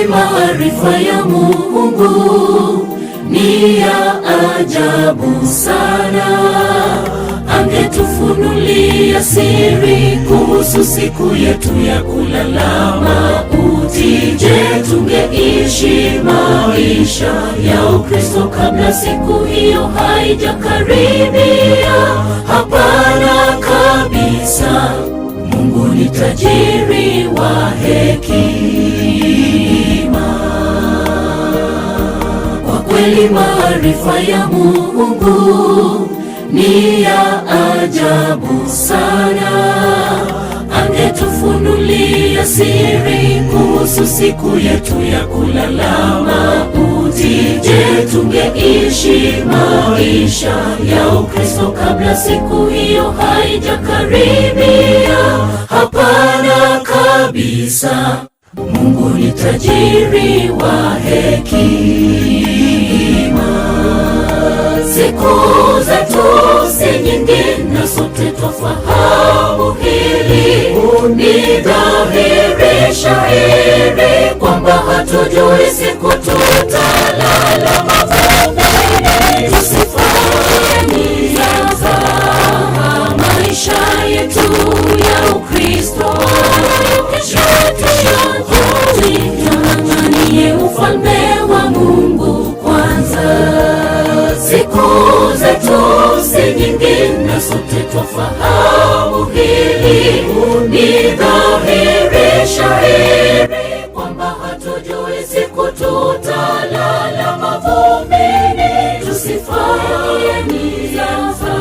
kweli maarifa ya Mungu ni ya ajabu sana. Angetufunulia siri kuhusu siku yetu ya kulala mauti. Je, tungeishi maisha ya Ukristo kabla siku hiyo haijakaribia? Hapana kabisa. Mungu ni tajiri wa hekima. Kwa kweli maarifa ya Mungu ni ya ajabu sana. Angetufunulia siri kuhusu siku yetu ya kulala mauti. Je, tungeishi maisha ya Ukristo kabla siku hiyo haijakaribia? Hapana kabisa. Mungu ni tajiri wa hekima. Siku zetu si nyingi, na sote twafahamu hili. Ni dhahiri shahiri kwamba hatujui siku tutalala mavumbini. Tusifanye mzaha maisha yetu ya Ukristo, kesho tung'ang'anie ufalme wa Mungu kwanza. Siku zetu si nyingi, na sote twafahamu hili. Ni dhahiri shahiri kwamba hatujui siku tutalala mavumbini. Tusifanye mzaha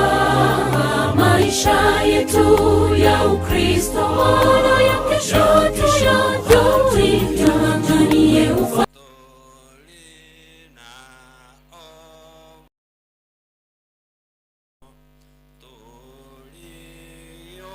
maisha yetu ya Ukristo, ya kesho tung'ang'anie ufalme. Tolina o Tolio.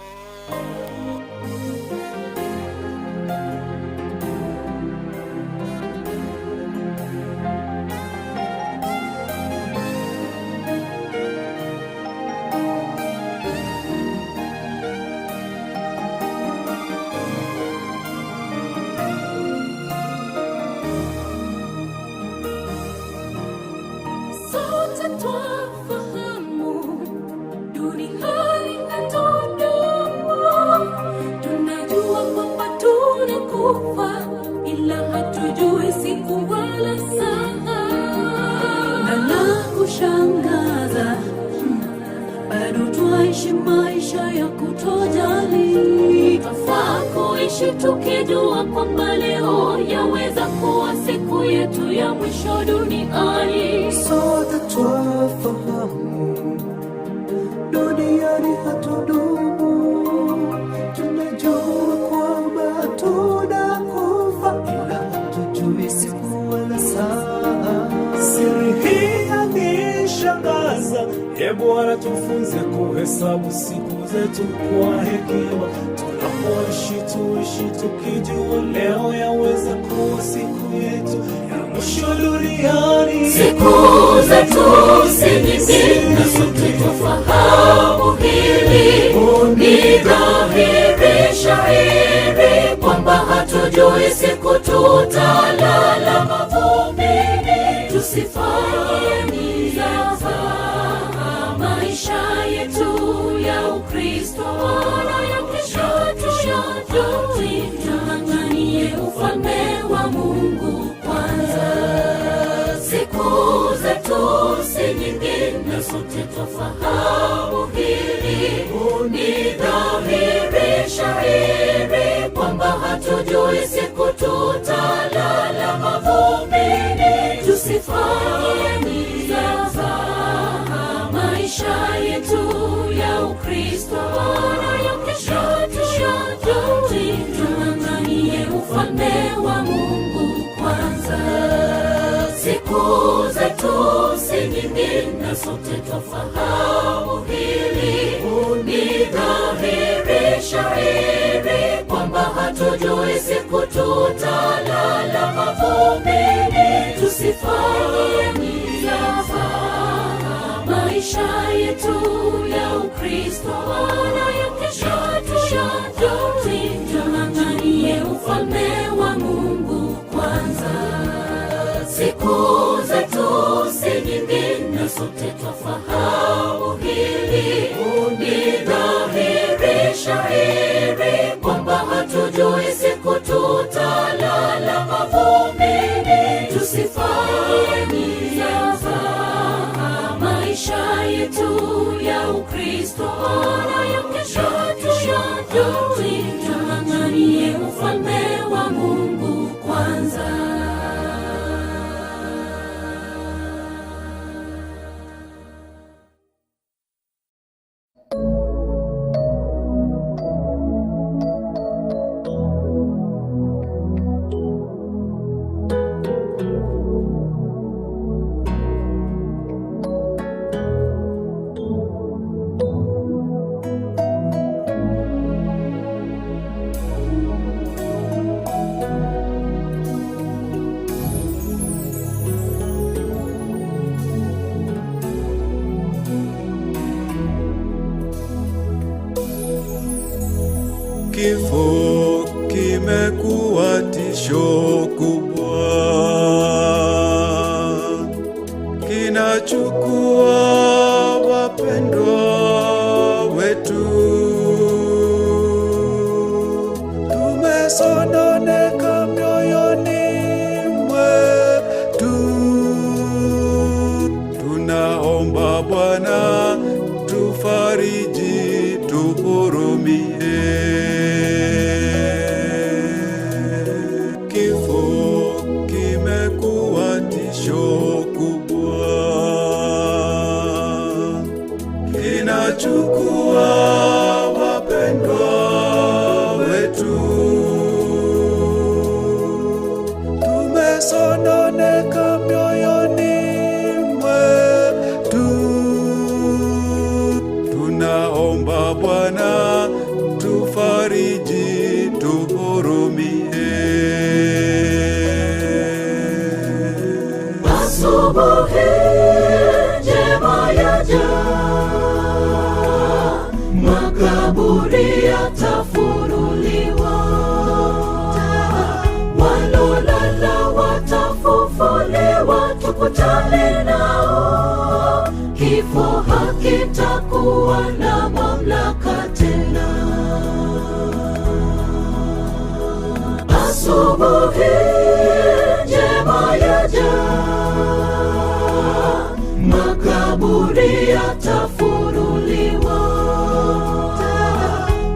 Sote twafahamu duniani hatudumu, tunajua kwamba tunakufa, ila hatujui siku wala saa. Na la kushangaza, bado twaishi maisha ya kutojali. Twafaa kuishi tukijua kwamba leo yaweza kuwa siku yetu ya mwisho duniani. Sote twafahamu duniani hatudumu, tunajua kwamba tunakufa, ila hatujui siku wala saa. Siri hii yanishangaza, e Bwana, tufunze kuhesabu siku zetu kwa hekima. Tunapoishi tuishi tukijua leo yaweza kuwa siku yetu ya mwisho duniani. Siku zetu si nyingi, na sote twafahamu hili. Ni dhahiri shahiri kwamba hatujui siku tutalala mavumbini. Tusifanye mzaha maisha yetu ya Ukristo, ya kesho tung'ang'anie ufalme wa Mungu kwanza. Siku zetu si nyingi, na sote twafahamu hili. Ni dhahiri shahiri kwamba hatujui siku tutalala mavumbini. Tusifanye mzaha maisha yetu ya Ukristo, ya kesho tung'ang'anie ufalme wa Mungu kwanza. Siku zetu si nyingi, na sote twafahamu hili. Ni dhahiri shahiri kwamba hatujui siku tutalala mavumbini. Tusifanye mzaha maisha yetu ya Ukristo, ya kesho tung'ang'anie ufalme wa Mungu kwanza. Sote twafahamu hili, ni dhahiri shahiri kwamba hatujui siku tutalala mavumbini. Tusifanye mzaha maisha yetu ya Ukristo, wala ya kesho hatuyajui. Tung'ang'anie ufalme wa Mungu kwanza. Kifo kimekuwa tisho kubwa, kinachukua wapendwa wetu. Tumesononeka mioyoni mwetu, tunaomba Bwana tufariji, tuhurumie. Kifo kimekuwa tisho kubwa, kinachukua wapendwa wetu. Tumesononeka mioyoni mwetu, tunaomba Bwana tufariji, tuhurumie. Asubuhi njema yaja, makaburi yatafunuliwa, walolala watafufuliwa, tukutane nao. Kifo hakitakuwa na mamlaka tena. Asubuhi njema yaja, makaburi yatafunuliwa,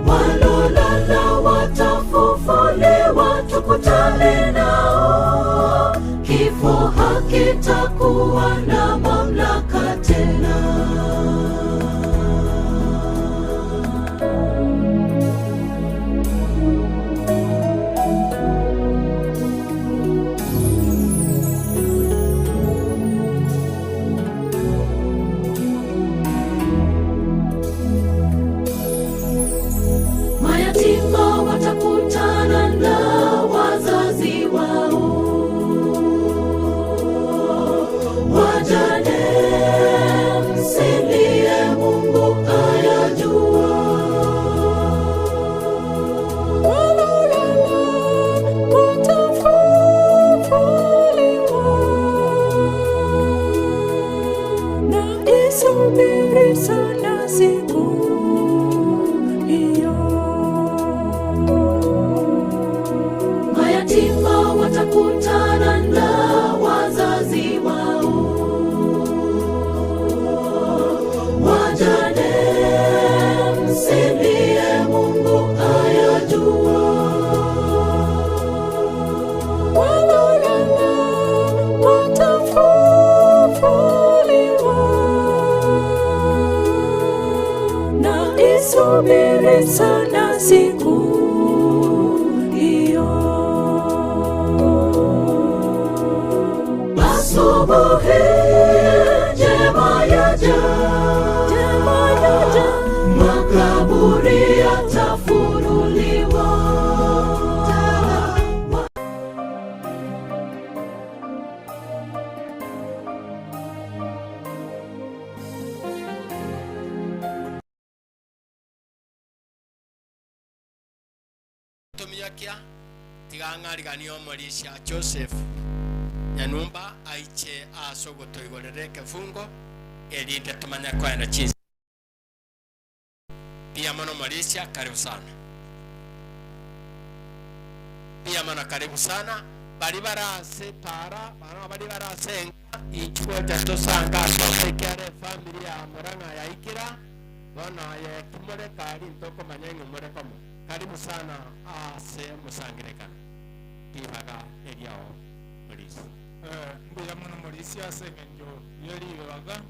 walolala watafufuliwa, tukutane nao. Kifo hakitakuwa na mamlaka tena. Mayatima watakutana na wazazi wao, wajane msilie, Mungu ayajua. Walolala watafufuliwa, na isubiri sana siku hiyo. Mayatima watakutana na wazazi wao, wajane msilie, Mungu ayajua. Walolala watafufuliwa, na isubiri sana siku hiyo. Asubuhi njema yaja, Njema yaja, makaburi yatafunuliwa. Tumiakia tigang'arigania omorisha Joseph Nyanumba aiche ase ogotoigorera ekefungo. Erinde tomanye koenda chinse. Mbuya mono Morisia, karibu sana. Mbuya mono, karibu sana. Bari barase para, bano bari barase enka, inchuo tosanga ase ekiara efamily ya Murang'a yaikira, bono aye kimore kari ntokomanya ng'a more komo. Karibu sana ase omosangerekano. Ribaga eriao Morisia. Mbuya mono Morisia ase eng'encho yeribaga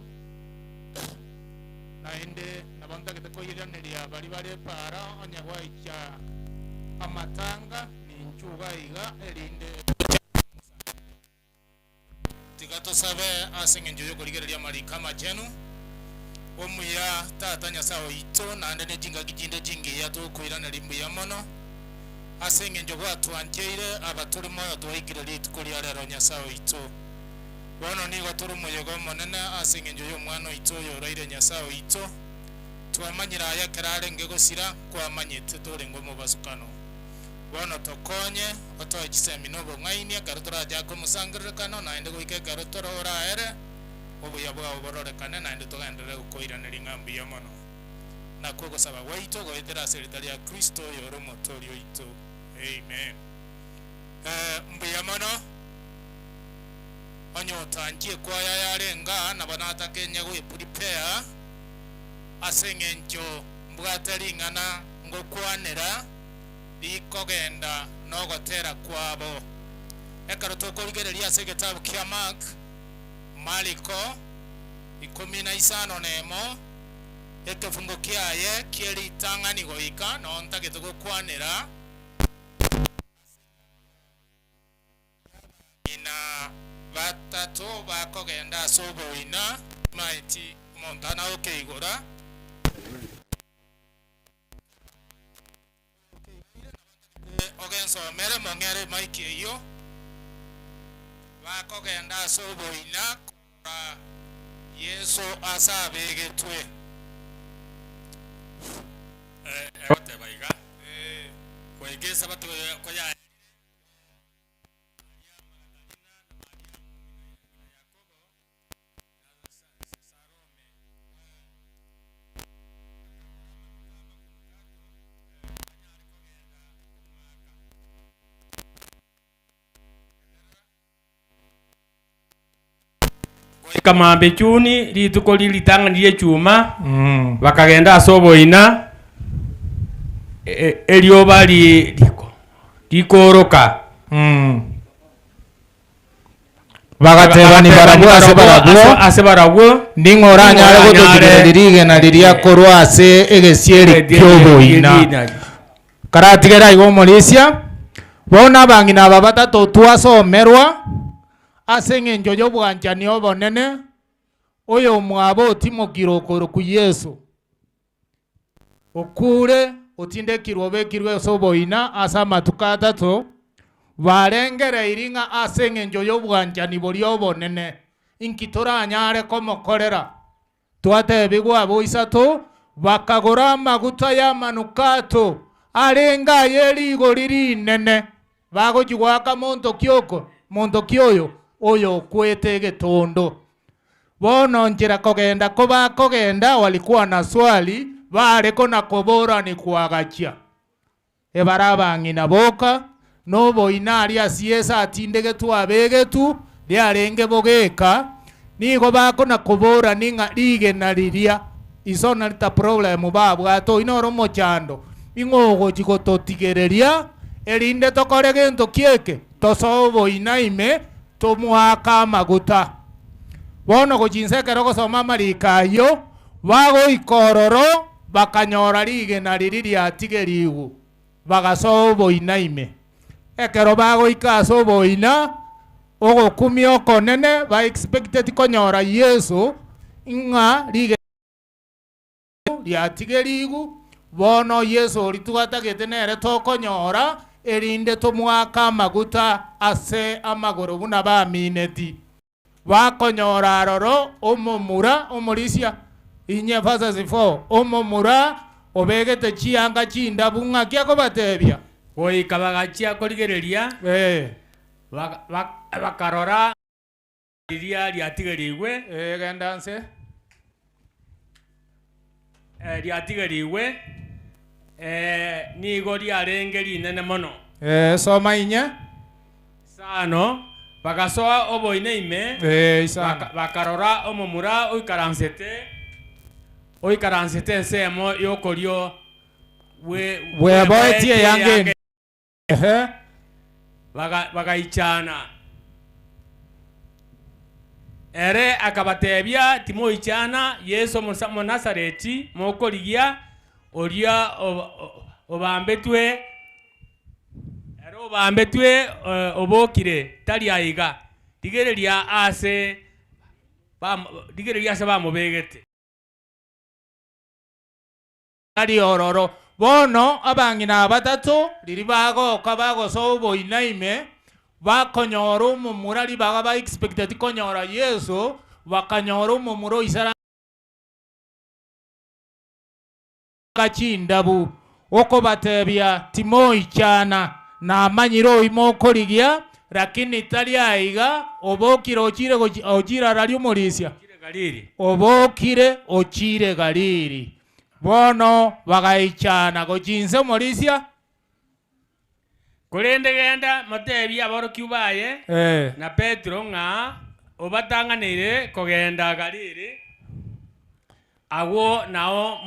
naende nabo ntagete koiraneria bari bare para onye gwaicha amatanga ninchuga iga erinde tiga tosabe ase eng'encho yokorigereria amariko amachenu omuya tata Nyasaye oito naende ne chingaki chinde chingiya tokoiraneria mbuya mono ase eng'encho gwatwancheire aba tore moyo twaikire rituko ria rero Nyasaye oito. Bono nigo tore omoyega omonene ase eng'encho ya omwana oito oyo oraire Nyasaye oito. Twamanyire aya ekero arenge gosira kwamanyete torenge omobasukano. Bono tokonye otoe chisemi na obong'aini ekero torachake omosangererekano naende goika ekero tororaere obuya bwao bororekane naende togenderere gokoiraneria ng'a mbuya mono. Nakwo ogosaba gwaito goetera ase erita ria Kristo oyo ore omotoori oito. Amen. Mbuya mono. Onye otanchie ekwaya yarenge aa, nabo natake inye goeprepare ase eng'encho mbwate ring'ana ngokwanera rikogenda nogotera kwabo. Ekero tokorigereria ase egetabu kia Mark, Mariko, ikomi na isano na emo, ekefungo kiaye kie ritang'ani goika noo ntagete gokwanera. Ng'ina batato bakogenda ase oboina, timaeti omonto ana okeigora. Ogensomere mong'ere emaiki eyio. Bakogenda ase oboina korora Yeso ase abegetwe. Egoteba iga, Goika Esabato koyaerire, Maria Magdalena na Mariamu ng'ina Yakobo, na Salome, bakagora amaguta amanukato, banyare kogenda komoaka. Goika mambia chuni, rituko rie ritang'ani ri'echuma, bakagenda ase oboina, erioba rikooroka. Bagatebani barabwo ase barabwo, ase barabwo, Ning'o oranyare gototigereria rigena riria korwa ase egesieri ki'oboina? Karatigere aiga omorisia, bono abang'ina aba batato twasomerwa ase engencho y'obwanchani obonene, oyomwabo otimokire okorokwa Yeso, okure otindekirwe obekirwe ase oboina ase amatuko atato, barengereirie ng'a ase engencho y'obwanchani boria obonene, inki toranyare komokorera? Twatebigwa abwo isato bakagora amaguta y'amanukato arenge aye rigori rinene, bagochia goaka monto ki oko, monto ki oyo, oyo okwete egetondo. Bono nchera kogenda kobakogenda walikuwa na swali, bare kona koborani koagachia. Ebare abang'ina boka, na oboina aria ase Yeso atindegetwe abegetwe, riarenge bogeka, nigo bakona koborani ng'a rigena riria iso narita problem babwate oyio noro omochando, ing'o ogochi gototigereria erinde tokore gento ki eke? Tosoe oboina ime tomoake amaguta. Bono gochia inse ekero ogosoma amariko ayio, bagoika ororo bakanyora rigena riria riatigerigwe, bagasoa oboina ime. Ekero bagoika ase oboina, ogokumia okonene ba expected konyora Yeso ng'a rigena riatigerigwe, bono Yeso oria twatagete nere tokonyora, erinde tomoake amaguta ase amagoro buna bamineti. Bakonyora aroro omomura omorisia, inye verses 4, omomura obegete chianga chindabu ng'aki akobatebia? Goika bagachia korigereria, bakarora riria riatigerigwe. Genda nse. Riatigeriwe nigo riarenge rinene mono. Soma inye sano bagasoa oboine ime bakarora omomura oikaransete ensemo yokorio weboetie yange bagaichana. Ere akabatebia timoichana Yesu Munazareti mokorigia oria obambetwe ere obambetwe obokire tari aiga rigereria ase bamubegete ari ororo. Bono abang'ina batatu riri bagoka bagosoa oboina ime bakonyora omomura ribaga ba expected konyora Yesu bakanyora omomura oisara kachindabu okobatebia timoichana namanyire oimo okorigia lakini tari aiga obokire ochire ochira arari omorisia obokire ochire Galili. Bono bagaichana gochinse omorisia korende genda motebia aborokia baye na Petro ng'a obatang'anire kogenda Galili agwo nao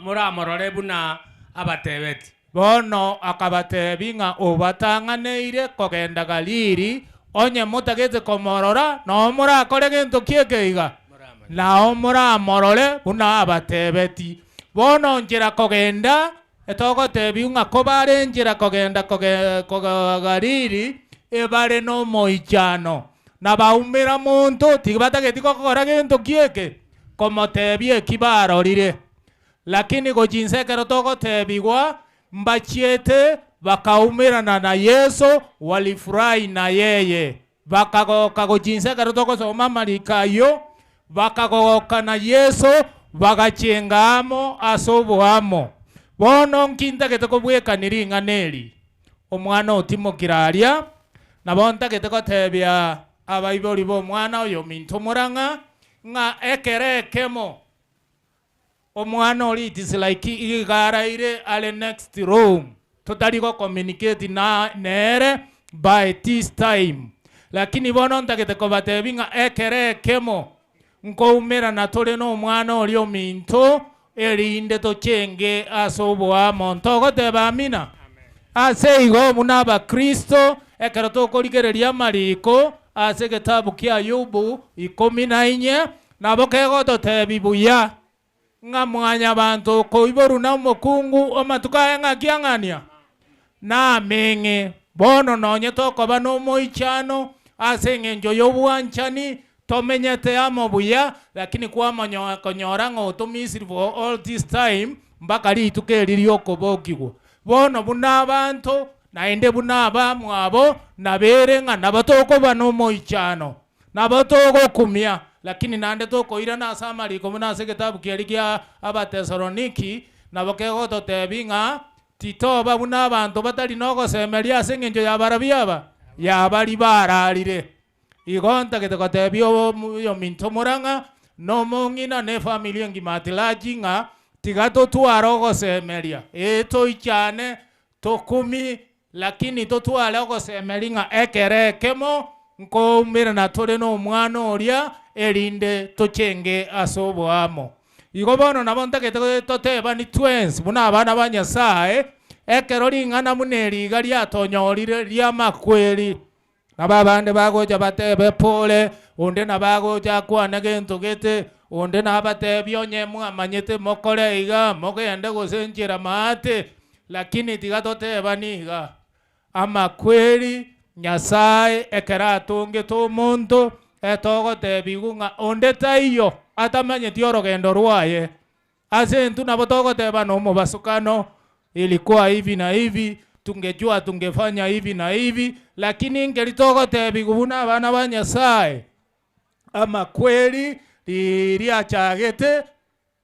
moramorore buna abatebeti. Bono akabatebi ng'a obatang'aneire kogenda Galili onye motagete komorora nao morakore gento kiekeiga nao moramorore buna abatebeti. Bono nchera kogenda etogotebi ng'a kobare nchera kogenda Galili ebare no moichano na baumira monto tibatageti gokora gento kieke komotebia ekibarorire. Lakini gochinsekero togotebigwa mbachiete bakaumirana na Yesu walifurahi na yeye bakagoka gochinsekero togosoma marikayo bakagoka na Yesu bagachengamo ase oboamo. Bono nkintagete kobwekaniri ing'ana omwana otimokire aria nabo ntagete gotebia abaibori bo omwana oyo minto morang'a ng'a ekere ekemo omwana ori it is like igaraire ale next room totari go communicate na nere by this time. Lakini bono ntagete kobatebi ng'a ekere ekemo nkoumera tore no omwana ori ominto erinde tochenge ase oboamo. Ntogoteba amina. Ase igo muna abakristo ekero tokorigereria amariko ase egetabu kia Ayubu 14 nabo kegototebi buya ng'a mwanya banto koiboru na omokungu amatuko aye ng'aki ang'ania nameng'e. Bono nonye tokoba na omoichano ase eng'encho ya obwanchani tomenyete amo buya lakini kwamanya ng'a otomisiri for all this time mpaka rituko eri riokobokigwa. Bono buna abanto naende buna abamwabo nabere ng'a nabo tokoba na omoichano nabo togokumia lakini nande tokoirana ase amariko buna ase egetabu kiaria kia Abatesaloniki nabo kegototebi ng'a titoba buna abanto batari nogosemeria ase eng'encho ya barabi aba yabari bararire. Igo ntagete gotebia oyo minto morang'a nomong'ina ne family engima atilaji ng'a tiga totware ogosemeria toichane tokumi lakini totware ogosemeria ng'a ekere ekemo nkoumera tore na omwana oria erinde tochenge ase oboamo. Igo bono nabo ntagete toteba ni twens buna abana ba Nyasaye ekero ring'ana buna eriga riatonyorire riamakweri nabo abande bagocha batebe pole onde nabagocha kwana gento gete onde nabatebia onye mwamanyete mokore iga mogende gose nchera maate lakini tiga toteba niga amakweri Nyasaye ekero atongete omonto etogotebigu ng'a onde taiyo atamanyeti orogendo rwaye ase entu nabo togoteba na omobasukano ilikuwa hivi na hivi tungejua tungefanya hivi na hivi lakini ngeri togotebigu buna abana ba Nyasaye amakweri riachagete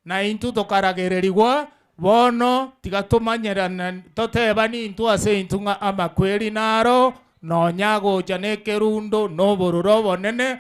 na intu tokaragererigwa. Bono tiga tomanyerana toteba nintu ase intu ng'a amakweri naro nonya gocha na ekerundo nobororo obonene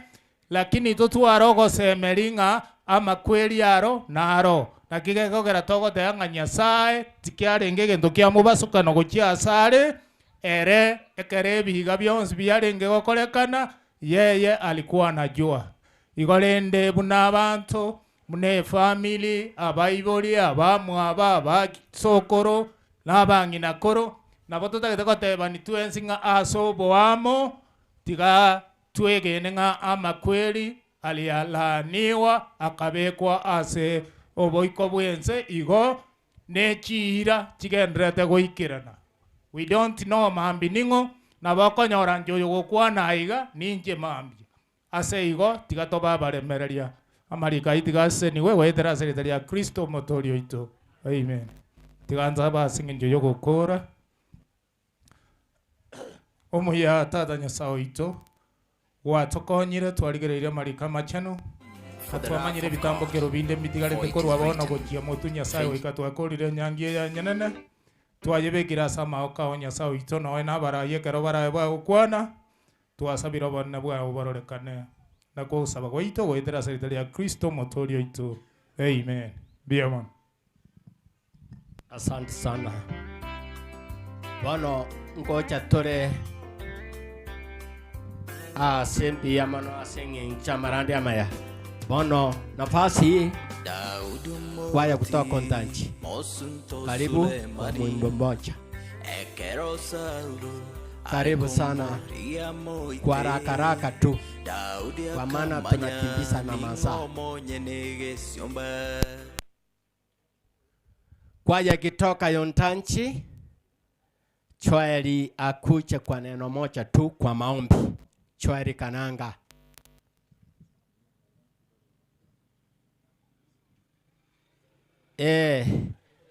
lakini totware ogosemeri ng'a amakweri aro naro. Nakigekogera togoteba ng'a Nyasaye tikiarenge egento kia mobasukano gochia asare ere ekere ebihiga bionsi biarenge gokorekana yeye alikuwa anajua. Igo rende buna abanto buna efamily abaibori abamwaba abasokoro na abang'inakoro nabo totagete goteba nitwensi ng'a ase oboamo tiga twegene ng'a amakweri alialaaniwa akabekwa ase oboiko bwense igo nechiira chigenderete goikerana. We don't know mambi ning'o nabo okonyora nche oyo gokwana iga ninche mambi ase igo tiga tobabaremereria amarika ai tiga aseniwe goetera ase erita ria Kristo omotori oito. Amen. Tiga nsabe ase eng'encho ya ogokora. Omuya tata Nyasaye oito gwatokonyire twarigereire amarika amachenu twamanyire ebitambokero binde mbitigarete korwa bono gochia motu Nyasaye goika twakorire enyangi eya nyenene twayebekire ase amaoko ao Nyasaye oito noe nabarayi ekero baraye bagokwana twasabire obonene bwao bororekane na kogosaba gwaito goetera ase erita ria Kristo omotori oito. Amen. Mbuya mono. Asante sana. Bono ngocha tore ase mbuya mono ase eng'encho amarandi amaya. Bono nafasi kwaya kutoka Kontanchi. Karibu kwa mwimbo mmoja. Karibu sana kwa haraka haraka tu, kwa maana tunakimbiza na masaa. Kwaya kitoka Yontanchi, Choeli akuche kwa neno moja tu kwa maombi. Choeli Kananga.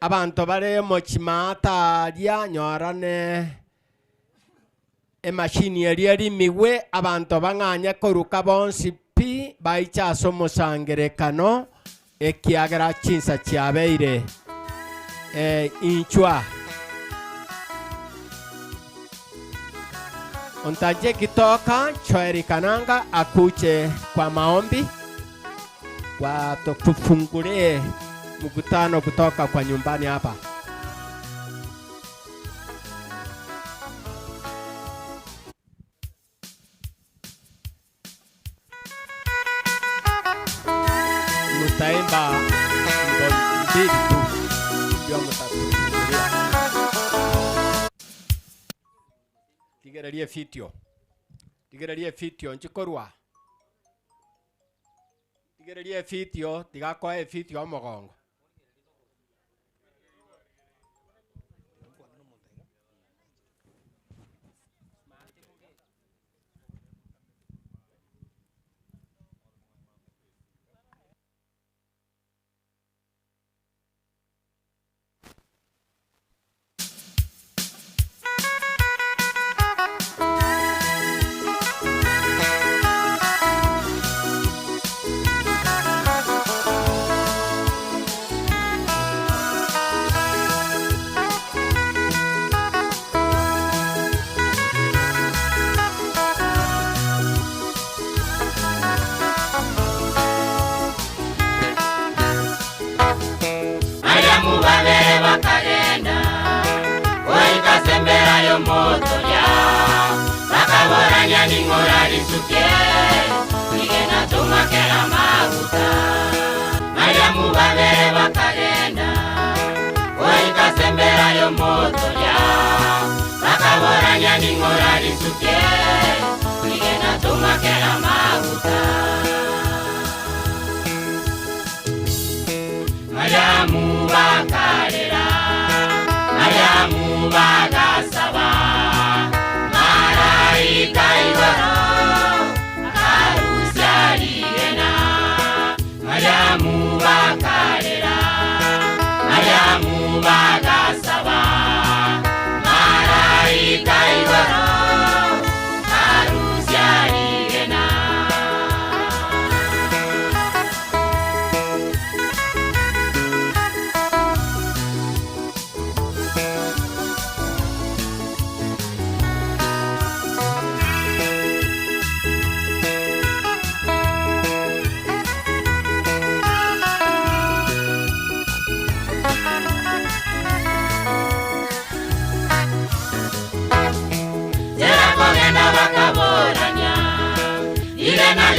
Abantu bare mochimata ria nyorane emashini eria rimigwe abantu bang'anye koruka bonsi pi baicha ase omosangerekano ekiagera chinsa chiabeire inchwa Ontaje kitoka Choeri Kananga akuche kwa maombi watufungulie mkutano kutoka kwa nyumbani hapa. Mtaimba nyimbo mbili tu ndio mtatufungulia. Tigererie video. Tigererie video nchikorwa. Tigererie video tigakoe video omogongo.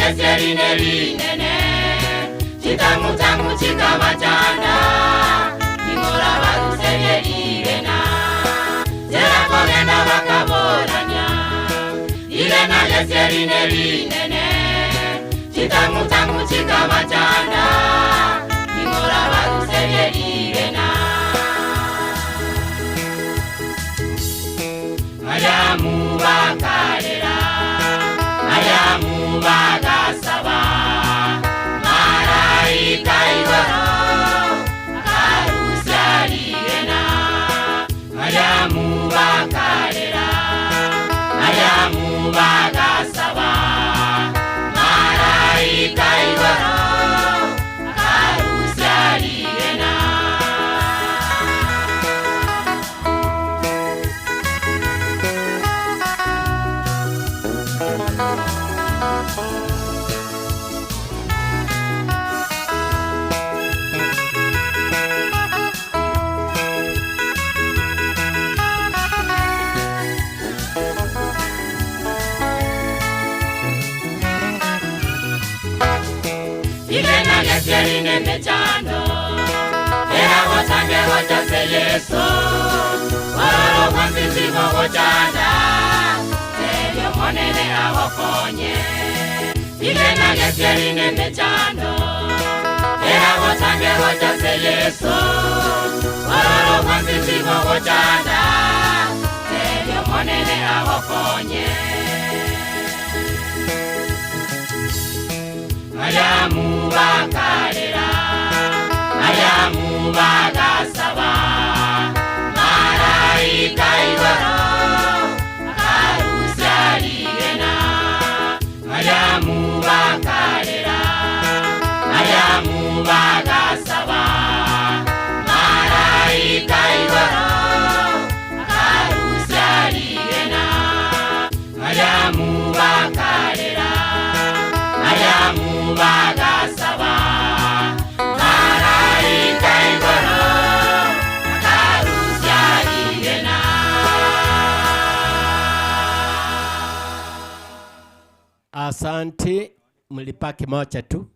lyesye linene chitangu tangu chikabachanda ingora barusebye lirena jera kogenda bakaboranya ilena lyesye linene chitangu tangu chikabachanda ingora barusebye lirena Mariamu bakarera Mariamu bagasaba Malaika igoro akarusya rirena Mariamu bakarera Mariamu bagasaba Malaika igoro akarusya rirena Ilena lyesye mechando era gotange gochase Yesu ororo kwanzisigo gochanda ebyo monene agokonye Ilena lyesye mechando era gotange gochase Yesu ororo kwanzisigo gochanda ebyo monene agokonye Mariamu bakarera Mariamu bagasaba Malaika igoro akarusya rirena Mariamu bakarera Mariamu bagasaba Malaika igoro akarusya rirena Mariamu bakarera Mariamu bagasaba Malaika igoro akarusya rirena. Asante, mlipaki moja tu,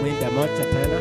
mwimbe moja tena.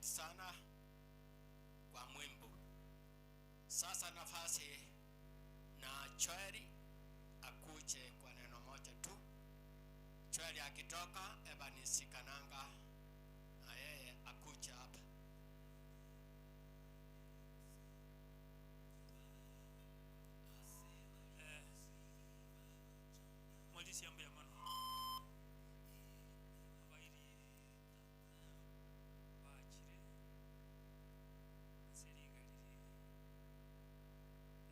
Asante sana kwa mwimbo. Sasa nafasi na Choeri akuje kwa neno moja tu. Choeri akitoka, Evanisi Kananga na yeye akuje hapa. Mwalisi ambaye mano abairi bachire serigaliri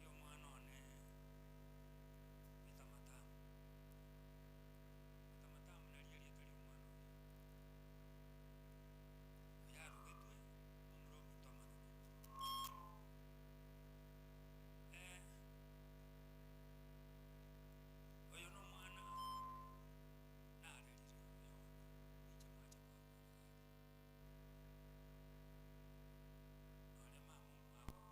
yo mwana one mitamatamu mitamatamu nali yali omwana one yarugetwe omuro mitamana oyo no mwana narerire oyo ichamacha nole mama mwabo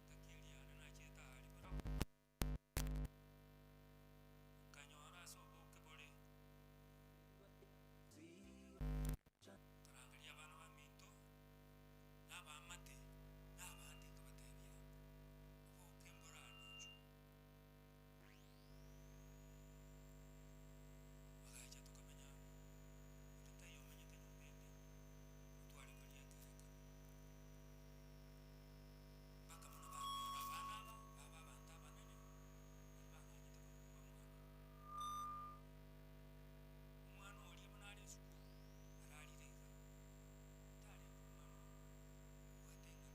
ngakiliana nacheta ali bara kanyora soboke bole karangalia bana ba minto nabamate nabandi kabatebia obokemborano bagacha tukamenya tutayo menyete nyumbende twali kolia kereka baka muna banyora bana aba baba abantu abanene banganyete kumba mwana omwana oli munali esukuru aralire iga tali omwana watenga nini mwana oli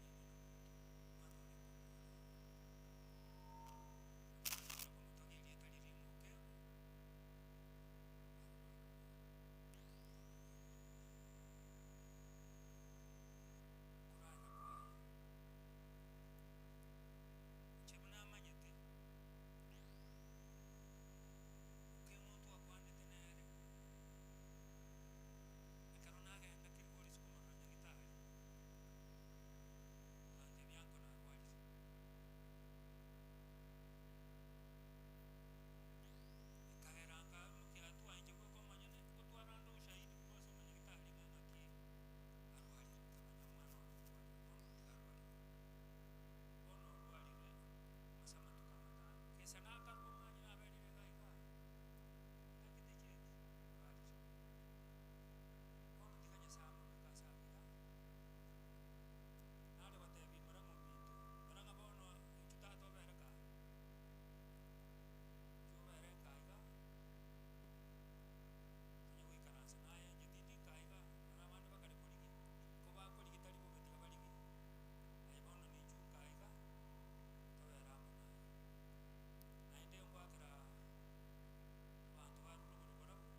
kumutogelia talirimuke kurara kwaye chebunamanyete ukemuntu akwandete nere ekero nagenda kirigori sikumorora nyagitari ante byanko narwarire ikaheranga mukiatwanje gwekomanyene gotwaranda ushahidi bwose omanyagitari ng'ang'aki arwarire nkamanya mwana orwarire bono tigarwarire bono orwarire masama tukamata kesa nakarwa omwanya naberire gaiga ngakitecheti orwarire bono tiganyasamu bikasabiga nare gotebi murang'o minto murang'a bono inchu tata obereka chubere nkaiga tonya goikaransa naye inche tindi nkaiga nora abande bakare korigi ko bakorigi tari bobe tiga barigi aye bono ninchu nkaiga tobera amo naye naende ngwakera abantu baruruguru barabo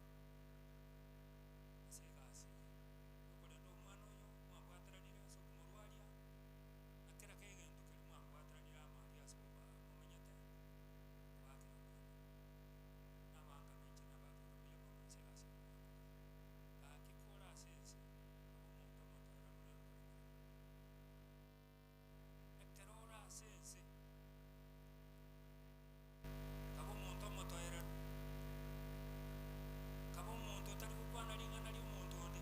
ase egasi okorenda omwana oyo mwabwataranire ase okomorwaria na kera kegento keri mwabwataranire amari ase momenyete gwakera mwana nabanga nenche nabakera mbuya mono ase egasi gakikora ase ense aba omonto omotoera rurerukare ekero ore ase ense kaba omonto omotoera kaba omonto otari gokwana ring'ana ria omonto onde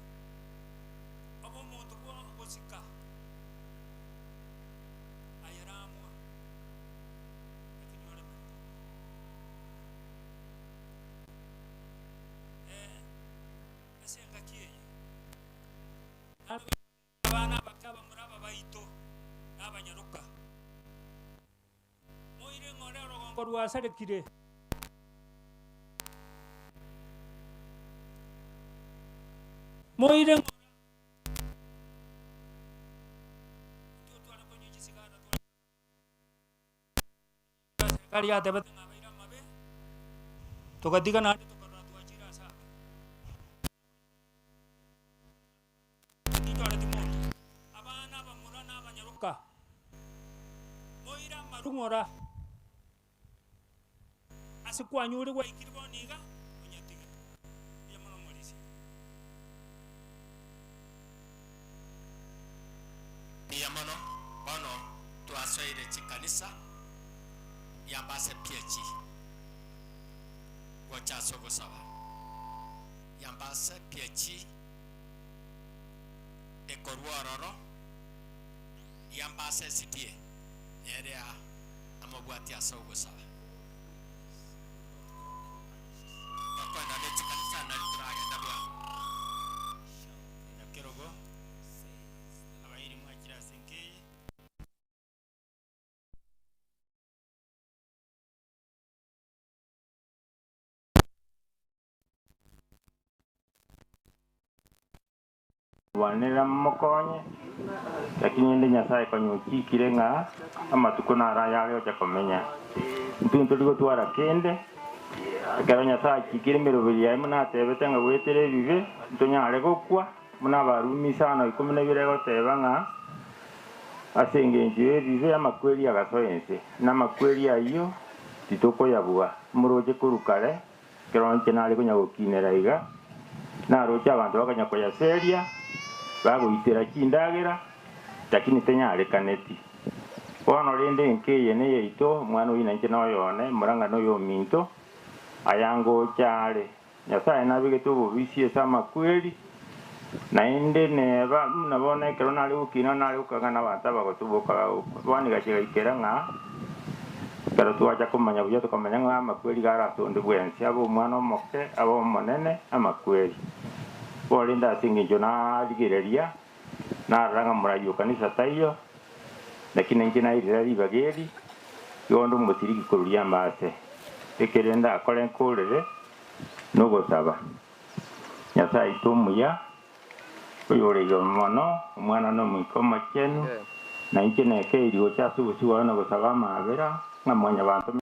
oba omonto gosika ayeramwa lakini oremere ase engaki eye abana bakaba muraba baito n'abanyaruka moire ng'ore orogongo rwasarekire moire twara konywa chisigara serikali yatebete ng'abaire amabe tugatiga naende tukarora twachire ase abe tinchoreti monto abana abamura na abanyaruka moire amarung'ora ase kwanyure gwaikire bono iga onyatige mbuya mono morisia. Mbuya mono bono twasoire chikanisa yambase piechi gochaso gosaba Yambase PhD ekorwororo Yambase CDA nerea amabwati ase ogosaba bakwenda nechikanisa narituragenda bwango Nyakerogo abairi mwakira senkeye Wanera mukonye lakini ende Nyasaye kanyukikire ng'a amatuko narayare ocha komenya ntuntu ligotwara kende ekero Nyasaye akikire emeroberi yaye munatebete ng'a gwetere ebibe ntonyare gokwa muna Abarumi 5:12 egoteba ng'a ase engencho y'ebibe amakweri agasoa ense na amakweri ayio titokoyabua moroche korwa kare ekero inche nare konya gokinera iga naroche abanto bakanya koyaseria bagoitera chindagera lakini tenyarekaneti bono rende nkeye ne yaito omwana oyo nainche noyone Murang'a noyo ominto ayango chare Nyasaye nabegete obobisi ase amakweri naende neba nabona ekero nare gokina nare gokang'ana abanto abagotuboka bono igachigaikera ng'a ekero twacha komanya buya tokamanya ng'a amakweri garasonde bwensi abe omwana omoke abe omonene amakweri borinde ase eng'encho narigereria narora ng'a morayi o kanisa taiyo lakini inche nairera ribaga eri igo onde omosiriki koruria amase ekere ndakore nkorere nogosaba Nyasaye aito omuya oyoreiga mono omwana na omoika omochenu na inche nekeiri gocha ase obosi bwaye na gosaba amabera ng'a mwanya banto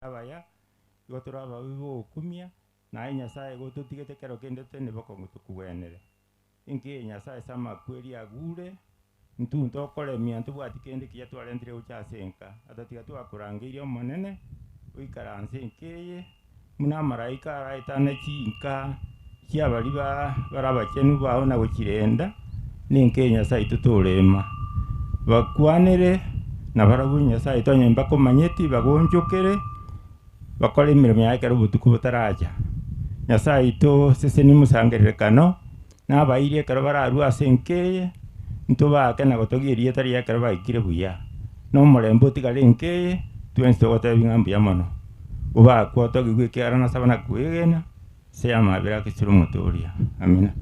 abaya igo tore ababi bogokumia naye Nyasaye gototigete kero kende tene bokong'u tokobwenere inki Nyasaye ase amakweri agure ntunto okoremia ntobwati kende kiya twarentire gocha ase enka atatiga twakorangeirie omonene oikaranse enkeye muna amaraika araetane chinka chiabari barabachenu bao na gochirenda ninke Nyasaye totorema bakwanere na barabwo Nyasaye tonye mbakomanyeti bagonchokere bakore emirimo yaye ekero obotuko botaracha Nyasaye ito seseni musangererekano nabairi ekero bararwa ase enkeye ntobake na gotogia erieta riaye ekero baikire buya na omorembe otigare enkeye twensi togotebia ng'a mbuya mono obakwa otogigwe ekiagera nasaba na kwegena ase amabera akesire omotoria amina.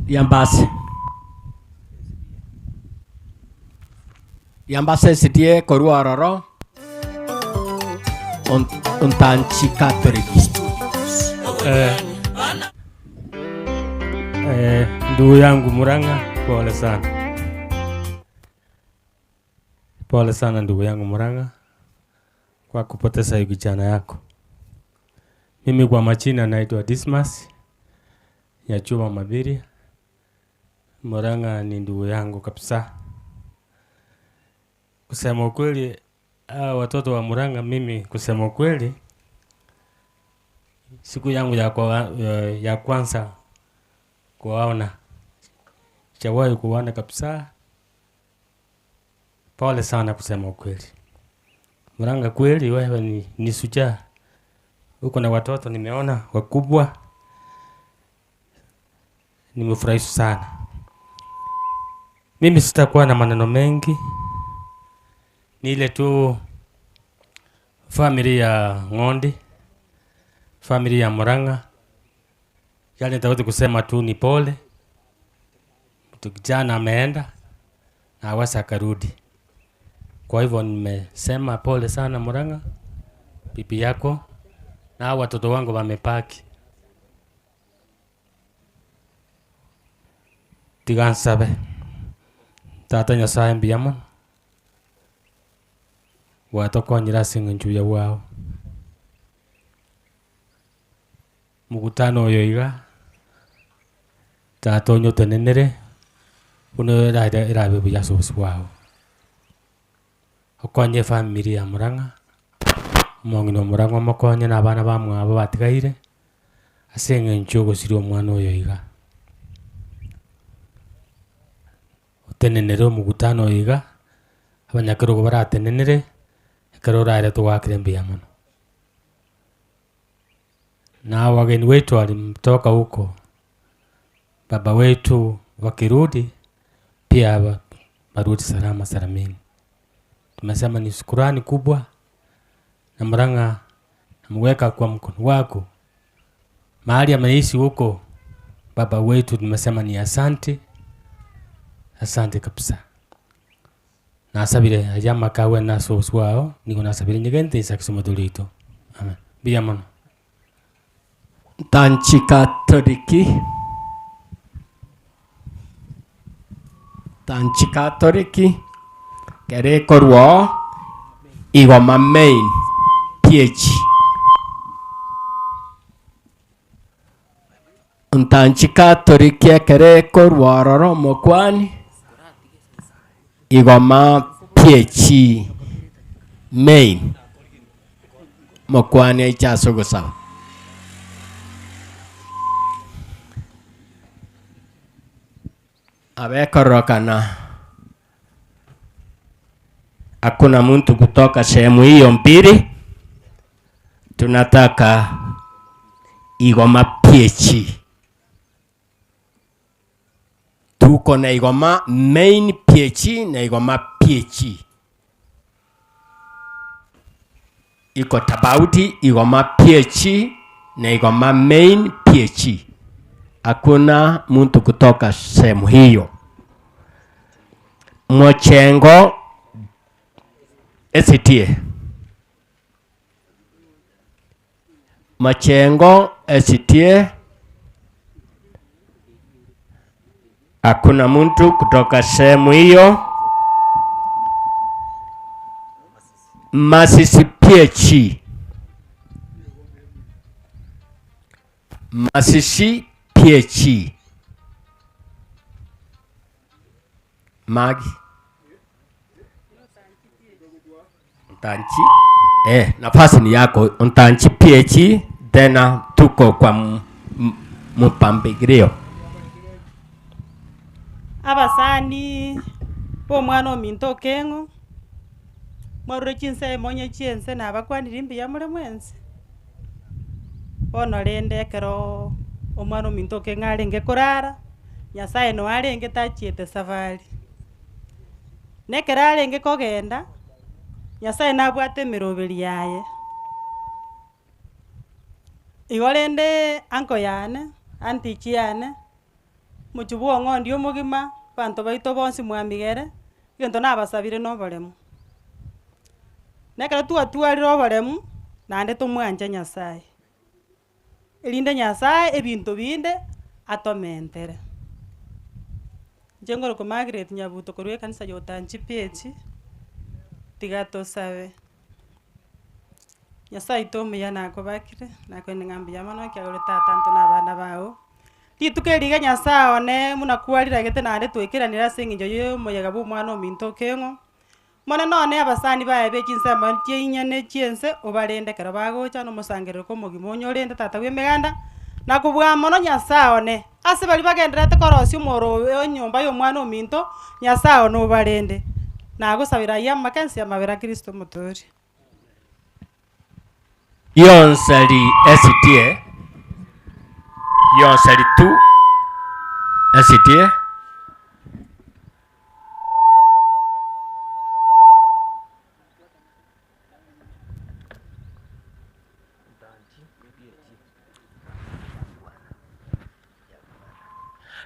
Yambase Yambase SDA korwa ororo Ontanchi Catholic. Ndugu yangu Murang'a, pole sana. Pole sana ndugu yangu Murang'a kwa kupoteza hiyo kijana yako. Mimi kwa majina naitwa Dismas Nyachuba Mabiri. Murang'a ni ndugu yangu kabisa. Kusema ukweli, watoto wa Murang'a, mimi kusema ukweli, siku yangu ya kwanza kuwaona, sijawahi kuwaona kabisa. Pole sana kusema ukweli. Murang'a kweli wewe ni shujaa. Uko na watoto nimeona wakubwa. Nimefurahi sana. Mimi sitakuwa na maneno mengi. Ni ile tu familia ya Ng'ondi, familia ya Murang'a. Yale nitaweza kusema tu ni pole. Mtu kijana ameenda na hawezi akarudi. Kwa hivyo nimesema pole sana Murang'a, bibi yako na watoto wangu wamepaki. Tigansabe. Tata Nyasaye mbuya mono. Watokonyera ase eng'encho ya bwao. Mukutano oyo iga tata onye otenenere buna erabe buya ase obosi bwao. Okonye efamiri ya Murang'a, omong'ina o Murang'a omokonye na abana bamwabo batigaire ase eng'encho ogosiria omwana oyo iga. Otenenere omokutano oyo iga, abanyakerogo baratenenere, ekero orare togwakire mbuya mono. Na wageni wetu walimtoka huko, baba wetu wakirudi pia barudi salama salamini. Tumesema ni shukrani kubwa, na Murang'a namweka kwa mkono wako mahali ameishi huko baba wetu. Tumesema ni asante, asante kabisa. Nasabire ajama kawe na soswao niko nasabire nyegente isakisomodolito. Amen. Biya mono. Tanchi Katoliki, Tanchi Katoliki kerekorwo Igoma Main PH. Ntanchi Katoliki ekerekorwo ororo mokwani Igoma PH Main mokwani aichasogosaba. Abekorokana hakuna mtu kutoka sehemu hiyo mbili. Tunataka Igoma PH. Tuko na Igoma Main PH na Igoma PH. Iko tofauti Igoma PH na Igoma Main PH. Hakuna mtu kutoka sehemu hiyo. Mochengo STA. Machengo STA. Hakuna mtu kutoka sehemu hiyo. Masisi PH. Masisi PH. Magi. Ntanchi. Nafasi ni yako. Ntanchi PH. Tena tuko kwa mpangilio. Abasani bo mwana ominto Okeng'o mwarure chinse monye chiense nabakwanire mbuya more mwensi. Bono rende ekero omwana ominto Okeng'o arenge korara Nyasaye no arenge tachiete safari. Nekero arenge kogenda Nyasaye nabwate emeroberi yaye. Igo rende anko yane antichi yane mochubu ong'ondi omogima banto baito bonsi mwamigere egento nabasabire na oboremu. Nekero twatwarire oboremu naende tomwanche Nyasaye. Erinde Nyasaye ebinto binde atomentere. Inche ngorokwa Margaret Nyabuto korwa ekanisa ya Otanchi PH tiga tosabe. Nyasaye oito omuya nakobakire nakoende ng'a mbuya mono ekiagera tata nto na abana bao. Rituko eriga Nyasaye one muna kwariragete naende twekeranire ase eng'encho ya omoyega bwa omwana ominto Okeng'o. Mono none abasani baye be chinsemo chiainyane chiense obarende ekero bagocha na omosangerereko omogima onyorende tata bwa emeganda nakobua mono Nyasaye one ase baria bagenderete korosia omoro enyomba ya omwana ominto Nyasaye one obarende. Nagosabera aywo amakensi amabera Kristo omotoria. Yonsari STA. Yonsari 2 STA.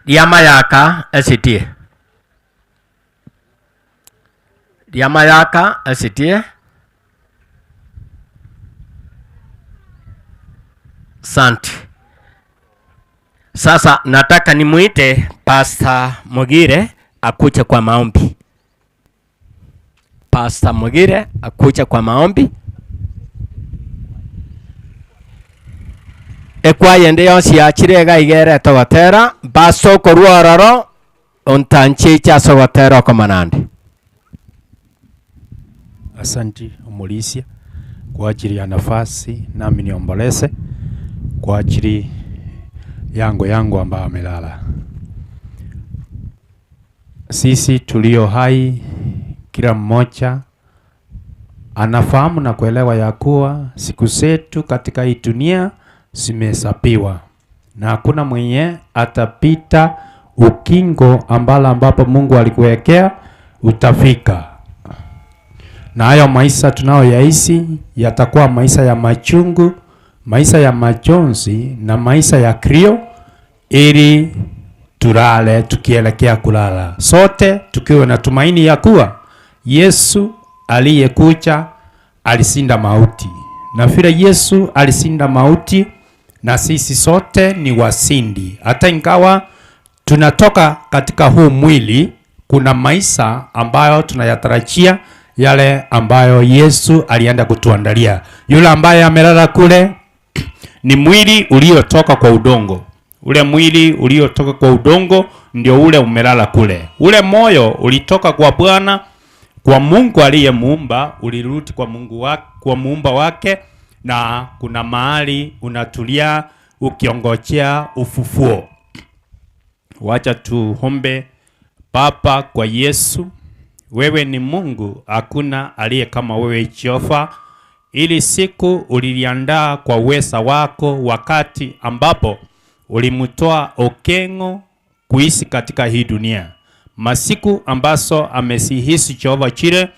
Diamayaka STA. Diamayaka STA. Asante. Sasa nataka nimuite Pastor Mogire akuje kwa maombi. Pastor Mogire akuje kwa maombi. Ekwayende yonsi yachire iga igere togotera baso korwa ororo ontanchi chasogotera okomanande. Asanti Omulisia kwa ajili ya nafasi, nami niomboleze kwa ajili yangu ambayo amelala. Sisi tulio hai, kila mmoja anafahamu na kuelewa ya kuwa siku zetu katika hii dunia zimehesabiwa, na hakuna mwenye atapita ukingo ambalo ambapo Mungu alikuwekea utafika. Na hayo maisha tunayoyaishi yatakuwa maisha ya machungu, maisha ya majonzi na maisha ya krio, ili tulale tukielekea kulala, sote tukiwa na tumaini ya kuwa Yesu aliyekuja alishinda mauti, na vile Yesu alishinda mauti, na sisi sote ni wasindi. Hata ingawa tunatoka katika huu mwili, kuna maisha ambayo tunayatarajia, yale ambayo Yesu alienda kutuandalia. Yule ambaye amelala kule ni mwili uliotoka kwa udongo. Ule mwili uliotoka kwa udongo ndio ule umelala kule. Ule moyo ulitoka kwa Bwana, kwa Mungu aliyemuumba, ulirudi kwa Mungu wake, kwa muumba wake, na kuna mahali unatulia ukiongojea ufufuo. Wacha tuombe. Baba, kwa Yesu, wewe ni Mungu, hakuna aliye kama wewe Jehova. Ili siku uliliandaa kwa uweza wako, wakati ambapo ulimtoa Okengo kuishi katika hii dunia, masiku ambazo amesihisi Jehova Chile,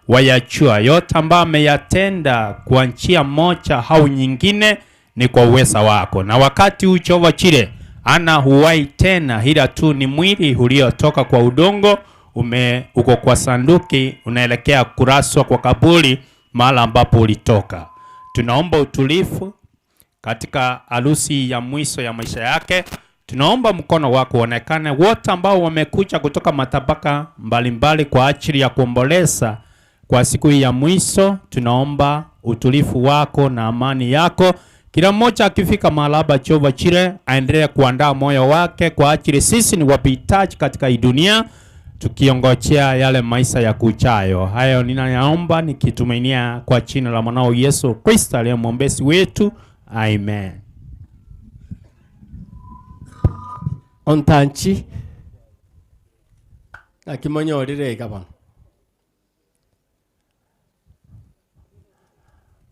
wayachua yote ambayo ameyatenda kwa njia moja au nyingine ni kwa uweza wako. Na wakati huu Jehova Chile ana huwai tena, ila tu ni mwili uliotoka kwa udongo, uko kwa sanduki, unaelekea kuraswa kwa kaburi, mahala ambapo ulitoka. Tunaomba utulivu katika harusi ya mwisho ya maisha yake. Tunaomba mkono wako uonekane, wote ambao wamekuja kutoka matabaka mbalimbali kwa ajili ya kuomboleza kwa siku hii ya mwisho. Tunaomba utulivu wako na amani yako. Kila mmoja akifika mahali hapa Jehova Chile, aendelee kuandaa moyo wake kwa ajili sisi ni wapitaji katika hii dunia, tukiongojea yale maisha ya kuchayo. Hayo ninayaomba nikitumainia kwa jina la mwanao Yesu Kristo aliye mwombezi wetu. Amen. Ontanchi nakimonyorire iga bono.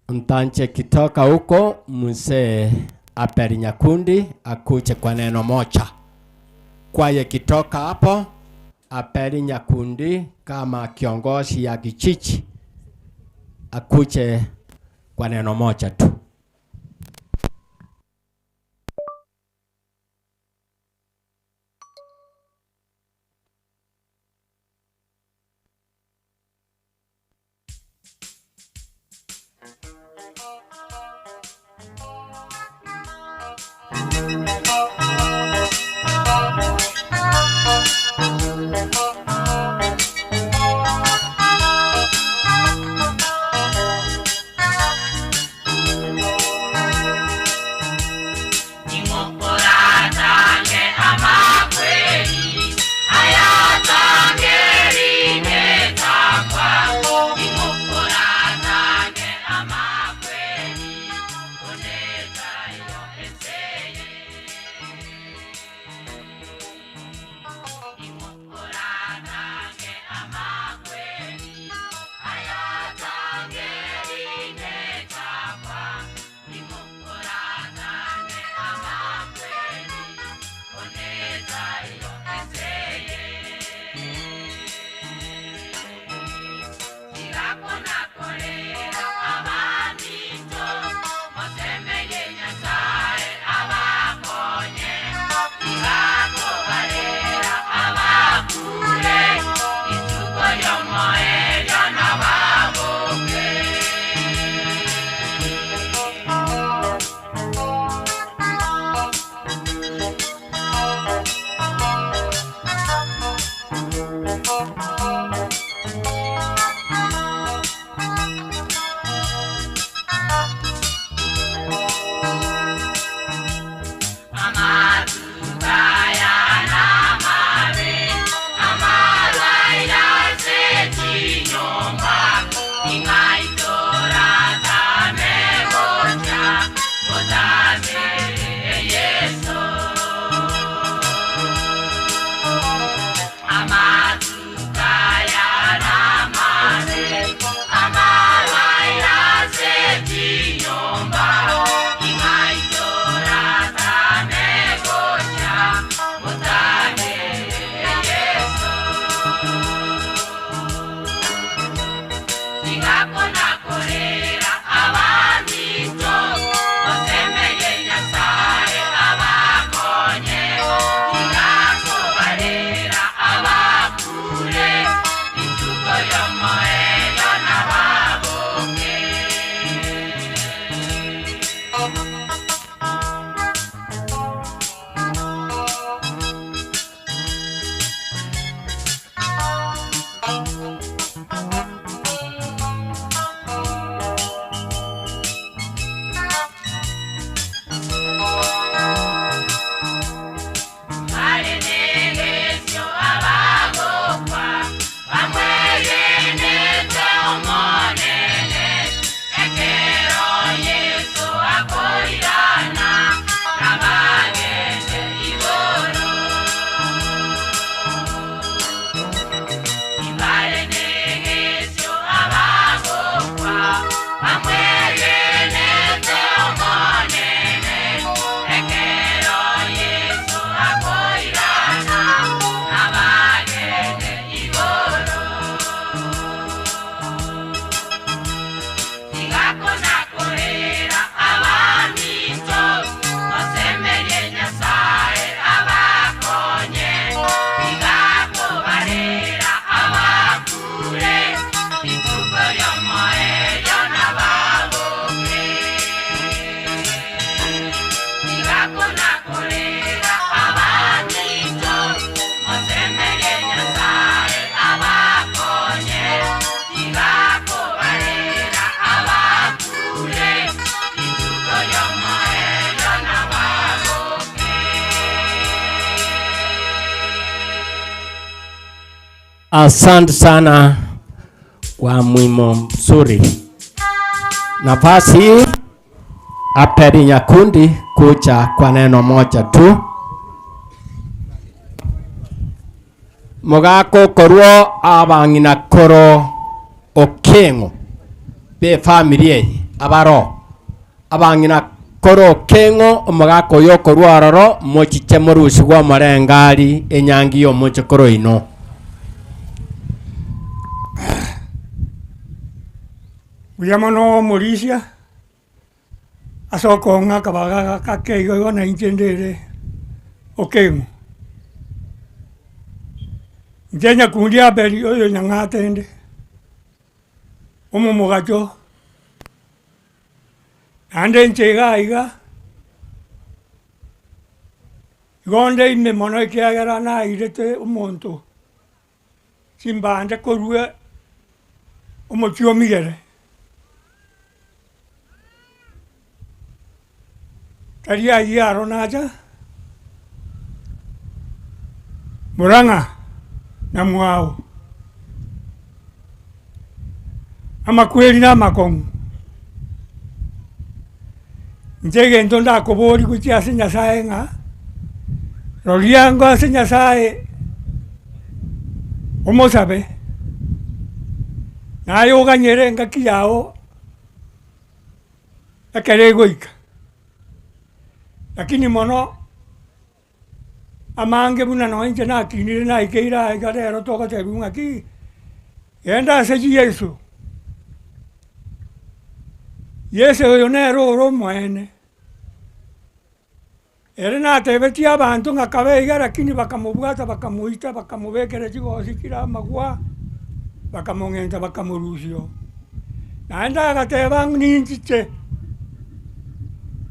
Ontanchi kitoka huko, mzee Aperi Nyakundi akuje kwa neno moja. Kwaye kitoka hapo, Aperi Nyakundi kama kiongozi ya kijiji akuje kwa neno moja tu. Asante sana kwa mwimo mzuri. Nafasi hii Aperi Nyakundi kuja kwa neno moja tu. Mugako korwo abang'ina koro okeng'o be family eye abaro abang'ina koro okeng'o omogaka oyo okorwa ororo mochiche morusigwe omorengari enyangi ya omochokoro ino. Buya mono omorisia ase okong'a akabaga gakeigo igo na inche ndere okeng'o. Inche Nyakundi Abeli oyo nyang'ate ende omomogacho naende inche iga iga igo nde ime mono ekiagera nairete omonto chimbande korwa omochie omigere. Tari ayio aro nacha Murang'a na mwao amakweri na amakong'u inche egento ndakobori gochia ase Nyasaye ng'a roriango ase Nyasaye omosabe naye oganyere engaki yao ekere egoika. Lakini mono amange buna nonya inche nakinire naikeire aiga rero togotebiwa ng'aki genda ase Yesu. Yesu oyo nere ore omoene. Ere natebetie abanto ng'a kabeiga lakini bakamobwata bakamoita bakamobekera chigosi chire amagwa bakamong'enta bakamorusia. Naende agateba ninchiche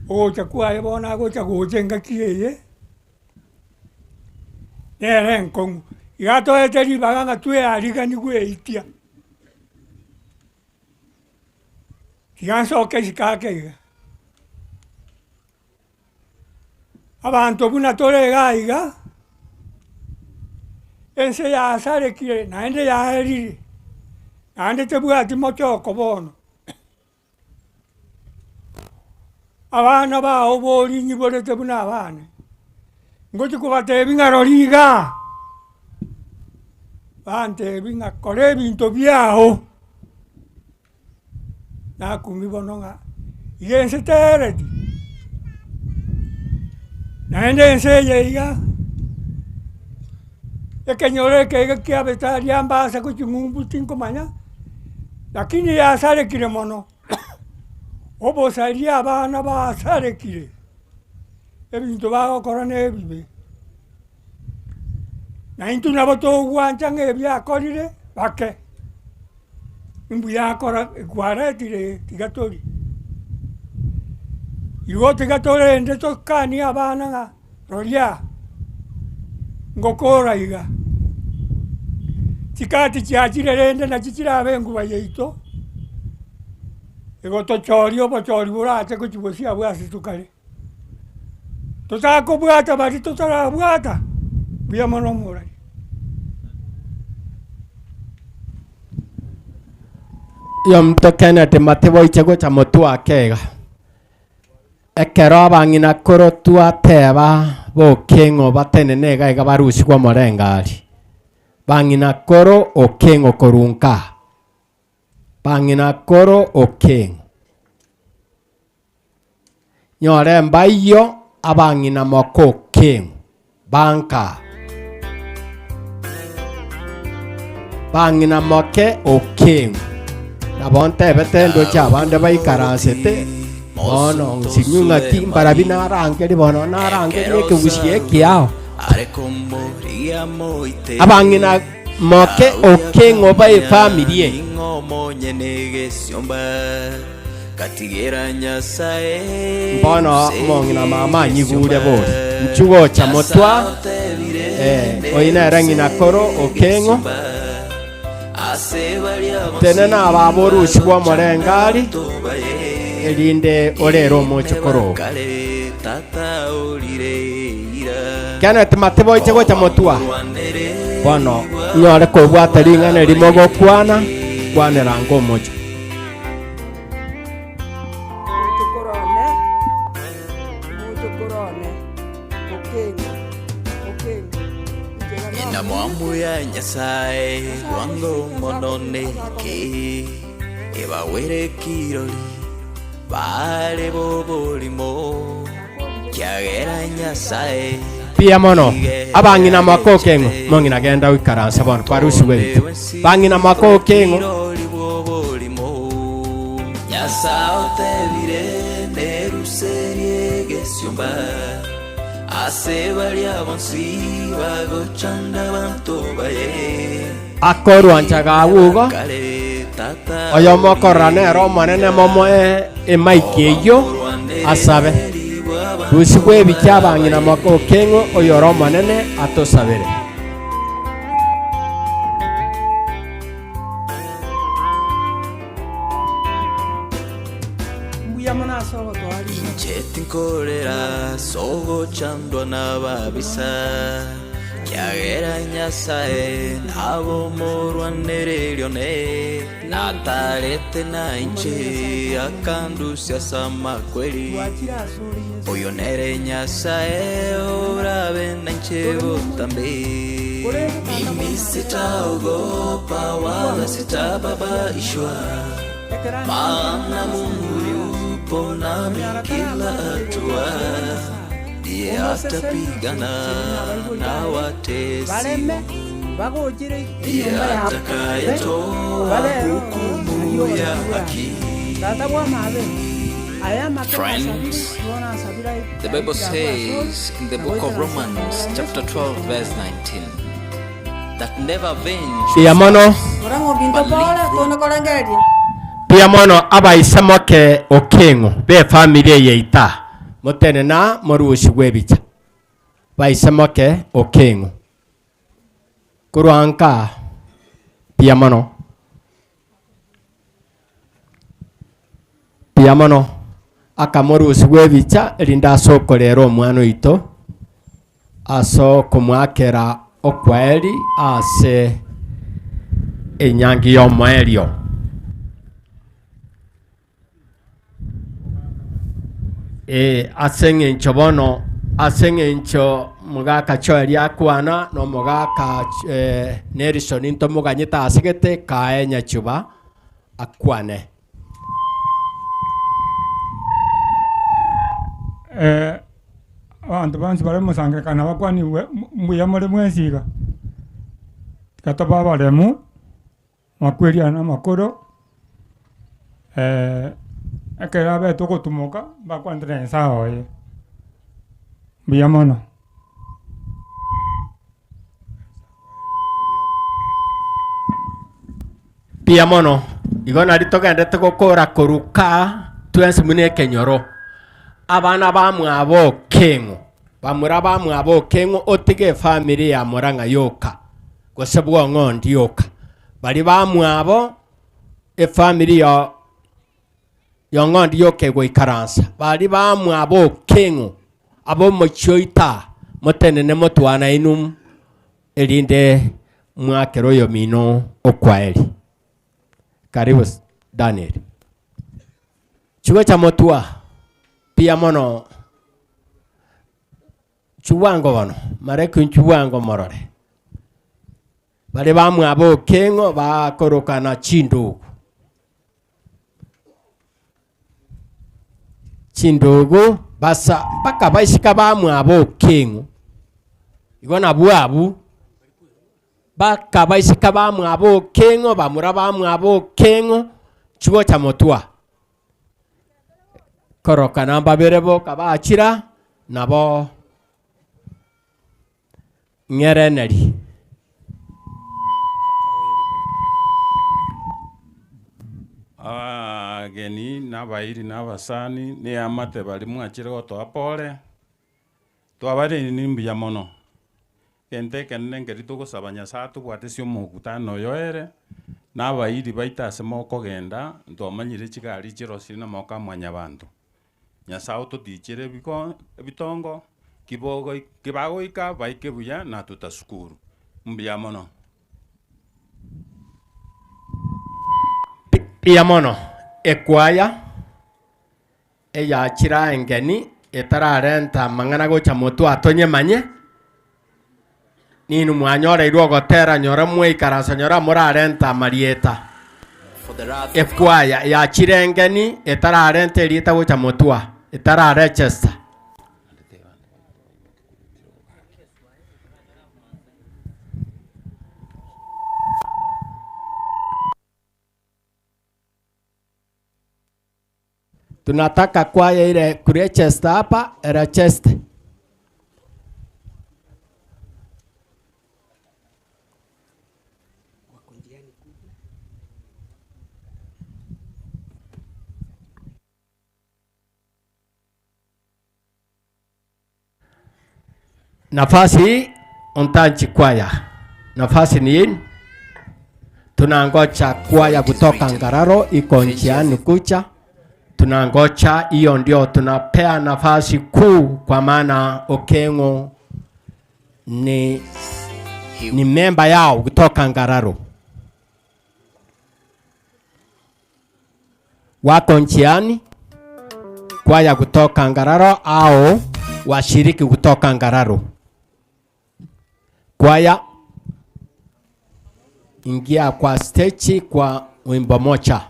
ogocha kwaye bono agocha gocha engaki eye nere enkong'u. Iga toete ribaga ng'a tweariganiwe eitia. Tiga nsoke isiko ake iga. Abanto buna tore iga iga ense yasarekire naende yaerire naende tebwati mochoko bono. Abana bao bori nyiborete buna abana ngochi kobatebi ng'a rori iga bantebi ng'a kora ebinto biao nakumi bono ng'a iga ense tereti naende ense eye iga ekenyoro eke iga kiabete aria mbasa goching'umbu tinkomanya lakini yasarekire mono. Obosaria abana basarekire ebinto bagokora na ebibe na intwe nabo togwancha ng'a ebiakorire bake mbuya akora kwaretire tiga tori igo tiga torende tokanie abana ng'a roria ngokora iga chikati chiachire rende nachi chirabe enguba yaito igo tochori obochori borache gochibosia bwase tukare totakobwata bari totarabwata buya mono omorari. Iyo mto Kenneth matiboiche gocha motwa akega ekero abang'ina koro twateba bokeng'o batenene iga iga barusigwe omorengari bang'ina koro okeng'o korunka bang'ina koro okeng'o nyore mbaiyo abang'ina moko okeng'o banka bang'ina moke okeng'o nabo ntebete ndoche abande baikaransete bono nsinywa ng'aki mbarabi narangeri bono narangeri ekegusi ekiao abang'ina moke okeng'o ba efamily eye mbono mong'ina mama anyigure bori nchugocha motwa oyi nere ng'ina koro okeng'o tene nababa orusigwe omorengari erinde orere omochokoro. Kenneth matiboiche gocha motwa bono Nyore kobwata ring'ana rimo gokwana kwanera ngomocho. Mwamu ya Nyasaye wango mononeke ebawere kirori bare bobolimo kyagera Nyasaye pia mono abang'ina mwako kengo mong'ina genda wikaransa bono kwarusiwe bang'ina mwako kengo Nyasaye otebire neruserie gesiomba ase baria bonsi bagochanda bantu baye akorwanchaga wugo oyo mokorana ero omonene momoe emaiki eyio asabe rusigwe ebicha abang'ina mwako kengo oyo oro omonene atosabere. Chettinkorera sogo chandwa n'ababisa kyagera Nyasaye nabo morwanererione natarete na inche akandusia samakweli oyo nere Nyasaye orabe na inche botambe mimi sitaogopa wala sitababaishwa maana Mungu yupo nami kila hatua ndiye atapigana na watesi ndiye atakayetoa hukumu ya haki. Friends, the Bible says in the book of Romans chapter 12 verse 19 that never avenge Pia mono pia mono abaisemoke okengo be family yeita motene na morusi gwebicha baisemoke okengo kurwanka pia mono akamorusi gwebicha erinda asokorera omwana oito aso komwakera okwaeri ase enyangi y'omoerio. Aseng'encho bono aseng'encho mugaka choeri akwana no mugaka Nelson into muganyita asigete kae nyachuba akwane. Abantu bansi bari musangirekana bakwaniwe mbuya muri mwensiga tikatoba baremu makweriana amakoro ekera betu gotumoka bakwandira ensaha oye mbuya mono. Pia mono igo nari togendete gokora koruka twensi mune ekenyoro abana bamwabo kengo bamura bamwabo kengo otige family ya Murang'a yoka gose bwong'ondi yoka bari bamwabo efamily ya yong'ondi yoke goikaransa bari bamwabo kengo abo mochoita motenene motwana inum erinde mwakero yo mino okwaeri. Karibu Daniel. Chuo cha motua pia mono chuwango bono mareku chuwango morore bari bamwabo kengo bakorokana chindugu chindugu basa mpaka baishika bamwabo kengo igo na bwabu baka baishika bamwabo kengo bamura bamwabo kengo chuo cha motua korokana baberebo kabachira nabo ngereneri. Ageni n'abairi n'abasani n'amate bari mwachire gotoa pole twabari nimbuya mono kente kenene nkeri togosaba Nyasaye tobwate ase omokutano oyo ere n'abairi baita ase mokogenda ntwamanyire chigari chirosire na moko amwanya banto Nyasaye ototichere ebitongo kibagoika baike buya na tutasukuru mbuya mono. Pia mono ekwaya eyachira engeni etararenta mang'ana gocha motu atonye manye ninu mwanyoreirwe ogotera nyora mweikarasa nyora morarenta marieta. Ekwaya yachira engeni etararenta erieta gocha motua etararechesta. Tunataka kwaya ile kurechesta hapa erecheste. Nafasi hii untanchi kwaya. Nafasi ni yenu. Tunangoja kwaya kutoka Ngararo iko njiani kucha. Tunangoja hiyo, ndio tunapea nafasi kuu, kwa maana Okengo ni memba yao kutoka Ngararo. Wako njiani kwaya kutoka Ngararo au washiriki kutoka Ngararo. Kwaya ingia kwa stage kwa wimbo moja.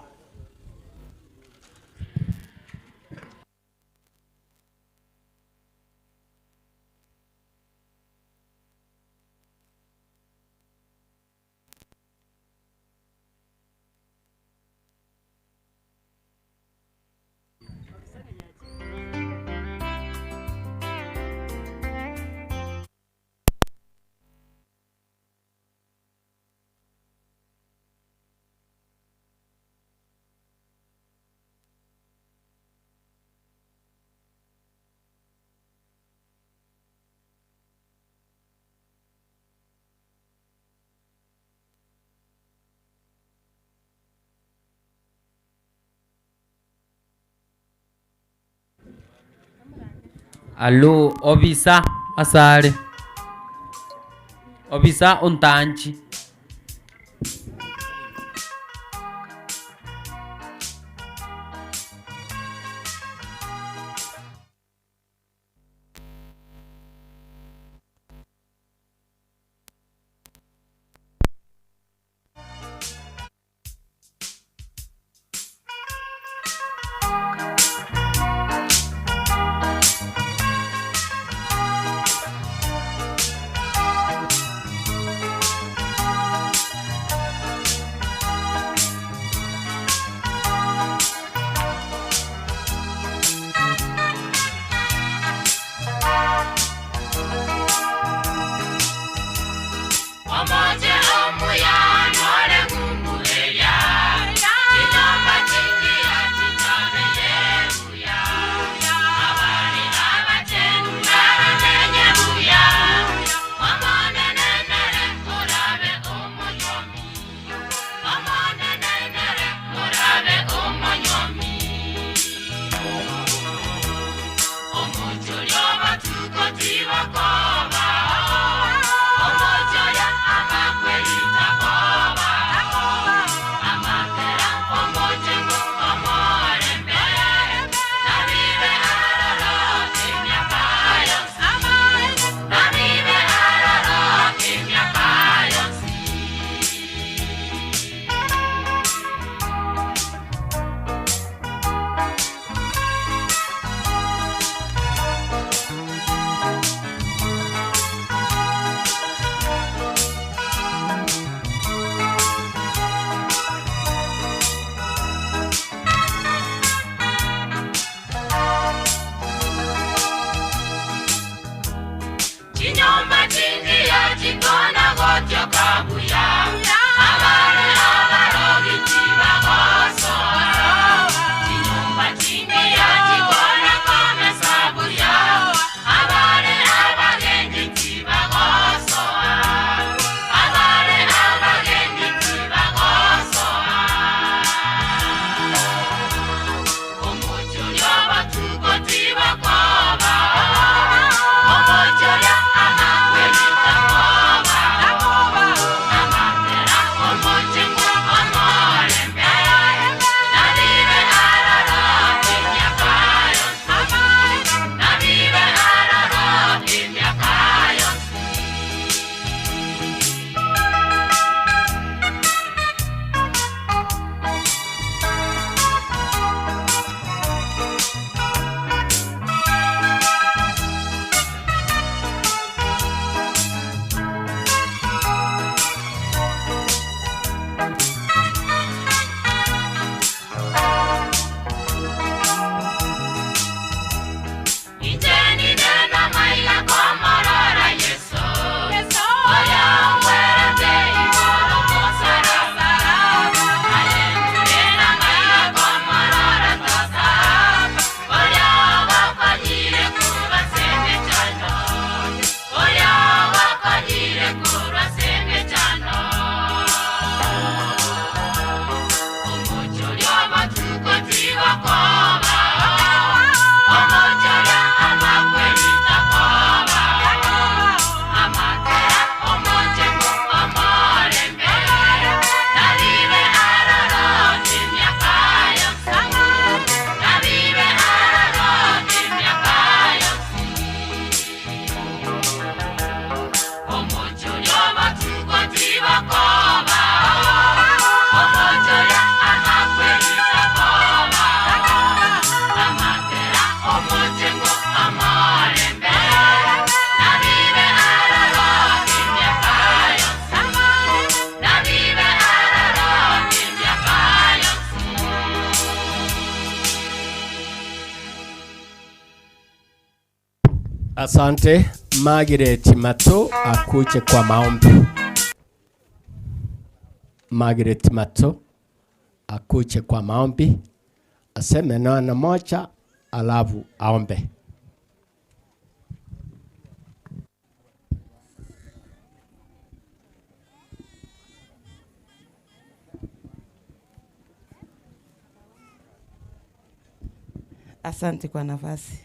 Alo obisa asare obisa ontanchi. Asante. Margaret Mato akuje kwa maombi. Margaret Mato akuje kwa maombi, aseme neno moja alafu aombe. Asante kwa nafasi.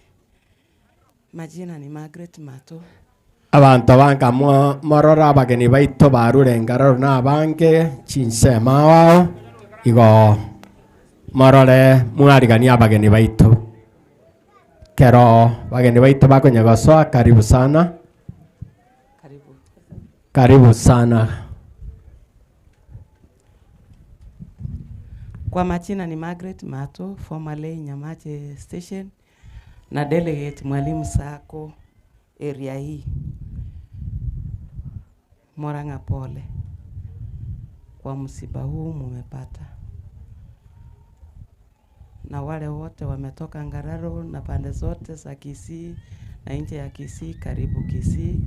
Majina ni Margaret Mato. Abantu banga morora abageni baito barure ngararo na abange chinsema wao igo morore mwarigania abageni baito kero bageni baito bakonyegosoa. Karibu sana. Karibu. Karibu sana. Kwa majina ni Margaret Mato, formerly Nyamache Station na delegate Mwalimu Sacco area hii. Murang'a, pole kwa msiba huu mumepata, na wale wote wametoka Ngararo na pande zote za Kisii na nje ya Kisii, karibu Kisii,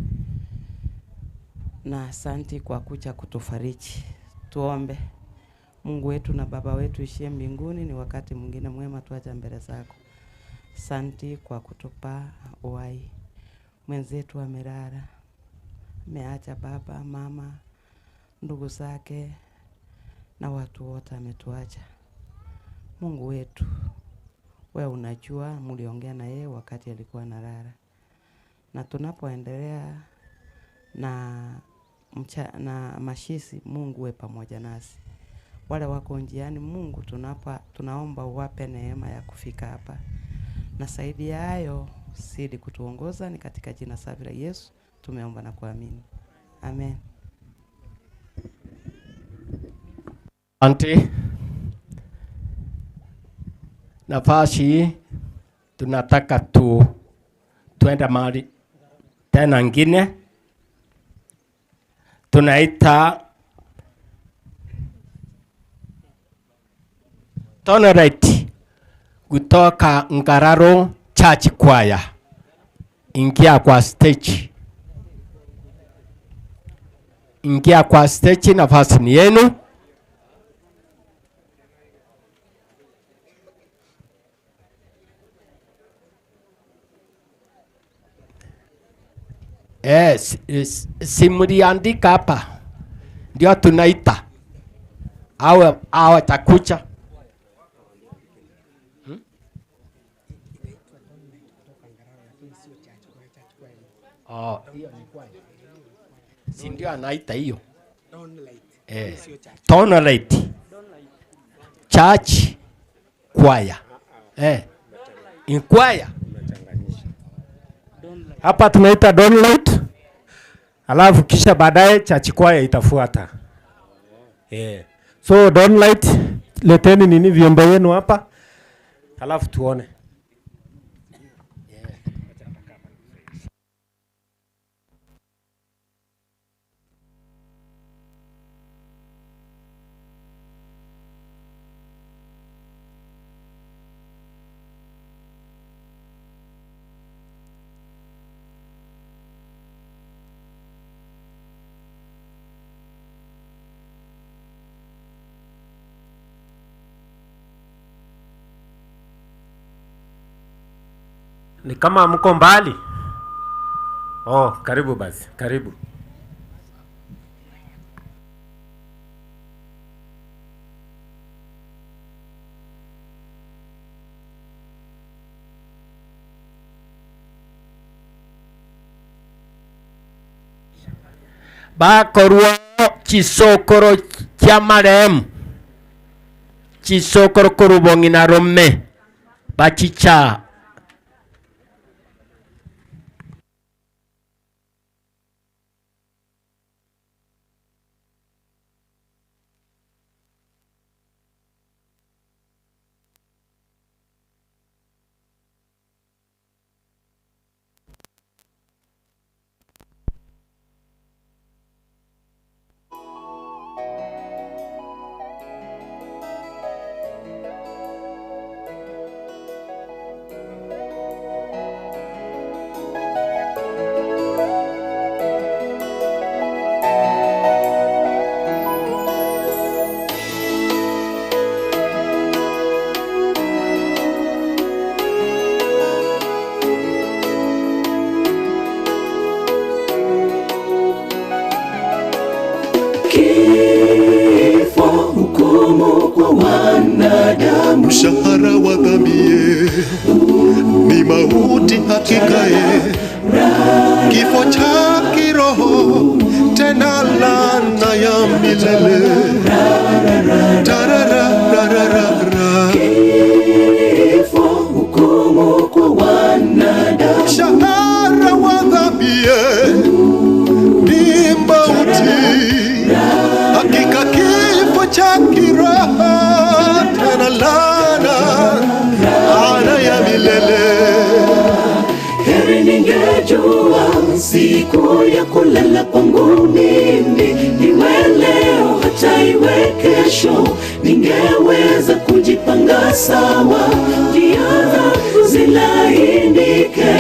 na asanti kwa kuja kutufariji. Tuombe. Mungu wetu na Baba wetu ishie mbinguni, ni wakati mwingine mwema tuacha mbele zako. Asanti kwa kutupa uhai. Mwenzetu amelala, ameacha baba, mama, ndugu zake na watu wote ametuacha. Mungu wetu, we unajua mliongea na yeye wakati alikuwa analala. Na tunapoendelea na mashisi, Mungu we pamoja nasi. Wale wako njiani, Mungu tunaomba uwape neema ya kufika hapa. Na zaidi ya hayo, zidi kutuongoza, ni katika jina safi la Yesu tumeomba na kuamini. Amen. Asante. Nafasi tunataka tuenda mahali tena ngine. Tunaita Tonerite kutoka Ngararo Church Choir. Ingia kwa stage. Ingia kwa stage, nafasi ni yenu. Simuliandika hapa. Ndio tunaita. Awe takucha. Oh, si ndio anaita hiyo? Tonalite Church Choir. In choir. Hapa tunaita Donlight. Alafu kisha baadaye Church Choir itafuata. So Donlight, leteni nini vyombo yenu hapa. Alafu tuone. Ni kama mko mbali. Oh, karibu basi, karibu. Bakorwa chisokoro cha marehemu. Chisokoro korubongi na rome. Bachicha. Mshahara wa dhambi ni mauti hakika, kifo cha kiroho tena laana ya milele. Tararararara. Kifo hukumu kwa wanadamu. Mshahara wa dhambi ni mauti, hakika kifo cha kiroho tena laana ya milele. Heri ningejua siku ya kulala kwangu mimi, iwe leo hata iwe kesho, ningeweza kujipanga sawa, njia zangu zilainike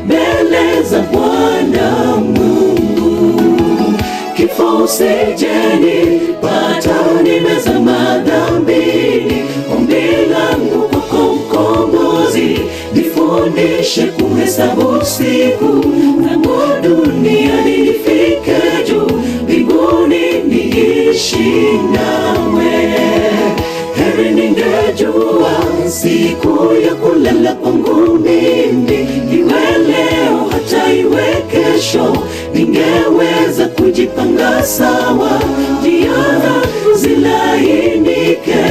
mbele za Bwana Mungu. Kifo usijeni pata nimezama dhambini, ombi langu kwako Mkombozi, nifundishe kuhesabu siku zangu duniani nifike juu mbinguni niishi nawe. Heri ningejua siku ya kulala kwangu mimi, iwe leo hata iwe kesho, ningeweza kujipanga sawa, njia zangu zilainike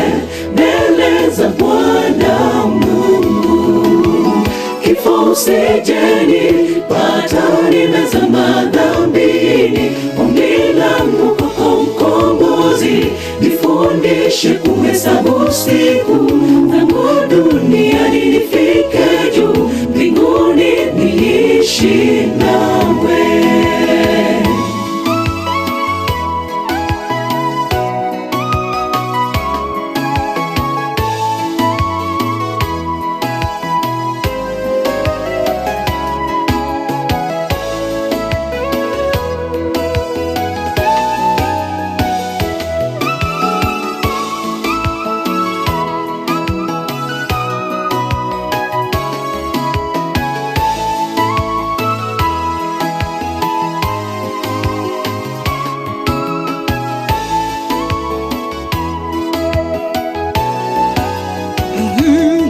mbele za Bwana Mungu. Kifo usijeni pata nimezama dhambini, ombi langu kwako Mkombozi, nifundishe kuhesabu siku zangu duniani nifike juu mbinguni niishi nawe.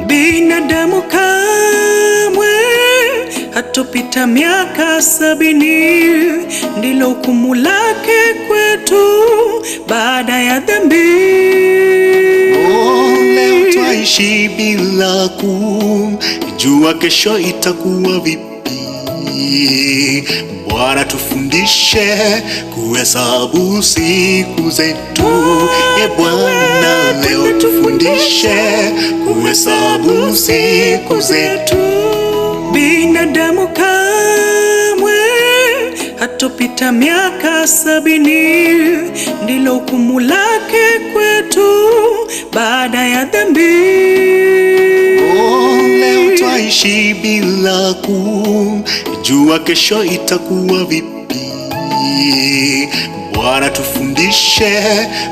Binadamu kamwe hatopita miaka 70, ndilo hukumu lake kwetu baada ya dhambi. Oh, leo twaishi bila kujua kesho itakuwa vipi. Bwana tufundishe kuhesabu siku zetu. E Bwana, leo tufundishe kuhesabu siku zetu. Binadamu kamwe hatopita miaka 70, ndilo hukumu lake kwetu baada ya dhambi. Oh, leo twaishi bila kujua kesho itakuwa vipi. Bwana tufundishe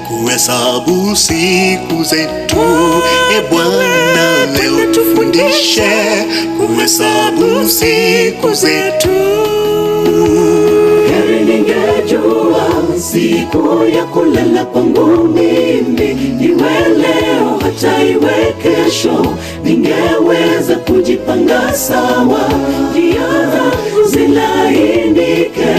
kuhesabu siku zetu. E Bwana, leo tufundishe kuhesabu siku zetu. Heri ningejua siku ya kulala kwangu mimi, iwe leo hata iwe kesho, ningeweza kujipanga sawa, njia zangu zilainike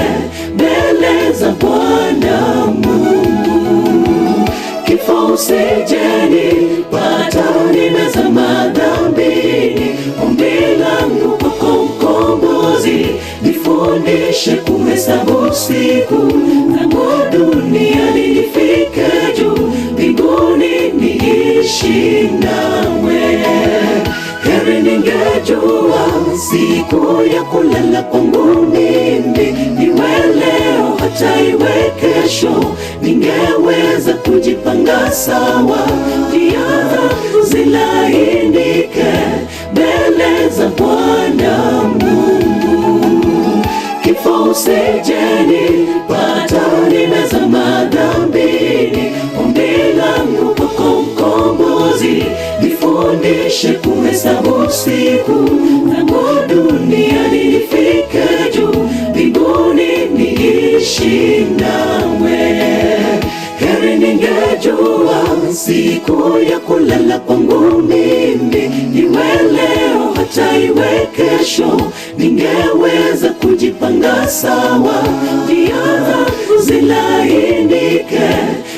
mbele za Bwana Mungu. Kifo usijeni pata nimezama dhambini, ombi langu kwako Mkombozi, nifundishe kuhesabu siku zangu duniani nifike juu mbinguni niishi nawe. Heri ningejua siku ya kulala kwangu mimi, iwe leo hata iwe kesho, ningeweza kujipanga sawa, njia zangu zilainike mbele za Bwana Mungu. Kifo usijeni pata nimezama dhambini, ombi langu kwako Mkombozi, nifundishe kuhesabu siku zangu duniani nifike juu mbinguni niishi nawe. Heri ningejua siku ya kulala kwangu mimi, hata iwe kesho, ningeweza kujipanga sawa, njia zangu zilainike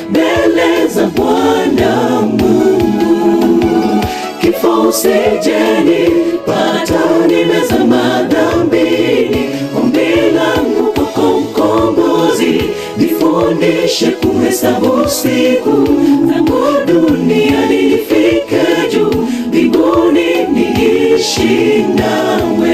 mbele za Bwana Mungu. Kifo usijeni pata, nimezama dhambini, ombi langu kwako Mkombozi, nifundishe kuhesabu siku zangu duniani, nifike juu mbinguni niishi nawe.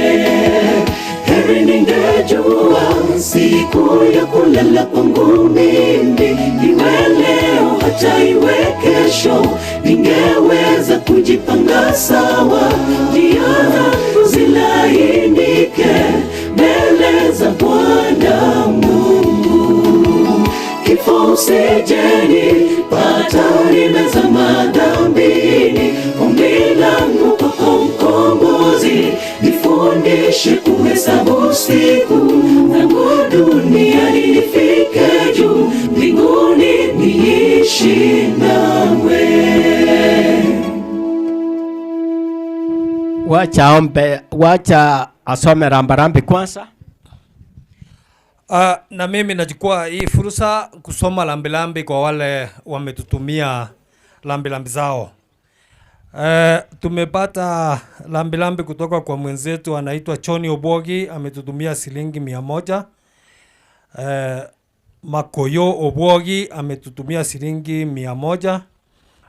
Heri ningejua siku ya kulala kwangu mimi, iwe leo hata iwe kesho, ningeweza kujipanga sawa, njia zangu zilainike mbele za Bwana Mungu. Kifo usijeni pata, nimezama dhambini, ombi langu kwako Mkombozi, nifundishe kuhesabu siku zangu duniani, nifike juu mbinguni niishi nawe. Wacha ombe, wacha asome rambarambi kwanza. Na mimi nachukua hii fursa kusoma lambilambi kwa wale wametutumia lambilambi zao. Tumepata lambilambi kutoka kwa mwenzetu anaitwa Choni Obwogi, ametutumia shilingi 100. Makoyo Obwogi ametutumia shilingi 100.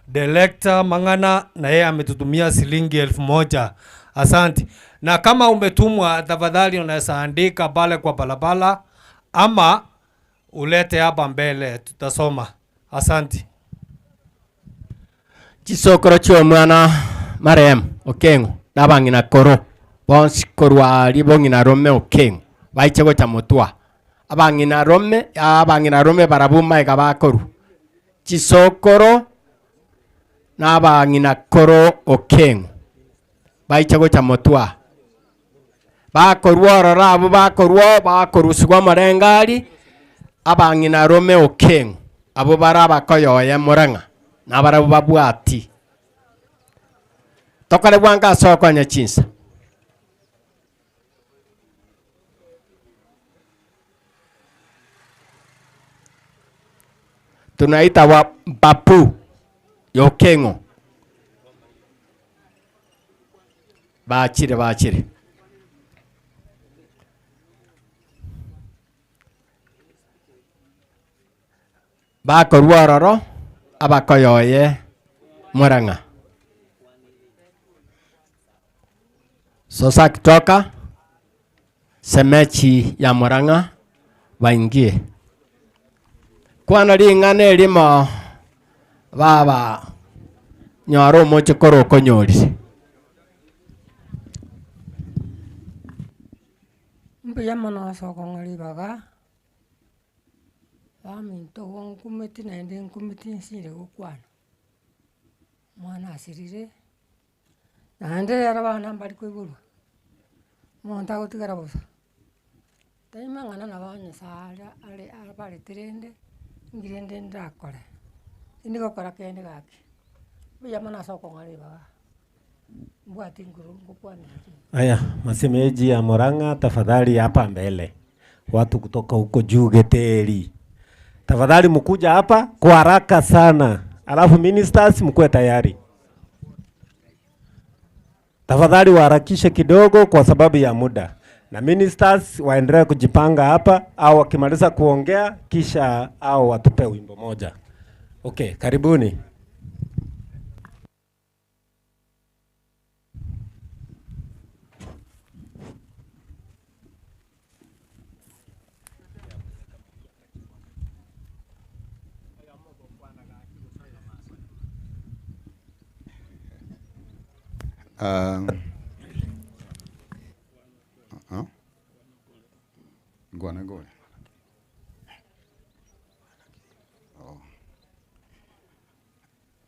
Delekta Mangana na yeye ametutumia shilingi 1000. Asante. Na kama umetumwa, tafadhali unaweza andika pale kwa barabara ama ulete hapa mbele, tutasoma. Asante. Chisokoro chio mwana marehemu Okengo nabang'ina koro bonsi korwa ribong'ina rome Okengo baiche gocha motwa abang'ina rome barabuma ekabakoru chisokoro nabang'ina koro Okengo baiche gocha motwa bakorwa orora abo bakorwa bakorusigwa amarengari abang'ina rome Okengo abo barabakoyoya Murang'a nabarabu babwati tokare bwanga sokonya chinsa. Tunaita wa bapu Yokengo bachire bachire bakorwa ororo abakoyoye Murang'a. Sasa kitoka semechi ya Murang'a waingie kwana ring'ana erimo baba nyoro omoche korwa okonyorire. Mbuya mono ase okong'a ribaga baminto igo nkumeti naende nkumeti nsire gokwana mwana asirire naende rero abana mbari koiborwa omonto agotigara bosa taima ng'ana nabo Nyasaye are abarete rende ngirende ndakore tindi gokora kende gaki mbuya mono ase okong'a ribaga mbwati nguru ngokwanera. Aya, masemeji ya Murang'a tafadhali hapa mbele, watu kutoka huko juu Geteri, tafadhali mkuja hapa kwa haraka sana, alafu ministers mkuwe tayari. Tafadhali waharakishe kidogo kwa sababu ya muda, na ministers waendelee kujipanga hapa, au wakimaliza kuongea kisha au watupe wimbo moja. Okay, karibuni. Ngwana ngore. Oh.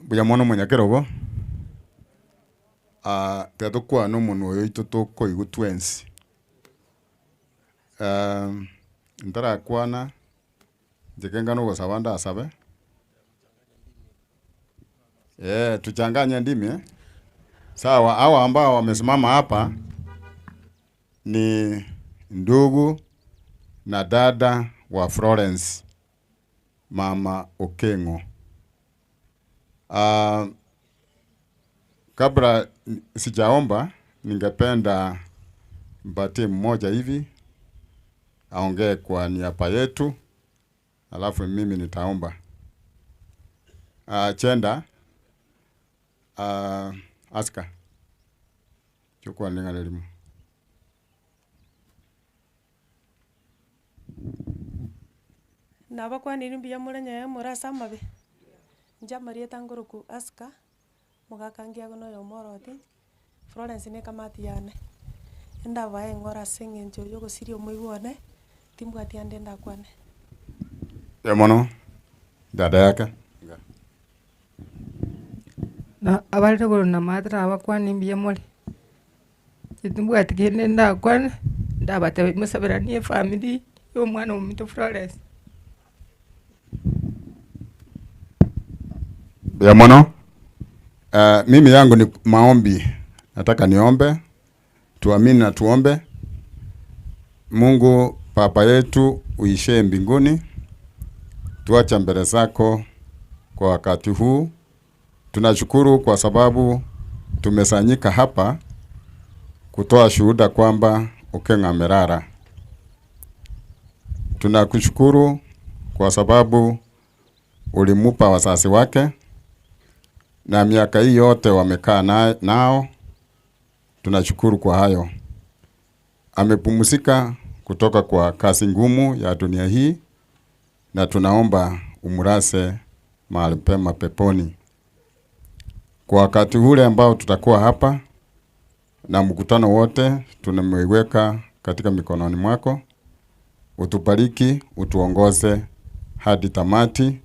Buya mono mwenyakerogo. Tetokwa no mono oyo itotokoigu twensi. Ntarakwana njekenga no gosaba ndasabe. Tuchanganye ndimi eh? Sawa, hawa ambao wamesimama hapa ni ndugu na dada wa Florence Mama Okengo. Kabla sijaomba, ningependa mpatie mmoja hivi aongee kwa niaba yetu, alafu mimi nitaomba. Chenda, Aska, chukua linga lelimu. Nabakwanire mbuya more nyaye more ase amabe, inche amarieta ngoroku Aska, mogaka ngiago na oyomo oroti, Florence na ekamati yane. Endabae eng'ora ase eng'encho ya ogosiria omoigwa one, timbwati ande ndakwane. Ya mono dada yake. Na abarire igoro na matera abakwane mbuya more, timbwati kende ndakwane, ndabatebia mosaberanie efamiri ya omwana ominto Florence. Ya mono. Mimi yangu ni maombi. Nataka niombe, tuamini na tuombe. Mungu Baba yetu uishie mbinguni, tuacha mbele zako kwa wakati huu. Tunashukuru kwa sababu tumesanyika hapa kutoa shuhuda kwamba Okengo amelala. Tunakushukuru kwa sababu ulimupa wazazi wake na miaka hii yote wamekaa nao. Tunashukuru kwa hayo. Amepumzika kutoka kwa kazi ngumu ya dunia hii, na tunaomba umurase mahali pema peponi. Kwa wakati ule ambao tutakuwa hapa na mkutano wote, tunamweka katika mikononi mwako. Utubariki, utuongoze hadi tamati.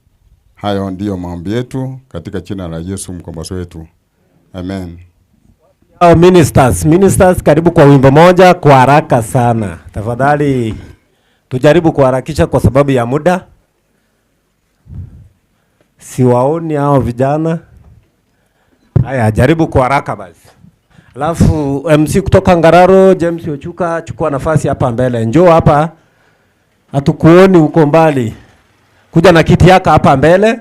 Hayo ndiyo maombi yetu katika jina la Yesu mkombozi wetu. Amen. Oh, ministers, karibu kwa wimbo moja kwa haraka sana. Tafadhali tujaribu kuharakisha kwa sababu ya muda. Siwaoni hao vijana. Haya, jaribu kwa haraka basi. Alafu MC kutoka Ngararo, James Ochuka, chukua nafasi hapa mbele. Njoo hapa. Hatukuoni uko mbali. Kuja na kiti yako hapa mbele.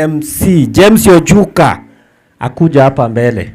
MC James Ochuka akuja hapa mbele.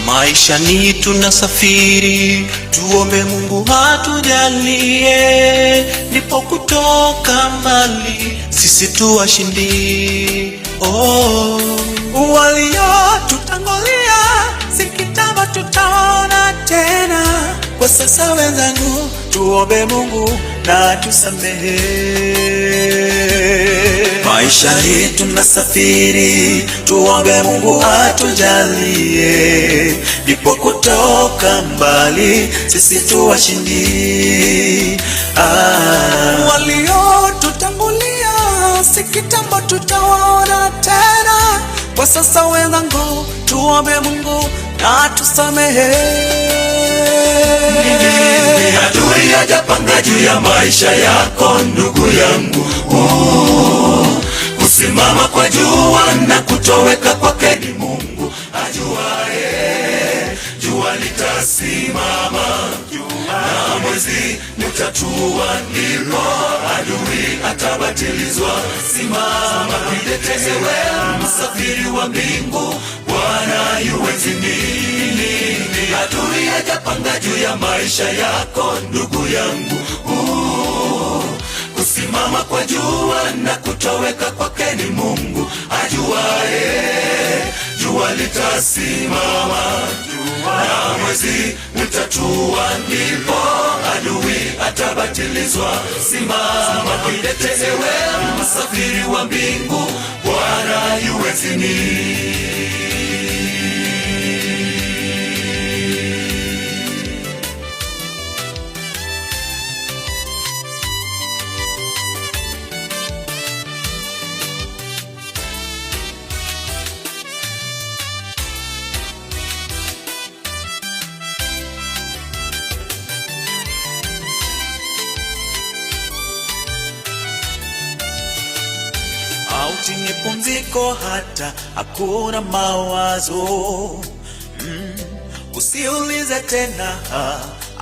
Maisha ni tunasafiri, tuombe Mungu atujalie, ndipo kutoka mbali sisi tuwashindi. Oh, waliotutangulia si kitambo tutaona tena. Kwa sasa wenzangu, tuombe Mungu na tusamehe. Maisha hii tunasafiri, tuombe Mungu atujalie, ndipo kutoka mbali sisi tuwashindi. Waliotutangulia si kitambo tutaona tena. Kwa sasa wenzangu, tuombe Mungu na tusamehe. Adui hajapanga juu ya maisha yako ndugu yangu, kusimama kwa jua na kutoweka kwake ni Mungu ajuae. Jua litasimama na mwezi utatua, ndipo adui atabatilizwa. Simama kidete, ewe msafiri wa mbingu, Bwana yu wezini. Adui hajapanga juu ya maisha yako ndugu yangu, Kusimama kwa jua na kutoweka kwake ni Mungu ajuaye. Jua litasimama na mwezi utatua, ndipo adui atabatilizwa. Simama kidete, ewe msafiri wa mbingu, Bwana yu enzini. Auti pumziko hata hakuna mawazo. Usiulize tena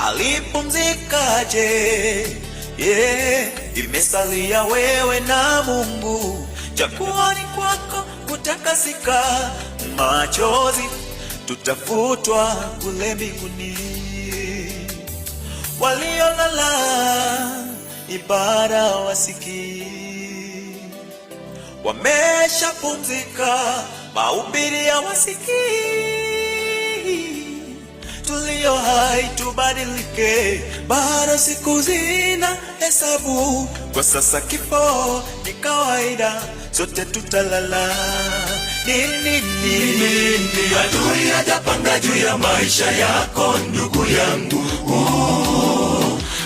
alipumzikaje. Yeah, imesalia wewe na Mungu, chakuani kwako kutakasika, machozi tutafutwa kule mbinguni. Waliolala ibada wasikii, wameshapumzika, mahubiri hawasikii. Tulio hai tubadilike, bado siku zina hesabu. Kwa sasa kifo ni kawaida, sote tutalala. Nini nini adui hajapanga juu ya maisha yako ndugu yangu.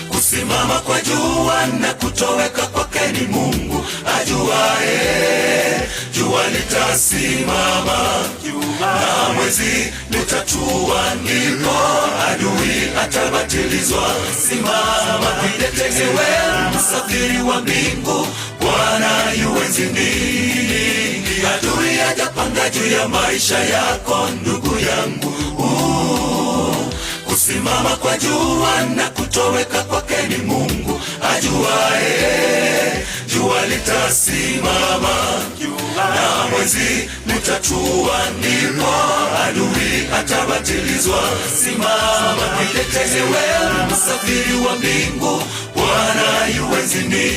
Kusimama kwa jua na kutoweka kwake ni Mungu ajuaye. Jua litasimama na mwezi utatua, ndipo adui atabatilizwa. Simama kidete, ewe msafiri wa mbingu, Bwana yu enzini. Adui hajapanga juu ya maisha yako ndugu yangu. Kusimama kwa jua na kutoweka kwake ni Mungu ajuaye. Jua litasimama na mwezi utatua, ndipo adui atabatilizwa. Simama kidete, ewe msafiri wa mbingu, Bwana yu enzini.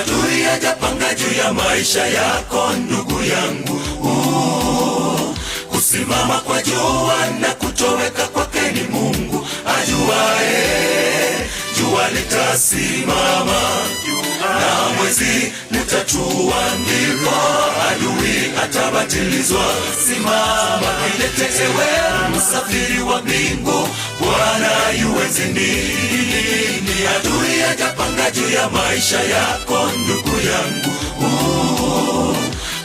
Adui hajapanga juu ya maisha yako ndugu yangu. Kusimama kwa jua na kutoweka kwake ni Mungu ajuaye. Jua litasimama na mwezi utatua, ndipo adui atabatilizwa. Simama kidete, ewe msafiri wa mbingu, Bwana yu enzini. Adui hajapanga juu ya maisha yako ndugu yangu.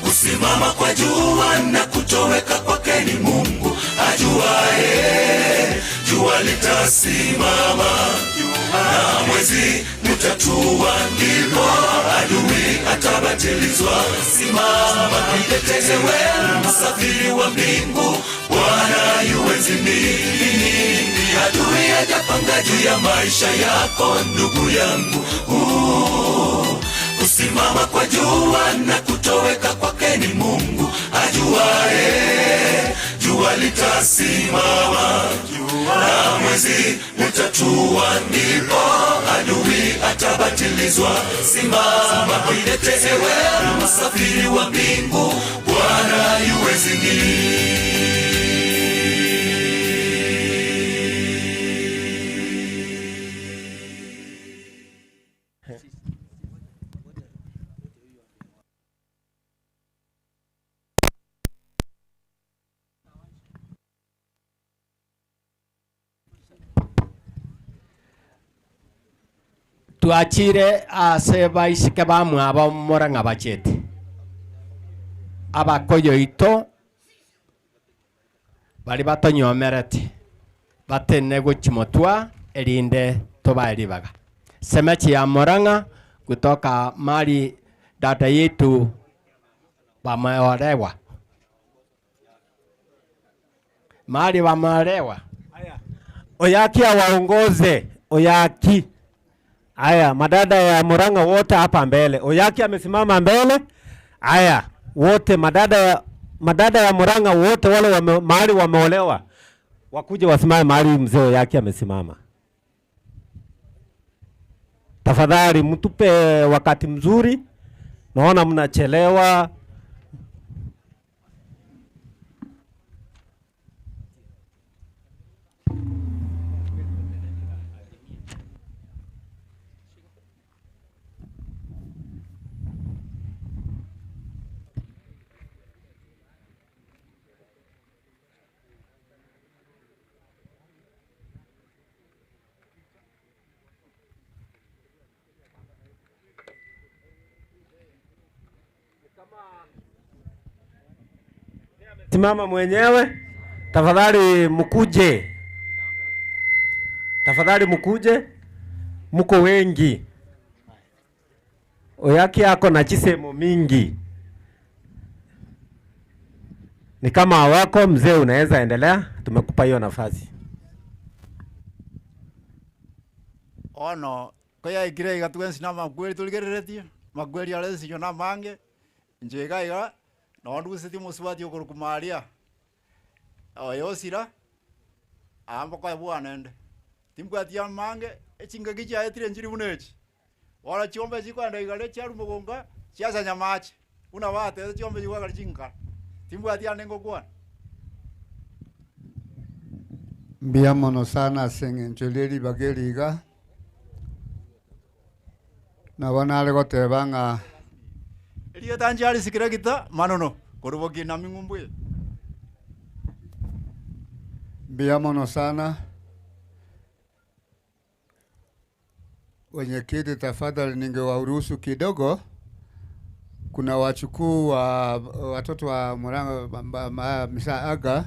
Kusimama kwa jua na kutoweka kwake ni Mungu ajuaye. Jua litasimama na mwezi utatua, ndipo adui atabatilizwa. Simama kidete, ewe msafiri wa mbingu, Bwana yu enzini. Adui hajapanga juu ya maisha yako ndugu yangu. Kusimama kwa jua na kutoweka kwake ni Mungu ajuaye. Jua litasimama na mwezi utatua, ndipo adui atabatilizwa. Simama kidete, ewe msafiri wa mbingu, Bwana yu enzini. Twachire ase baisike bamwabo Murang'a bachete abakoyoito bari batonyomerete batene gochimotwa erinde tobaeribaga semechi ya Murang'a kutoka mali dada yetu wameolewa, mali wameolewa. Oyaki awaongoze. Oyaki. Aya, madada ya Murang'a wote hapa mbele. Oyaki amesimama mbele. Aya, wote madada ya Murang'a wote wale mahali wameolewa wakuje wasimame mahali mzee Oyaki amesimama. Tafadhali mtupe wakati mzuri, naona mnachelewa. Simama mwenyewe tafadhali, mkuje tafadhali, mkuje, mko wengi. Oyaki yako na chisemo mingi, ni kama hawako. Mzee, unaweza endelea, tumekupa hiyo nafasi. Ono koyaikire iga twensi na makweri turigereretie makweri aria nsinyo na mange inche iga iga no nduseti mosubati okoruku maria oyo osira amba koya bwana ende timbwatia mange echingaki chiaetire nchiri buna echi ora chiombe chikwenda igare chiaru mogonga chiasanya mache buna batete chiombe chikwagara chinkara timbwatia ande ngokwana. Mbuya mono sana ase eng'encho ria ribaga eri iga nabo nare goteba ng'a Erieta nchiarisikire gita manono koruboki na ming'umbuye. Mbuya mono sana. Wenyekiti, tafadhali ningewaruhusu kidogo. Kuna wachukuu wa watoto wa Murang'a Msaaga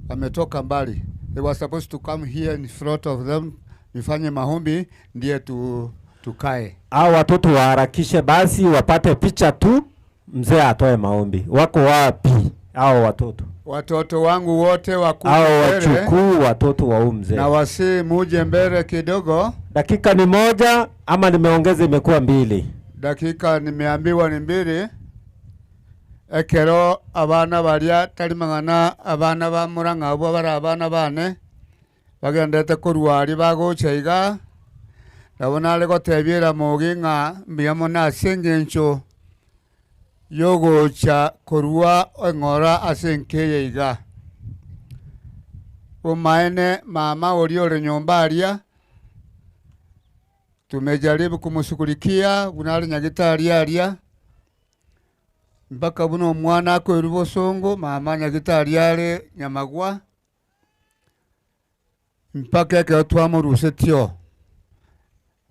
wametoka mbali. They were supposed to come here in front of them nifanye maombi ndiye tukae. Hao watoto waharakishe basi wapate picha tu, mzee atoe maombi. Wako wapi hao watoto? Watoto wangu wote wakuje Hao mbele. wachukuu watoto wa huyu mzee. Na wasi muje mbele kidogo. Dakika ni moja ama nimeongeza imekuwa mbili? Dakika nimeambiwa ni mbili. Ekero abana baria tari mang'ana abana ba Murang'a abwo bara abana bane bagendete korwa aria bagocha iga nabo nare gotebiera mogi ng'a mbuya mono ase eng'encho yogocha korwa eng'ora ase enkeye iga. Omaene mama oria ore nyomba aria tumejaribu kumshughulikia bunare nyagitari aria mpaka buno omwana akoirwa bosongo mama nyagitari are Nyamagwa mpaka ekero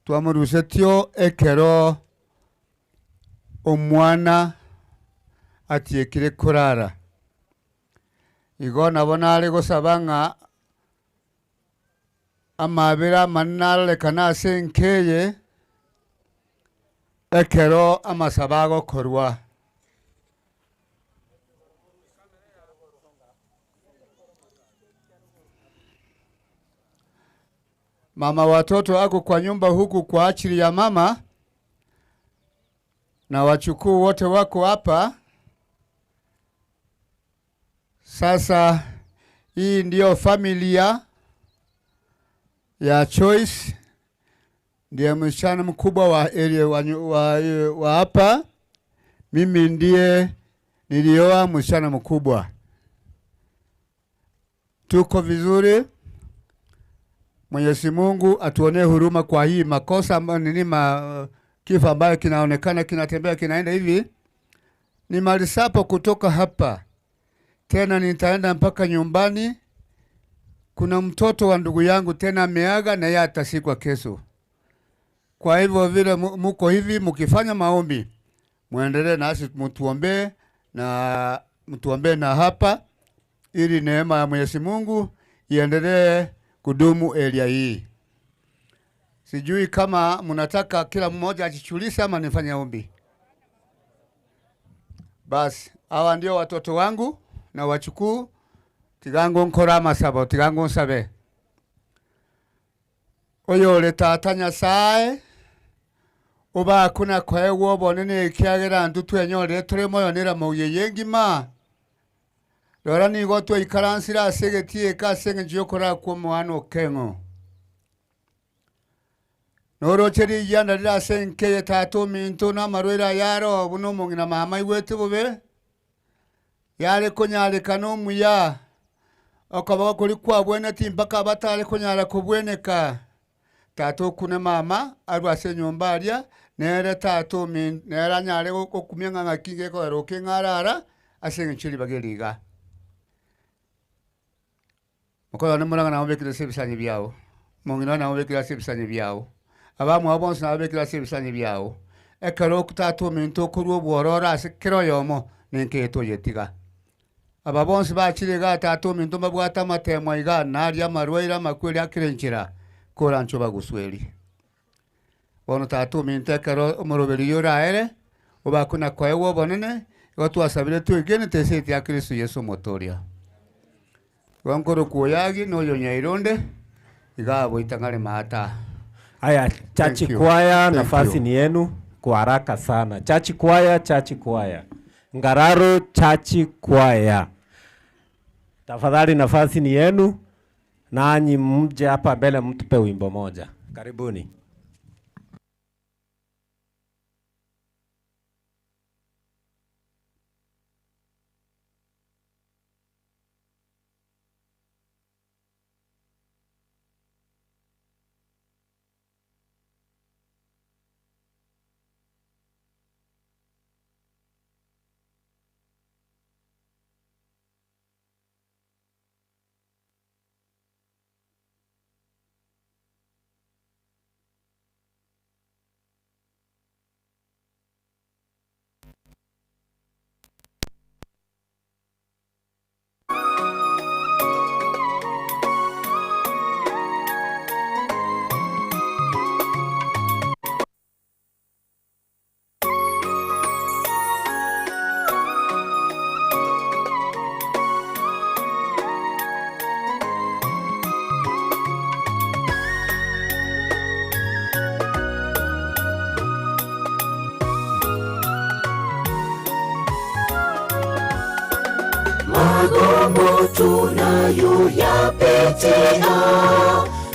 twamorusetio ekero omwana atiekire korara igo nabo nare gosaba ng'a amabera amanene arorekana ase enkeye ekero amasaba agokorwa. Mama watoto ako kwa nyumba huku kwa ajili ya mama na wachukuu wote wako hapa. Sasa hii ndio familia ya Choice, ndiye msichana mkubwa wa area wa hapa. Mimi ndiye nilioa msichana mkubwa. Tuko vizuri. Mwenyezi Mungu atuonee huruma kwa hii makosa ambayo nini kifo ambayo kinaonekana kinatembea kinaenda hivi. Nimalizapo kutoka hapa tena nitaenda mpaka nyumbani. Kuna mtoto wa ndugu yangu tena ameaga na yeye atasikwa kesho. Kwa hivyo vile muko hivi mkifanya maombi muendelee nasi mtuombee na mtuombee na hapa ili neema ya Mwenyezi Mungu iendelee kudumu area hii. Sijui kama mnataka kila mmoja ajichulishe ama nifanye ombi. Basi hawa ndio watoto wangu na wachukuu. Tigango nkora masabo tigango nsabe. Oyo le tata Nyasaye oba kuna kwaegwo bonene ekiagera ntu twenyore tore moyo nera moyeye ngima. Rora nigo twaikaransira ase egetie eka ase eng'encho yokora kwa omwana okeng'o. Norocheri yana rira senke tatu minto na marwera yaro buno mongina mama igwete bobe yare konyareka no muya okaba kuri kwa bwene timpaka batare konyara kubweneka tatu kune mama arwase nyomba aria nere tatu min nera nyare gokumya ng'a kinge ko roke ngarara asenge chiri bageriga mukola nemuranga na obekira sebisanyi byawo mongina na obekira sebisanyi byawo abamu abonse na obekira sebisanyi byawo ekero tatu minto kurwo bworora asekero yomo nenketo yetiga aba bonse bachiriga tatu minto babwata matemo iga narya marwaira makweli akirenchira korancho bagusweli bono tatu minto ekero omoroberi yoraere obakuna kwaewo bonene twasabire twegene teseti ya Kristo Yesu motoria wankoro kuoyagi noyo nyaironde igabo itangale mata. Haya, chachi kwaya, nafasi ni yenu kwa haraka sana. Chachi kwaya, chachi kwaya. Ngararo chachi kwaya. Tafadhali nafasi ni yenu. Nanyi mje hapa mbele mtupe wimbo moja. Karibuni. Magumu tunayoyapitia,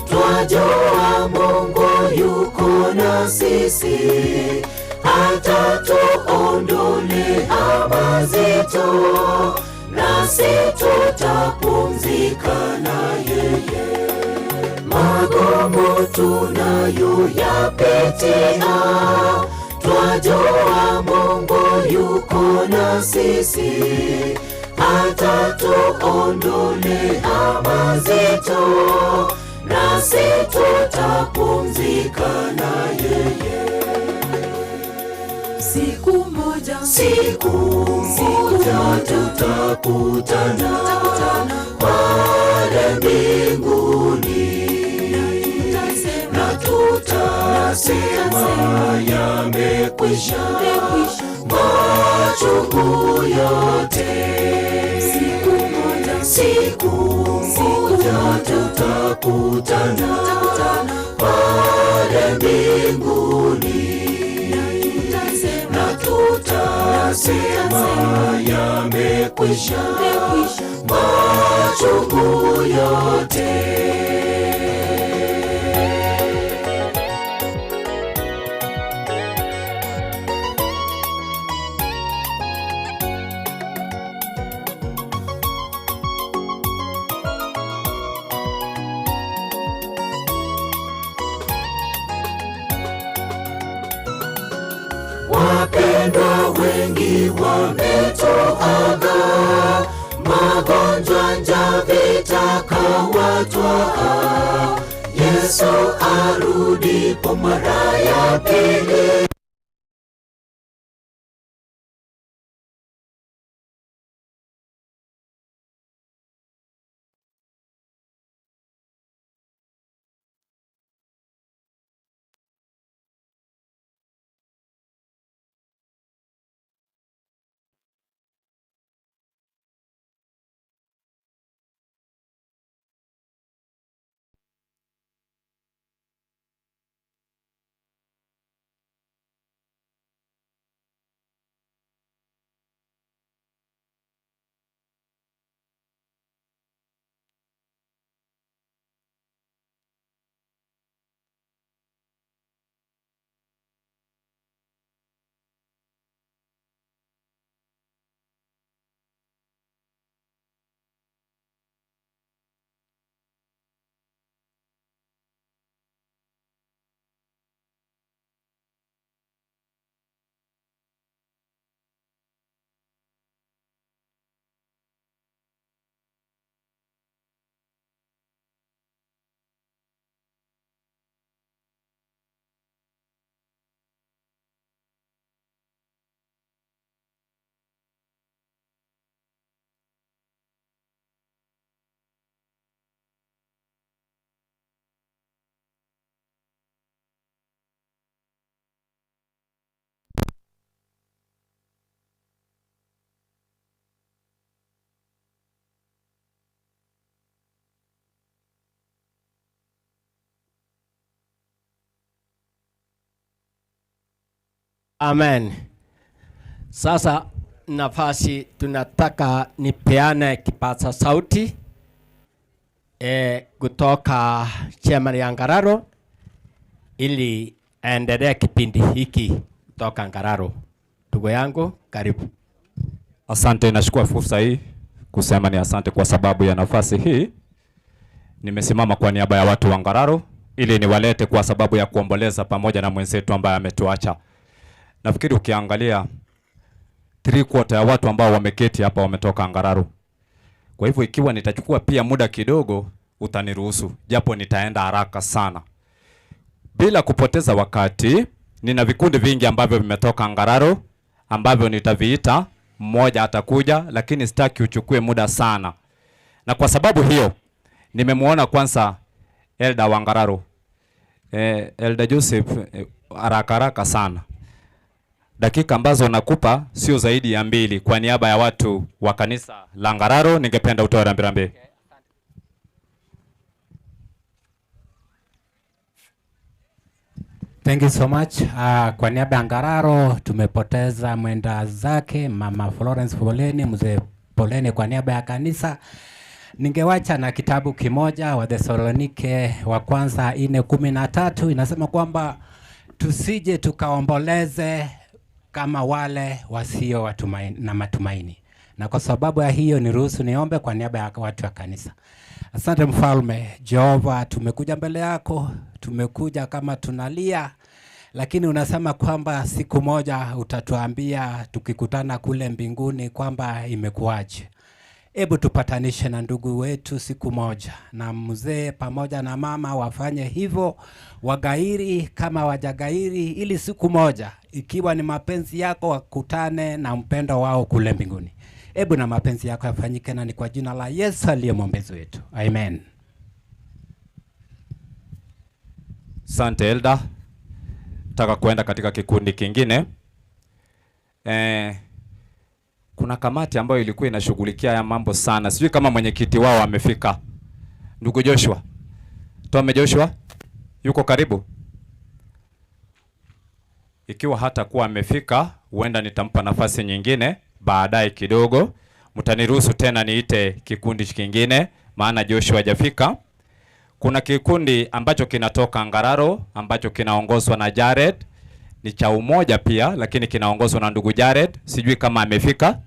twajua Mungu yuko na sisi, atatuondolea mazito, nasi tutapumzika na yeye. Magumu tunayoyapitia, twajua Mungu yuko na sisi, atatuondolea mazito, nasi tutapumzika na yeye. Siku moja, siku moja tutakutana pale mbinguni, na tutasema yamekwisha machungu yote. Siku moja tutakutana pale mbinguni, na tutasema yamekwisha machungu yote. Wapendwa wengi wametoaga, magonjwa, njaa, vita kawatwaa. Yesu arudipo mara ya pili, Amen. Sasa nafasi tunataka nipeane kipaza sauti kutoka chairman ya Ngararo ili aendelee kipindi hiki kutoka Ngararo. Ndugu yangu, karibu. Asante, nashukuru fursa hii kusema ni asante kwa sababu ya nafasi hii. Nimesimama kwa niaba ya watu wa Ngararo ili niwalete kwa sababu ya kuomboleza pamoja na mwenzetu ambaye ametuacha. Nafikiri ukiangalia 3/4 ya watu ambao wameketi hapa wametoka Ngararo. Kwa hivyo ikiwa nitachukua pia muda kidogo utaniruhusu, japo nitaenda haraka sana. Bila kupoteza wakati, nina vikundi vingi ambavyo vimetoka Ngararo ambavyo nitaviita, mmoja atakuja, lakini sitaki uchukue muda sana. Na kwa sababu hiyo nimemuona kwanza Elda wa Ngararo. Elda Joseph, haraka haraka sana. Dakika ambazo nakupa sio zaidi ya 2 kwa niaba ya watu wa kanisa la Ngararo, ningependa utoe rambirambi. Thank you so much. Kwa niaba ya Ngararo tumepoteza mwenda zake Mama Florence Poleni, mzee Poleni kwa niaba ya kanisa. Ningewacha na kitabu kimoja wa Thesalonike wa kwanza 4:13 inasema kwamba tusije tukaomboleze kama wale wasio na matumaini. Na kwa sababu ya hiyo niruhusu niombe kwa niaba ya watu wa kanisa. Asante Mfalme Jehova, tumekuja mbele yako, tumekuja kama tunalia, lakini unasema kwamba siku moja utatuambia tukikutana kule mbinguni kwamba imekuwaje. Hebu tupatanishe na ndugu wetu siku moja, na mzee pamoja na mama wafanye hivyo, wagairi kama wajagairi, ili siku moja ikiwa ni mapenzi yako wakutane na mpendo wao kule mbinguni. Hebu na mapenzi yako yafanyike, na ni kwa jina la Yesu aliye mwombezi wetu. Amen. Asante Elda. Nataka kuenda katika kikundi kingine. Kuna kamati ambayo ilikuwa inashughulikia haya mambo sana. Sijui kama mwenyekiti wao amefika. Ndugu Joshua. Tuame Joshua yuko karibu. Ikiwa hata kuwa amefika, huenda nitampa nafasi nyingine baadaye kidogo. Mtaniruhusu tena niite kikundi kingine maana Joshua hajafika. Kuna kikundi ambacho kinatoka Ngararo ambacho kinaongozwa na Jared. Ni cha umoja pia lakini kinaongozwa na ndugu Jared. Sijui kama amefika.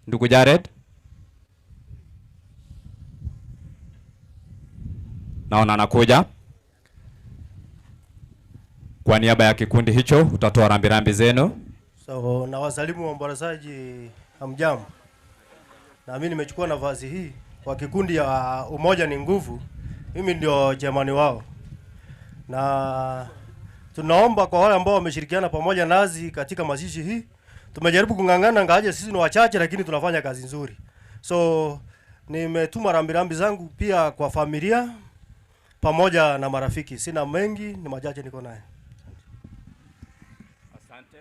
Ndugu Jared. Naona anakuja. Kwa niaba ya kikundi hicho utatoa rambirambi zenu. So, na wasalimu waombolezaji, hamjambo. Na mimi nimechukua nafasi hii kwa kikundi ya Umoja ni Nguvu. Mimi ndio chairman wao. Na tunaomba kwa wale ambao wameshirikiana pamoja nazi katika mazishi hii. Tumejaribu kung'ang'ana ngaje sisi ni wachache lakini tunafanya kazi nzuri. So nimetuma rambirambi zangu pia kwa familia pamoja na marafiki. Sina mengi, ni machache niko naye. Asante.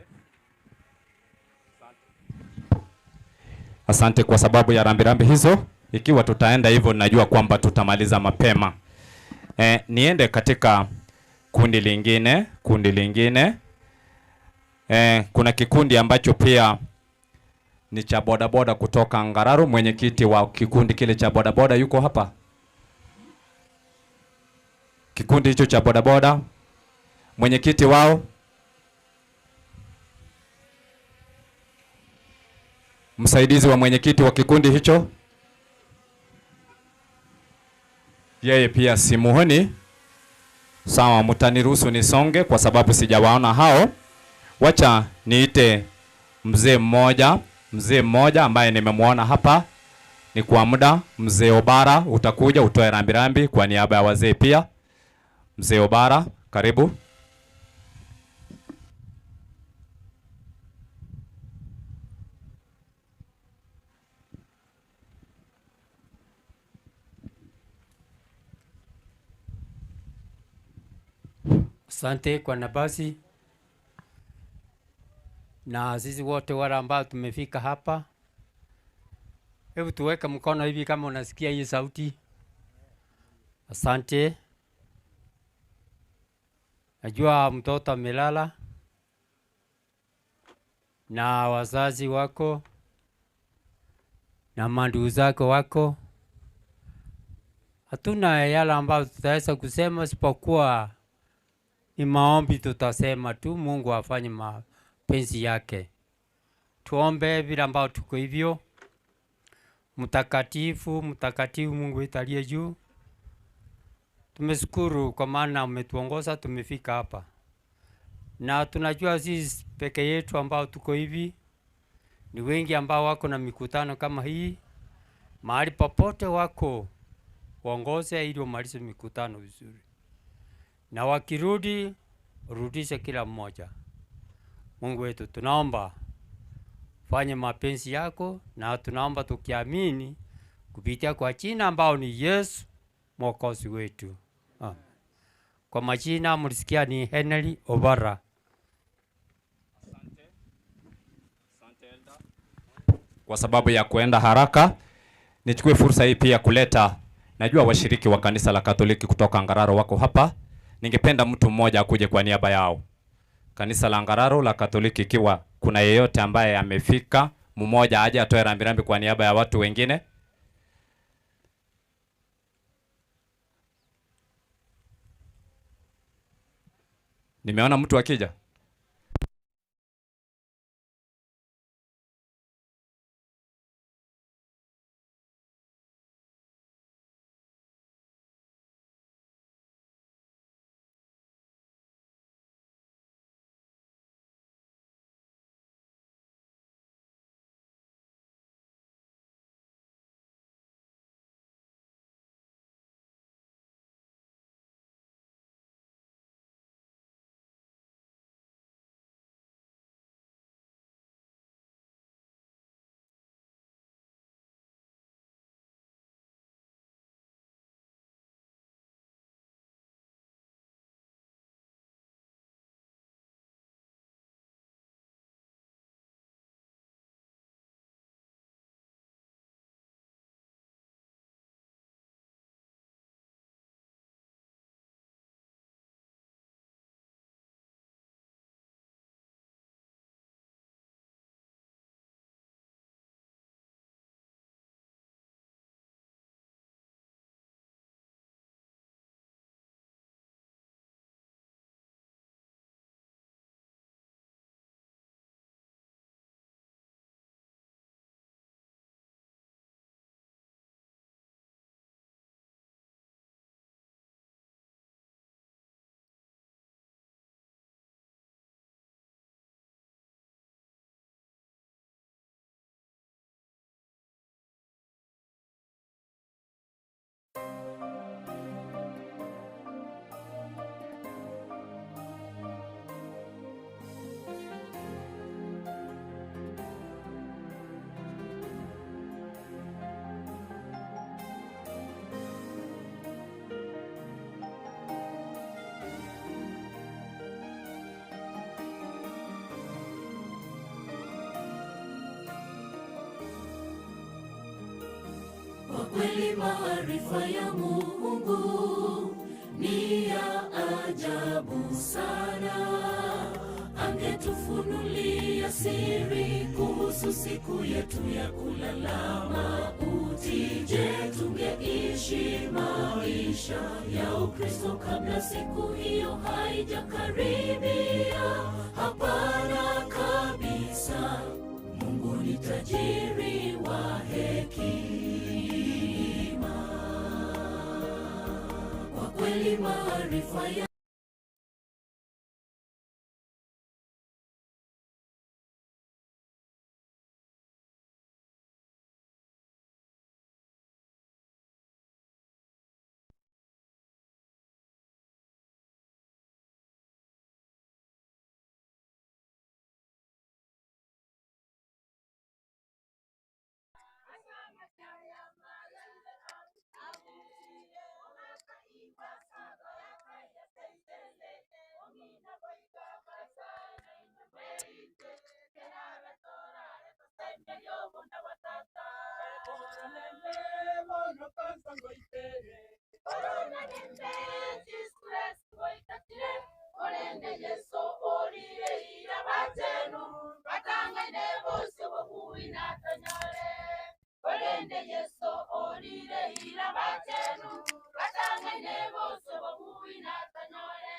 Asante kwa sababu ya rambirambi hizo. Ikiwa tutaenda hivyo najua kwamba tutamaliza mapema. Niende katika kundi lingine, Kuna kikundi ambacho pia ni cha bodaboda kutoka Ngararo. Mwenyekiti wa kikundi kile cha bodaboda yuko hapa. Kikundi hicho cha bodaboda, mwenyekiti wao, msaidizi wa mwenyekiti wa kikundi hicho, yeye pia simuoni. Sawa, mtaniruhusu nisonge kwa sababu sijawaona hao. Wacha niite mzee mmoja ambaye nimemuona hapa ni kwa muda. Mzee Obara, utakuja utoe rambirambi kwa niaba ya wazee pia. Mzee Obara, karibu. Asante kwa nafasi. Na sisi wote wale ambao tumefika hapa, hebu tuweke mkono hivi kama unasikia hii sauti. Asante. Najua mtoto amelala, na wazazi wako na mandugu zako wako. Hatuna yale ambayo tutaweza kusema isipokuwa ni maombi, tutasema tu Mungu afanye mapenzi yake. Tuombe vile ambao tuko hivyo. Mtakatifu, mtakatifu Mungu wetu aliye juu, tumeshukuru kwa maana umetuongoza tumefika hapa, na tunajua sisi peke yetu ambao tuko hivi ni wengi ambao wako na mikutano kama hii. Mahali popote wako waongoze ili wamalize mikutano vizuri, na wakirudi rudishe kila mmoja. Mungu wetu, tunaomba fanye mapenzi yako, na tunaomba tukiamini kupitia kwa jina ambao ni Yesu Mwokozi wetu. Amen. Kwa majina mlisikia ni Henry Obara. Kwa sababu ya kuenda haraka, nichukue fursa hii pia kuleta, najua washiriki wa kanisa la Katoliki kutoka Ngararo wako hapa. Ningependa mtu mmoja akuje kwa niaba yao. Kanisa la Ngararo la Katoliki, ikiwa kuna yeyote ambaye amefika, mmoja aje atoe rambirambi kwa niaba ya watu wengine. Nimeona mtu akija. Kwa kweli maarifa ya Mungu ni ya ajabu sana. Angetufunulia siri kuhusu siku yetu ya kulala mauti. Je, tungeishi maisha ya Ukristo kabla siku hiyo haijakaribia? Hapana kabisa. Mungu ni tajiri wa hekima. Kwa kweli maarifa ya Batang'aine bose bobuwi natonyore. Korende Yesu orire ira bachenu. Batang'aine bose bobuwi natonyore.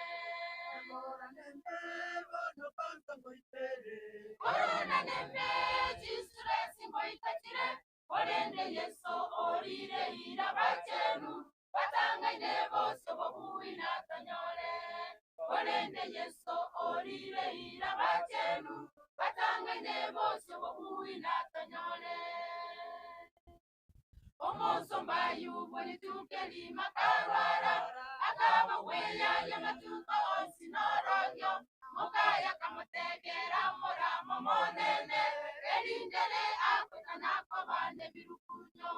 Korona nembe jisuresi ngoitatire. Korende Yesu orire ira bachenu. Batang'aine bose bobuwi natonyore. Korende Yesu orire ira bachenu. Batang'aine bose bobuwi natonyore. Omosomba yubonituke makarwara. Akaba weya yamatuko onsi norogyo. Mukaya kamutegera muramo monene. Erindere akutana kobane birukunyo.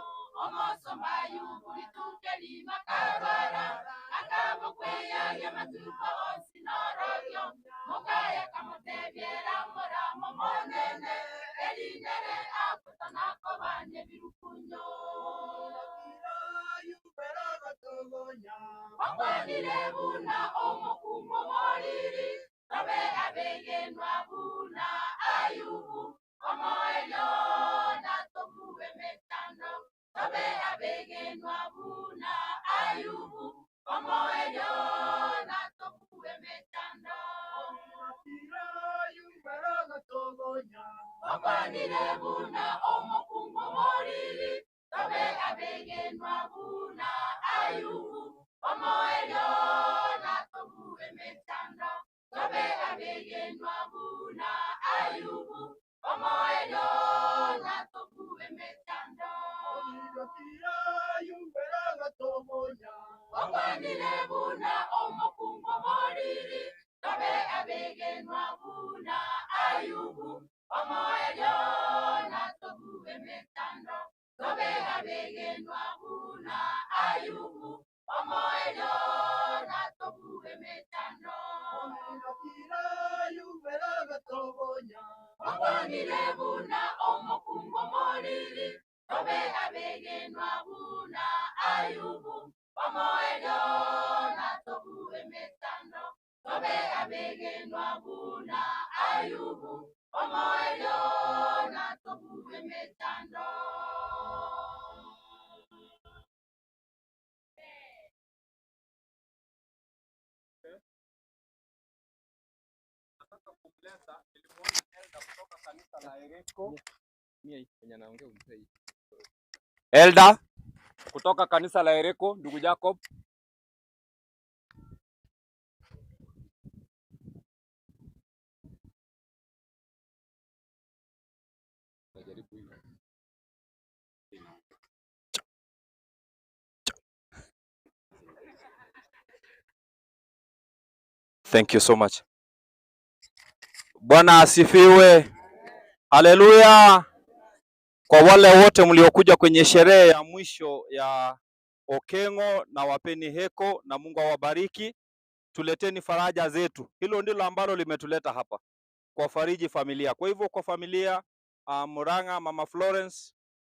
Omosomba yubonituke makarwara. Akaba weya yamatuko onsi norogyo. Mukaya kamutegera muramo monene. Erindere akutana kobane birukunyo. Okwanire buna omukumo moriri. Tobe abegenwa buna Ayubu. Omoelyo natobuwe metano. Tobe abegenwa buna Ayubu. Omoelyo natobuwe metano. Okwanire buna omukumo moriri. Tobe abegenwa buna Ayubu. Omoelyo natobuwe metano. Tobe abegenwa buna Ayubu. Omoelyo natobuwe metano. Okwanire buna omukungo moriri. Tobe abegenwa buna Ayubu. Omoelyo natobuwe metano. Tobe abegenwa buna Ayubu. Omoelyo natobuwe metano. Okwanire buna omukungo moriri. Tobe abegenwa buna Ayubu. Omoelyo natobuwe metano. Tobe abegenwa buna Ayubu. Omoelyo natobuwe metano. Elda kutoka kanisa la Ereko, ndugu Jacob. Thank you so much. Bwana asifiwe. Haleluya. Kwa wale wote mliokuja kwenye sherehe ya mwisho ya Okengo, na wapeni heko na Mungu awabariki. Tuleteni faraja zetu. Hilo ndilo ambalo limetuleta hapa, kuwafariji familia. Kwa hivyo kwa familia Murang'a, Mama Florence,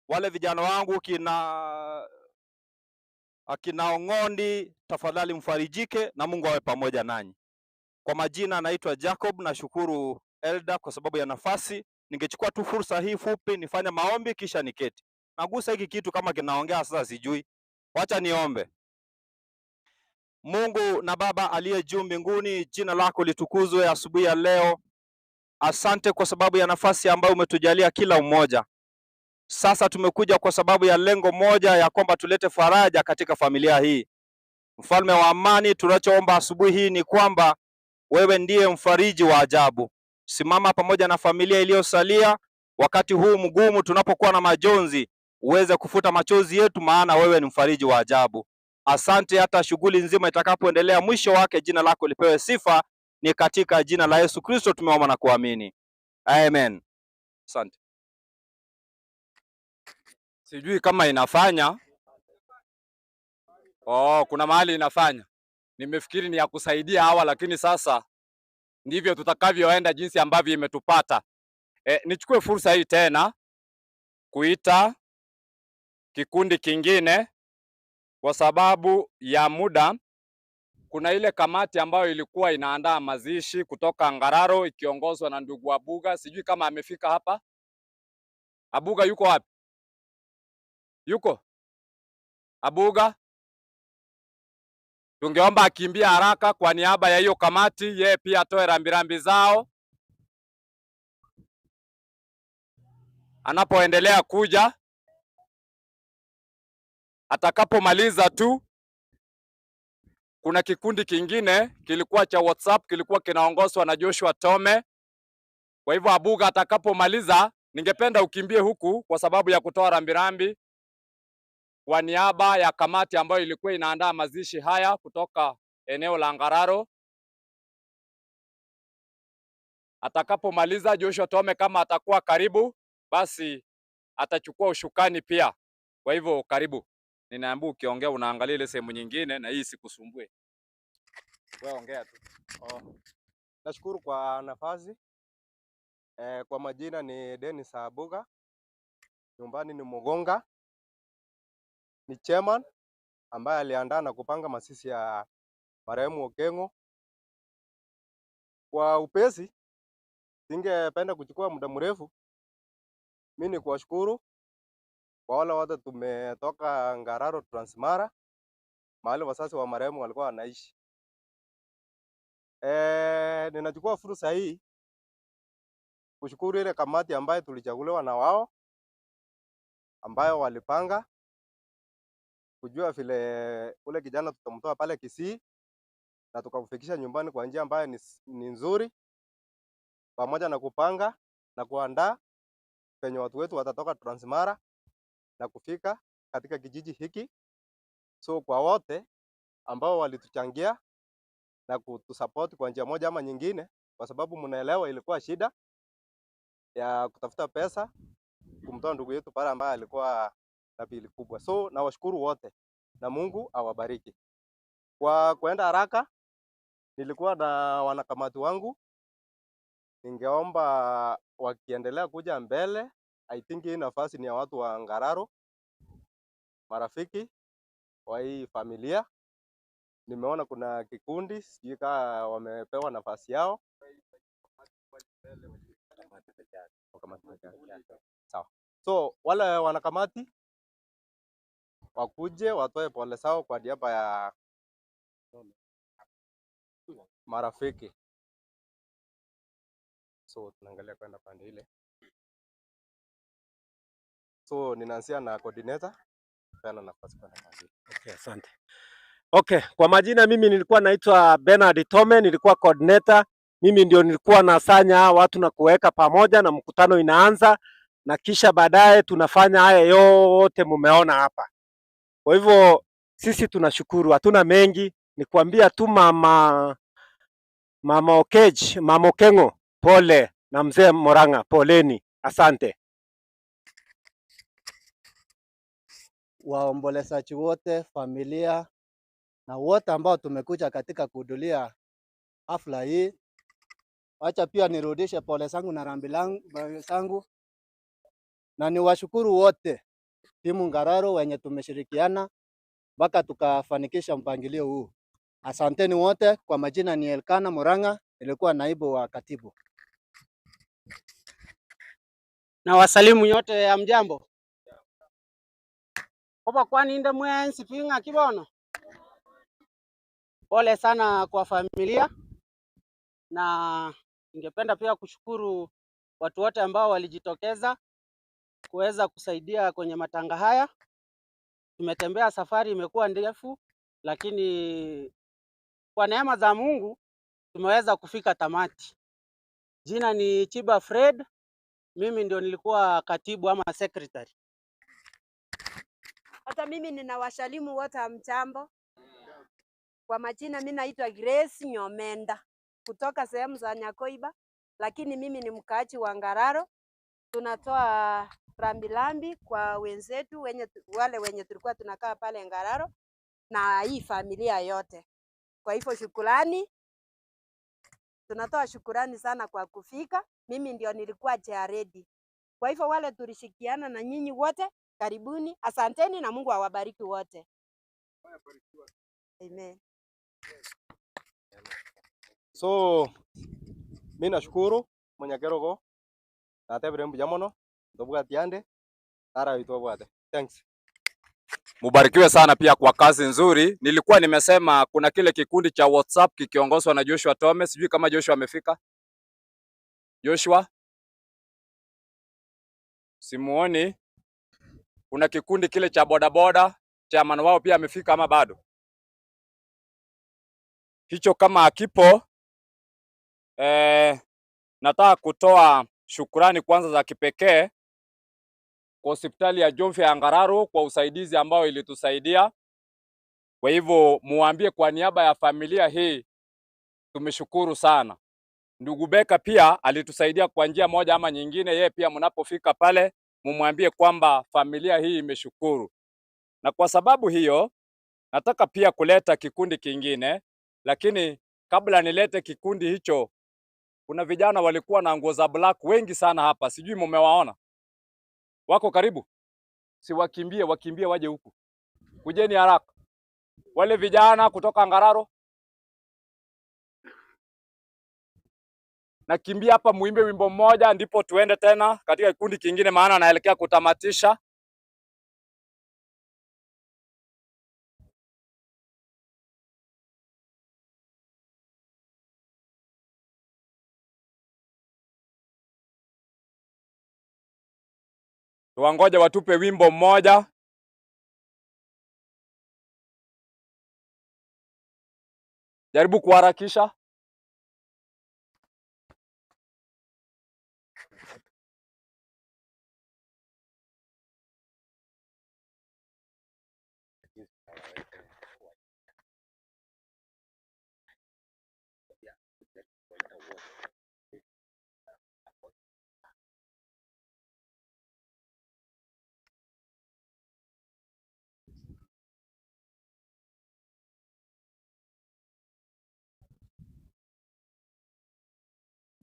wale vijana wangu akina Ong'ondi, tafadhali mfarijike na Mungu awe pamoja nanyi. Kwa majina naitwa Jacob, nashukuru Elda kwa sababu ya nafasi. Ningechukua tu fursa hii fupi nifanye maombi kisha niketi. Nagusa hiki kitu kama kinaongea sasa sijui. Wacha niombe. Mungu na Baba aliye juu mbinguni, jina lako litukuzwe asubuhi ya leo. Asante kwa sababu ya nafasi ambayo umetujalia kila mmoja. Sasa tumekuja kwa sababu ya lengo moja, ya kwamba tulete faraja katika familia hii. Mfalme wa amani, tunachoomba asubuhi hii ni kwamba wewe ndiye mfariji wa ajabu. Simama pamoja na familia iliyosalia wakati huu mgumu tunapokuwa na majonzi, uweze kufuta machozi yetu, maana wewe ni mfariji wa ajabu. Asante hata shughuli nzima itakapoendelea, mwisho wake jina lako lipewe sifa. Ni katika jina la Yesu Kristo tumeomba na kuamini. Amen. Asante. Sijui kama inafanya. Oh, kuna mahali inafanya. Nimefikiri ni ya kusaidia hawa, lakini sasa ndivyo tutakavyoenda jinsi ambavyo imetupata. Nichukue fursa hii tena kuita kikundi kingine kwa sababu ya muda. Kuna ile kamati ambayo ilikuwa inaandaa mazishi kutoka Ngararo ikiongozwa na ndugu Abuga. Sijui kama amefika hapa. Abuga yuko wapi? Yuko? Abuga? Tungeomba akimbia haraka kwa niaba ya hiyo kamati, yeye pia atoe rambirambi zao. Anapoendelea kuja, atakapomaliza tu, kuna kikundi kingine kilikuwa cha WhatsApp, kilikuwa kinaongozwa na Joshua Tome. Kwa hivyo Abuga atakapomaliza, ningependa ukimbie huku kwa sababu ya kutoa rambirambi kwa niaba ya kamati ambayo ilikuwa inaandaa mazishi haya kutoka eneo la Ngararo. Atakapomaliza Joshua Tome, kama atakuwa karibu, basi atachukua ushukani pia. Kwa hivyo karibu. Ninaambiwa ukiongea unaangalia ile sehemu nyingine na hii isikusumbue. Wewe ongea tu. Oh. Nashukuru kwa nafasi. Kwa majina ni Dennis Abuga. Nyumbani ni Mugonga. Ni chairman ambaye aliandaa na kupanga masisi ya marehemu Okengo. Kwa upesi, singependa kuchukua muda mrefu. Mimi ni kuwashukuru kwa wale wote tumetoka Ngararo Transmara, mahali wazazi wa marehemu walikuwa wanaishi. Ninachukua fursa hii kushukuru ile kamati ambayo tulichaguliwa na wao, ambayo walipanga kujua vile ule kijana tutamtoa pale Kisii na tukamfikisha nyumbani kwa njia ambayo ni nzuri, pamoja na kupanga na kuandaa penye watu wetu watatoka Transmara na kufika katika kijiji hiki. So kwa wote ambao walituchangia na kutusupport kwa njia moja ama nyingine, kwa sababu mnaelewa ilikuwa shida ya kutafuta pesa kumtoa ndugu yetu pale ambaye alikuwa na bili kubwa. So nawashukuru wote na Mungu awabariki. Kwa kuenda haraka, nilikuwa na wanakamati wangu, ningeomba wakiendelea kuja mbele. I think hii nafasi ni ya watu wa Ngararo, marafiki wa hii familia. Nimeona kuna kikundi, sijui kama wamepewa nafasi yao. Sawa. So wale wanakamati wakuje watoe pole zao kwa niaba ya marafiki. So tunaangalia kwenda pande ile. So ninaanzia na coordinator, peana nafasi kwa pande ile. Okay, asante. Okay, kwa majina mimi nilikuwa naitwa Bernard Tome, nilikuwa coordinator. Mimi ndio nilikuwa nasanya watu na kuweka pamoja na mkutano inaanza na kisha baadaye tunafanya haya yote mumeona hapa. Kwa hivyo sisi tunashukuru, hatuna mengi, ni kuambia tu mama Okech, mama Okengo, pole, na mzee Moranga, poleni. Asante. Waombolezaji wote, familia na wote ambao tumekuja katika kuhudhuria hafla hii, wacha pia nirudishe pole zangu na rambi zangu, na niwashukuru wote timu Ngararo wenye tumeshirikiana mpaka tukafanikisha mpangilio huu. Asanteni wote. Kwa majina ni Elkana Muranga, nilikuwa naibu wa katibu. Na wasalimu nyote, hamjambo? Kopa kwani inde mwensi pinga kibono. Pole sana kwa familia, na ningependa pia kushukuru watu wote ambao walijitokeza kuweza kusaidia kwenye matanga haya. Tumetembea, safari imekuwa ndefu, lakini kwa neema za Mungu tumeweza kufika tamati. Jina ni Chiba Fred, mimi ndio nilikuwa katibu ama secretary. Hata mimi ninawasalimu wote, hamjambo. Kwa majina mimi naitwa Grace Nyomenda kutoka sehemu za Nyakoiba, lakini mimi ni mkaaji wa Ngararo. Tunatoa rambirambi kwa wenzetu wale wenye tulikuwa tunakaa pale Ngararo na hii familia yote. Kwa hivyo shukrani, tunatoa shukrani sana kwa kufika. Mimi ndio nilikuwa chairlady. Kwa hivyo wale tulishikiana na nyinyi wote, karibuni, asanteni na Mungu awabariki wote. Amen. So mi nashukuru Munyakerogo natebire mbuya mono ntobwati ande tara itobwate. Thanks. Mubarikiwe sana pia kwa kazi nzuri. Nilikuwa nimesema kuna kile kikundi cha WhatsApp kikiongozwa na Joshua Tome. Sijui kama Joshua amefika. Joshua? Simuoni. Kuna kikundi kile cha bodaboda, chairman wao pia amefika ama bado? Hicho kama hakipo, nataka kutoa shukurani kwanza za kipekee kwa hospitali ya Jomfya ya Ngararu kwa usaidizi ambao ilitusaidia. Kwa hivyo muambie kwa niaba ya familia hii tumeshukuru sana. Ndugu Beka pia alitusaidia kwa njia moja ama nyingine. Yeye pia mnapofika pale mumwambie kwamba familia hii imeshukuru. Na kwa sababu hiyo nataka pia kuleta kikundi kingine, lakini kabla nilete kikundi hicho, kuna vijana walikuwa na nguo za black wengi sana hapa, sijui mumewaona. Wako karibu? Si wakimbie, wakimbie waje huku. Kujeni haraka. Wale vijana kutoka Ngararo. Nakimbia hapa muimbe wimbo mmoja ndipo tuende tena katika kikundi kingine, maana naelekea kutamatisha. Tuwangoje watupe wimbo mmoja. Jaribu kuharakisha.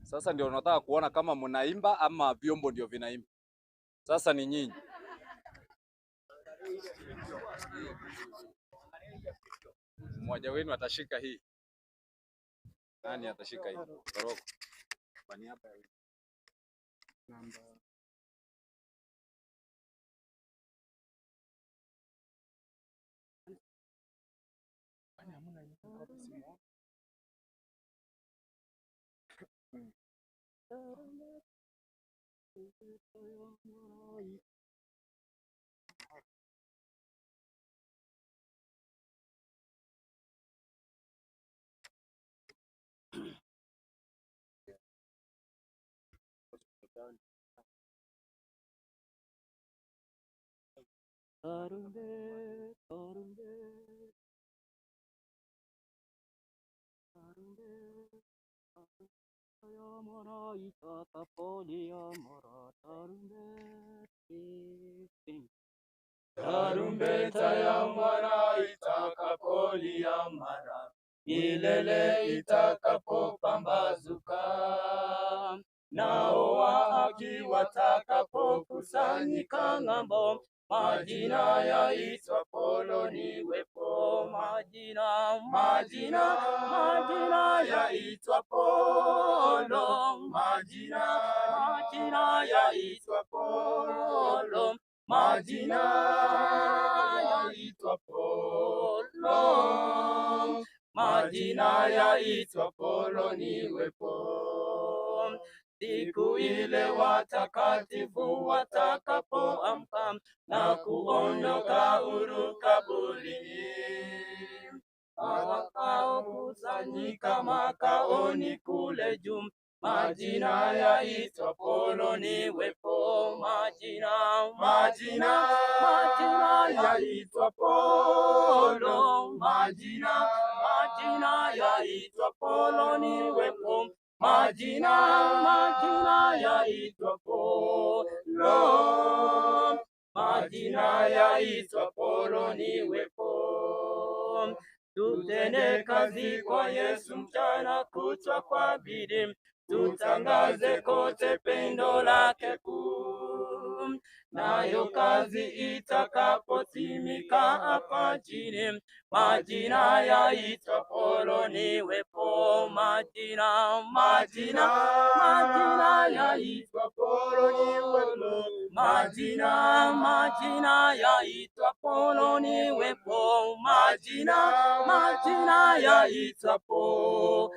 Sasa ndio nataka kuona kama mnaimba ama vyombo ndio vinaimba. Sasa ni nyinyi. Mmoja wenu atashika hii. Nani atashika hii? Toroko. Kwa niaba ya namba Tarumbeta ya mwana itakapolia mara, milele itakapopambazuka, nao wa haki watakapokusanyika ng'ambo, majina yaitwapo niwepo, majina, majina, majina yaitwapo, majina, majina yaitwapo, majina yaitwapo, majina yaitwapo niwepo. Siku ile watakatifu watakapoamka na kuondoka huru kaburini, watakaokusanyika makaoni kule juu, majina yaitwapo niwepo, majina, majina, majina yaitwapo, majina, majina yaitwapo niwepo, majina, majina yaitwapo, majina yaitwapo niwepo. Tutende kazi kwa Yesu mchana kutwa kwa bidii, tutangaze kote pendo lake kuu. Nayo kazi itakapotimika hapa chini, majina yaitwa polo niwepo. Majina, majina, majina yaitwa polo niwepo. Majina, majina yaitwa polo niwepo. Majina, majina yaitwa polo.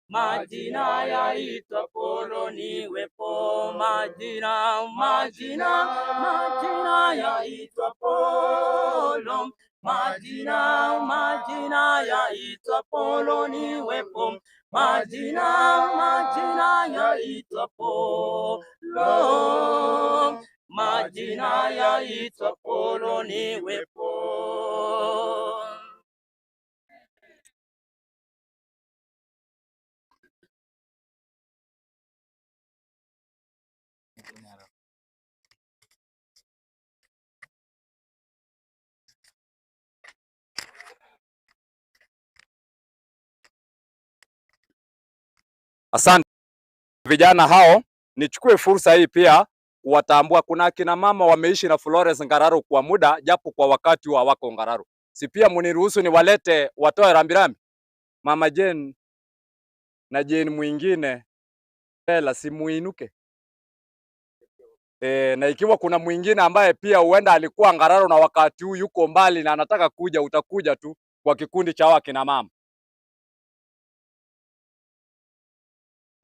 Majina yaitwa polo niwepo. Majina, majina, majina yaitwa polo. Majina, majina yaitwa polo niwepo. Majina, majina yaitwa polo. Majina yaitwa polo niwepo. Asante vijana hao, nichukue fursa hii pia kuwatambua. Kuna akina mama wameishi na Florence Ngararo kwa muda, japo kwa wakati wa wako Ngararo. Si pia muniruhusu niwalete watoe rambirambi? Mama Jane na Jane mwingine hela si muinuke. Na ikiwa kuna mwingine ambaye pia huenda alikuwa Ngararo na wakati huu yuko mbali na anataka kuja, utakuja tu kwa kikundi cha akina mama.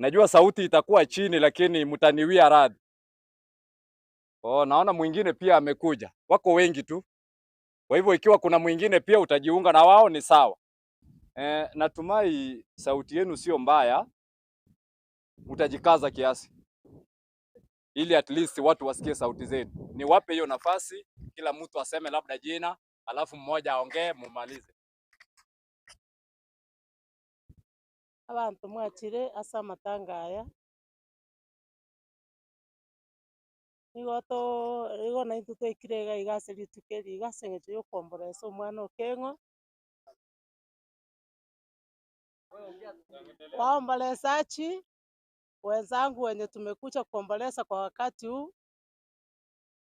Najua sauti itakuwa chini lakini mtaniwia radhi. Oh, naona mwingine pia amekuja. Wako wengi tu. Kwa hivyo ikiwa kuna mwingine pia utajiunga na wao ni sawa. Natumai sauti yenu sio mbaya. Utajikaza kiasi ili at least watu wasikie sauti zenu. Niwape hiyo nafasi, kila mtu aseme labda jina, alafu mmoja aongee mumalize. Abantu mwachire asa matanga aya nigo to igo na intu twekire igase rituke igase ngecho yokomboresa omwana Okeng'o. Waombolezaji wenzangu wenye tumekuja kuomboleza kwa wakati huu,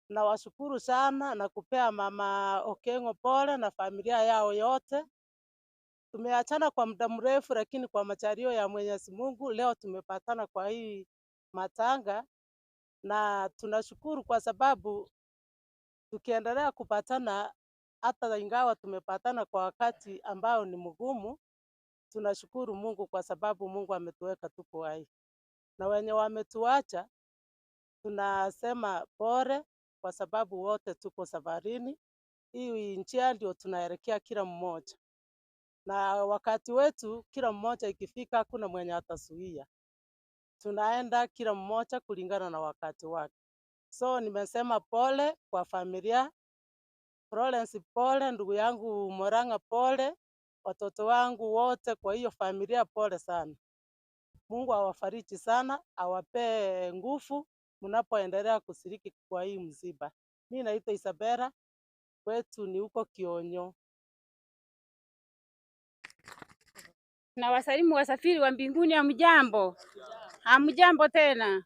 na washukuru sana na kupea mama Okeng'o pole na familia yao yote. Tumeachana kwa muda mrefu, lakini kwa machario ya Mwenyezi Mungu leo tumepatana kwa hii matanga, na tunashukuru kwa sababu tukiendelea kupatana, hata ingawa tumepatana kwa wakati ambao ni mgumu, tunashukuru Mungu kwa sababu Mungu ametuweka tuko hai. Na wenye wametuacha tunasema pole kwa sababu wote tuko safarini. Hii njia ndio tunaelekea kila mmoja. Na wakati wetu kila mmoja ikifika hakuna mwenye atasuia. Tunaenda kila mmoja kulingana na wakati wake. So nimesema pole kwa familia. Florence pole, ndugu yangu Moranga pole, watoto wangu wote kwa hiyo familia pole sana. Mungu awafariji sana, awapee nguvu mnapoendelea kushiriki kwa hii msiba. Mimi naitwa Isabella, kwetu ni huko Kionyo. Na wasalimu wasafiri wa mbinguni, hamjambo? Hamjambo tena.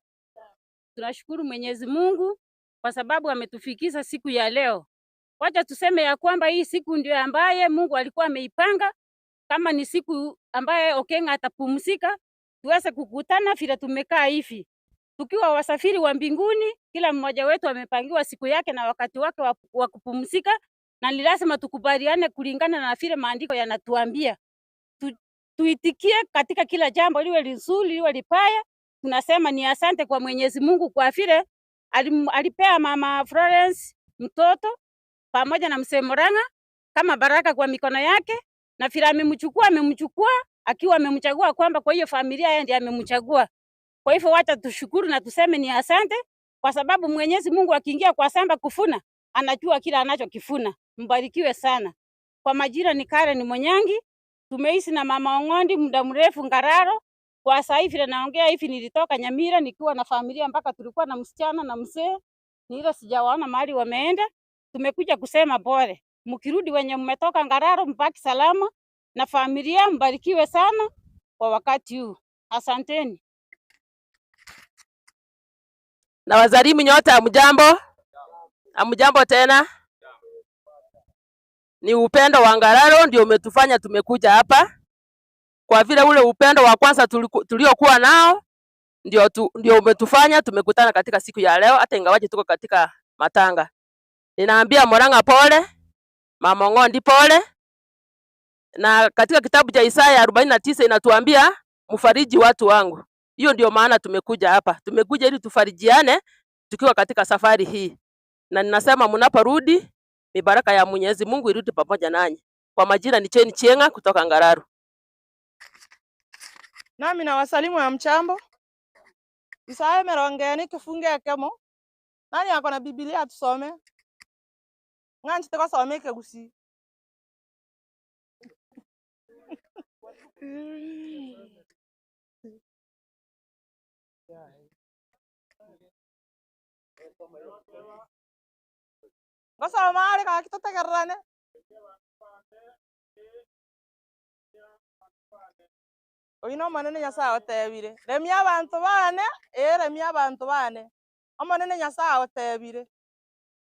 Tunashukuru Mwenyezi Mungu kwa sababu ametufikisha siku ya leo. Wacha tuseme ya kwamba hii siku ndio ambaye Mungu alikuwa ameipanga, kama ni siku ambaye Okeng'o atapumzika, tuweze kukutana vile tumekaa hivi. Tukiwa wasafiri wa mbinguni, kila mmoja wetu amepangiwa siku yake na wakati wake wa kupumzika, na ni lazima tukubaliane kulingana na vile maandiko yanatuambia. Tuitikie katika kila jambo, liwe lizuri liwe libaya. Tunasema ni asante kwa Mwenyezi Mungu kwa vile alipea mama Florence mtoto pamoja na mzee Moranga kama baraka kwa mikono yake, na vile amemchukua akiwa amemchagua kwamba kwa hiyo familia yeye ndiye amemchagua. Kwa hivyo wacha tushukuru na tuseme ni asante, kwa sababu Mwenyezi Mungu akiingia kwa samba kufuna, anajua kila anachokifuna. Mbarikiwe sana. Kwa majira ni Karen Monyangi. Tumeishi na mama Ong'ondi muda mrefu Ngararo. Kwa sasa hivi naongea hivi, nilitoka Nyamira nikiwa na familia, mpaka tulikuwa na msichana na mzee, ni ile sijawaona mahali wameenda. Tumekuja kusema pole. Mkirudi wenye mmetoka Ngararo, mbaki salama na familia, mbarikiwe sana kwa wakati huu. Asanteni. Na wazalimu nyote hamjambo? Hamjambo tena? Ni upendo wa Ngararo ndio umetufanya tumekuja hapa. Kwa vile ule upendo wa kwanza tuliokuwa nao ndio umetufanya tumekutana katika siku ya leo, hata ingawaje tuko katika matanga. Ninaambia Murang'a pole, Mama Ng'ondi pole. Na katika kitabu cha Isaya 49 inatuambia mfariji watu wangu. Hiyo ndio maana tumekuja hapa. Tumekuja ili tufarijiane tukiwa katika safari hii. Na ninasema mnaporudi, mibaraka ya Mwenyezi Mungu irudi pamoja nanyi. Kwa majina ni Cheni Chienga kutoka Ngararu. Nami na wasalimu ya mchambo. Isaya 40 kifungu kemo. Nani ako na Biblia tusome? Ng'anchi tukasome Kigusi. Ngosoma ari gaki totegererane. Oyu no omonene Nyasaye otebire, remia abanto bane, remia abanto bane. Omonene Nyasaye otebire.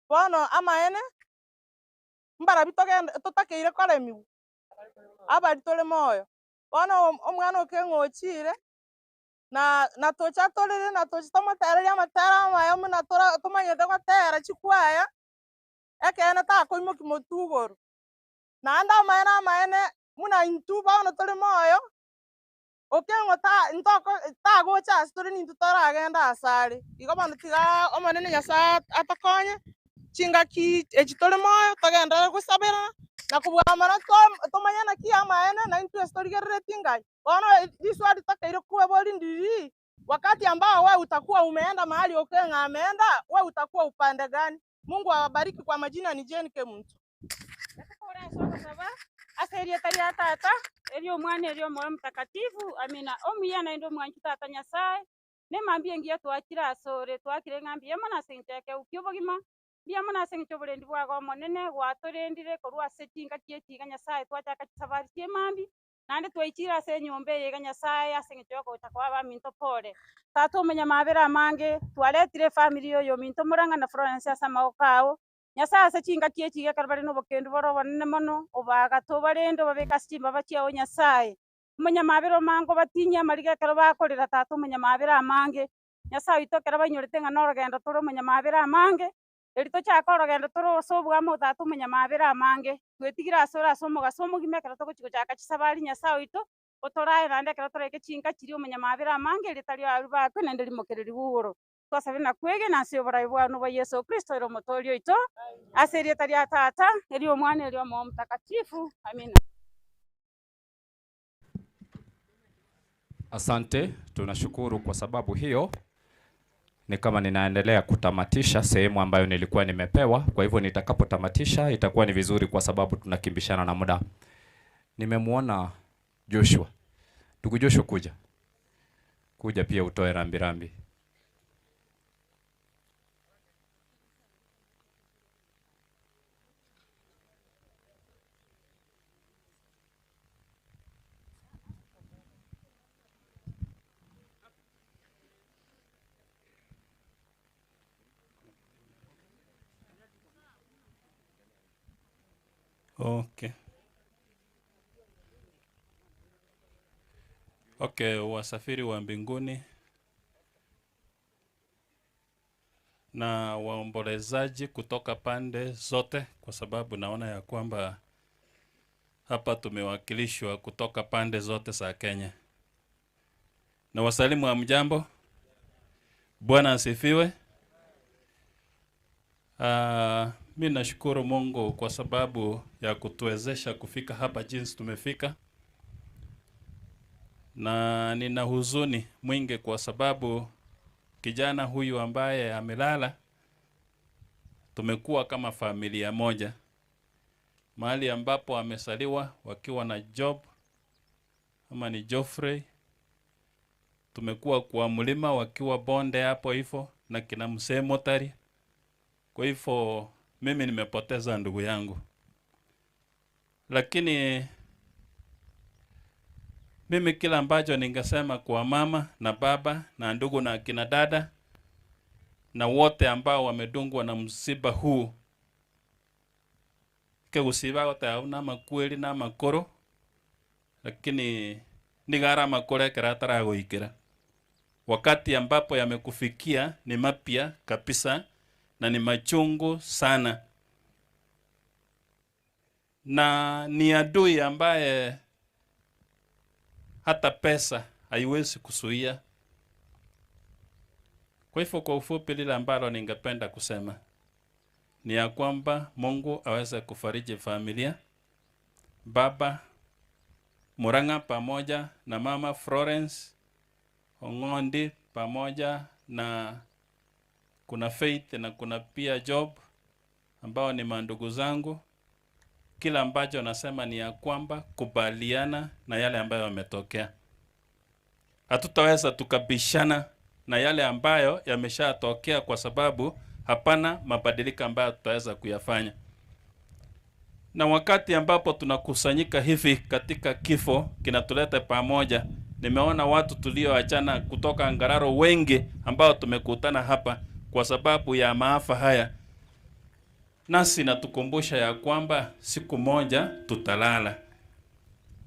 Bono amaene mbarabi togenda totakeire koremiwa. Abari tore moyo. Bono omwana okeng'ochire na natocha torere natocha tomotereria amatera amaya muna tumanyete gotera chikwaya ekene takoimoki motu igoro. Naende amaene amaene muna intwe bono tore moyo okeng'o ntoko tagocha ase tore nintwe toragenda ase are. Igo bono tiga omonene Nyasaye atokonye chingaki echi tore moyo togenderere gosaberana na kobwamana tomanye naki amaene na intwe ase torigereretie ngai. Bono riswali tokeire kwebori ndiri wakati ambao wewe utakuwa umeenda mahali Okeng'a ameenda, wewe utakuwa upande gani? Mungu awabariki. Kwa majina ni Jane Kemuntu. Ase rieta tata eri omwana eri omwoyo mtakatifu amina. Omuya naende omwanchi tata Nyasaye nemambie ngiya twakire asore twakire ng'ambie mono ase encheke ukia obogima mbuya mono ase eng'encho oborendi bwago omonene gwatorendire korwa ase chinga chie chiga Nyasaye twachaka chisafari chie mambi naende twaichire ase enyomba eye iga Nyasaye ase eng'encho yogocha kwa abaminto pole. Tata omenya mabere amange twaretire efamiri oyo minto Murang'a na Florence ase amagoko ao Nyasaye ase chinga chie chiga ekero bare na obokendu bore obonene mono obaga tobarende obabeka ase chimbaba chiao Nyasaye. Omenya mabere omange obatinye amariga ekero bakorera tata omenya mabere amange Nyasaye oito ekero bainyorete ng'a na orogendo tore omenya mabere amange eri tochaka orogendo tore ase obwamo tata omenya mabere amange twetigire ase ore ase omogaso omogima ekero togochi gochaka chisabari Nyasaye oito otorae naende ekero toraike chinka chiria omenya mabere amange eri tari aru bakwe naende rimokereri bugoro. Twasabe na kwegena ase oborai bwano bwa Yesu Kristo ere omotoori oito ase erieta ria tata eri omwana eri omoyo mtakatifu amina. Asante, tunashukuru kwa sababu hiyo. Ni kama ninaendelea kutamatisha sehemu ambayo nilikuwa nimepewa. Kwa hivyo nitakapotamatisha itakuwa ni vizuri kwa sababu tunakimbishana na muda. Nimemuona Joshua. Ndugu Joshua, kuja. Kuja pia utoe rambirambi. Okay. Okay, wasafiri wa mbinguni na waombolezaji kutoka pande zote, kwa sababu naona ya kwamba hapa tumewakilishwa kutoka pande zote za Kenya. Na wasalimu wa mjambo. Bwana asifiwe. Mimi nashukuru Mungu kwa sababu ya kutuwezesha kufika hapa jinsi tumefika. Na nina huzuni mwingi kwa sababu kijana huyu ambaye amelala, tumekuwa kama familia moja. Mahali ambapo amesaliwa wakiwa na Job ama ni Geoffrey, tumekuwa kwa mlima wakiwa bonde hapo hivyo na kina mzee Motari. Kwa hivyo mimi nimepoteza ndugu yangu. Lakini mimi kila ambacho ningesema kwa mama na baba na ndugu na kina dada na wote ambao wamedungwa na msiba huu. Kegusiba goteba na makweri na makoro, lakini ni gharama kore ataragoikera. Wakati ambapo yamekufikia ni mapya kabisa na ni machungu sana, na ni adui ambaye hata pesa haiwezi kuzuia. Kwa hivyo, kwa ufupi, lile ambalo ningependa kusema ni ya kwamba Mungu aweze kufariji familia, Baba Murang'a pamoja na Mama Florence Ong'ondi pamoja na kuna Faith na kuna pia Job ambao ni mandugu zangu. Kila ambacho nasema ni ya kwamba kubaliana na yale ambayo yametokea. Hatutaweza tukabishana na yale ambayo yameshatokea, kwa sababu hapana mabadiliko ambayo tutaweza kuyafanya. Na wakati ambapo tunakusanyika hivi katika kifo kinatuleta pamoja, nimeona watu tulioachana kutoka Ngararo wengi ambao tumekutana hapa kwa sababu ya maafa haya. Nasi natukumbusha ya kwamba siku moja tutalala.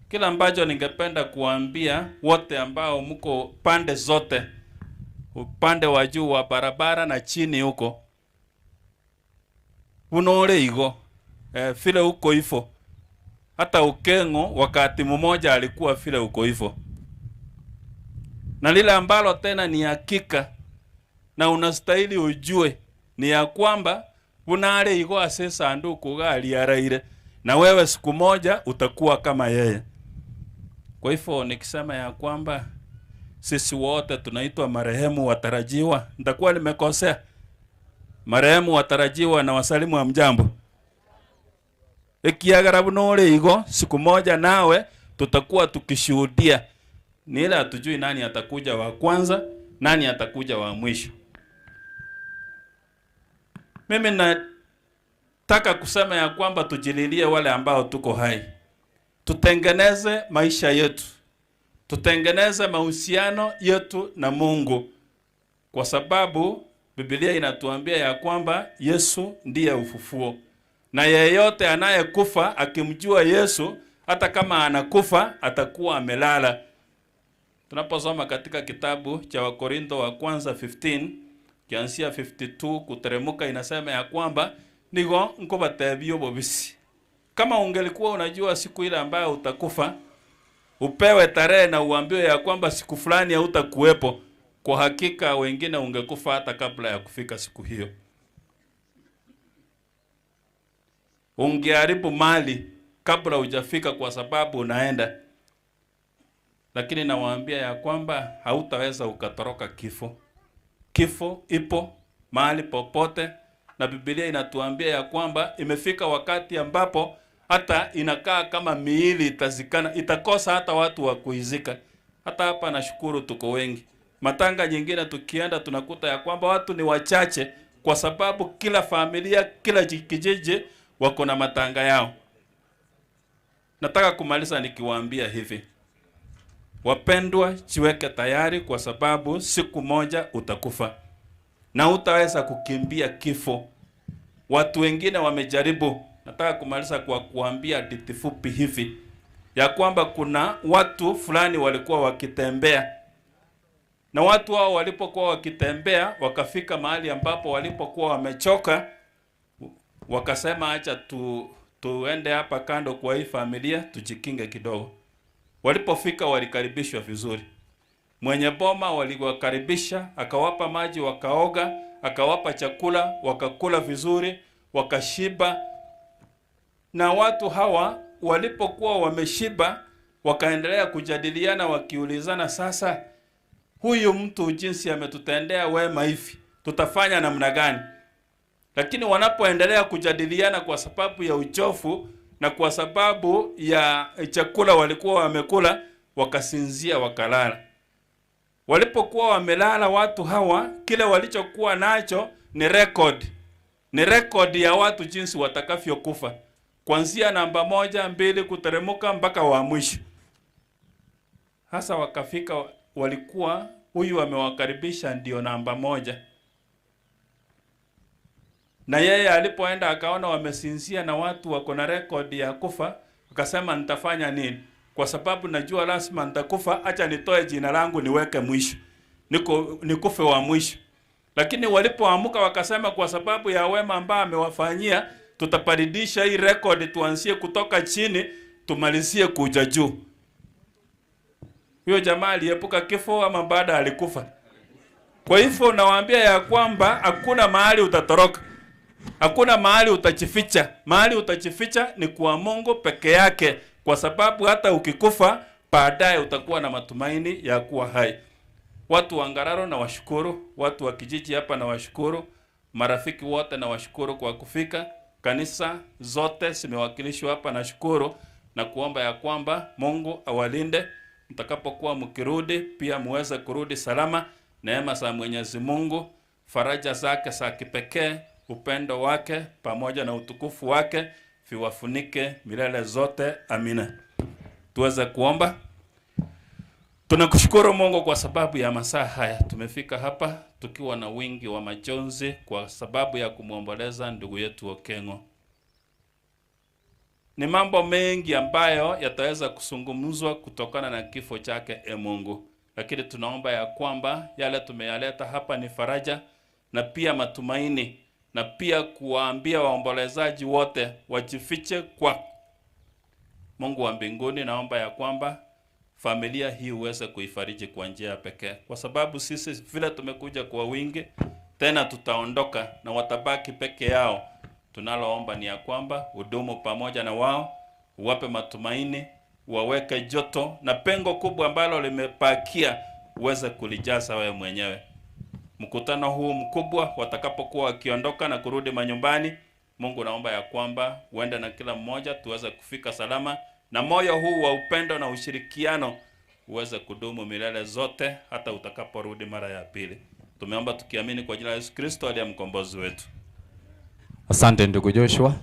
Kila ambacho ningependa kuambia wote ambao mko pande zote, upande wa juu wa barabara na chini huko, unore igo vile uko hivyo. Hata Okengo wakati mmoja alikuwa vile uko hivyo. Na lile ambalo tena ni hakika na unastahili ujue ni ya kwamba unare igo ase sanduku galiaraire, na wewe siku moja utakuwa kama yeye. Kwa hivyo nikisema ya kwamba sisi wote tunaitwa marehemu watarajiwa, nitakuwa nimekosea? Marehemu watarajiwa na wasalimu wa mjambo. Ekiagara bunore igo, siku moja nawe tutakuwa tukishuhudia. Ni ile hatujui nani atakuja wa kwanza, nani atakuja wa mwisho. Mimi nataka kusema ya kwamba tujililie wale ambao tuko hai. Tutengeneze maisha yetu. Tutengeneze mahusiano yetu na Mungu. Kwa sababu Biblia inatuambia ya kwamba Yesu ndiye ufufuo. Na yeyote anayekufa akimjua Yesu, hata kama anakufa atakuwa amelala. Tunaposoma katika kitabu cha Wakorintho wa kwanza 15 kianzia 52 kuteremuka, inasema ya kwamba nigo nkobatebio bobisi. Kama ungelikuwa unajua siku ile ambayo utakufa, upewe tarehe na uambiwe ya kwamba siku fulani hautakuwepo, kwa hakika wengine ungekufa hata kabla ya kufika siku hiyo. Ungeharibu mali kabla hujafika kwa sababu unaenda. Lakini nawaambia ya kwamba hautaweza ukatoroka kifo. Kifo ipo mahali popote, na Biblia inatuambia ya kwamba imefika wakati ambapo hata inakaa kama miili itazikana, itakosa hata watu wa kuizika. Hata hapa nashukuru tuko wengi. Matanga nyingine tukienda tunakuta ya kwamba watu ni wachache, kwa sababu kila familia, kila kijiji wako na matanga yao. Nataka kumaliza nikiwaambia hivi. Wapendwa, jiweke tayari kwa sababu siku moja utakufa. Na hutaweza kukimbia kifo. Watu wengine wamejaribu. Nataka kumaliza kwa kuambia hadithi fupi hivi, ya kwamba kuna watu fulani walikuwa wakitembea. Na watu hao walipokuwa wakitembea wakafika mahali ambapo walipokuwa wamechoka, wakasema acha tuende hapa kando kwa hii familia tujikinge kidogo. Walipofika walikaribishwa vizuri. Mwenye boma waliwakaribisha, akawapa maji wakaoga, akawapa chakula wakakula vizuri, wakashiba. Na watu hawa walipokuwa wameshiba wakaendelea kujadiliana wakiulizana, sasa huyu mtu jinsi ametutendea wema hivi, tutafanya namna gani? Lakini wanapoendelea kujadiliana, kwa sababu ya uchofu na kwa sababu ya chakula walikuwa wamekula, wakasinzia wakalala. Walipokuwa wamelala watu hawa, kile walichokuwa nacho ni record. Ni record ya watu jinsi watakavyokufa, kuanzia namba 1, 2 kuteremuka mpaka wa mwisho. Hasa wakafika, walikuwa huyu amewakaribisha ndio namba 1. Na yeye alipoenda akaona wamesinzia na watu wako na rekodi ya kufa, akasema nitafanya nini? Kwa sababu najua lazima nitakufa, acha nitoe jina langu niweke mwisho, nikufe wa mwisho. Lakini walipoamuka wakasema kwa sababu ya wema ambao amewafanyia, tutaparidisha hii rekodi, tuanzie kutoka chini tumalizie kuja juu. Huyo jamaa aliepuka kifo ama baada alikufa? Kwa hivyo nawaambia ya kwamba hakuna mahali utatoroka. Hakuna mahali utajificha. Mahali utajificha ni kwa Mungu peke yake, kwa sababu hata ukikufa baadaye utakuwa na matumaini ya kuwa hai. Watu wa Ngararo na washukuru, watu wa kijiji hapa na washukuru, marafiki wote na washukuru kwa kufika. Kanisa zote zimewakilishwa hapa, na shukuru na kuomba ya kwamba Mungu awalinde mtakapokuwa mkirudi, pia muweze kurudi salama. Neema za Mwenyezi Mungu, faraja zake za kipekee, upendo wake pamoja na utukufu wake viwafunike milele zote. Amina. Tuweze kuomba. Tunakushukuru Mungu kwa sababu ya masaa haya. Tumefika hapa tukiwa na wingi wa majonzi kwa sababu ya kumuomboleza ndugu yetu Okengo. Ni mambo mengi ambayo yataweza kuzungumzwa kutokana na kifo chake, e Mungu. Lakini tunaomba ya kwamba yale tumeyaleta hapa ni faraja na pia matumaini, na pia kuwaambia waombolezaji wote wajifiche kwa Mungu wa mbinguni. Naomba ya kwamba familia hii uweze kuifariji kwa njia ya pekee, kwa sababu sisi vile tumekuja kwa wingi, tena tutaondoka na watabaki peke yao. Tunaloomba ni ya kwamba hudumu pamoja na wao, uwape matumaini, waweke joto, na pengo kubwa ambalo limepakia uweze kulijaza wewe mwenyewe. Mkutano huu mkubwa watakapokuwa wakiondoka na kurudi manyumbani, Mungu naomba ya kwamba uende na kila mmoja tuweze kufika salama, na moyo huu wa upendo na ushirikiano uweze kudumu milele zote hata utakaporudi mara ya pili. Tumeomba tukiamini kwa jina la Yesu Kristo aliye mkombozi wetu. Asante ndugu Joshua.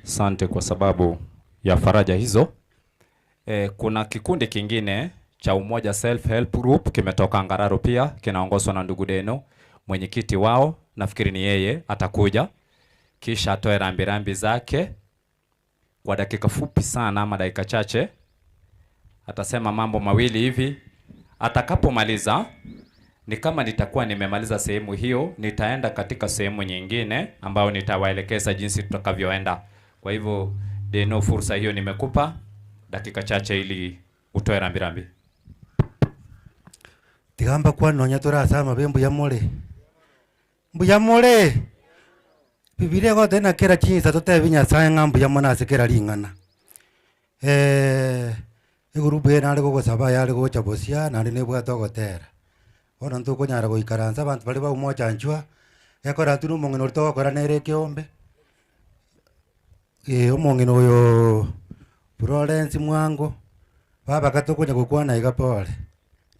Asante kwa sababu ya faraja hizo. Kuna kikundi kingine cha Umoja Self Help Group kimetoka Ngararo pia, kinaongozwa na ndugu Deno, mwenyekiti wao, nafikiri ni yeye atakuja kisha atoe rambirambi zake kwa dakika fupi sana ama dakika chache. Atasema mambo mawili hivi. Atakapomaliza, ni kama nitakuwa nimemaliza sehemu hiyo, nitaenda katika sehemu nyingine ambayo nitawaelekeza jinsi tutakavyoenda. Kwa hivyo Deno, fursa hiyo nimekupa dakika chache ili utoe rambirambi. Tigamba kwa nonya turasama be mbuya more. Mbuya more. Bibilia gote na kera chinsa totebi Nyasaye ng'a mbuya mono ase kera ring'ana. Egurubu eye nare gogosaba yare gocha bosia nare nebwate ogotera. Bono ntokonyara goikaransa abanto baria baumochanchwa gekora ntwe na omong'ina oria togokora nere ekeombe. Omong'ina oyo Florence Mwango baba katokonya gokwana iga pole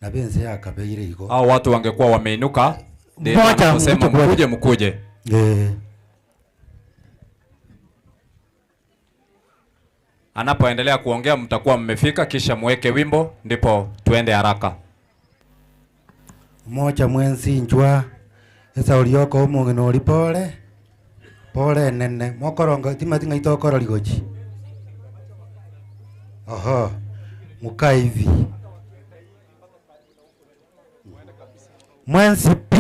na benzi yakabeire igo. Hao watu wangekuwa wameinuka kusema mkuje mkuje. Anapoendelea kuongea mtakuwa mmefika, kisha muweke wimbo ndipo tuende haraka. Moja mwenzi njwa esa ulioko omong'ina ori pole pole nene mokoronga timatinga itokoro ligochi. Oho, mukaivi. Mwenzi pi.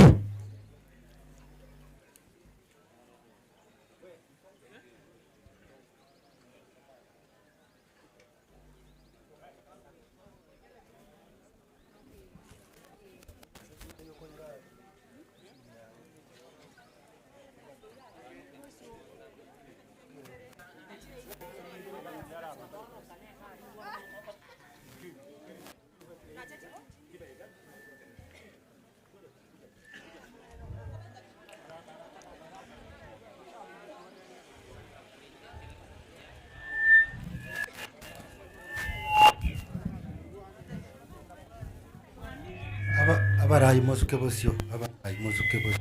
Abarayi mosuke bosio, abarayi mosuke bosio.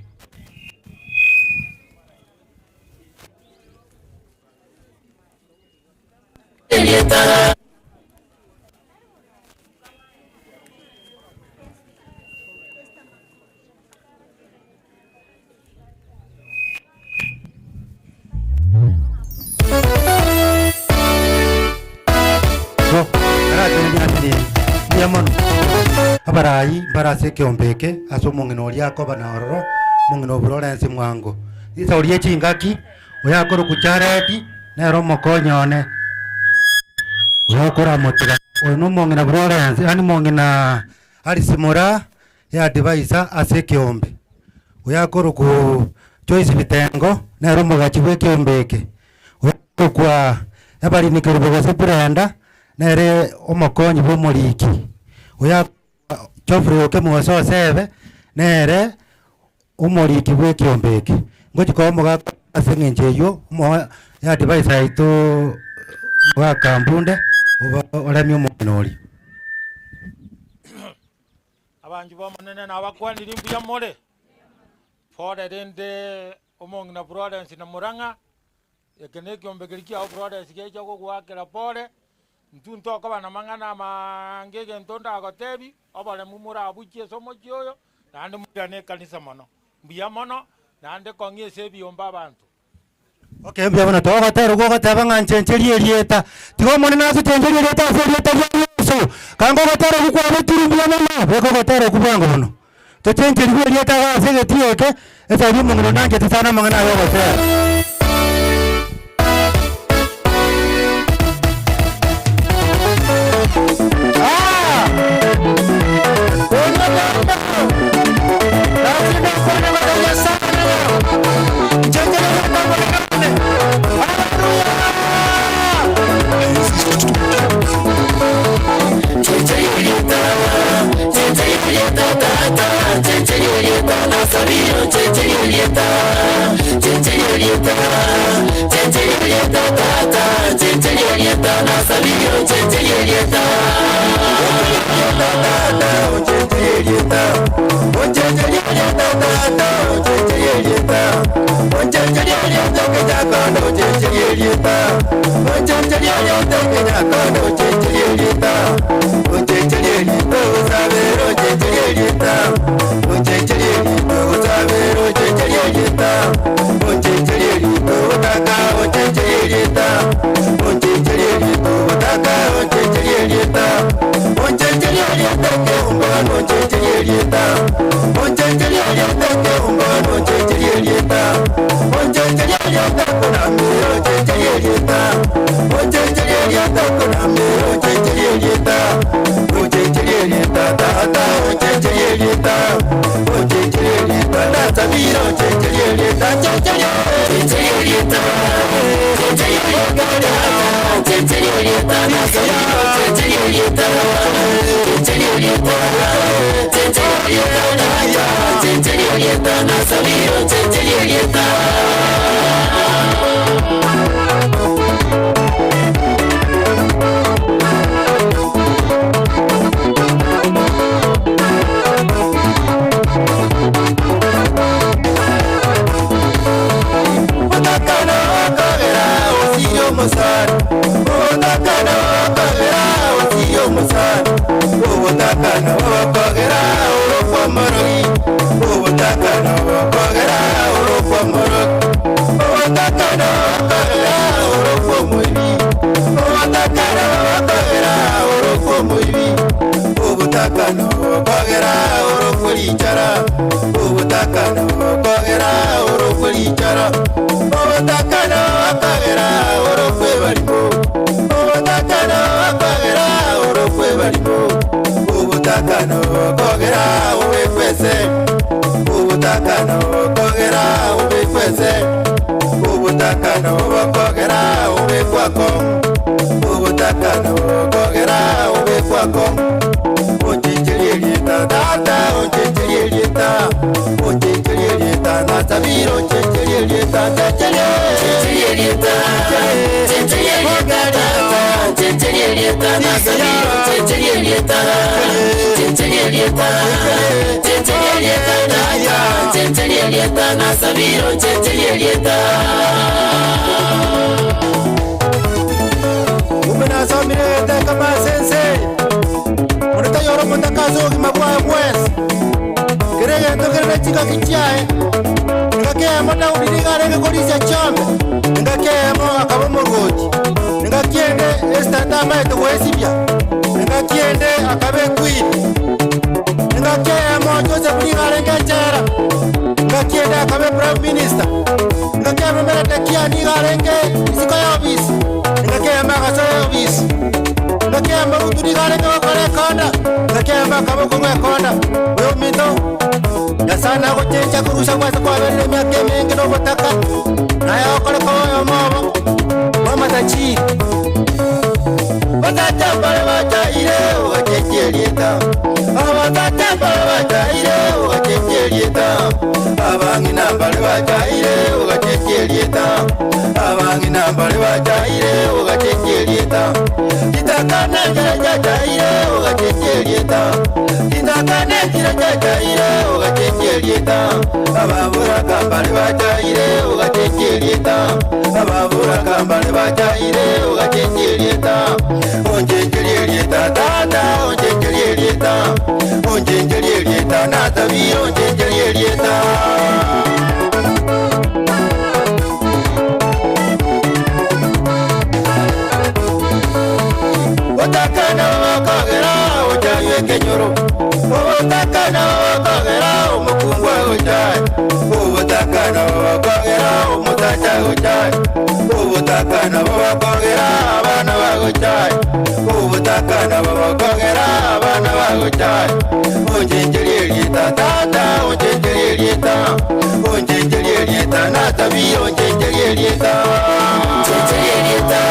Abarayi mbarase ekiombe eke ase omong'ina oria akoba na ororo omong'ina o Florence Mwango isa orie chingaki oyakora kucharedi nero omokonya one oyakora motiga oyo no omong'ina Florence yani mong'ina Alice Mura ya advisor ase ekiombe oyakora ku Joyce Bitengo nero omogachi bwa ekiombe eke oyakora ebarinikero bogose Brenda nere omokonyi bwa omoriki oya Geoffrey Okemuoso osebe nere omoriki bwa ekiombe eke ngochikoa omogaka ase eng'encho eywo ya advisor yaito omogaka Mbunde oremia omong'ina oria. Abanji bomonene nabakwanire mbuya more pore rende omong'ina Florence na Murang'a eke na ekiombe keri kiao Florence gecha gogoakera pore ntu ntokoba na mang'ana amange egento ndagotebi oboremu morabuchie ase omochie oyo naende moirane ekanisa mono mbuya mono naende kong'ia ase ebiombe abanto. Okay, mbuya mono togotera gogoteba ng'a nchencherie erieta tiga omonene ase chencherie erieta ase erieta ria Yeso kanga ogotera okwo kwabetire mbuya mono beka ogotera okwo bwango mono tochencherigwe erieta ase egetii eke esari omong'ina nanchete sana amang'ana aye ogotera. Esta tama Ngakea Joseph Nigarengechera Ngakienda kabe Prime Minister Ngakea Merete Nigarenge isiko ya office Ngakea magaso ya office Ngakea Marutu Nigarenge wakore konda Ngakea makaboko ngwe konda Oyo mito Nyasana gochenja kurusha kwasa kwa berere miaka mingi no botaka Nayo okore koyo mobo Mama tachi Batata bale bachaire ugachecherieta Abatata bale bachaire ugachecherieta Abangina bale bachaire ugachecherieta Abangina bale bachaire ugachecherieta Kitakana chachaire ugachecherieta Kitakana chachaire ugachecherieta Ababura kambale bachaire ugachecherieta Ababura kambale bachaire ugachecherieta Onjenjelieta tata onjenjelieta onjenjelieta natabi onjenjelieta Otakana wakagera ojaye kenyoro Otakana wakagera omukungwa ojaye Otakana wakagera omutacha ojaye Otakana wakagera abana bagojaye Otakana wakagera abana bagojaye Onjenjelieta tata onjenjelieta onjenjelieta natabi onjenjelieta Onjenjelieta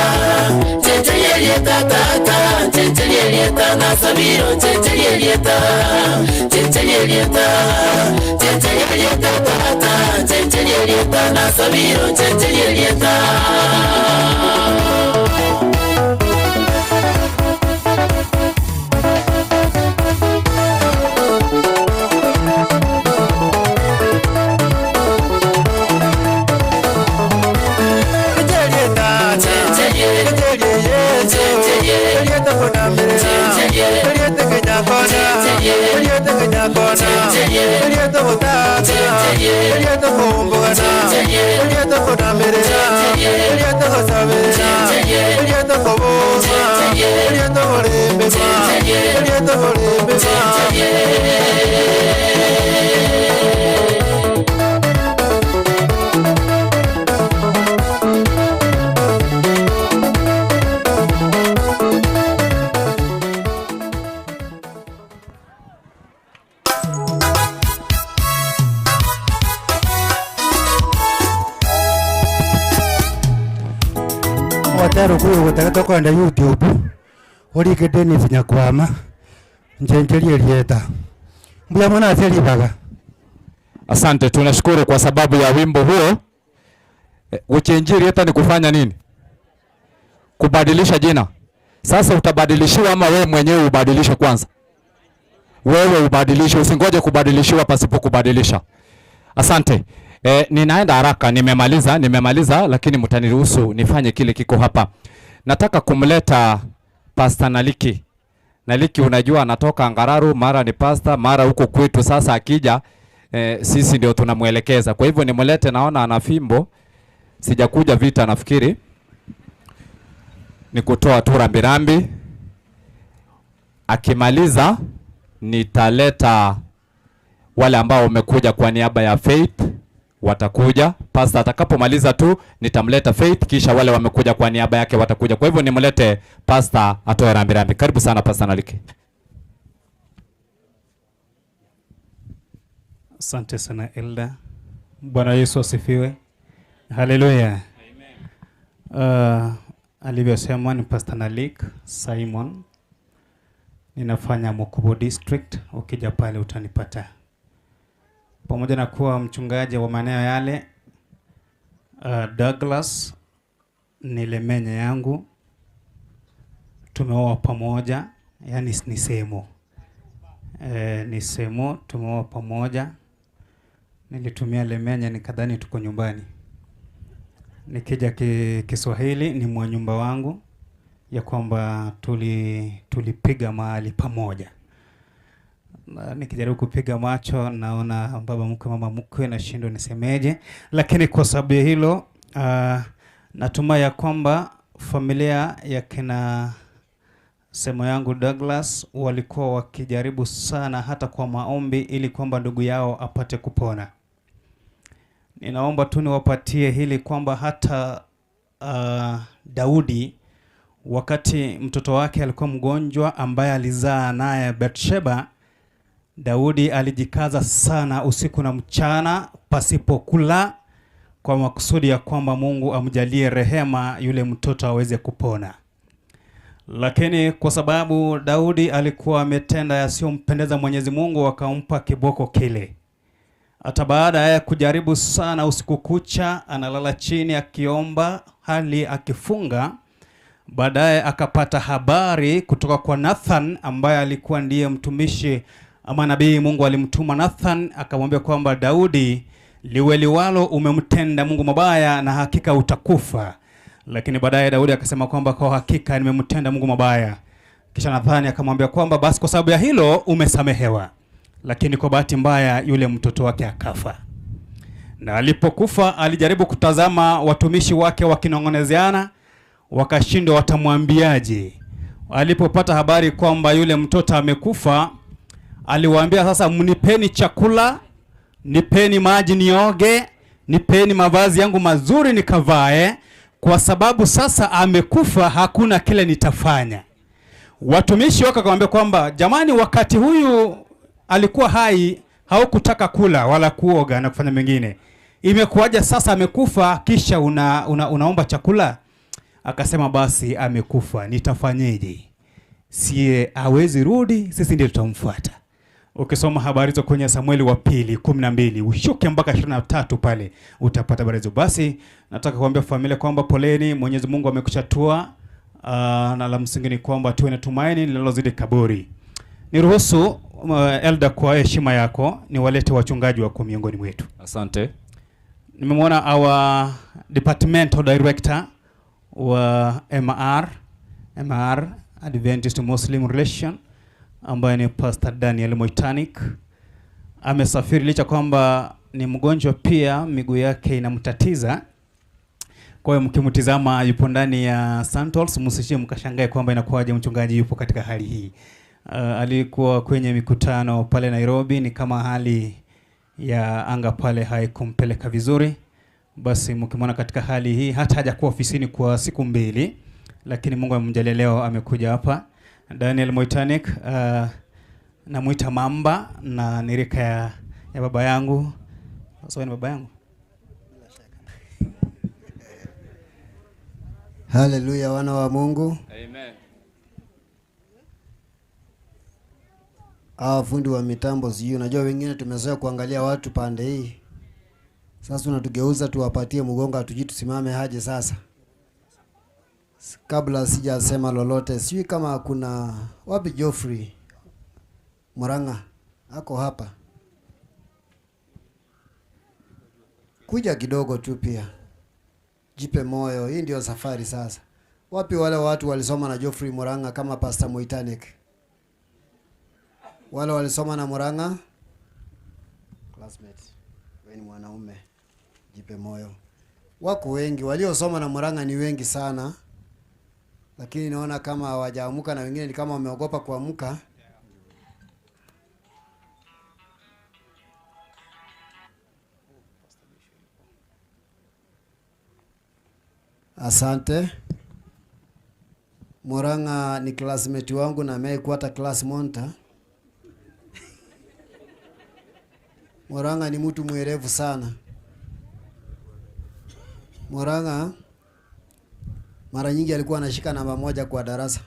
Chenchelieta tata, chenchelieta nasabiro, chenchelieta, chenchelieta, chenchelieta tata, chenchelieta nasabiro, chenchelieta. Watero kuyo gutagata kwenda YouTube orike Dennis Nyakwama njenjerie lieta mbuya mwana aselibaga. Asante, tunashukuru kwa sababu ya wimbo huo. Kuchenjia lieta ni kufanya nini? Kubadilisha jina. Sasa utabadilishiwa ama wewe mwenyewe ubadilishe kwanza? Wewe ubadilishe, usingoje kubadilishiwa pasipo kubadilisha. Asante. Ninaenda haraka, nimemaliza lakini mtaniruhusu nifanye kile kiko hapa. Nataka kumleta Pastor Naliki. Naliki unajua anatoka Ngararu, mara ni pastor, mara huko kwetu. Sasa akija sisi ndio tunamuelekeza. Kwa hivyo nimlete, naona ana fimbo. Sijakuja vita nafikiri. Ni kutoa tu rambirambi. Akimaliza nitaleta wale ambao wamekuja kwa niaba ya Faith. Watakuja. Pastor atakapomaliza tu nitamleta Faith, kisha wale wamekuja kwa niaba yake watakuja. Kwa hivyo nimlete Pastor atoe rambirambi. Karibu sana Pastor Naliki. Asante sana Elda. Bwana Yesu asifiwe. Haleluya. Amen. Alivyosema ni Pastor Nalik Simon. Ninafanya Mukubu District, ukija pale utanipata. Pamoja na kuwa mchungaji wa maeneo yale, Douglas ni lemenye yangu, tumeoa pamoja, yani ni semo. Ni semo, tumeoa pamoja. Nilitumia lemenye nikadhani tuko nyumbani. Nikija Kiswahili ni mwanyumba wangu, ya kwamba tulipiga mahali pamoja. Nikijaribu kupiga macho naona baba mkwe mama mkwe nashindwa nisemeje, lakini kwa sababu ya hilo natumai ya kwamba familia ya kina Semo yangu Douglas walikuwa wakijaribu sana hata kwa maombi ili kwamba ndugu yao apate kupona. Ninaomba tu niwapatie hili kwamba hata Daudi wakati mtoto wake alikuwa mgonjwa ambaye alizaa naye Bathsheba, Daudi alijikaza sana usiku na mchana pasipo kula kwa makusudi ya kwamba Mungu amjalie rehema yule mtoto aweze kupona. Lakini kwa sababu Daudi alikuwa ametenda yasiyompendeza Mwenyezi Mungu, akampa kiboko kile. Hata baada ya kujaribu sana usiku kucha, analala chini akiomba hali akifunga, baadaye akapata habari kutoka kwa Nathan ambaye alikuwa ndiye mtumishi ama nabii. Mungu alimtuma Nathan akamwambia kwamba Daudi, liwe liwalo, umemtenda Mungu mabaya na hakika utakufa. Lakini baadaye Daudi akasema kwamba kwa hakika nimemtenda Mungu mabaya. Kisha Nathan akamwambia kwamba basi kwa sababu ya hilo umesamehewa. Lakini kwa bahati mbaya yule mtoto wake akafa. Na alipokufa alijaribu kutazama watumishi wake wakinongonezeana, wakashindwa watamwambiaje. Alipopata habari kwamba yule mtoto amekufa, aliwaambia sasa, mnipeni chakula, nipeni maji nioge, nipeni mavazi yangu mazuri nikavae, kwa sababu sasa amekufa, hakuna kile nitafanya. Watumishi wake wakamwambia kwamba jamani, wakati huyu alikuwa hai haukutaka kula wala kuoga na kufanya mengine, imekuwaje sasa amekufa kisha unaomba chakula? Akasema basi amekufa, nitafanyeje? Sie hawezi rudi, sisi ndio tutamfuata. Ukisoma habari hizo kwenye Samueli wa pili 12 ushuke mpaka 23 pale utapata habari hizo. Basi nataka kuambia familia kwamba poleni, Mwenyezi Mungu amekuchatua, na la msingi ni kwamba tuwe na tumaini linalozidi kaburi. Niruhusu Elder, kwa heshima yako niwalete wachungaji wako miongoni mwetu. Asante. Nimemwona our departmental director wa MR Adventist Muslim Relation ambaye ni Pastor Daniel Moitanik. Amesafiri licha kwamba ni mgonjwa pia, miguu yake inamtatiza. Kwa hiyo mkimtizama yupo ndani ya Santos, msishie mkashangae kwamba inakuwaje mchungaji yupo katika hali hii. Alikuwa kwenye mikutano pale Nairobi, ni kama hali ya anga pale haikumpeleka vizuri. Basi mkimwona katika hali hii, hata hajakuwa ofisini kwa siku 2, lakini Mungu amemjalia leo amekuja hapa. Daniel Moitanik, namuita Mamba na ni rika ya baba yangu. So ni baba yangu. Haleluya, wana wa Mungu. Amen. Hawa fundi wa mitambo sijui, unajua wengine tumezoea kuangalia watu pande hii. Sasa unatugeuza tuwapatie mgongo, hatujui tusimame haje sasa. Kabla sijasema lolote, sijui kama kuna wapi Geoffrey Murang'a ako hapa. Kuja kidogo tu pia. Jipe moyo, hii ndio safari sasa. Wapi wale watu walisoma na Geoffrey Murang'a kama Pastor Moitanik? Wale walisoma na Murang'a? Classmate, wewe ni mwanaume, jipe moyo. Wako wengi, waliosoma na Murang'a ni wengi sana. Lakini naona kama hawajaamuka na wengine ni kama wameogopa kuamka. Asante. Murang'a ni classmate wangu na amekuwa hata class monitor. Murang'a ni mtu mwerevu sana. Murang'a mara nyingi alikuwa anashika namba 1 kwa darasa.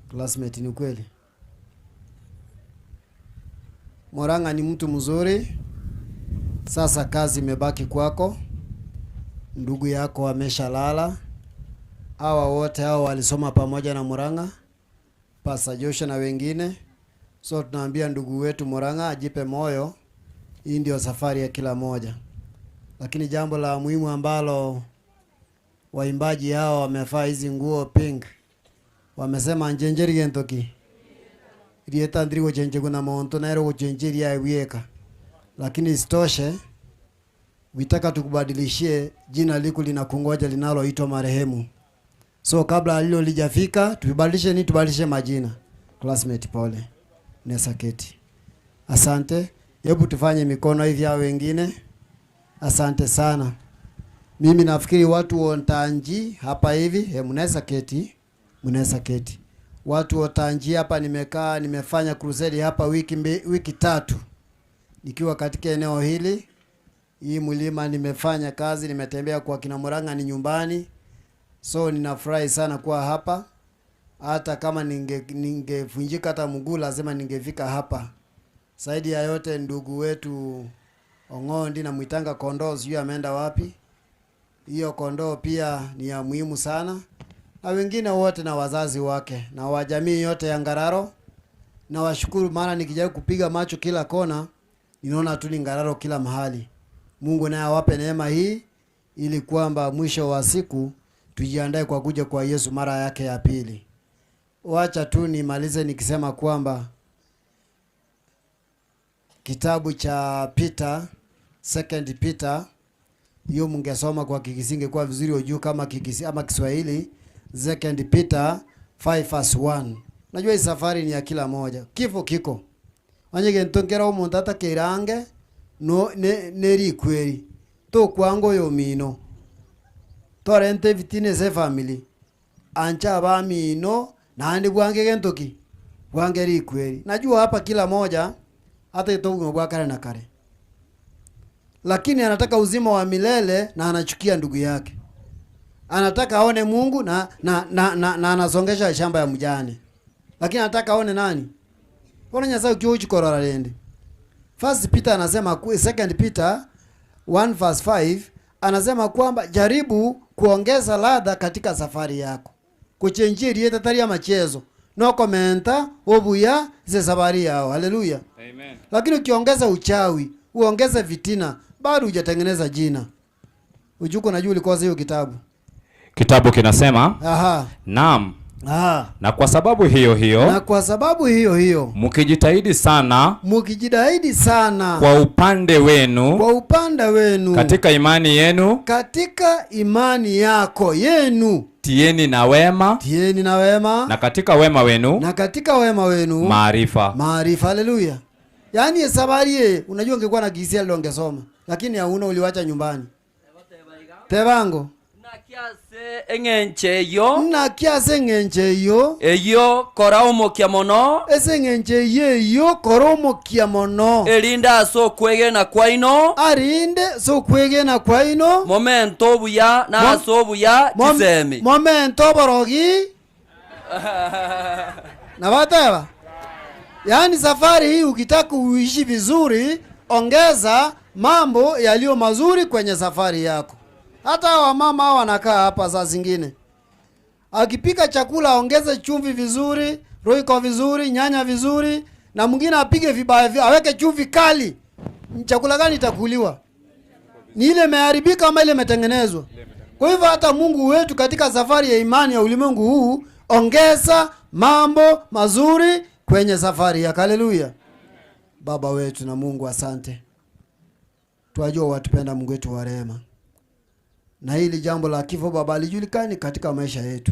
Classmate, ni kweli. Murang'a ni mtu mzuri. Sasa kazi imebaki kwako. Ndugu yako ameshalala. Hawa wote hao walisoma pamoja na Murang'a, Pastor Joshua na wengine. So tunaambia ndugu wetu Murang'a ajipe moyo. Hii ndio safari ya kila moja. Lakini jambo la muhimu ambalo waimbaji hao wamevaa hizi nguo pink, wamesema njenjeri gentoki rieta ndrigo chenje kuna monto na ero chenjeri ya wieka. Lakini isitoshe, witaka tukubadilishie jina liku linakungoja linaloitwa marehemu. So kabla lilo lijafika, tubadilishe nini? Tubadilishe majina. Classmate pole. Nesa keti. Asante. Hebu tufanye mikono hivi hao wengine. Asante sana. Mimi nafikiri watu wa Ntanji hapa hivi, mnaweza keti. Mnaweza keti. Watu wa Ntanji hapa nimekaa, nimefanya crusade hapa wiki 3. Nikiwa katika eneo hili. Hii mlima nimefanya kazi, nimetembea kwa kina Murang'a ni nyumbani. So ninafurahi sana kuwa hapa. Hata kama ningevunjika hata mguu lazima ningefika hapa. Zaidi ya yote ndugu wetu Ong'ondi na Mwitanga kondoo sijui ameenda wapi. Hiyo kondoo pia ni ya muhimu sana. Na wengine wote na wazazi wake na wa jamii yote ya Ngararo. Na washukuru maana nikijaribu kupiga macho kila kona ninaona tu ni Ngararo kila mahali. Mungu naye awape neema hii ili kwamba mwisho wa siku tujiandae kwa kuja kwa Yesu mara yake ya pili. Wacha tu nimalize nikisema kwamba kitabu cha Peter, Second Peter, hiyo mungesoma kwa Kikisinge kwa vizuri ujue kama Kikisi ama Kiswahili. Second Peter 5:1. Najua hii safari ni ya kila moja. Kifo kiko. Wanyege ntongera umuntu atakirange no neri kweri. To kwango yo mino. Torente vitine se family. Ancha ba mino na andi bwange gentoki. Bwange ri kweri. Najua hapa kila moja hata itogo bwa kare na kare. Lakini anataka uzima wa milele na anachukia ndugu yake. Anataka aone Mungu na anasongesha shamba ya mjane. Lakini anataka aone nani? Ona Nyasaye ukiuchikorora rende. First Peter anasema, Second Peter 1:5 anasema kwamba jaribu kuongeza ladha katika safari yako. Kuchenjia rieta tari ya machezo. No komenta obuya ze safari yao. Haleluya. Amen. Lakini ukiongeza uchawi, uongeze vitina, bado hujatengeneza jina. Ujuko najua ulikosa hiyo kitabu. Kitabu kinasema, aha. Naam. Aha. Na kwa sababu hiyo hiyo, na kwa sababu hiyo hiyo, mkijitahidi sana, mkijitahidi sana kwa upande wenu, kwa upande wenu, katika imani yenu, katika imani yako yenu, tieni na wema, tieni na wema, na katika wema wenu, na katika wema wenu, maarifa, maarifa. Haleluya. Yaani safari unajua ungekuwa na Kisia leo ungesoma, lakini hauna, uliwacha nyumbani. Tebango Engenche yo, na kiase ngenche yo, eyo kora omokia mono, ese ngenche yeyo kora omokia mono, erinda aso kwegena kwaino, arinde so kwegena kwaino, momento buya na aso buya chisemi, momento borogi na bateba. Yaani safari hii ukitaka uishi vizuri, ongeza mambo yaliyo mazuri kwenye safari yako. Hata wamama hao wanakaa hapa saa zingine, akipika chakula ongeze chumvi vizuri, roiko vizuri, nyanya vizuri, na mwingine apige vibaya, aweke chumvi kali. Chakula gani itakuliwa? Ni ile imeharibika ama ile imetengenezwa? Kwa hivyo hata Mungu wetu katika safari ya imani ya ulimwengu huu, ongeza mambo mazuri kwenye safari ya. Haleluya. Baba wetu na Mungu, asante. Twajua watupenda, Mungu wetu wa rehema. Na hili jambo la kifo Baba lijulikani katika maisha yetu.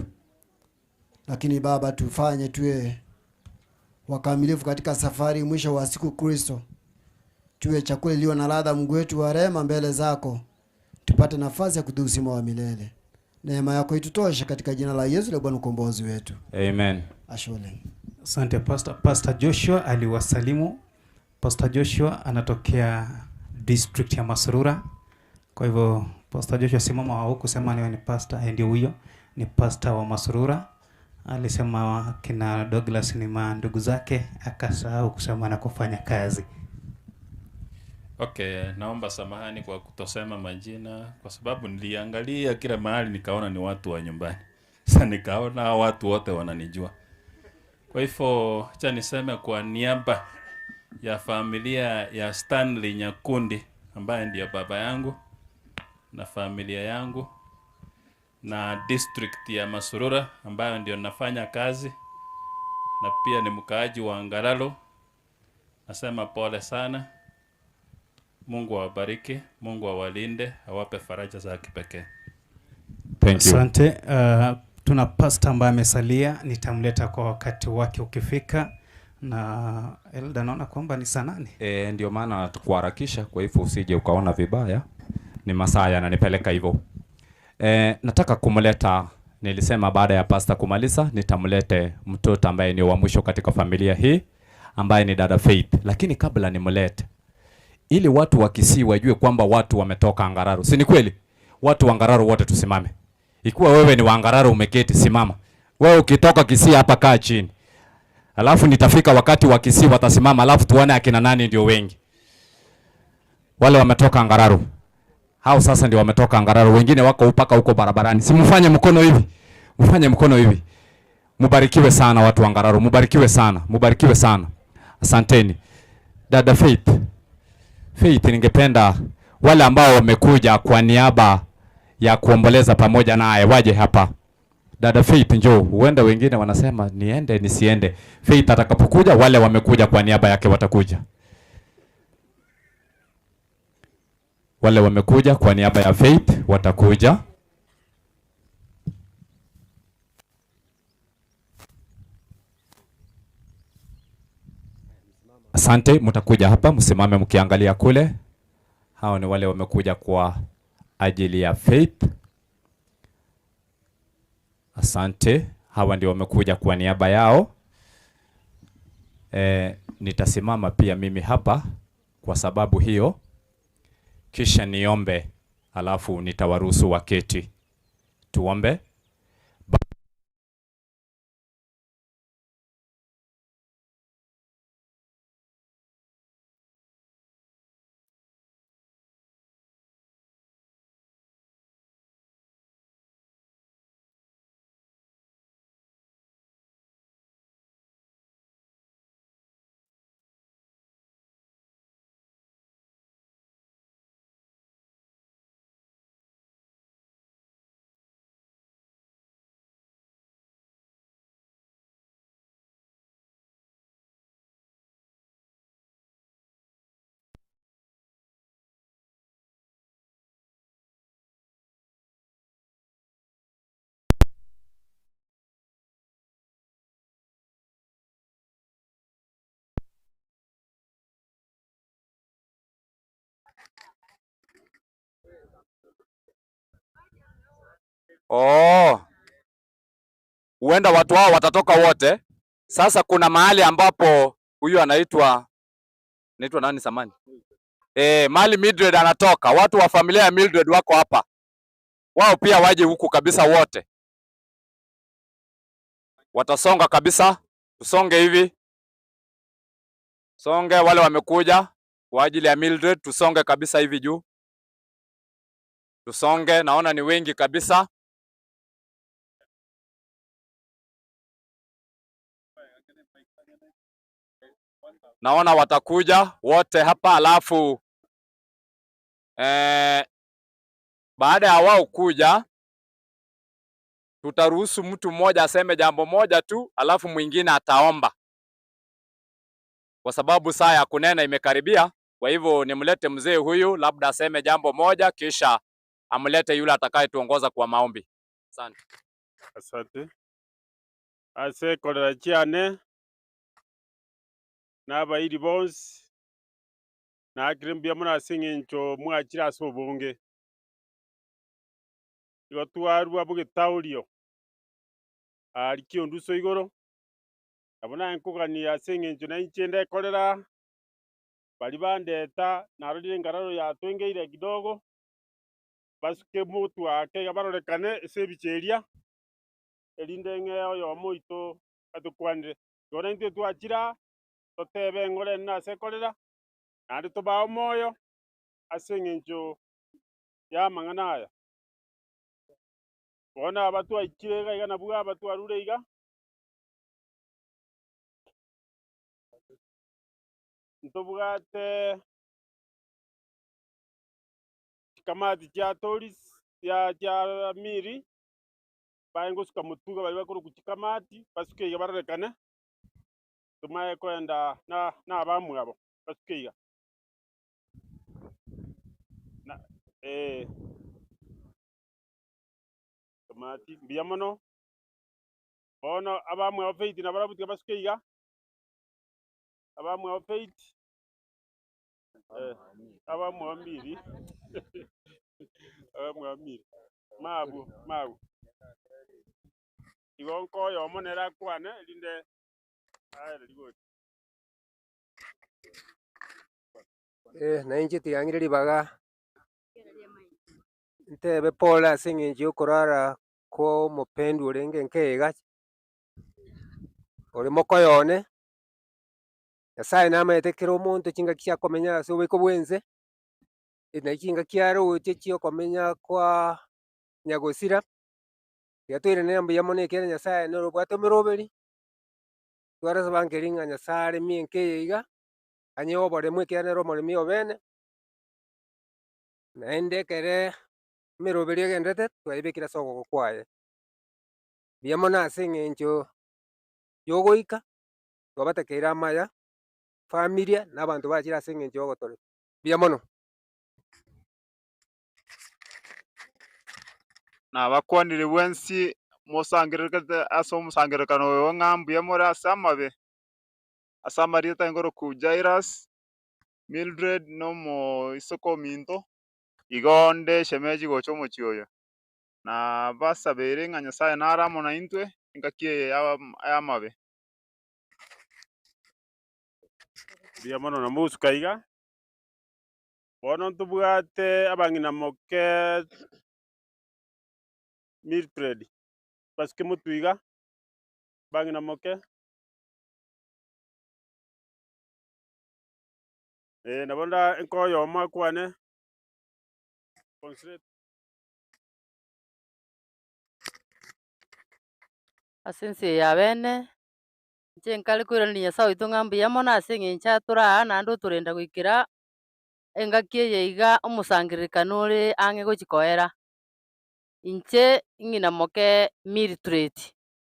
Lakini Baba tufanye tuwe wakamilifu katika safari, mwisho wa siku Kristo. Tuwe chakula iliyo na ladha, Mungu wetu wa rehema, mbele zako. Tupate nafasi ya kudumu uzima wa milele. Neema yako itutoshe katika jina la Yesu la Bwana mkombozi wetu. Amen. Ashole. Asante Pastor. Pastor Joshua aliwasalimu. Pastor Joshua anatokea district ya Masurura. Kwa hivyo Pastor Joshua simama wa huku sema ni pastor, ndio huyo ni pastor wa Masurura. Alisema kina Douglas ni ndugu zake, akasahau kusema na kufanya kazi. Okay, naomba samahani kwa kutosema majina kwa sababu niliangalia kila mahali nikaona ni watu wa nyumbani. Sasa nikaona watu wote wananijua. Kwa hivyo acha niseme kwa niaba ya familia ya Stanley Nyakundi ambaye ndiyo baba yangu na familia yangu na district ya Masurura ambayo ndio nafanya kazi na pia ni mkaaji wa Ngararo. Nasema pole sana. Mungu awabariki, Mungu awalinde, awape faraja za kipekee. Thank you. Asante. Tuna pastor ambaye amesalia, nitamleta kwa wakati wake ukifika. Na Elda, naona kwamba ni saa 8. Ndio maana tukuharakisha, kwa hivyo usije ukaona vibaya. Ni masaa yananipeleka hivyo. Nataka kumleta, nilisema baada ya pastor kumaliza nitamlete mtoto ambaye ni wa mwisho katika familia hii, ambaye ni dada Faith. Lakini kabla nimlete, ili watu wa Kisii wajue kwamba watu wametoka Ngararo. Si ni kweli? Watu wa Ngararo wote tusimame. Ikiwa wewe ni wa Ngararo umeketi, simama. Wewe ukitoka Kisii hapa kaa chini. Alafu nitafika wakati wa Kisii watasimama, alafu tuone akina nani ndio wengi. Wale wametoka Ngararo. Hao sasa ndio wametoka Ngararo, wengine wako upaka huko barabarani. Si mfanye mkono hivi. Mfanye mkono hivi. Mubarikiwe sana watu wa Ngararo, mubarikiwe sana, mubarikiwe sana. Asanteni. Dada Faith. Faith, ningependa wale ambao wamekuja kwa niaba ya kuomboleza pamoja naye waje hapa. Dada Faith njoo. Huenda wengine wanasema niende nisiende. Faith atakapokuja, wale wamekuja kwa niaba yake watakuja. Wale wamekuja kwa niaba ya Faith watakuja. Asante, mtakuja hapa msimame mkiangalia kule. Hao ni wale wamekuja kwa ajili ya Faith. Asante, hawa ndio wamekuja kwa niaba yao. Nitasimama pia mimi hapa kwa sababu hiyo, kisha niombe, alafu nitawaruhusu waketi. Tuombe. Oh, huenda watu hao watatoka wote. Sasa kuna mahali ambapo huyu anaitwa nani samani? Mahali Mildred anatoka. Watu wa familia ya Mildred wako hapa. Wao pia waje huku kabisa wote. Watasonga kabisa. Tusonge hivi. Songe wale wamekuja kwa ajili ya Mildred, tusonge kabisa hivi juu. Tusonge, naona ni wengi kabisa. Naona watakuja wote hapa, alafu baada ya wao kuja tutaruhusu mtu mmoja aseme jambo moja tu, alafu mwingine ataomba, kwa sababu saa ya kunena imekaribia. Kwa hivyo nimlete mzee huyu labda aseme jambo moja, kisha amlete yule atakayetuongoza kwa maombi. Asante. Asante. Ase kolera chiane nabairi bonsi nakire mbuya mono ase eng'encho mwachire ase obonge igo twarwa bogetaurio ari kionduso igoro nabo naye nkogania ase eng'encho nainche ndekorera bari bandeta narorire engararo yatwengeire kidogo basuke mutu ake iga barorekane ase ebicheria erinde ng'e oyomo oito atukwanire igo naintwe twachira totebe eng'ore ase ekorera naende tobao moyo ase eng'encho ya amang'ana aya bono aba twaichire iga iga nabwo aba twarure iga ntobwate chikamati chia toris ya chia miri baengosuka mutuga bari bakoro kuchikamati basuke iga barorekane tumaye kwenda na abamwe abo basuke iga na kamati mbuya mono. Bono abamwe Faith na barabutika basuke iga. Abamwe Faith abamwe Miri. Abamwe Miri. Mabu, mabu. Igo nkoyo omonera kwane linde aye ligoti. Na inche tigang'ire ribaga ntebe pole ase eng'encho ya okorara kwa omopendwa orenge nkeiga ore mokoyone Nyasaye namaete kera omonto chingaki chiakomenya ase oboiko bwense na chingaki aroche chiokomenya kwa nyagosira tiga toirane mbuya mono ekere Nyasaye noro obwate omeroberi twarasaba nkeri ng'a Nyasaye aremie nkeye iga anye oboremu ekere nere omoremi obene naende ekere emeroberi egendete twaebekire ase ogoko kwaye mbuya mono ase eng'encho yogoika twabatekeire amaya familia na abanto bachire ase eng'encho yogotoreka mbuya mono. Nabakwanire bwensi mosangererekete ase omosangererekano oyo ng'a mbuya more ase amabe ase amarieta engoroku Jairus Mildred nomo isoko minto igo nde shemeji gocha omochi oyo na basabere ng'a Nyasaye nare amo na intwe engaki eye ya amabe. Mbuya mono na mosuka iga. Bono ntobwate abang'ina moke Mildred basuke motu iga bang'ina moke nabo nda nkoyo omo akwane Concentrate. Ase ense ya bene inche nkare koirania Nyasaye oito ng'a mbuya mono ase eng'encho atore aa naende otorenda goikera engaki eye iga omosangererekano ore ang'e gochi koera. Inche ng'ina moke Mildred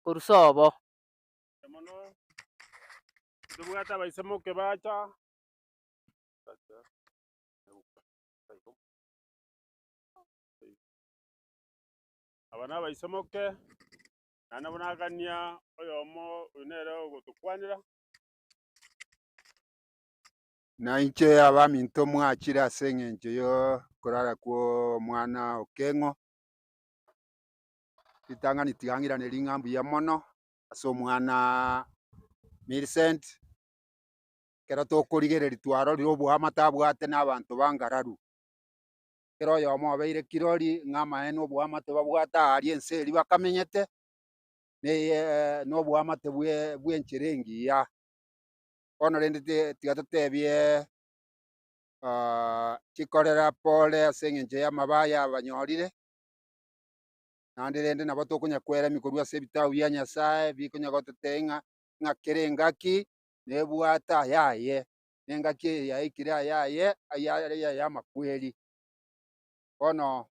korwa sobo. Tobwate abaise moke bacha aba na abaise moke naende nabo nagania oyomo oyo nere ogotukwanera. Na inche abaminto mwachire ase eng'encho yo korara kwa omwana Okeng'o ritang'ani tigang'irane ring'a mbuya mono ase omwana Millicent kero tokorigereria twarorire oboamate abwate na abanto bangararu kero oyomo obeire kirori ng'a amaene oboamate babwate aaria ense eria bakamenyete na oboamate bwe enchera engiya. Bono rende tiga totebie chikorera pole ase eng'encho ya amabaya abanyorire naende rende nabo tokonya kweremia korwa ase ebitabu bia Nyasaye bikonya gototebia ng'a kere engaki nebwate ayaye na engaki eye yaikire ayaye ayaye ya amakweri. Bono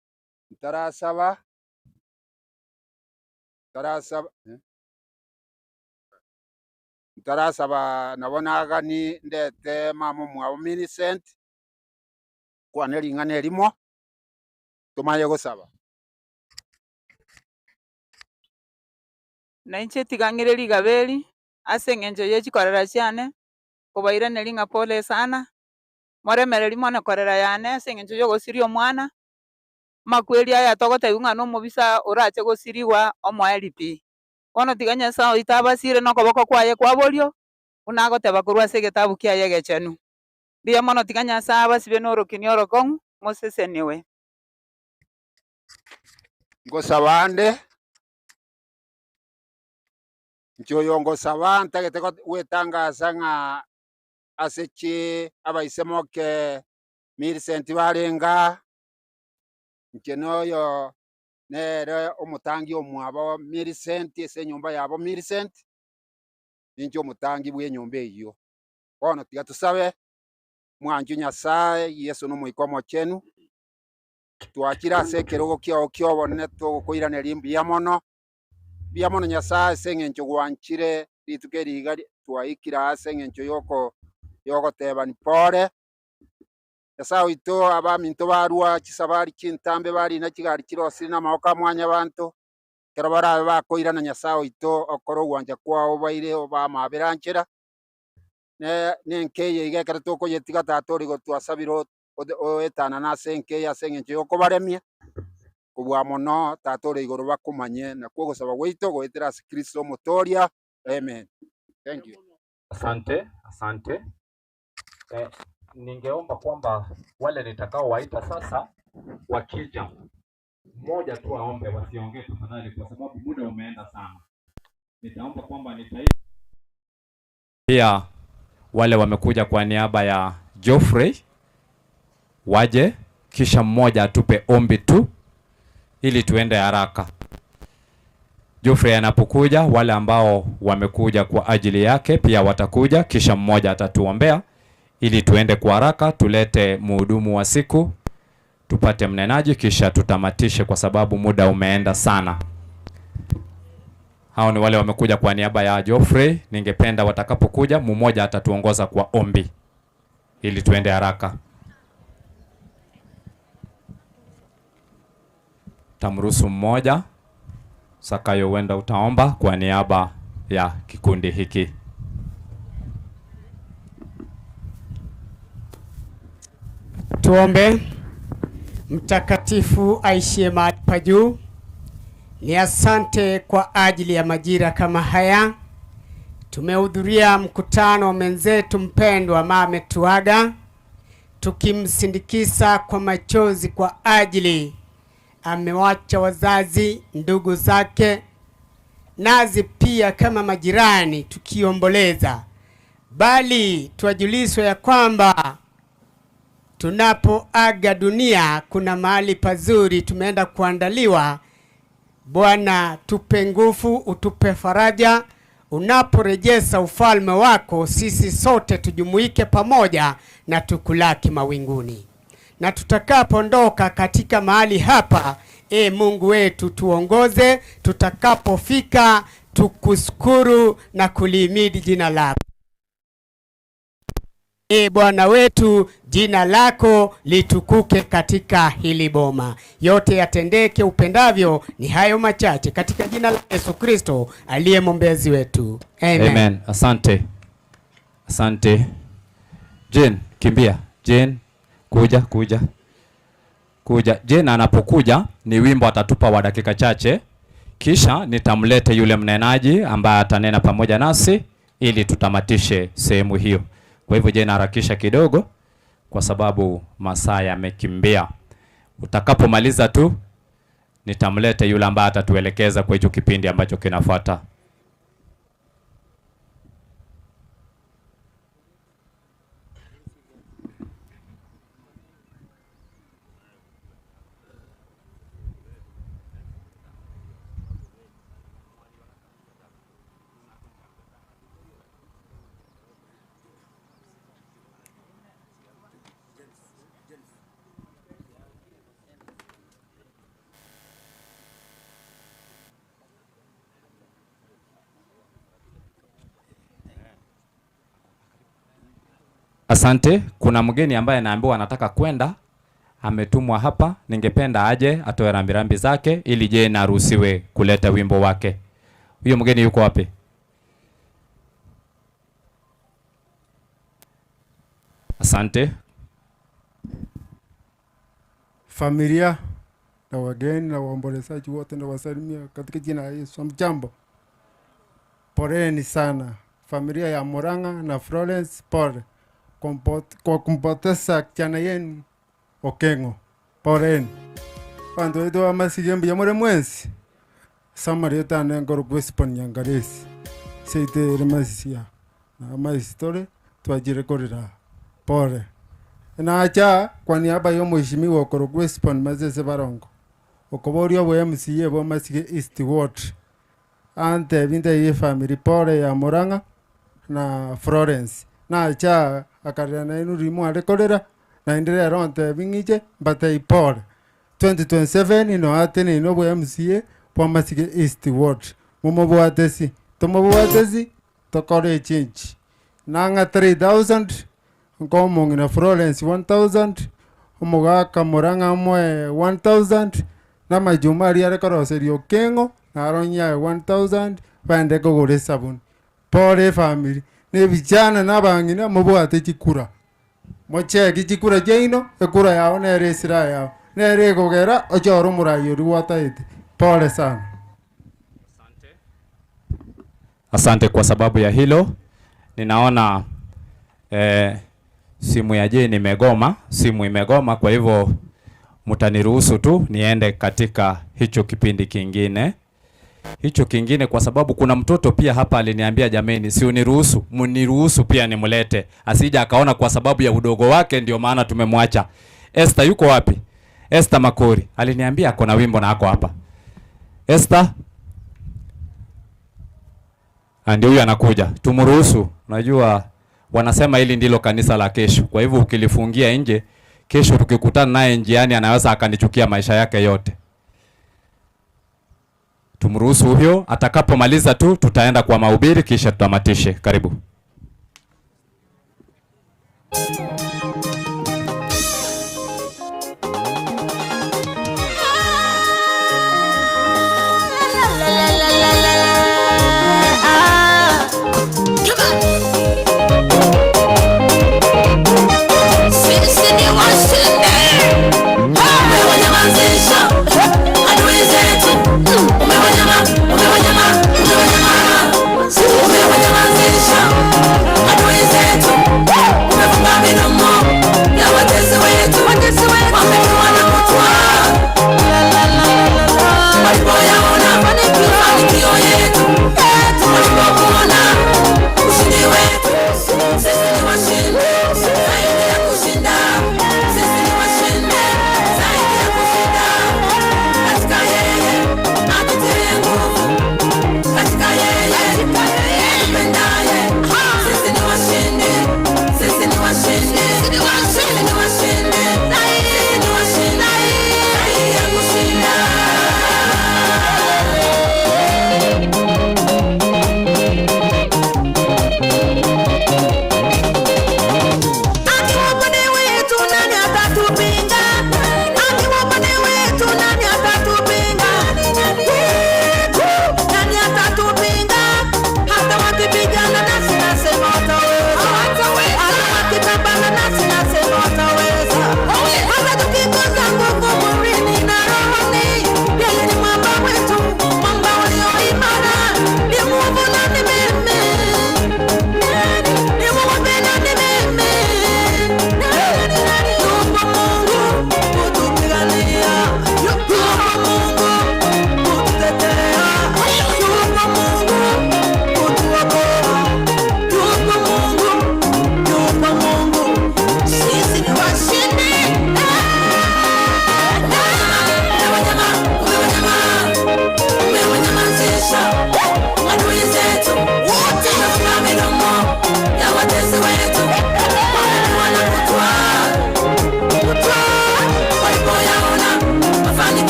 ntarasaba ntarasaba nabo nagani ndete mama omwabo Millicent kwane ring'ana erimo tomaye gosaba. Na inche tigang'ire rigaberi ase eng'encho ye chikorera chiane kobairaneria ng'a pole sana moremereri mono korera yane ase eng'encho ya ogosiria omwana makweri aya togotebiwa ng'a na omobisa orache gosiriwa omoeri pi. Bono tiga Nyasaye oito abasire na okoboko kwaye kwa borio buna agoteba korwa ase egetabu kiaye egechenu. Mbuya mono tiga Nyasaye abasibe na orokini orokong'u moseseniwe. Ngosaba ande inche oyo ngosaba ntagete gwetangasa ng'a ase chi abaise moke Millicent barenga inche noyo nere omotangi omwabo Millicent ase enyomba yabo Millicent ninche omotangi bwa enyomba eywo. Bono tiga tusabe mwanchu Nyasaye Yesu nomoika omochenu twachire ase ekerogo kiao kia obonene togokoiraneria mbuya mono mbuya mono Nyasaye ase eng'encho gwanchire rituko eri iga twaikire ase eng'encho yogotebani pore. Nyasaye oito abaminto barwa chisabari chintambe barina chigari chirosire na amaboko a mwanyabanto Kero barabe bakoirana Nyasaye oito okore ogwancha kwao baire obamabera nchera ne nenkeye iga ekero tokoyetiga tata ore igoro twasabire oetana nase enkeye ase eng'encho yokobaremia kobua mono tata ore igoro bakomanye nakwo ogosaba gwaito goetera ase Kristo omotoria. Amen. Thank you. Asante, asante. Ningeomba kwamba wale nitakaowaita sasa wakija, mmoja tu aombe, wasiongee tafadhali, kwa sababu muda umeenda sana. Nitaomba kwamba nitaita pia wale wamekuja kwa niaba ya Geoffrey waje, kisha mmoja atupe ombi tu ili tuende haraka. Geoffrey anapokuja, wale ambao wamekuja kwa ajili yake pia watakuja, kisha mmoja atatuombea ili tuende kwa haraka, tulete mhudumu wa siku, tupate mnenaji, kisha tutamatishe kwa sababu muda umeenda sana. Hao ni wale wamekuja kwa niaba ya Geoffrey. Ningependa watakapokuja, mmoja atatuongoza kwa ombi ili tuende haraka. Tamruhusu mmoja. Sakayo, huenda utaomba kwa niaba ya kikundi hiki. Tuombe. Mtakatifu aishie mahali pa juu, ni asante kwa ajili ya majira kama haya. Tumehudhuria mkutano wa mwenzetu mpendwa ambaye ametuaga, tukimsindikiza kwa machozi kwa ajili amewacha wazazi, ndugu zake, nazi pia kama majirani tukiomboleza, bali twajulishwa ya kwamba tunapoaga dunia kuna mahali pazuri tumeenda kuandaliwa. Bwana, tupe nguvu, utupe faraja. Unaporejeza ufalme wako, sisi sote tujumuike pamoja na tukulaki mawinguni. Na tutakapoondoka katika mahali hapa, Mungu wetu tuongoze, tutakapofika tukushukuru na kulihimidi jina lako. Bwana wetu, jina lako litukuke katika hili boma. Yote yatendeke upendavyo. Ni hayo machache katika jina la Yesu Kristo aliye mwombezi wetu. Amen. Amen. Asante. Asante. Jane, kimbia. Jane, kuja, kuja. Kuja. Jane anapokuja ni wimbo atatupa wa dakika chache. Kisha nitamlete yule mnenaji ambaye atanena pamoja nasi ili tutamatishe sehemu hiyo. Kwa hivyo Jane, harakisha kidogo kwa sababu masaa yamekimbia. Utakapomaliza tu nitamlete yule ambaye atatuelekeza kwa hicho kipindi ambacho kinafuata. Asante. Kuna mgeni ambaye anaambiwa anataka kwenda, ametumwa hapa. Ningependa aje atoe rambirambi zake ili je naruhusiwe kuleta wimbo wake. Huyo mgeni yuko wapi? Asante. Familia na wageni na waombolezaji wote na wasalimia katika jina la Yesu. Mjambo. Poleni sana familia ya Murang'a na Florence, pole kwa kumpoteza kijana yenu Okengo. Poleni. Bantu wetu wa Masige mbuya muri mwensi. Samari etane ngoro gwesipon nyangaresi. Seite remazisia. Na maisitore twajire korera. Pole. Nacha kwa niaba ya mheshimiwa Okoro Gwesipon Mazese Barongo. Okoboria bwa MCA bwa Masige East Ward. Ante binte ye family pole ya Murang'a na Florence. Nacha akarera na inu rimu arekorera na endelea ronte bingije mbate pole. 2027 ino atene ino bwa MCA bwa Masige East Ward. Mumobwatesi, tumobwatesi tokore change. Nanga 3000 nkomong'ina Florence 1000 omogaka Murang'a mwe 1000 na majuma aria arekoroseria Okengo Naro nyae 1000 baende kogora esabuni. Pole family, ne vijana na abang'ina mobwate chikura. Mocheki chikura chiaino, ekura yao nere esira yao. Nere ekogera ochore omorai oria gwataete. Pole sana. Asante kwa sababu ya hilo. Ninaona simu ya Jane imegoma, simu imegoma, kwa hivyo mtaniruhusu tu niende katika hicho kipindi kingine. Hicho kingine kwa sababu kuna mtoto pia hapa aliniambia, jameni, si uniruhusu, mniruhusu pia nimlete, asija akaona kwa sababu ya udogo wake ndio maana tumemwacha. Esther yuko wapi? Esther Makori aliniambia ako na wimbo na ako hapa. Esther ndio huyu anakuja, tumruhusu. Unajua wanasema hili ndilo kanisa la kesho, kwa hivyo ukilifungia nje, kesho tukikutana naye njiani anaweza akanichukia maisha yake yote. Tumruhusu huyo, atakapomaliza tu tutaenda kwa mahubiri kisha tutamatishe. Karibu. Sisi ni washindi. Umewanyamazisha adui zetu. Umewanyamazisha adui zetu. Umefunga midomo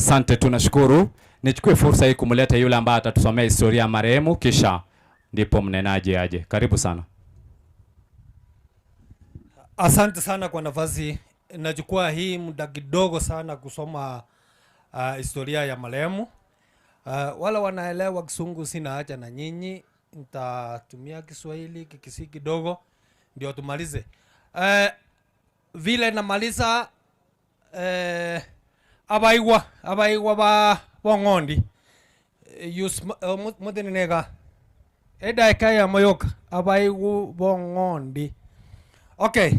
Asante, tunashukuru. Nichukue fursa hii kumleta yule ambaye atatusomea historia ya marehemu, kisha ndipo mnenaji aje. Karibu sana. Asante sana kwa nafasi. Nachukua hii muda kidogo sana kusoma historia ya marehemu. Wala wanaelewa Kisungu sina haja na nyinyi, nitatumia Kiswahili Kikisii kidogo ndio tumalize. Vile namaliza abaigwa ba bong'ondi muthinenega edaika ya moyoka abaigu bong'ondi. Okay.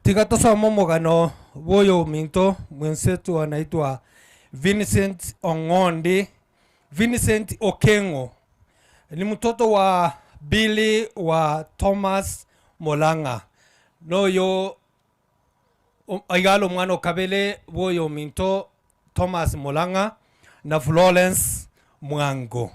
Tiga tusome omogano bwoyo minto mwenzetu anaitwa Vincent Ong'ondi. Vincent Okengo ni mtoto wa Billy wa Thomas Molanga noyo aigalo mwana kabele bwoyo minto Thomas Molanga na Florence Mwango.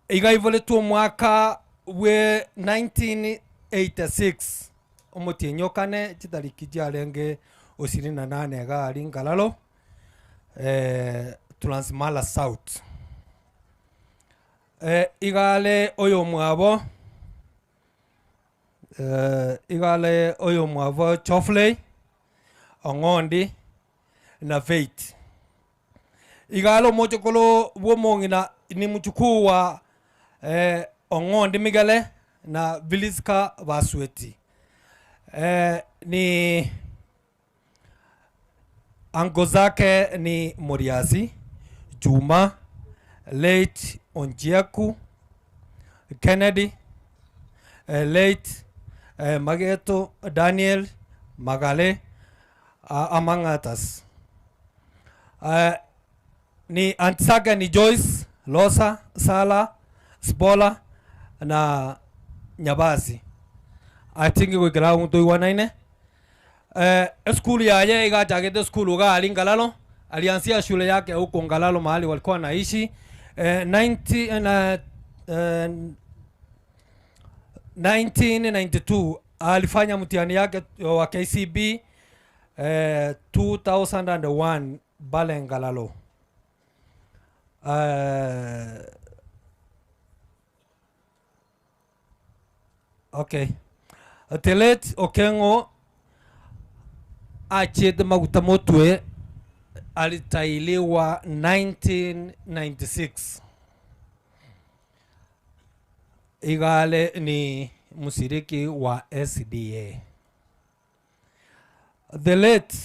Igaivoletwo mwaka we 1986 omutinyokane chitariki chiarenge 28 gari Ngalalo Transmala South. Igale oyo mwabo igale oyo mwabo Chofley Ong'ondi na Faith. Igalo mochokolo womongina ni mchukuu wa Ong'ondi Migale na Viliska Basweti. Ni ango zake ni Moriazi Juma, late Onjiaku Kennedy, late Mageto Daniel Magale, among others. Ni aunt zake ni Joyce Losa, Sala, Spola na Nyabazi. I think we ground to 19. Skulu ya igachagete skulu ga ali Ngalalo. Alianzia shule yake huko Ngalalo mahali walikuwa naishi. 1992 alifanya mtihani yake wa KCB 2001 Bale Ngalalo. Okay. Telet Okengo achete maguta motwe alitailiwa 1996. Igale ni mshiriki wa SDA. The late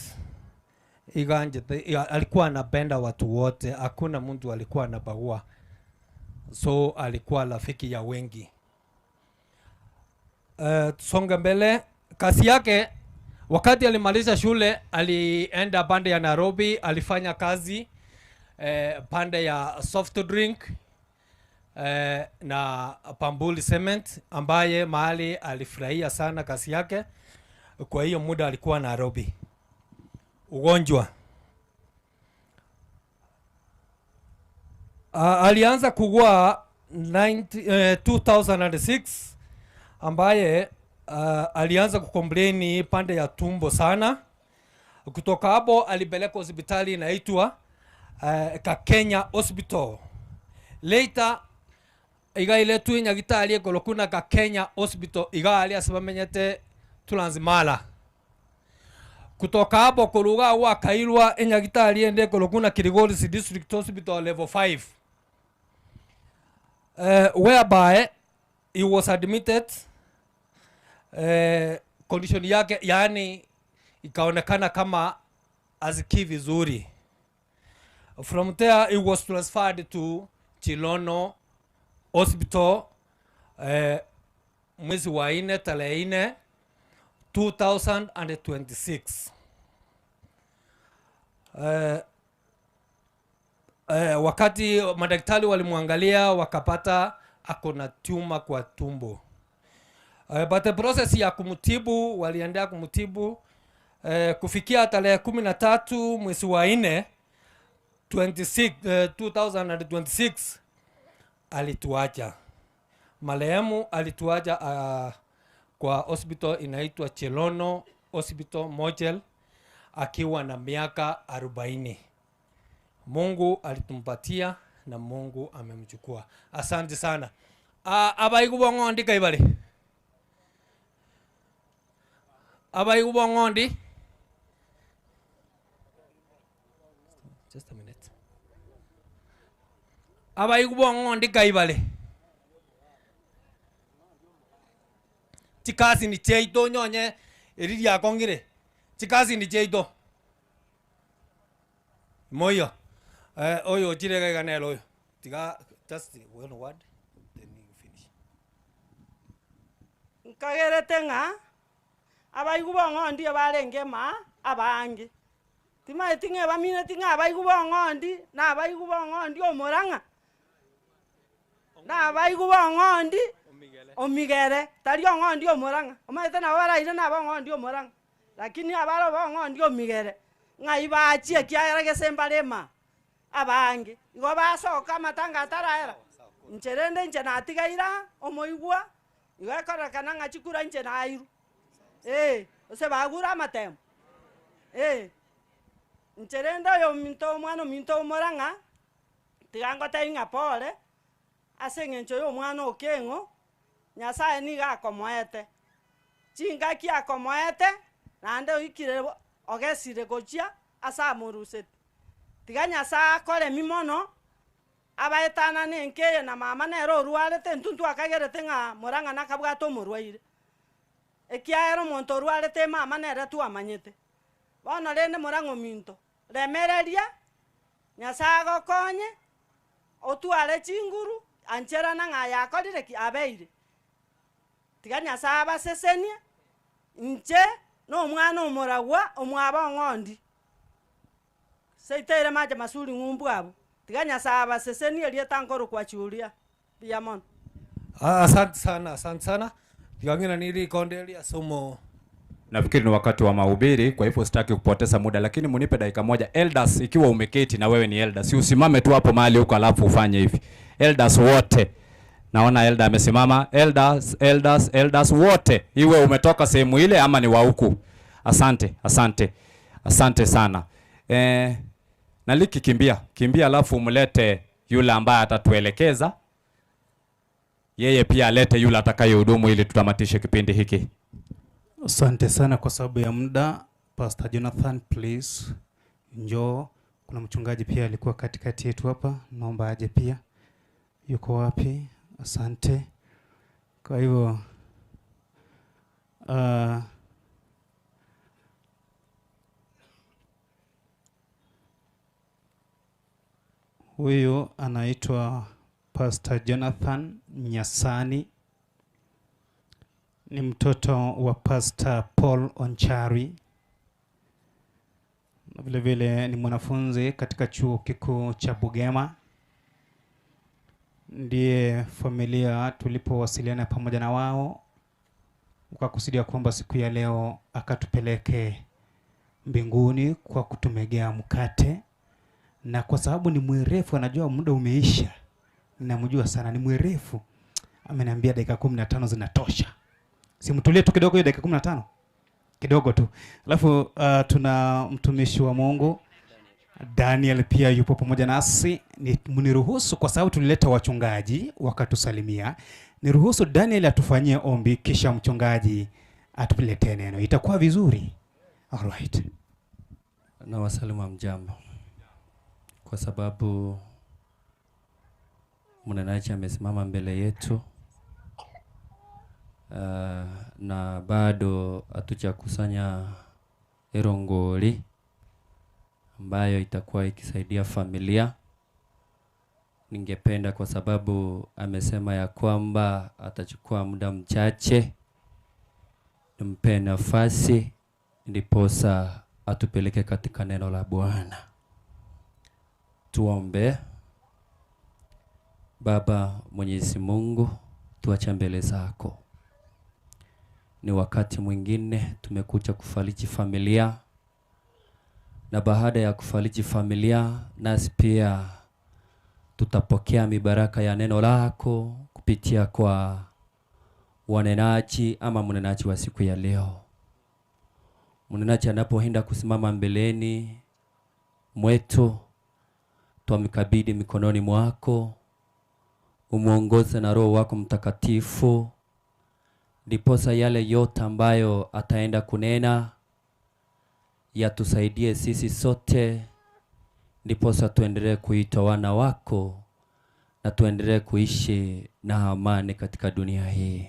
Iganje alikuwa anapenda watu wote, hakuna mtu alikuwa anabagua. So alikuwa rafiki ya wengi. Tusonge mbele. Kazi yake wakati alimaliza shule alienda pande ya Nairobi, alifanya kazi pande ya soft drink na Pambuli Cement, ambaye mahali alifurahia sana kazi yake. Kwa hiyo muda alikuwa Nairobi. Ugonjwa alianza kugua 2006 ambaye alianza kukomplaini pande ya tumbo sana. Kutoka hapo alipelekwa hospitali inaitwa Kakenya Hospital. Later igailetwe nyagitari ekolokuna Kakenya Hospital igali asibamenyete Transmala. Kutoka hapo kuruga wakairwa enyagitari ende ekolokuna Kilgoris District Hospital level 5. Whereby he was admitted. Condition yake yani ikaonekana kama aziki vizuri. From there he was transferred to Chilono Hospital mwezi wa 4 tarehe 4 2026. Wakati madaktari walimwangalia wakapata ako na tumor kwa tumbo. But the process ya kumtibu waliendea kumtibu kufikia tarehe 13 mwezi wa 4 2026 alituacha. Marehemu alituacha kwa hospital inaitwa Chelono Hospital Mochel akiwa na miaka 40. Mungu alitumpatia na Mungu amemchukua. Asante sana. Abaigu bong'ondi kaibale. Abaigu bong'ondi. Just a minute. Abaigu bong'ondi kaibale. Chikasi ni cheito nyonye eriria kongire. Chikasi ni cheito. Moyo. Oyo chire gaiga oyo. Tiga just one word then you finish. Nkagerete ng'a abaigu bong'ondi barenge ma abange. Timaeti ng'e bamineti ng'a abaigu bong'ondi na abaigu bong'ondi omorang'a. Na abaigu bong'ondi omigere tari ong'ondi omorang'a. Omaete nabo baraire na bong'ondi omorang'a. Lakini abaro bong'ondi omigere ng'ai bachie kiagera gesembarema abange. Igo basoka amatanga ataraera. Inche rende inche natigaira omoigwa igo ekorekana ng'a chikura inche nairu. Ose bagura amatemo. Inche rende oyo ominto omwana ominto omorang'a tiga ngotebie ng'a pore ase eng'encho ya omwana okeng'o Nyasaye nigo akomoete. Chingaki akomoete naende oikire ogesire gochia ase amoruseti. Tiga Nyasaye akoremi mono abaetana nenkeye na mama nere orwarete ntuntu akagerete ng'a morang'a nakabwate omorwaire. Ekiagera omonto orwarete mama nere twamanyete. Bono rende morang'a ominto remereria Nyasaye agokonye otware chinguru ancherana ng'a yakorire ki abeire. Tiga Nyasaye abasesenie inche no omwana omoragwa omwaba ong'ondi. Seitere mache masuri ng'umbu abo. Tiga Nyasaye abasesenie rieta nkoro kwa churia. Mbuya mono. Asante sana, asante sana. Tiga nili kondeli asomo. Nafikiri ni wakati wa mahubiri, kwa hivyo sitaki kupoteza muda, lakini munipe dakika moja. Elders, ikiwa umeketi na wewe ni elders, si usimame tu hapo mahali huko alafu ufanye hivi. Elders wote. Naona elder amesimama. Elders, elders, elders wote. Iwe umetoka sehemu ile ama ni wa huku. Asante, asante. Asante sana. Naliki kimbia. Kimbia alafu umlete yule ambaye atatuelekeza. Yeye pia alete yule atakayehudumu ili tutamatishe kipindi hiki. Asante sana kwa sababu ya muda. Pastor Jonathan, please njoo. Kuna mchungaji pia alikuwa katikati yetu hapa, naomba aje pia. Yuko wapi? Asante. Kwa hivyo huyu anaitwa Pastor Jonathan Nyasani, ni mtoto wa Pastor Paul Onchari, na vile vile ni mwanafunzi katika chuo kikuu cha Bugema. Ndiye familia tulipowasiliana pamoja na wao ukakusudia kwamba siku ya leo akatupeleke mbinguni kwa kutumegea mkate, na kwa sababu ni mwerefu, anajua muda umeisha, ninamjua sana, ni mwerefu, ameniambia dakika 15 zinatosha. Simtulie tu kidogo hiyo dakika 15 kidogo tu. Alafu tuna mtumishi wa Mungu Daniel pia yupo pamoja nasi. Mniruhusu kwa sababu tulileta wachungaji wakatusalimia, niruhusu Daniel atufanyie ombi kisha mchungaji atuletee neno. Itakuwa vizuri. All right. Na wasalimu mjambo. Kwa sababu mnenaji amesimama mbele yetu, na bado hatujakusanya erongoli ambayo itakuwa ikisaidia familia. Ningependa, kwa sababu amesema ya kwamba atachukua muda mchache, nimpe nafasi ndiposa atupeleke katika neno la Bwana. Tuombe. Baba Mwenyezi Mungu, tuache mbele zako. Ni wakati mwingine tumekuja kufariji familia, na baada ya kufariji familia, nasi pia tutapokea mibaraka ya neno lako kupitia kwa wanenaji ama mnenaji wa siku ya leo. Mnenaji anapoenda kusimama mbeleni mwetu, twamkabidhi mikononi mwako, umuongoze na Roho wako Mtakatifu, ndiposa yale yote ambayo ataenda kunena yatusaidie sisi sote, ndiposa tuendelee kuitwa wana wako na tuendelee kuishi na amani katika dunia hii.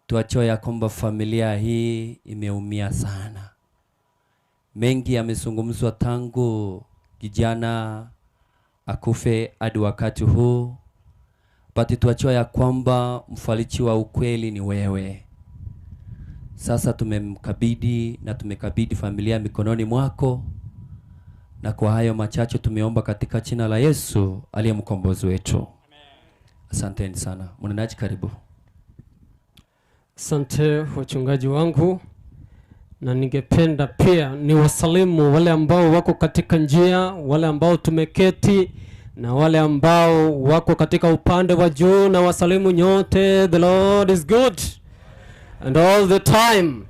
Tuachoe ya kwamba familia hii imeumia sana. Mengi yamezungumzwa tangu kijana akufe hadi wakati huu, but tuachoe ya kwamba mfariji wa ukweli ni wewe. Sasa tumemkabidhi na tumekabidhi familia mikononi mwako, na kwa hayo machache tumeomba katika jina la Yesu aliye mkombozi wetu. Asanteni sana. Mnenaji, karibu. Asante wachungaji wangu, na ningependa pia ni wasalimu wale ambao wako katika njia, wale ambao tumeketi na wale ambao wako katika upande wa juu, na wasalimu nyote. The Lord is good and all the time.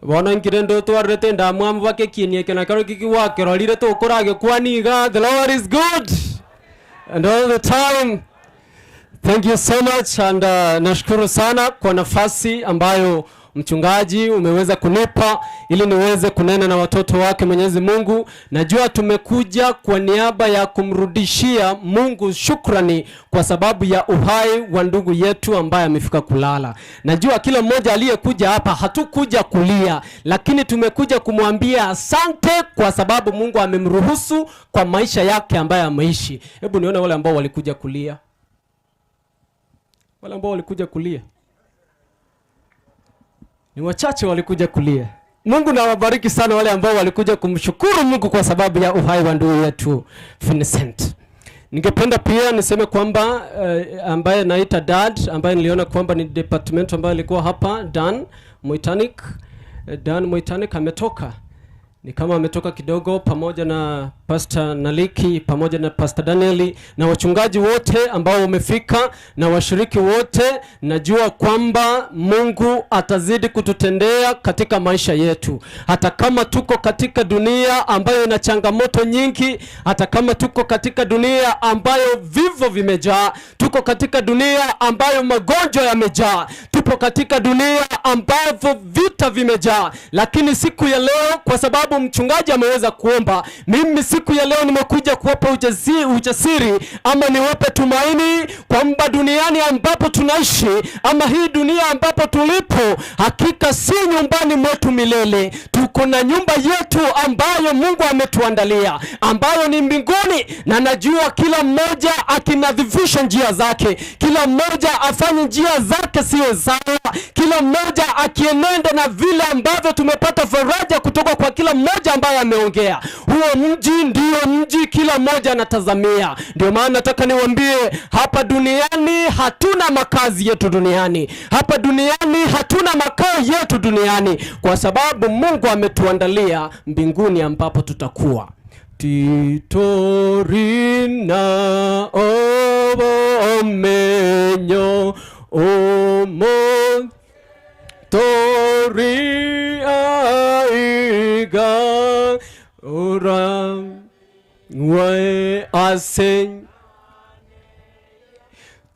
Bono nkire ndo twarete ndamwamu bakekinie kena karo kikiwakerorire tukurage kwaniga. The Lord is good and all the time. Thank you so much and nashukuru sana kwa nafasi ambayo mchungaji umeweza kunipa ili niweze kunena na watoto wake Mwenyezi Mungu. Najua tumekuja kwa niaba ya kumrudishia Mungu shukrani kwa sababu ya uhai wa ndugu yetu ambaye amefika kulala. Najua kila mmoja aliyekuja hapa hatukuja kulia, lakini tumekuja kumwambia asante kwa sababu Mungu amemruhusu kwa maisha yake ambaye ameishi. Hebu nione wale ambao walikuja kulia. Wale ambao walikuja kulia ni wachache walikuja kulia. Mungu na wabariki sana wale ambao walikuja kumshukuru Mungu kwa sababu ya uhai wa ndugu yetu Vincent. Ningependa pia niseme kwamba ambaye naita Dad, ambaye niliona kwamba ni department ambaye alikuwa hapa, Dan Moitanik. Dan Moitanik ametoka. Ni kama ametoka kidogo, pamoja na Pastor Naliki, pamoja na Pastor Danieli na wachungaji wote ambao wamefika na washiriki wote. Najua kwamba Mungu atazidi kututendea katika maisha yetu, hata kama tuko katika dunia ambayo ina changamoto nyingi, hata kama tuko katika dunia ambayo vifo vimejaa, tuko katika dunia ambayo magonjwa yamejaa, tupo katika dunia ambavyo vita vimejaa, lakini siku ya leo kwa sababu mchungaji ameweza kuomba, mimi siku ya leo nimekuja kuwapa ujasiri ama niwape tumaini kwamba duniani ambapo tunaishi ama hii dunia ambapo tulipo, hakika si nyumbani mwetu milele. Tuko na nyumba yetu ambayo Mungu ametuandalia, ambayo ni mbinguni, na najua kila mmoja akinadhifisha njia zake, kila mmoja afanye njia zake siwe sawa, kila mmoja akienenda na vile ambavyo tumepata faraja kutoka kwa kila mmoja ambaye ameongea. Huo mji ndio mji kila mmoja anatazamia. Ndio maana nataka niwaambie, hapa duniani hatuna makazi yetu duniani. Hapa duniani hatuna makao yetu duniani, kwa sababu Mungu ametuandalia mbinguni ambapo tutakuwa. Titorina obomenyo omo tori aiga ora we asen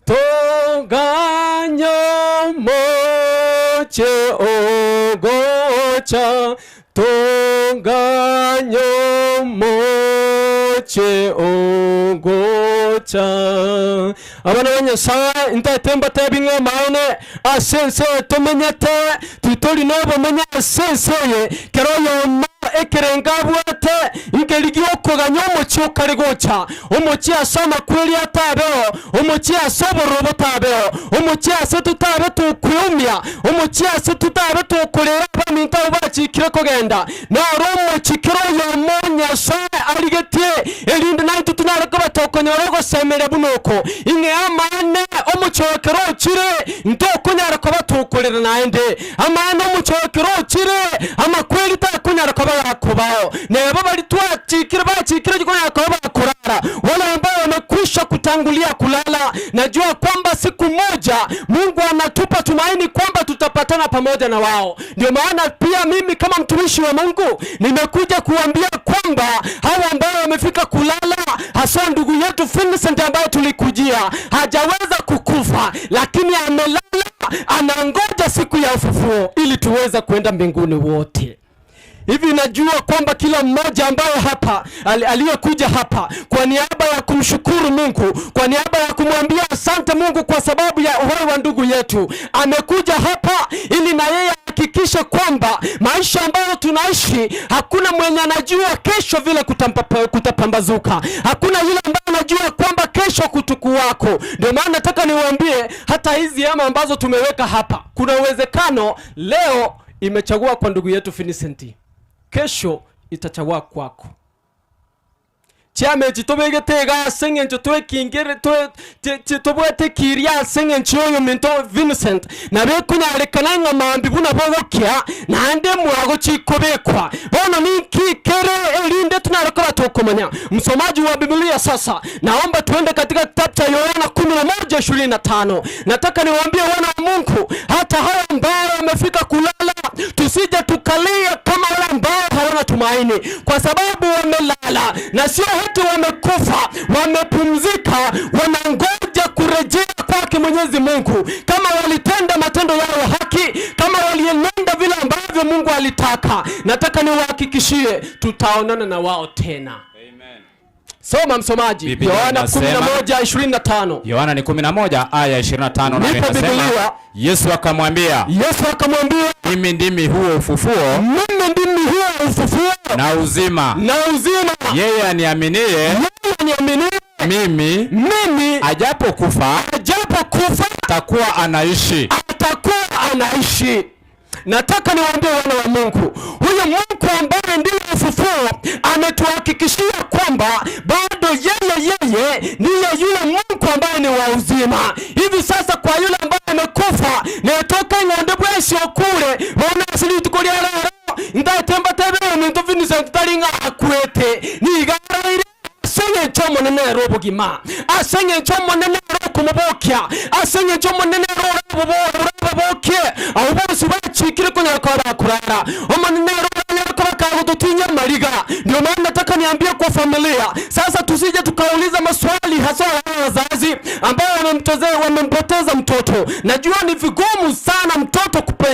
toganyo moche ogocha toganyo moche ogocha abana banyasaye ntatemba tebinga maone asense tomenyete tutori nobo menya asenseye kero yoma ekerenga bwate ingerigi okoganya omochi okare gocha omochi ase amakweri atabeo omochi ase obororo botabeo omochi ase tutabe tukwumia omochi ase tutabe tukorera abaminto abo bachikire kogenda naro omochi kero yomo Nyasaye arigetie erinde naitwe tunyare koba tokonyora ogosemera buna oko ing'e amane omochokero ochire ntokonyara koba tukorera naende amane omochokero ochire amakweri takunyara koba yakubao nebo bali twachikire bachikire jikonyara koba bakurara wale ambao wamekwisha kutangulia kulala. Najua kwamba siku moja Mungu anatupa tumaini kwamba tutapata tutaambatana pamoja na wao. Ndio maana pia mimi kama mtumishi wa Mungu nimekuja kuambia kwamba hawa ambao wamefika kulala, haswa ndugu yetu Vincent ambaye tulikujia, hajaweza kukufa, lakini amelala, anangoja siku ya ufufuo ili tuweze kwenda mbinguni wote. Hivi najua kwamba kila mmoja ambaye hapa aliyekuja hapa kwa niaba ya kumshukuru Mungu, kwa niaba ya kumwambia asante Mungu kwa sababu ya uhai wa ndugu yetu, amekuja hapa ili na yeye ahakikishe kwamba maisha ambayo tunaishi, hakuna mwenye anajua kesho vile kutapambazuka. Hakuna yule ambaye anajua kwamba kesho kutukuwako. Ndio maana nataka niwaambie, hata hizi hema ambazo tumeweka hapa, kuna uwezekano leo imechagua kwa ndugu yetu Vincent, kesho itachagua kwako. Chiamechi tobegete ase eng'encho twekingere tobwate kiria ase eng'encho oyo minto Vincent nabekunyarekana ng'a mambi buna bogokia naende mwago chikobekwa bono ninki kere erinde tunarekora tukumanya. Msomaji wa Biblia, sasa naomba tuende katika kitabu cha Yohana 11:25. Nataka niwaambie wana wa Mungu, hata hao ambao wamefika kulala, tusije tukalia kama wale ambao hawana tumaini, kwa sababu wamelala na sio eti wamekufa, wamepumzika, wanangoja kurejea kwake Mwenyezi Mungu. Kama walitenda matendo yao ya haki, kama walienenda vile ambavyo Mungu alitaka, nataka niwahakikishie tutaonana na wao tena. Amen. Soma msomaji, Biblia Yohana inasema 11:25. Yohana ni 11 aya 25 na Nipe inasema, Biblia. Yesu akamwambia, Yesu akamwambia, mimi ndimi huo ufufuo, mimi ndimi huo ufufuo na uzima, na uzima. Yeye aniaminie, yeye aniaminie mimi, ajapokufa, ajapokufa atakuwa anaishi, atakuwa anaishi. Nataka niwaambie wana wa Mungu, huyu Mungu ambaye ndiye ufufuo ametuhakikishia kwamba bado yeye ndiye yule Mungu ambaye ni wa uzima. Hivi sasa kwa yule ambaye amekufa, netoka ng'onde bwesi okure bona asili tukolia lero ndatemba tebe omuntu Vincent talinga akwete nigaraire aseng'encho omonene ere obogima, aseng'encho omonene ere okomobokia, aseng'encho omonene ere orabobokie abo bonsi bachikire konyara koba bakurara omonene ere oranyare koba kagototinya mariga. Ndio maana nataka niambie kwa familia sasa, tusije tukauliza maswali hasa wale wazazi ambao wamempoteza mtoto. Najua ni vigumu sana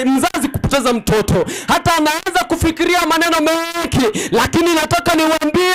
mzazi kupoteza mtoto, hata anaanza kufikiria maneno mengi, lakini nataka niwaambie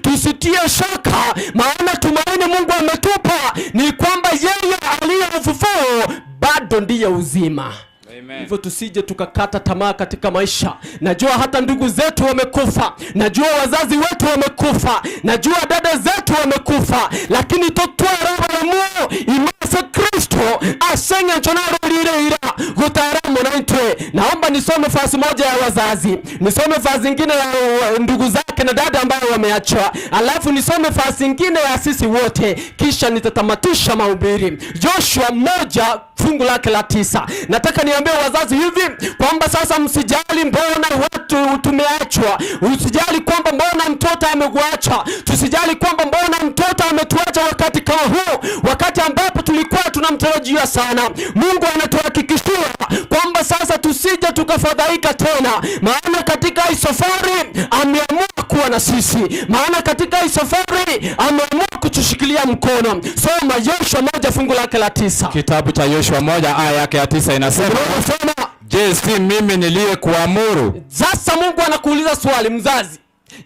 tusitie shaka, maana tumaini Mungu ametupa ni kwamba yeye aliye ufufuo bado ndiye uzima. Amen. Hivyo tusije tukakata tamaa katika maisha. Najua hata ndugu zetu wamekufa, najua wazazi wetu wamekufa, najua dada zetu wamekufa, lakini totwarabaramo imase Kristo aseng'encho narorireira gutaramu naitwe. Naomba nisome fasi moja ya wazazi, nisome fasi nyingine ya ndugu zake na dada ambao wameachwa, alafu nisome fasi nyingine ya sisi wote, kisha nitatamatisha mahubiri. Joshua 1 fungu lake la 9. Nataka niambie wazazi hivi kwamba sasa msijali mbona watu tumeachwa, usijali kwamba mbona mtoto amekuacha, tusijali kwamba mbona mtoto ametuacha wakati kama huu, wakati ambapo tulikuwa tunamtarajia sana. Mungu anatuhakikishia kwamba sasa tusije tukafadhaika tena, maana katika hii safari ameamua kuwa na sisi, maana katika hii safari ameamua kutushikilia mkono. Soma Yoshua 1 fungu lake la 9. Kitabu cha Yoshua 1 aya yake ya 9 inasema, Soma. Je, si mimi niliyekuamuru? Sasa Mungu anakuuliza swali mzazi,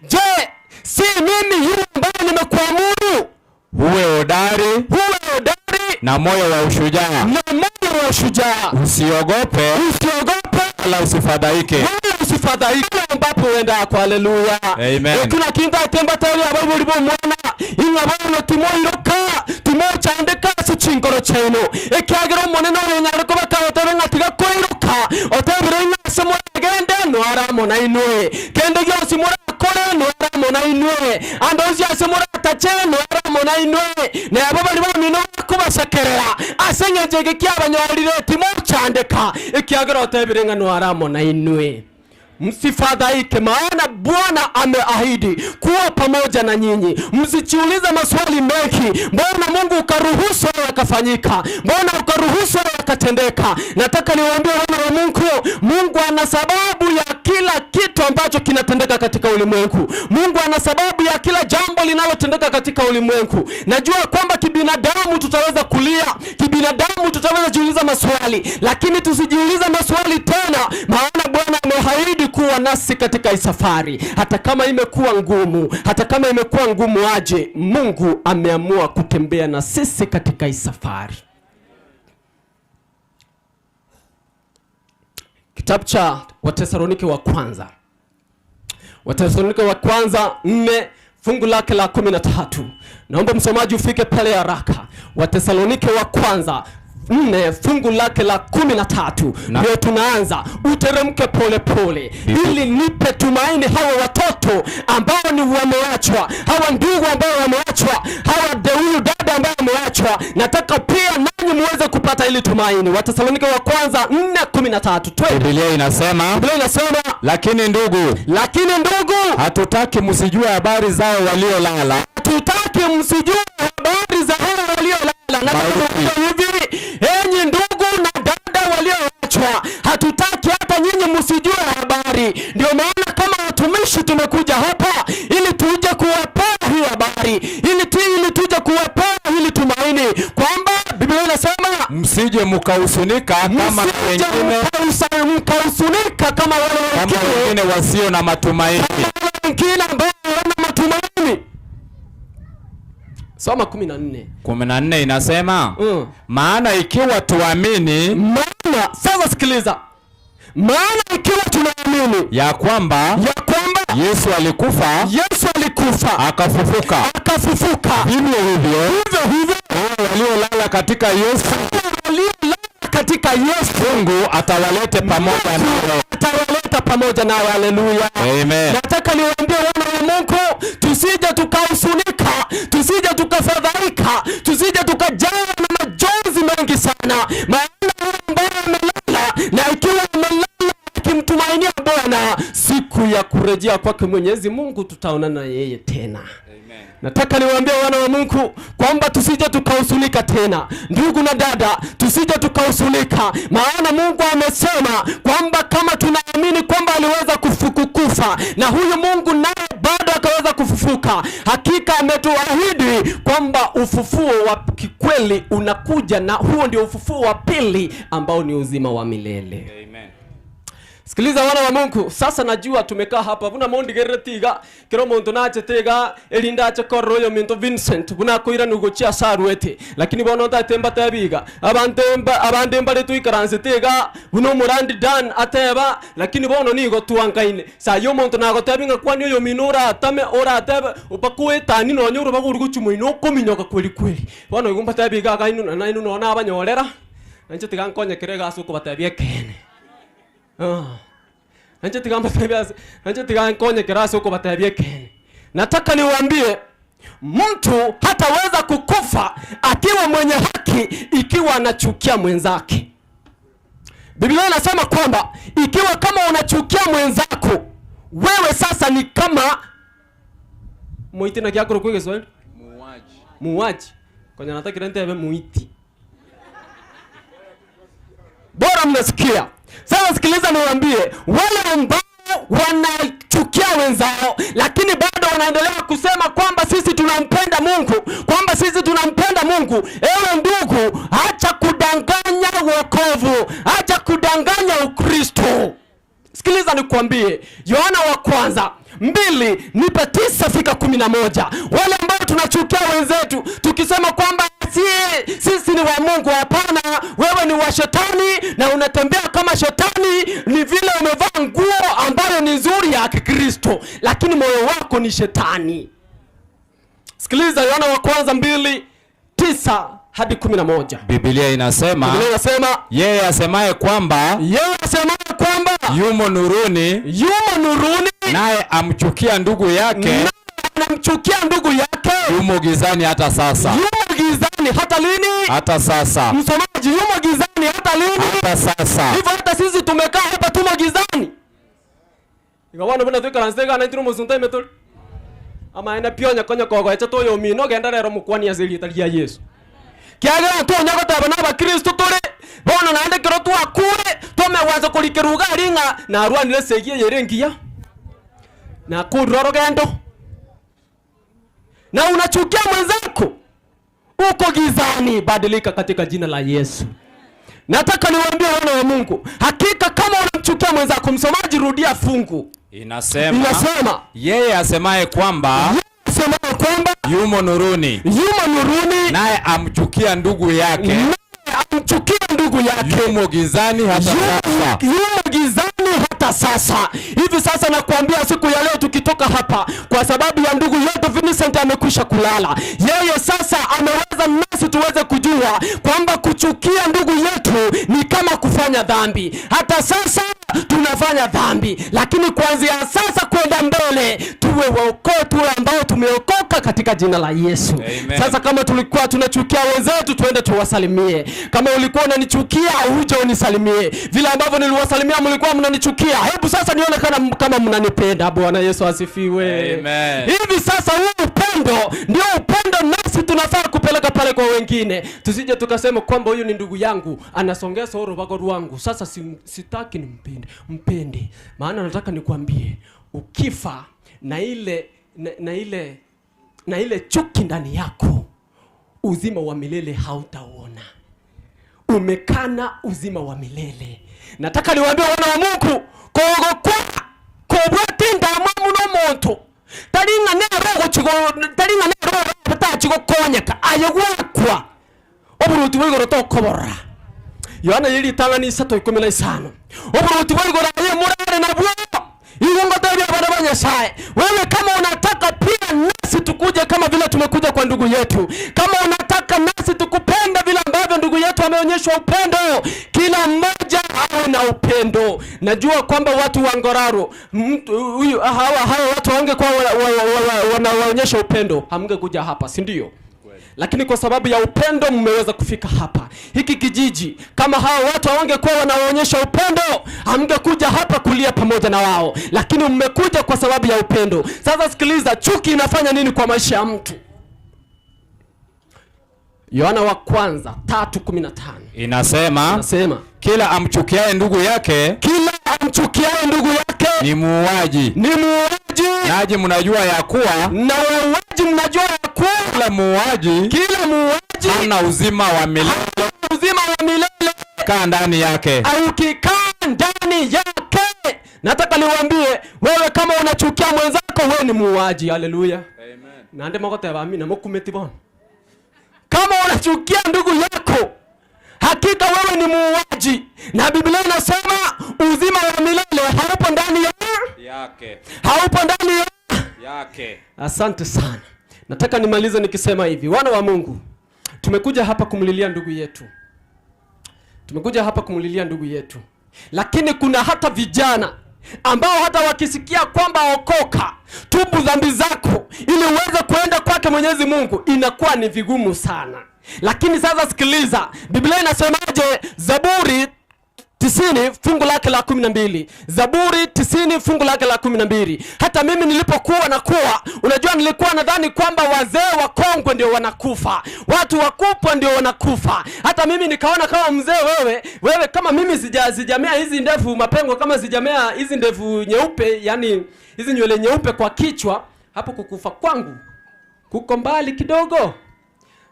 je, si mimi yule ambaye nimekuamuru Uwe hodari, uwe hodari na moyo wa ushujaa, na moyo wa ushujaa, usiogope, usiogope wala usifadhaike, wala usifadhaike ambapo uendako. Haleluya. Amen. Ekuna kinga temba tayari ababu ulibo mwana inga bano timoiroka timochandeka ase chinkoro chenu ekiagera omonene orenyare koba kaotebe ng'a tiga koiroka otebire ng'a ase moragende noaramo nainwe kende gionsi morakore noaramo nainwe ande onsi ase moratache noaramo nainwe nabo bari bamino bakobasekerera ase eng'encho eke kiabanyorire timochandeka ekiagera otebire ng'a noaramo nainwe. Msifadhaike, maana Bwana ameahidi kuwa pamoja na nyinyi. Msijiulize maswali mengi, mbona Mungu ukaruhusu haya yakafanyika? Mbona ukaruhusu haya yakatendeka? Nataka niwaambie wana wa Mungu, Mungu ana sababu ya kila kitu ambacho kinatendeka katika ulimwengu. Mungu ana sababu ya kila jambo linalotendeka katika ulimwengu. Najua kwamba kibinadamu tutaweza kulia, kibinadamu tutaweza jiuliza maswali, lakini tusijiulize maswali tena, maana Bwana ameahidi kuwa nasi katika hii safari. Hata kama imekuwa ngumu, hata kama imekuwa ngumu aje, Mungu ameamua kutembea na sisi katika hii safari. Kitabu cha Watesalonike wa kwanza, Watesalonike wa kwanza 4 fungu lake la 13. Naomba msomaji ufike pale haraka. Watesalonike wa kwanza 4 fungu lake la 13. Ndio tunaanza. Uteremke pole pole ili nipe tumaini hawa watoto ambao ni wameachwa, hawa ndugu ambao wameachwa, hawa huyu dada ambaye ameachwa. Nataka pia nanyi muweze kupata ili tumaini. Watesalonike wa kwanza 4:13. Twende. Biblia inasema, Biblia inasema, lakini ndugu, lakini ndugu, hatutaki msijue habari zao waliolala. Hatutaki msijue habari za hao waliolala. Nataka niwaambie hivi, enyi ndugu na dada walioachwa, hatutaki hata nyinyi msijue habari. Ndio maana kama watumishi tumekuja hapa ili tuje kuwapea hii habari, ili tuje kuwapea hili tumaini kwamba Biblia inasema msije mkahuzunika kama wengine, mkahuzunika kama wale wengine wasio na matumaini, kama wengine ambao hawana matumaini. Soma 14. 14 inasema, maana ikiwa tuamini, maana sasa sikiliza, maana ikiwa tunaamini ya kwamba Yesu alikufa, Yesu alikufa akafufuka, akafufuka, vivyo hivyo hivyo waliolala katika Yesu, waliolala katika Yesu, Mungu atawalete pamoja nao, atawaleta pamoja nao. Haleluya, amen. Nataka niwaambie wana wa Mungu, tusije tukahuzunika, tusije tukafadhaika, tusije tukajawa na majonzi mengi sana, maana ambaye amelala, na ikiwa amelala akimtumainia Bwana, siku ya kurejea kwake Mwenyezi Mungu tutaonana yeye tena. Amen. Nataka niwaambie wana wa Mungu kwamba tusije tukahuzunika tena, ndugu na dada, tusije tukahuzunika, maana Mungu amesema kwamba kama tunaamini kwamba aliweza kufukukufa na huyu Mungu naye bado akaweza kufufuka, hakika ametuahidi kwamba ufufuo wa kikweli unakuja, na huo ndio ufufuo wa pili ambao ni uzima wa milele. Amen. Sikiliza wana wa Mungu, sasa najua tumekaa hapa buna mondigerere tiga kero muntu nache tiga elinda ache korroyo minto Vincent buna koira nugochia saruete, lakini bono tatemba tabiga abantemba abandemba letu ikaranse tiga buno murandi dan ateba, lakini bono nigo tuangaine sayo muntu nagotabinga kwani oyo minora atame ora ateba upakuetani nonyoro baguruguchumoino kominyoka kweli kweli bono igumba tabiga gainu na inu nona abanyorera nanje tiga nkonyekere gasuko batabie kene. Nataka niwaambie, mtu hataweza kukufa akiwa mwenye haki ikiwa anachukia mwenzake. Biblia inasema kwamba ikiwa kama unachukia mwenzako, wewe sasa ni kama muiti na kiakoro kwa Kiswahili? Muuaji. Muuaji. Kwenye nataka nitebe muiti. Bora mnasikia. Sasa sikiliza niwaambie, wale ambao wanachukia wenzao lakini bado wanaendelea kusema kwamba sisi tunampenda Mungu, kwamba sisi tunampenda Mungu, ewe ndugu, acha kudanganya wokovu, acha kudanganya Ukristo. Sikiliza nikwambie, Yohana wa kwanza 2:9 fika 11. Wale ambao tunachukia wenzetu tukisema kwamba sisi ni wa Mungu, hapana, wewe ni wa shetani na unatembea kama shetani. Ni vile umevaa nguo ambayo ni nzuri ya Kikristo, lakini moyo wako ni shetani. Sikiliza Yohana wa kwanza 2:9 hadi 11. Biblia inasema, yeye asemaye kwamba, yumo nuruni, naye amchukia ndugu yake, yumo gizani hata sasa. Yumo gizani hata lini? Hata sasa. Msomaji, yumo gizani hata lini? Hata sasa. Hivyo hata sisi tumekaa hapa tumo gizani. Igo bono buna twikaranse iga naintwe omosunte ime tori amaene pi onya konya kogoecha toyomino ogenda rero mokwani ase erieta ria Yesu. Kiagera twonya goteba na abakristo tore bono naende kero twakure tomegwansa korikera iga aria ng'a narwanire esegi eye ere engiya nakurire orogendo na unachukia mwenzako, uko gizani. Badilika katika jina la Yesu. Nataka niwaambie wana wa Mungu, hakika kama unamchukia mwenzako, msomaji rudia fungu. Inasema yeye asemaye kwamba yumo nuruni, naye amchukia ndugu yake, yumo gizani hata sasa. Yumo gizani hata sasa. Hivi sasa nakwambia siku ya leo tukitoka hapa, kwa sababu ya ndugu yetu Vincent amekwisha kulala, yeye sasa ameweza nasi tuweze kujua kwamba kuchukia ndugu yetu ni kama kufanya dhambi. Hata sasa tunafanya dhambi, lakini kuanzia sasa kwenda mbele tuwe waokoe, tuwe ambao tumeokoka katika jina la Yesu. Amen. Sasa kama tulikuwa tunachukia wenzetu, tuende tuwasalimie. Kama ulikuwa unanichukia, uje unisalimie. Vile ambavyo niliwasalimia mlikuwa mnanichukia, hebu sasa nione kama mnanipenda. Bwana Yesu asifiwe. Amen. Hivi sasa huu upendo ndio upendo nasi tunafaa kupeleka pale kwa wengine. Tusije tukasema kwamba huyu ni ndugu yangu, anasongeza urubago rwangu, sasa sitaki nimpende. Mpende. Maana nataka nikwambie, ukifa na ile chuki ndani yako, uzima wa milele hautauona. Umekana uzima wa milele. Nataka niwaambie wana wa Mungu, kogokwa kobwatinda mamu no muntu taringa nero chigo taringa nero batachigo konyeka ayegwakwa oburuti bwigoro tokobora. Yohana yiri tangani 3:15 oburuti bwigoro aye murare nabwo igongo tabia bana ba Nyasaye. Wewe kama unataka pia nasi tukuje kama vile tumekuja kwa ndugu yetu, kama unataka nasi tukupenda vile ambavyo ndugu yetu ameonyeshwa upendo, kila mmoja awe na upendo. Najua kwamba watu wa Ngoraro, huyu hawa watu wangekuwa wanaonyesha upendo, hamngekuja hapa, si ndio? Lakini kwa sababu ya upendo mmeweza kufika hapa. Hiki kijiji, kama hawa watu hawangekuwa wanaonyesha upendo, hamngekuja hapa kulia pamoja na wao. Lakini mmekuja kwa sababu ya upendo. Sasa sikiliza, chuki inafanya nini kwa maisha ya mtu? Yohana wa kwanza 3:15 inasema kila amchukiaye ndugu yake, ni muuaji. Naje mnajua ya kuwa, kila muuaji hana uzima wa milele, kaa ndani yake. Ukikaa ndani yake. Nataka niwaambie wewe, kama unachukia mwenzako, wewe ni muuaji. Haleluya. Amen. Na ndemo goteba amina mokumeti bona. Kama unachukia ndugu yako, hakika wewe ni muuaji. Na Biblia inasema uzima wa milele haupo ndani yake. Haupo ndani yake. Asante sana. Nataka nimalize nikisema hivi, wana wa Mungu, tumekuja hapa kumlilia ndugu yetu. Tumekuja hapa kumlilia ndugu yetu. Lakini kuna hata vijana ambao hata wakisikia kwamba okoka, tubu dhambi zako ili uweze kuenda kwake Mwenyezi Mungu, inakuwa ni vigumu sana. Lakini sasa sikiliza, Biblia inasemaje? Zaburi 90 fungu lake la 12. Zaburi 90 fungu lake la 12. Hata mimi nilipokuwa nakuwa, unajua nilikuwa nadhani kwamba wazee wakongwe ndio wanakufa, watu wakubwa ndio wanakufa. Hata mimi nikaona kama mzee wewe kama mimi sijamea hizi ndevu mapengo, kama sijamea hizi ndevu nyeupe, yani hizi nywele nyeupe kwa kichwa, hapo kukufa kwangu kuko mbali kidogo.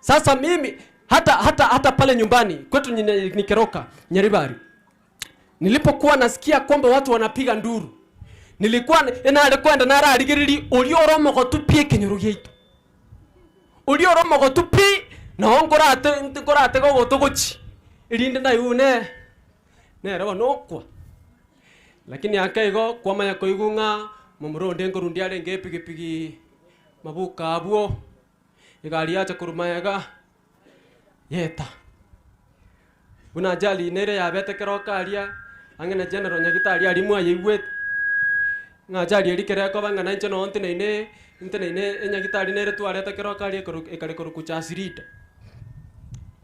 Sasa mimi hata pale nyumbani kwetu nikeroka Nyaribari, nilipokuwa nasikia kwamba watu wanapiga nduru, nilikuwa nalikwenda nararigiriri ulioromo gotupie kinyuru gitu, ulioromo gotupi no ngorate gogotogochi irinde ndayune nero nokwa. Lakini akaigo kwamanya koigunga mumuronde ngorundi arenge pigipigi mabuka abwo igari yacha kurumayaga yeta buna ajali nere yabete keroka aria angene general nyagitari arimwa yeigwete ng'a ajali eri kereko bang'ana inche no nteneine enyagitari nere twarete keroka aria ekare korukucha asirida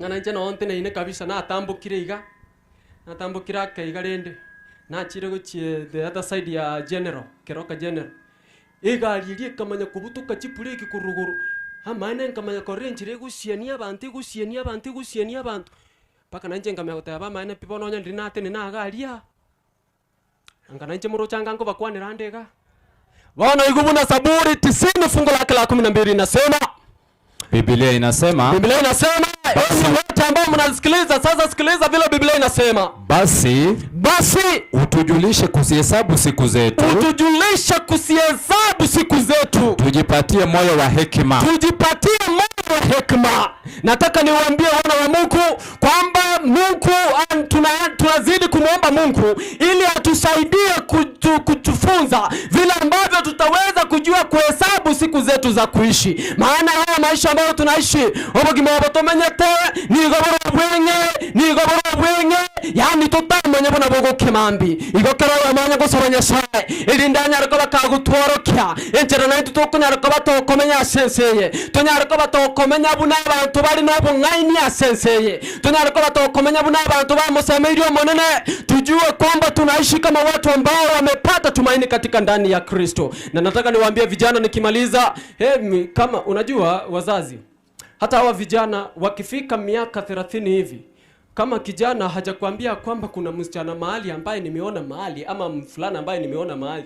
ng'ana inche no nteneine kabisa natambukire iga natambukire akaiga rende Nachire gochie the other side ya General, Keroka General. Egari eria ekamanya kobutoka chibreki korugoro. Amaene nkamanya korora enchera egusiania abanto egusiania abanto egusiania abanto. Mpaka nainche nkamanya goteba amaene pi bono onye ndiri natenena iga aria. Anga nainche moroche anga nkobakwanera ande iga. Bwana igu buna Zaburi 90 fungu lake la 12 inasema. Biblia inasema. Biblia inasema, enyi wote ambao mnasikiliza sasa, sikiliza vile Biblia inasema. Basi utujulishe kuzihesabu siku zetu. Utujulishe kuzihesabu siku zetu. Tujipatie moyo wa hekima. Tujipatie moyo wa hekima. Nataka niwaambie wana wa Mungu kwamba Mungu tunazidi kumuomba Mungu ili atusaidie kutufunza vile ambavyo tutaweza kujua kuhesabu siku zetu za kuishi. Maana haya maisha ambayo tunaishi obogima obotomenyete nigoboro bwenge nigoboro bwenge, yani tutamenye bona bogokemambi igokero yamanya gosaba Nyasaye irindanya riko bakagutworokia enchera nayo tukunyara ko batokomenya senseye tunyara ko batokomenya buna abantu bari nobung'aini asenseye tunyara ko batokomenya buna abantu bamusemeirie omonene. Tujue kwamba tunaishi kama watu ambao wamepata tumaini katika ndani ya Kristo. Na nataka niwaambie vijana nikimaliza, kama unajua wazazi, hata hawa vijana wakifika miaka 30 hivi, kama kijana hajakwambia kwamba kuna msichana mahali ambaye nimeona mahali ama mfulana ambaye nimeona mahali,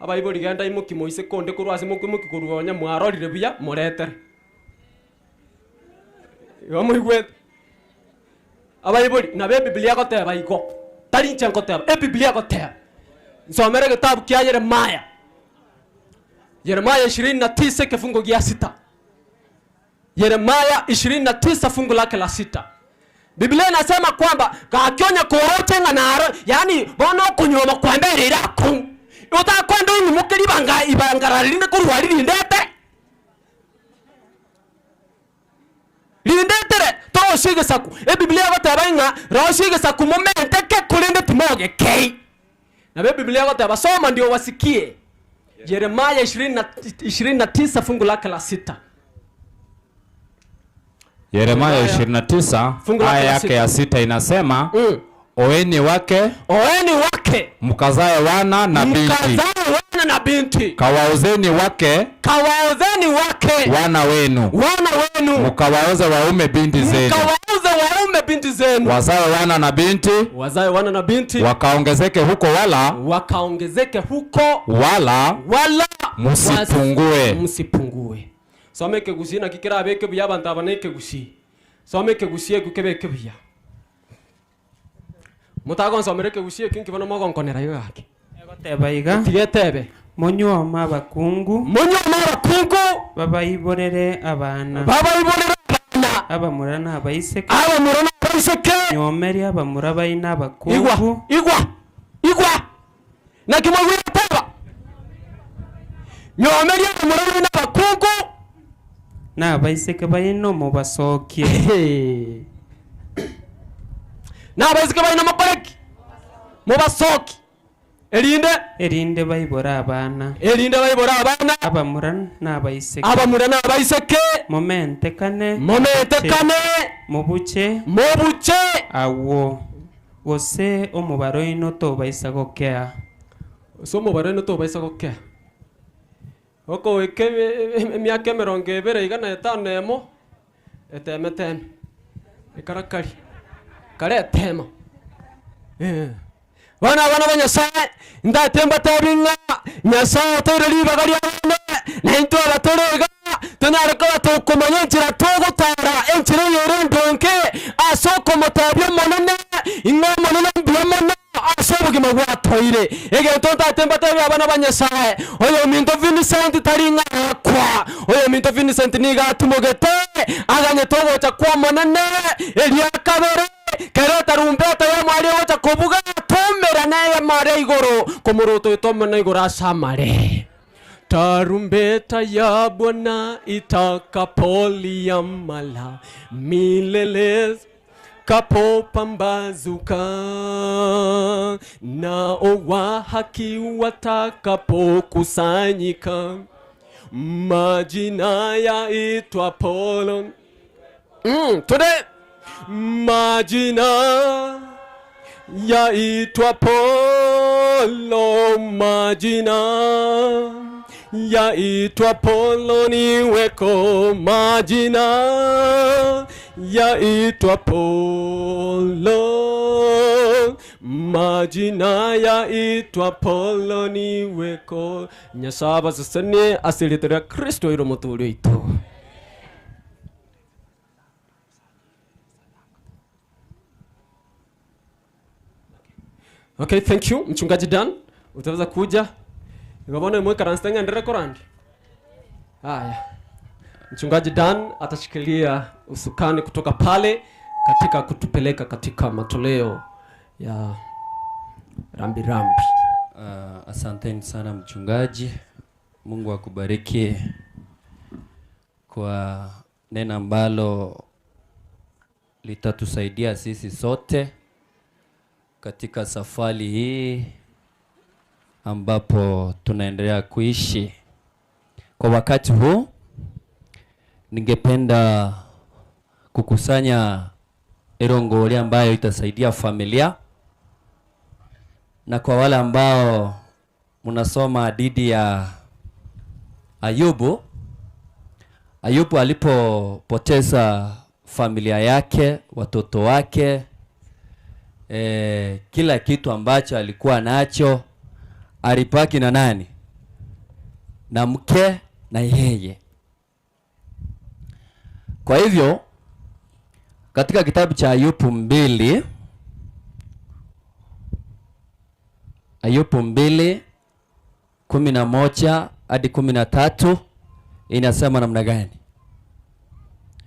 aba ibo ligenda imukimoise konde kurwasi mukimukikurwonya mwarorire buya muretere igo muigwete aba ibo na Biblia goteba igo tari nche ngoteba Biblia goteba. Nsomere kitabu kia Yeremia, Yeremia 29 kifungu kia 6. Yeremia 29 fungu lake la 6. Biblia inasema kwamba gakionya koroche ng'anaro, yani bono kunyoma kwamberera ku utakwenda unyumukeri banga ibangara rinde kurwa rindete rindetere toshige saku. Biblia goteba ng'a roshige saku momenteke kurinde timoge kei. Na Biblia goteba soma ndio wasikie. Yeremia 29 fungu lake la 6. Yeremia 29 aya yake ya 6 inasema, oeni wake, oeni wake, mkazae wana na binti, mkazae wana na binti, kawaozeni wake, kawaozeni wake wana wenu, wana wenu, mkawaoze waume binti zenu, mkawaoze waume binti zenu, wazae wana na binti, wazae wana na binti, wakaongezeke huko wala, wakaongezeke huko wala, wala msipungue, msipungue. Some kegusi na kikira beke buya abantu abane kegusi. Some kegusi kukebe kebuya. Mutagon somere kegusi kinki bono mogonkonera yo yake. Egoteba iga. Tigetebe. Monyuoma abakungu. Monyuoma abakungu. Babayiborere abana. Babayiborere abana. Abamura na abaiseke. Abamura na abaiseke. Nyomeri abamura bayina abakungu. Igwa, igwa. Igwa. Na kimwagwira teba. Nyomeri abamura bayina abakungu. Na abaiseke bayina mubasokie. Na abaiseke bayina mukoreki. Mubasoki. Erinde erinde bayibora abana. Erinde bayibora abana. Abamura na abaiseke. Abamura na abaiseke. Momentekane. Momentekane. Mubuche. Mubuche. Awo. Gose omubaro ino tobaisa gokea. So omubaro ino tobaisa gokea. Oko weke emiaka 25 igana etano emo eteme teme ekarakari kare tema. Bana bana ba Nyasaye ndatemba tabinga Nyasaye atere ribaga ryane na into abatorega tunyare ko batokumanya enchera togotara enchera yere ndonke asoko mutabye monene ingo monene mbuya mono ase obogima bwatoire egento ndatemba tabi abana ba Nyasaye oyo minto Vincent tari ng'akwa oyo minto Vincent niga atumogete aganye togocha kwa monene eria kabere kero tarumbeta ya mwari ocha kubuga tumera naye mare igoro kumuruto itomena igoro asamare. Tarumbeta ya Bwana itakapolia mala milele kapopambazuka nao wa haki watakapokusanyika majina yaitwa polo. Today majina Yaitwa polo majina, yaitwa polo niweko majina, yaitwa polo majina, yaitwa polo niweko. Nyasaba sasane asilitera Kristo iro muturi itu. Okay, thank you Mchungaji Dan, utaweza kuja. Ngabona mweka ranstenga ndere korandi. Haya. Mchungaji Dan atashikilia usukani kutoka pale katika kutupeleka katika matoleo ya rambi rambi. Asanteni sana mchungaji. Mungu akubariki kwa neno ambalo litatusaidia sisi sote katika safari hii ambapo tunaendelea kuishi. Kwa wakati huu ningependa kukusanya erongoli ambayo itasaidia familia, na kwa wale ambao mnasoma hadithi ya Ayubu, Ayubu alipopoteza familia yake, watoto wake, kila kitu ambacho alikuwa nacho, alipaki na nani? Na mke na yeye. Kwa hivyo katika kitabu cha Ayubu 2, Ayubu 2:11 hadi 13 inasema namna gani?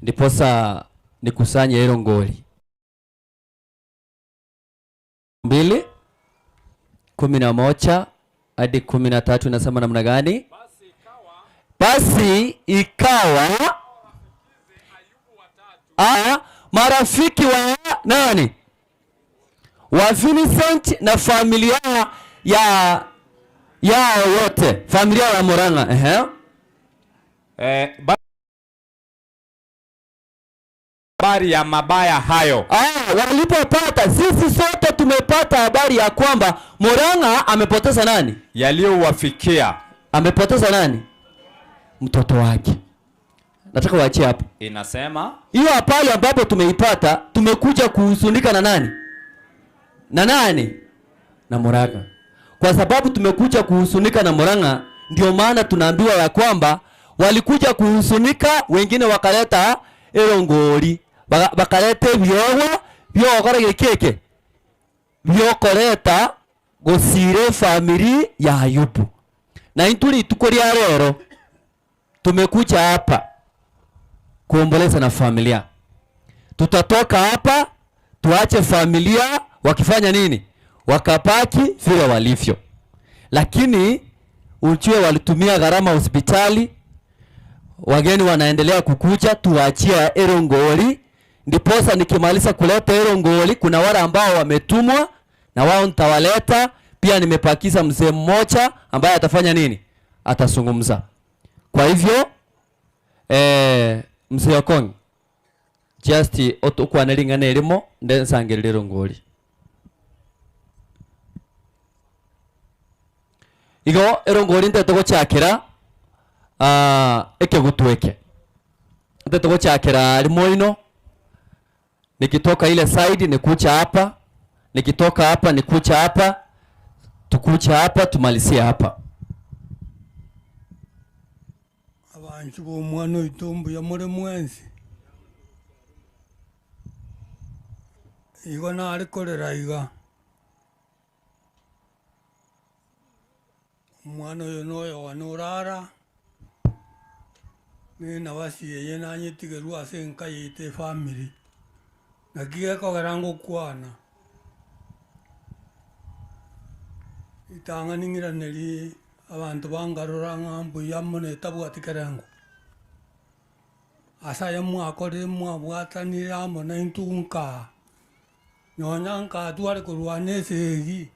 Ndiposa nikusanye hilo ngoli. 2:11 hadi 13 inasema namna gani? Basi ikawa marafiki wa nani? Wa Vincent na familia ya yao yote, familia ya Murang'a. Habari ya mabaya hayo. Walipopata, sisi sote tumepata habari ya kwamba Murang'a amepoteza nani? Yaliyowafikia. Amepoteza nani? Mtoto wake. Nataka uachie hapo. Inasema hiyo habari ambapo tumeipata, tumekuja kuhuzunika na nani? Na nani? Na Murang'a. Kwa sababu tumekuja kuhuzunika na Murang'a, ndio maana tunaambiwa ya kwamba walikuja kuhuzunika, wengine wakaleta erongori, bakaleta byowa byokora gekeke byokoreta gosire family ya Ayubu. Na intuli tuko ria lero tumekuja hapa kuomboleza na familia. Tutatoka hapa tuache familia wakifanya nini? Wakapaki vile walivyo. Lakini ujue walitumia gharama hospitali, wageni wanaendelea kukuja, tuachie erongoli. Ndiposa nikimaliza kuleta erongoli, kuna wale ambao wametumwa na wao nitawaleta pia. Nimepakiza mzee mmoja ambaye atafanya nini? Atazungumza. Kwa hivyo mzee Okong just otukwanelingana elimo ndensangerere erongoli. Igo erongoli ntetugochakira ekegutweke ntetugochakira limoino. Nikitoka ile side nikucha hapa, nikitoka hapa nikucha hapa, tukucha hapa, tumalizie hapa. Abantu bomwana oitombu ya more mwenzi igo narikorera iga omwana oyo noyo wanorara nina basieye nanyetigerwa ase enka yaito efamily naki gekogera ngokwana itang'aning'iraneri abantu bangarora ng'a mbuya mono etabwati kerengo ase aya mwakorire mwabwatanire amo na intwe nkaa nyonya nkaa tware korwana esegi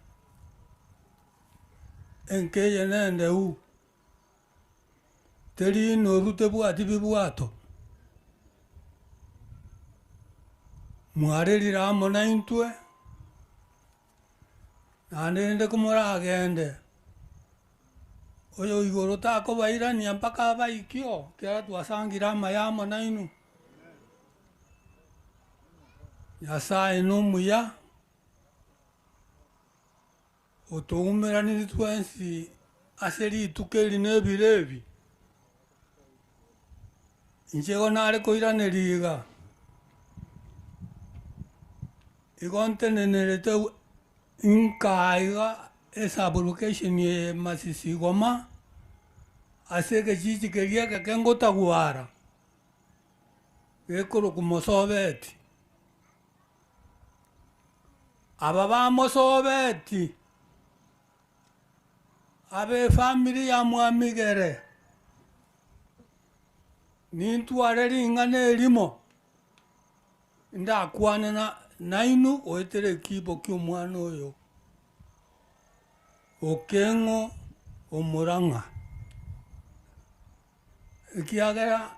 enka eye nendeu teri noru tebwati bibwato mwarerire amo na intwe Naende rende komoragende, oyo igoro takobairania mpaka abaikio, kera twasangire amaya amo nainwe. Nyasaye nomuya, otoumeranire twensi ase rituko eri na ebiro ebi. Inche igo nare koiraneria iga, igo ntenenerete nkaa iga esublocation ya Masisi Goma, ase egechichi keria egeke ngotagwara, gekorokwa Mosobeti. Aba ba Mosobeti, abe family ya Mwamigere, nintware ring'ana erimo, ndakwane na nainu oetere ekibo kia omwana oyo Okeng'o Omorang'a. Ekiagera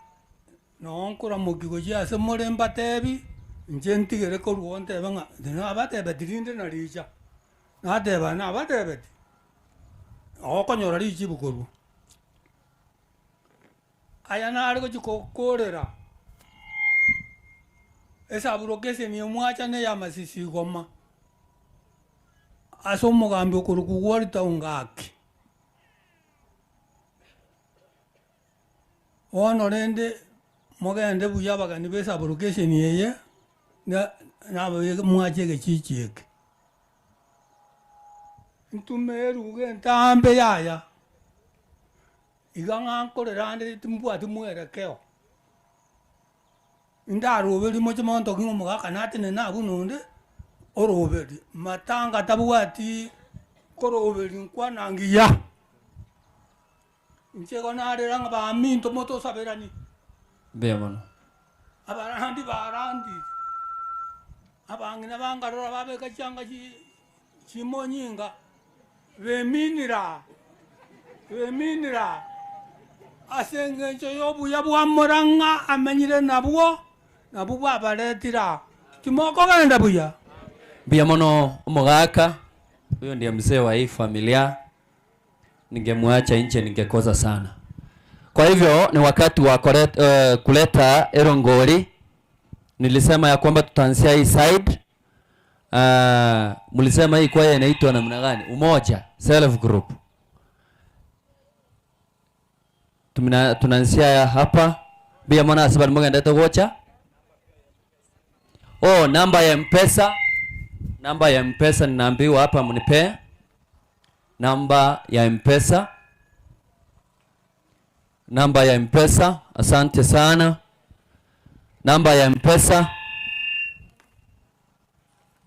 noo nkoramokia gochia ase more mbatebi, inche ntigere korwa ntebe ng'a nabatebeti rinde na richa, nateba nabatebeti, okonyora richibu korwa. Aya nare gochia gokorera esublocation ya omwachane ya Masisi Goma ase omogambi okorokwa Walter Ongaki. Bono rende mogende buya abageni ba esublocation eye mwache egechichi eke. Ntume eruga entambe yaya, iga ng'ankorera ande timbwati mwerekeo. Ndaroberi moche monto ki omogaka natenene abwo nonde oroberi matanga tabwati koroberi nkwana ngiya. Inche igo narera ng'a baminto motosaberani. Mbuya mono. Abarandi barandire, abang'ina bangarora babeka chianga chimonyinga, beminira beminira ase eng'encho ya obuya bwa Morang'a amenyire nabwo, nabwo bwabaretira timokogenda buya. Mbuya mono omogaka, huyo ndiye mzee wa hii familia. Ningemwacha nje ningekosa sana. Kwa hivyo ni wakati wa kuleta erongori. Nilisema ya kwamba tutaanzia hii side. Mlisema hii kwaya inaitwa namna gani? Umoja Self Group. Tunaanzia hapa. Bia mwana asibali mmoja ndeta gocha. Oh, namba ya M-Pesa. Namba ya M-Pesa ninaambiwa hapa mnipe. Namba ya M-Pesa. Namba ya M-Pesa, asante sana. Namba ya M-Pesa.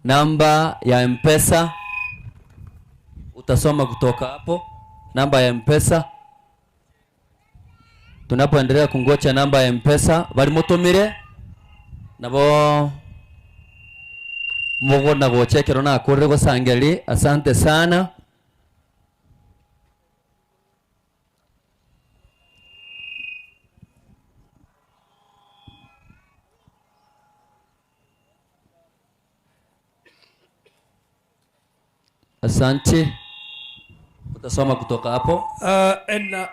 Namba ya M-Pesa. Utasoma kutoka hapo. Namba ya M-Pesa. Tunapoendelea kungocha namba ya M-Pesa, bali mutumire nabo mugona gochekero na kurire gosangeri. Asante sana. Asante. Utasoma kutoka hapo.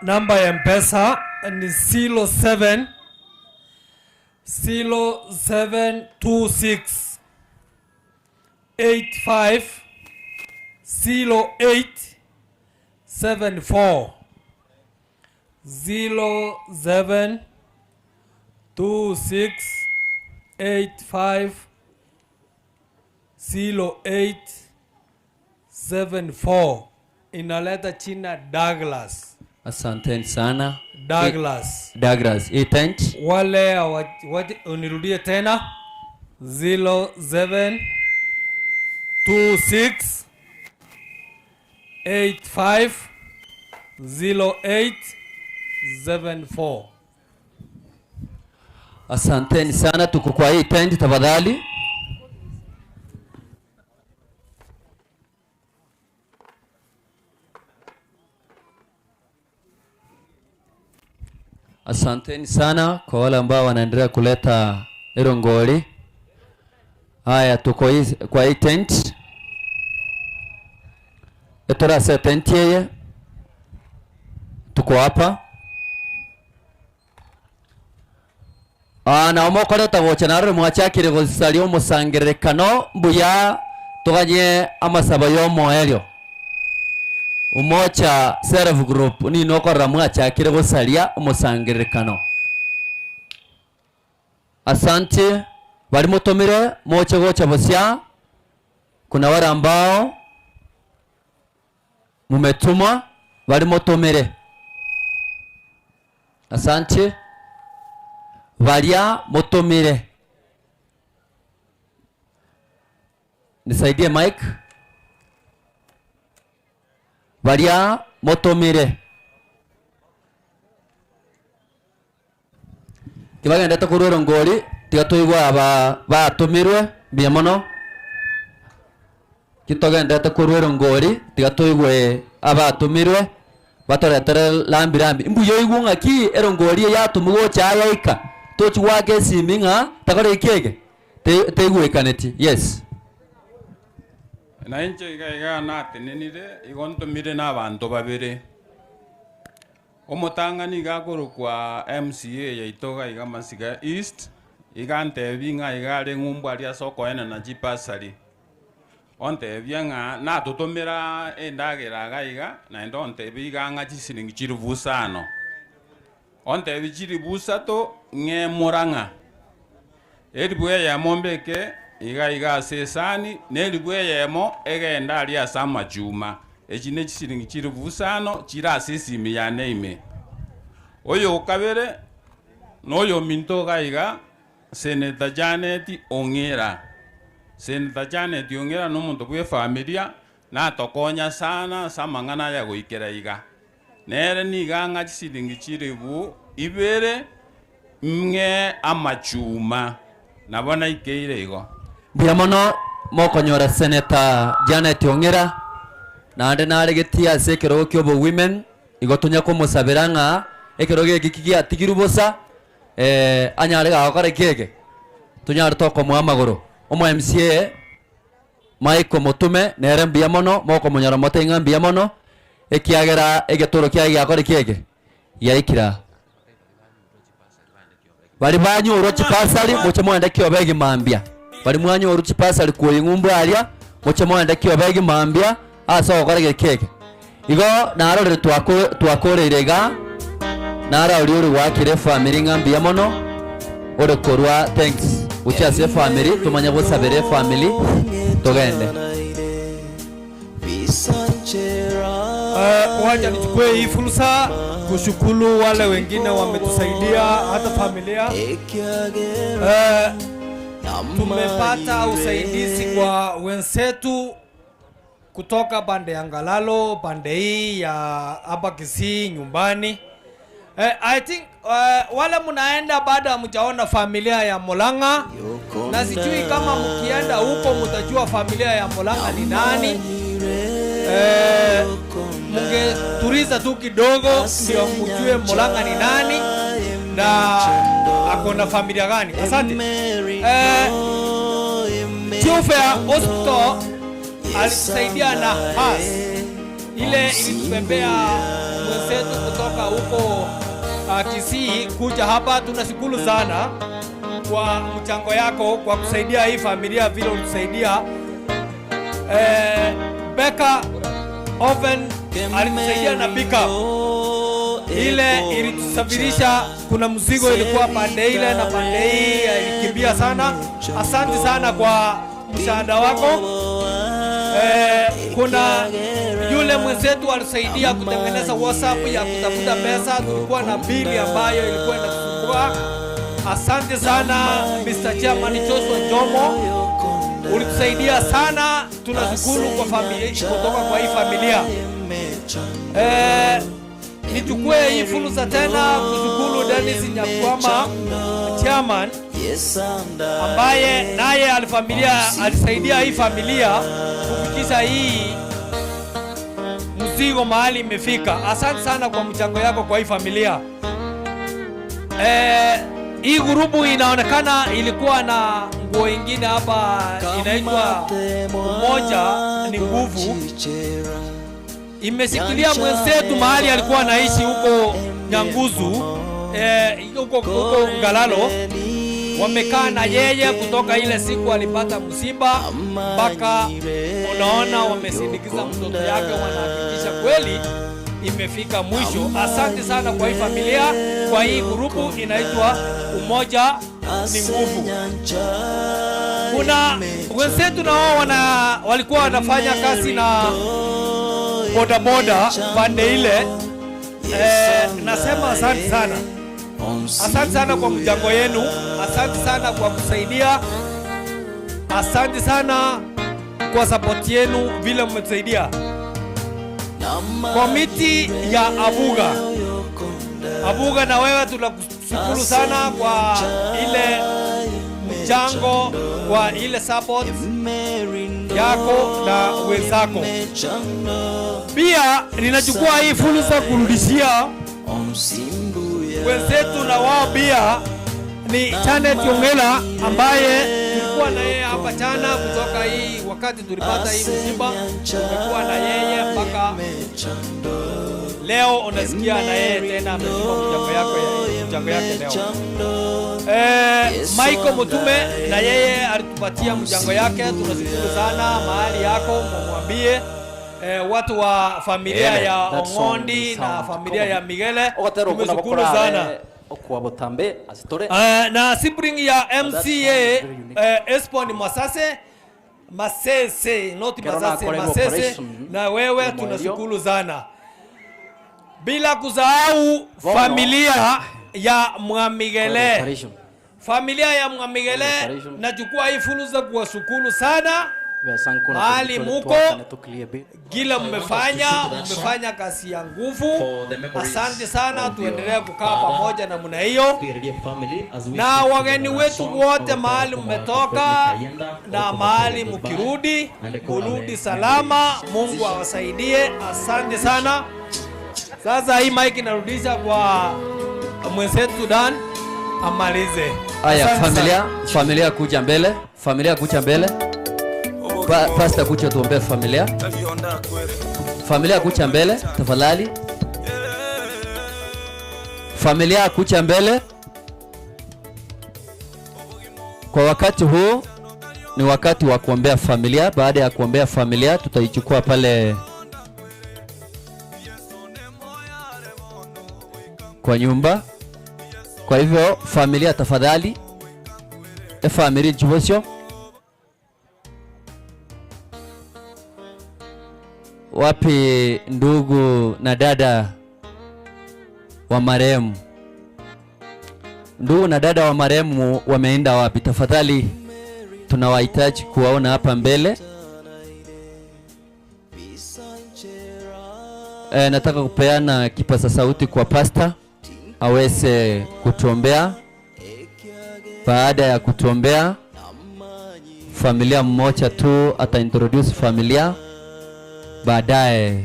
Namba ya M-Pesa ni 07 0726 85 08 74. 07 26 85 08 74. Inaleta china Douglas. Asanteni sana. Douglas. Douglas. Itent. Wale unirudie tena. 07 26 85 08 74. Asanteni sana, tuko kwa hii tent tafadhali. Asanteni sana kwa wale ambao wanaendelea kuleta erongoli. Haya, tuko kwa hii tent. Etorase tentieye tuko hapa. Na omokoreta gocha narore mwachakire gosaria omosangererekano mbuya tuganye amasaba y'omoerio. Umocha self group ni nokorora mwachakire gosaria omosangererekano. Asante bari mutumire moche gocha bosia. Kuna wale ambao mumetumwa bari mutumire. Asante varia mutumire. Nisaidie Mike. Varia mutumire. Kibagenda kurwero ngori tiga tuigwa aba batumirwe mbia mono. Kitogendete kurwero ngori tiga tuigwe abatumirwe batoretere lambi lambi mbuyo igwo ng'aki erongori yatumugo chayaika tochiwake esimi ng'a takore ikege teigwekaneti. Yes, na inche iga iga natenenire igo ntumire na abanto babere. Omotang'ani iga akorokwa MCA yaito iga Masiga East iga ntebi ng'a iga are ng'umbu aria ase okoenana chipasari. Ontebia ng'a natutumira endagera iga iga naende ontebi iga ng'a chisiringi chiribu isano. Ontebi chiribu isato ng'e Murang'a. Eribu eyemo mbeke iga iga ase esani na eribu eyemo egenda aria ase amachuma. Echi ne chisiringi chiribu isano chire ase esimi yane ime. Oyo okabere noyo minto iga iga Senator Janet Ong'era. Senator Janet Ong'era nomonto bwa efamilia natokonya sana ase amang'ana aya goikera iga. Nere niga ng'a chisiringi chiribu ibere ng'e amachuma nabo naikeire igo. Mbuya mono mokonyora Senator Janet Ong'era naende naregetie ase ekerogo kia obo women igo tonya komosabera ng'a ekerogo eki kigiatigirwe bosa anyare gagokora kiege tonyare tokomoa amagoro. Omo MCA Michael Mutume nere mbuya mono mokomonyora mote ng'a mbuya mono ekiagera egetoro kiaye giakora kiege giaikira. Bari banyorwa chipasari moche mwende kiobegi mambia. Bari mwanyorwa chipasari kuing'umbu aria moche mwende kiobegi mambia ase ogokora gekege. Igo narorire twakoreire iga nara uri gwakire family ng'a mbuya mono ore korwa thanks uchi ase family tumanye gosabere family togende. Wacha nichukue hii fursa kushukuru wale wengine wametusaidia hata familia. Tumepata usaidizi kwa wenzetu kutoka pande ya Ngalalo, pande hii ya hapa Kisii nyumbani. I think wale mnaenda baada mjaona familia ya Murang'a, na sijui kama mkienda huko mtajua familia ya Murang'a ni nani. Mungeturiza tu kidogo ndio mjue Murang'a ni nani na ako na familia gani. Asante. Jufea Hospital alisaidia na has ile ilitubembea mwenzetu kutoka huko Kisii kuja hapa. Tunashukuru sana kwa mchango yako kwa kusaidia hii familia vile ulitusaidia. Beka Oven alitusaidia na pickup ile ilitusafirisha. Kuna mzigo ilikuwa pande ile na pande hii ilikimbia sana. Asante sana kwa msaada wako. Kuna yule mwenzetu alisaidia kutengeneza WhatsApp ya kutafuta pesa. Tulikuwa na bili ambayo ilikuwa inatusumbua. Asante sana Mr. Chairman Joshua Njomo, ulitusaidia sana. Tunashukuru kwa familia kutoka kwa hii familia. Nichukue hii fursa tena kushukuru Dennis Nyakwama chairman, ambaye naye alisaidia hii familia kufikisha hii mzigo mahali imefika. Asante sana kwa mchango yako kwa hii familia. Hii grupu inaonekana ilikuwa na nguo ingine hapa inaitwa Umoja ni Nguvu. Imeshikilia mwenzetu mahali alikuwa anaishi huko Nyanguzu, huko Ngalalo. Wamekaa na yeye kutoka ile siku alipata msiba mpaka unaona wamesindikiza mtoto yake, wanahakikisha kweli imefika mwisho. Asante sana kwa hii familia, kwa hii grupu inaitwa Umoja ni Nguvu. Kuna wenzetu na wao walikuwa wanafanya kazi na bodaboda pande ile. Nasema asante sana, asante sana kwa mchango yenu, asante sana kwa kusaidia, asante sana kwa support yenu vile mmetusaidia. Komiti ya Abuga, Abuga, na wewe tunakushukuru sana kwa ile mchango, kwa ile support yako na wenzako. Pia ninachukua hii fursa kurudishia wenzetu na wao pia ni Janet Ongela ambaye tulikuwa na yeye hapa jana kutoka hii wakati tulipata hii msiba, tumekuwa na yeye mpaka leo, unasikia na yeye tena ametupa mchango yake leo. Michael Mutume na yeye alitupatia mchango yake, tunashukuru sana. Mahali yako mumwambie watu wa familia Amen. ya That song Ongondi na sound familia ya common. Migele Ogatero kuna tumeshukuru bakora, sana. Okwa botambe asitore. Na sibling ya MCA Espon Masase Masese, not Kerona Masase, akorerwa Masese, operation na wewe nyuma tunashukuru sana, bila kusahau Bono. familia ya Mwamigele, Operation. familia ya Mwamigele. Operation. Nachukua hii fursa kuwashukuru sana Besankuna mahali tuli muko twakane tukilie bi. gila mmefanya kazi ya nguvu. Asante sana, tuendelee kukaa pamoja namna hiyo na wageni wetu wote mahali mmetoka na mahali mkirudi, murudi salama. Mungu awasaidie. Asante sana. Sasa hii mic narudisha kwa mwenzetu Dan amalize. Aya, Asante familia, sana. familia kuja mbele, familia kuja mbele. Pastor kuja tuombee familia. Familia kuja mbele tafadhali. Familia kuja mbele. Kwa wakati huu ni wakati wa kuombea familia. Baada ya kuombea familia, tutaichukua pale kwa nyumba. Kwa hivyo familia tafadhali, efamili jibosio wapi ndugu na dada wa marehemu? Ndugu na dada wa marehemu wameenda wapi? Tafadhali tunawahitaji kuwaona hapa mbele. Nataka kupeana kipaza sauti kwa pasta aweze kutuombea. Baada ya kutuombea, familia mmoja tu ataintroduce familia, baadaye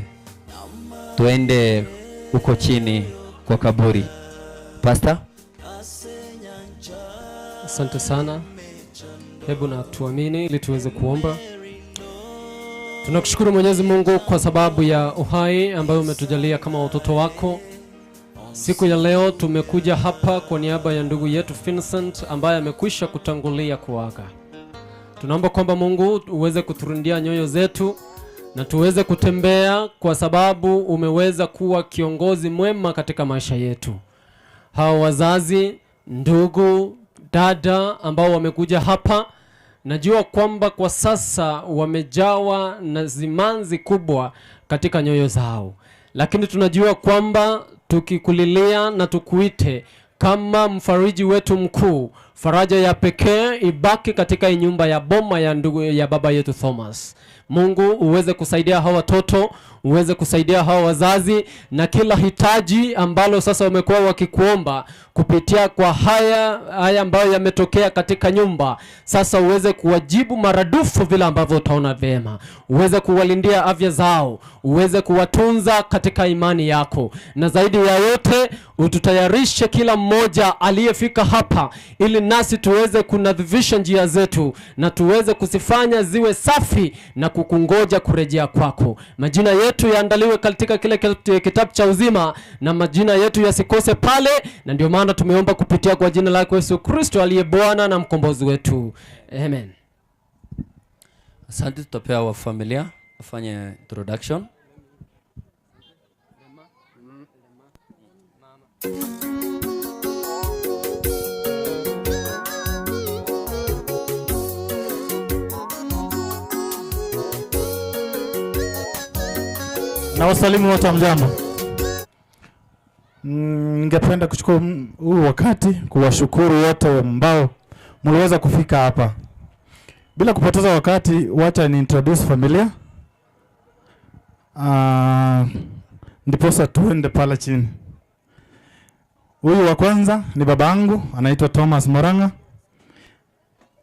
tuende huko chini kwa kaburi. Pastor? Asante sana. Hebu na tuamini ili tuweze kuomba. Tunakushukuru Mwenyezi Mungu kwa sababu ya uhai ambayo umetujalia kama watoto wako. Siku ya leo tumekuja hapa kwa niaba ya ndugu yetu Vincent ambaye amekwisha kutangulia kuaga. Tunaomba kwamba Mungu uweze kuturundia nyoyo zetu na tuweze kutembea, kwa sababu umeweza kuwa kiongozi mwema katika maisha yetu. Hawa wazazi, ndugu, dada ambao wamekuja hapa, najua kwamba kwa sasa wamejawa na zimanzi kubwa katika nyoyo zao, lakini tunajua kwamba tukikulilia na tukuite kama mfariji wetu mkuu, faraja ya pekee ibaki katika hii nyumba ya boma ya ndugu ya baba yetu Thomas. Mungu uweze kusaidia hawa watoto, uweze kusaidia hawa wazazi na kila hitaji ambalo sasa wamekuwa wakikuomba kupitia kwa haya ambayo yametokea katika nyumba. Sasa uweze kuwajibu maradufu vile ambavyo utaona vyema, uweze kuwalindia afya zao, uweze kuwatunza katika imani yako, na zaidi ya yote ututayarishe kila mmoja aliyefika hapa ili nasi tuweze kunadhifisha njia zetu na tuweze kuzifanya ziwe safi na kukungoja kurejea kwako. Majina yetu yaandaliwe katika kile kitabu cha uzima na majina yetu yasikose pale, na ndio maana tumeomba kupitia kwa jina lako Yesu Kristo aliye Bwana na mkombozi wetu. Amen. Asante, tutapea wa familia afanye introduction. Na wasalimu wote, hamjambo. Ningependa kuchukua huu wakati kuwashukuru wote ambao mliweza kufika hapa. Bila kupoteza wakati, wacha ni introduce familia. Ndiposa tuende pale chini. Huyu wa kwanza ni babangu, anaitwa Thomas Moranga,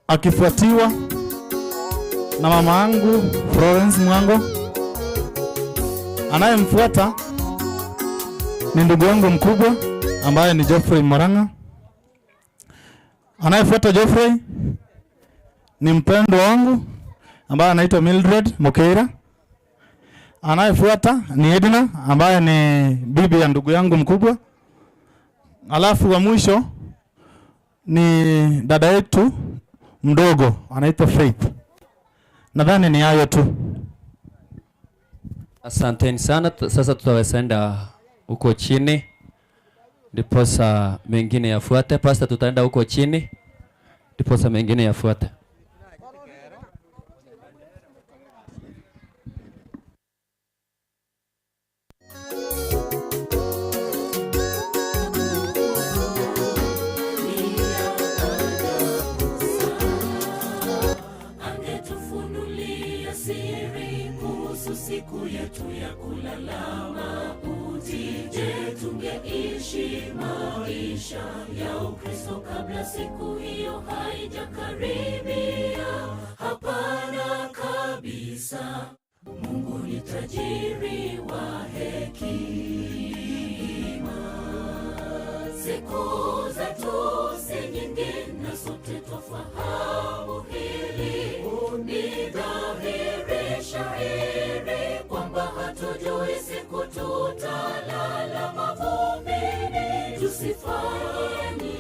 akifuatiwa na mama yangu Florence Mwango. Anayemfuata ni ndugu yangu mkubwa ambaye ni Geoffrey Moranga. Anayefuata Geoffrey ni mpendwa wangu ambaye anaitwa Mildred Mokeira. Anayefuata ni Edna ambaye ni bibi ya ndugu yangu mkubwa. Alafu wa mwisho ni dada yetu mdogo anaitwa Faith. Nadhani ni hayo tu. Asanteni sana. Sasa tutaweza enda huko chini ndiposa mengine yafuate. Pastor, tutaenda huko chini ndiposa mengine yafuate. Angetufunulia siri kuhusu siku yetu ya kulala mauti. Je, tungeishi maisha ya Ukristo kabla siku hiyo haijakaribia? Hapana kabisa. Mungu ni tajiri wa hekima. Siku zetu si nyingi na sote twafahamu hili. Ni dhahiri shahiri kwamba hatujui siku tutalala mavumbini. Tusifanye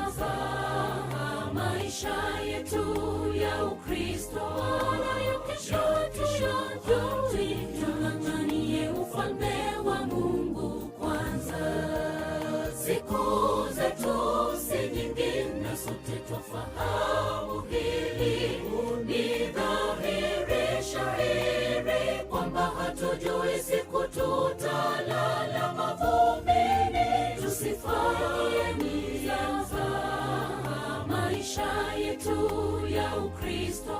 mzaha maisha yetu ya Ukristo, nayo kesho tuyajui. Tung'ang'anie ufalme wa Mungu kwanza. Siku zetu si nyingi na sote twafahamu hili. Ni dhahiri shahiri kwamba hatujui siku tutalala mavumbini. Tusifanye mzaha maisha yetu ya Ukristo,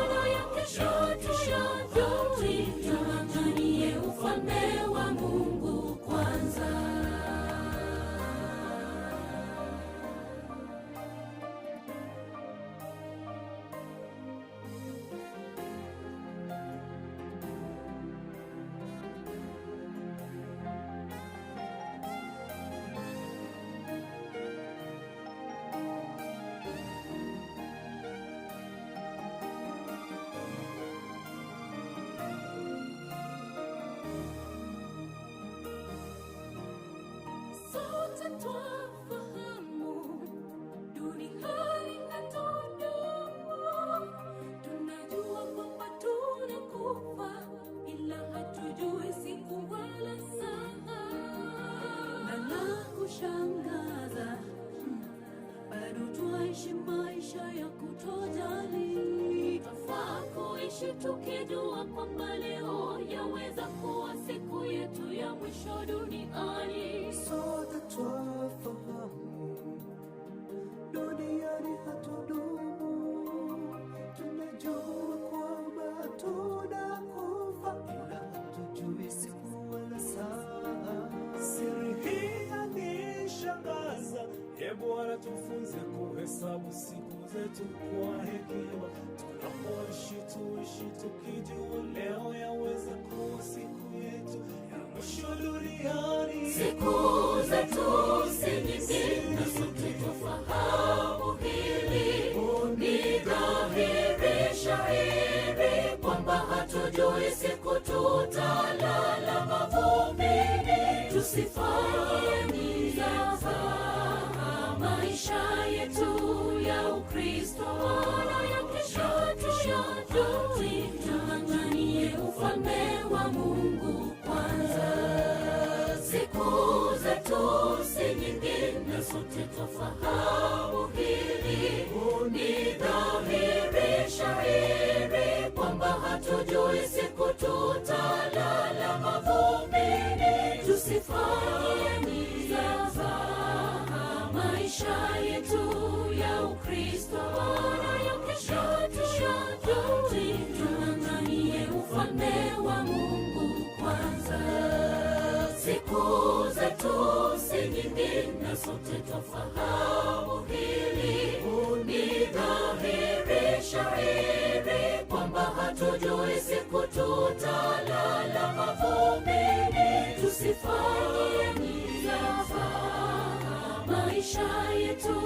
nayo kesho tuyajui. Tung'ang'anie ufalme wa Mungu kwanza. Sote twafahamu duniani hatudumu. Tunajua kwamba tunakufa, ila hatujui siku wala saa. Na la kushangaza, bado twaishi maisha ya kutojali. Twafaa kuishi tukijua kwamba leo yaweza kuwa siku yetu ya mwisho duniani. Sote twafahamu duniani hatudumu, tunajua kwamba tunakufa, ila hatujui siku wala saa. Siri hii yanishangaza, e Bwana, tufunze kuhesabu siku zetu kwa hekima. Tunapoishi tuishi tukijua leo yaweza kuwa siku yetu ya mwisho duniani. Siku zetu si nyingi na sote twafahamu hili. Tusifanye mzaha maisha yetu ya Ukristo, wala ya kesho tuyajui. Tung'ang'anie ufalme wa Mungu kwanza. Siku zetu si nyingi na sote twafahamu hili. Ni dhahiri shahiri kwamba hatujui siku tutalala mavumbini. Tusifanye mzaha maisha yetu ya Ukristo, wala ya kesho tuyajui. Tung'ang'anie ufalme wa Mungu kwanza. Siku zetu si nyingi na sote twafahamu hili. Ni dhahiri shahiri kwamba hatujui siku tutalala mavumbini. Tusifanye mzaha maisha yetu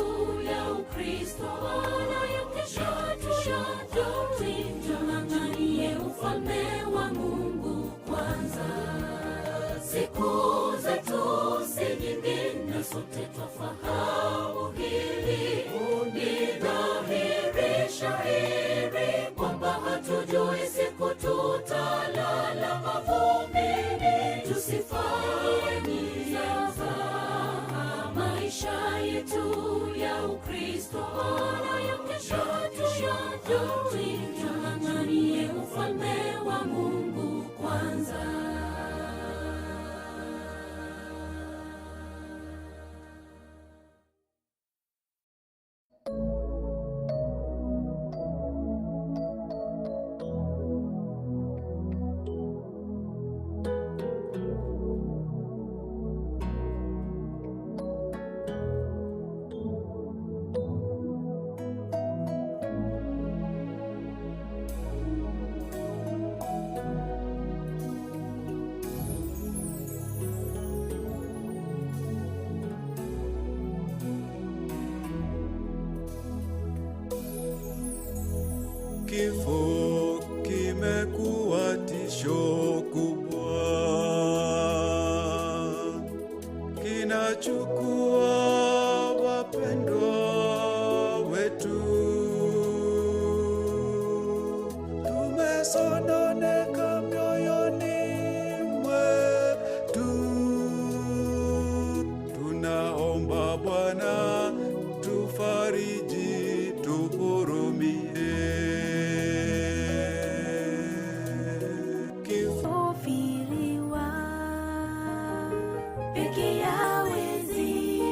ya Ukristo, wala ya kesho tuyajui. Tung'ang'anie ufalme wa Mungu kwanza. Siku zetu si nyingi na sote twafahamu hili. Ni dhahiri shahiri kwamba hatujui siku tutalala mavumbini. Tusifanye mzaha maisha yetu ya Ukristo, wala ya kesho tuyajui. Tung'ang'anie ufalme wa Mungu kwanza. Kifo kimekuwa tisho kubwa, kinachukua wapendwa wetu. Tumesononeka mioyoni mwetu, tunaomba Bwana tufariji, tuhurumie. Kufiriwa peke yawezi,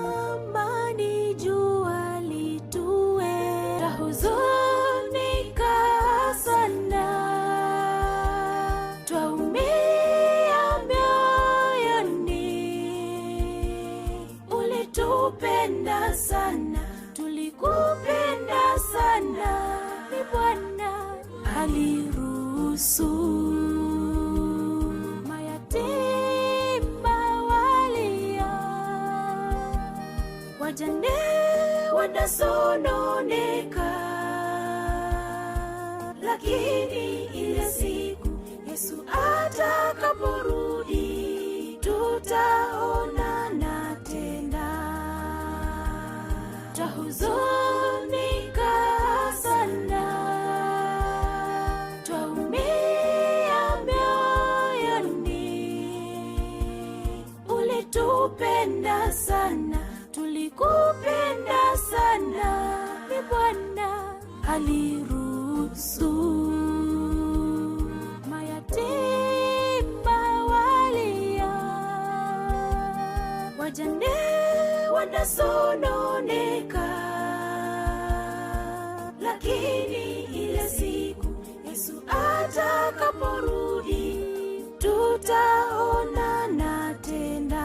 wanatamani jua litue, tahuzunika sana, twaumia mioyoni. Ulitupenda sana, tulikupenda sana, ni Bwana aliruhusu. Mayatima walia, wajane wanasononeka, lakini ile siku Yesu atakaporudi tutaonana tena. Tahuzunika sana, twaumia mioyoni. Ulitupenda sana, tulikupenda sana, ni Bwana aliruhusu. Mayatima walia, wajane wanasononeka, lakini ile siku Yesu atakaporudi tutaonana tena.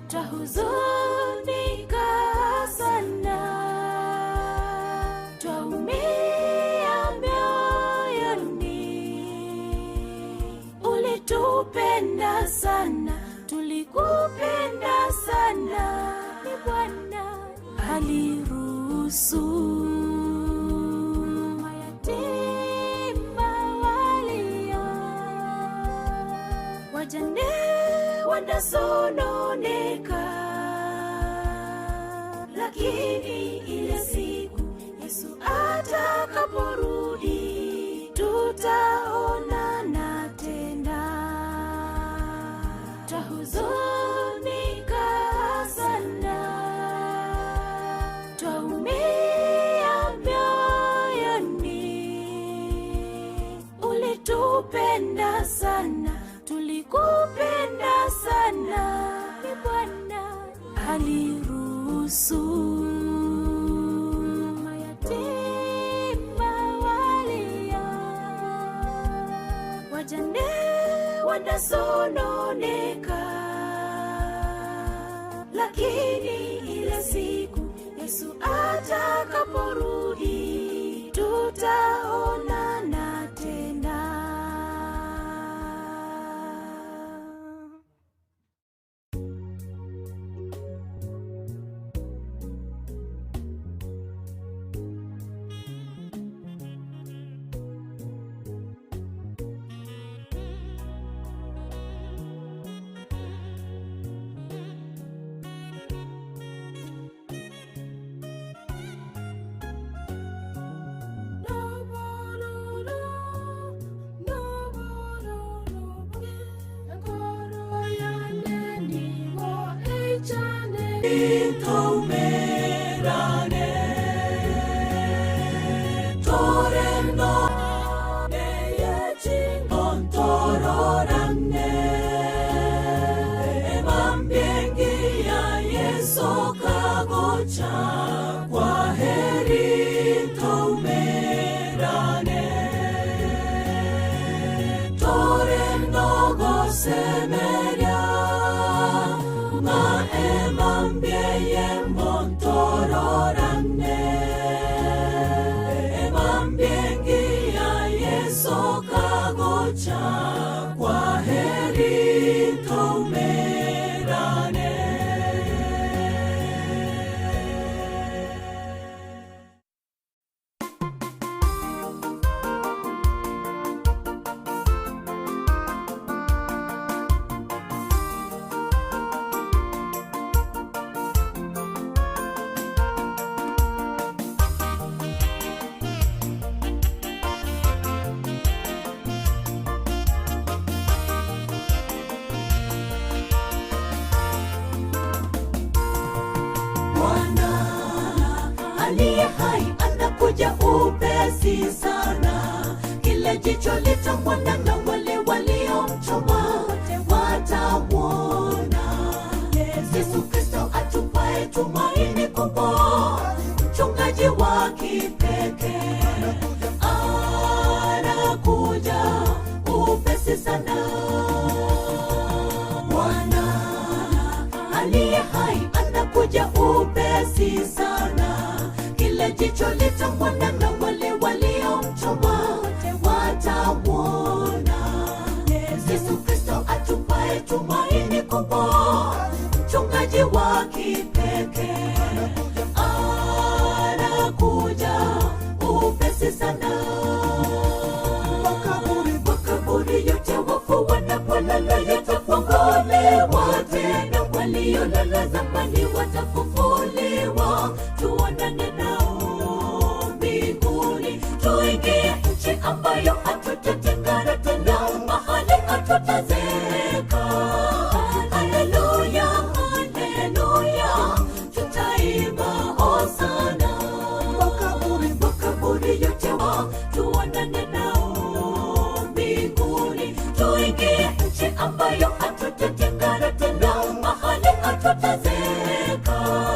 Tahuzunika sana, twaumia mioyoni. Ulitupenda sana, tulikupenda sana, ni Bwana aliruhusu. Mayatima walia, wanasononeka, lakini ile siku Yesu atakaporudi tutaonana tena. Twahuzunika sana, twaumia mioyoni. Ulitupenda sana, tulikupenda sana, ni Bwana aliruhusu. Mayatima walia, wajane wanasononeka, lakini ile siku Yesu atakaporudi tutaonana tena. Itomerane toreno neyechingontororane emambiengia Yesu kagocha kwa heri tomerane toreno gosemeria ma emambieye montororane emambiengia Yesu kagocha kwa heri tomerane. Bwana aliye hai anakuja upesi sana, kila jicho litamwona na wale waliomchoma watamwona. Yesu Kristo atupae tumaini kubwa, mchungaji wa kipekee anakuja upesi sana. Bwana aliye hai anakuja upesi sana, kila jicho litamwona na wale waliomchoma watamwona. Yesu Kristo atupae tumaini kubwa, mchungaji wa kipekee anakuja upesi sana. Makaburi yote wafu wanapolala yatafunguliwa tena, waliolala zamani watafufuliwa. Tuonane nao mbinguni, tuingie nchi ambayo hatutatengana tena, mahali hatutazeeka. Haleluya, haleluya, tutaimba hosana. Makaburi yote tuonane nao mbinguni, tuingie nchi ambayo hatutatengana tena, mahali hatutazeeka.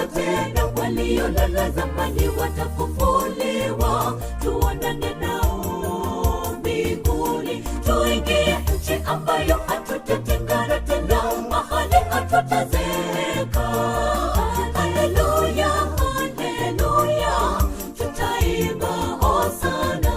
Tena waliolala zamani watafufuliwa, tuonane nao mbinguni, tuingie nchi ambayo hatutatengana tena, mahali hatutazeeka. Haleluya, haleluya, tutaimba hosana.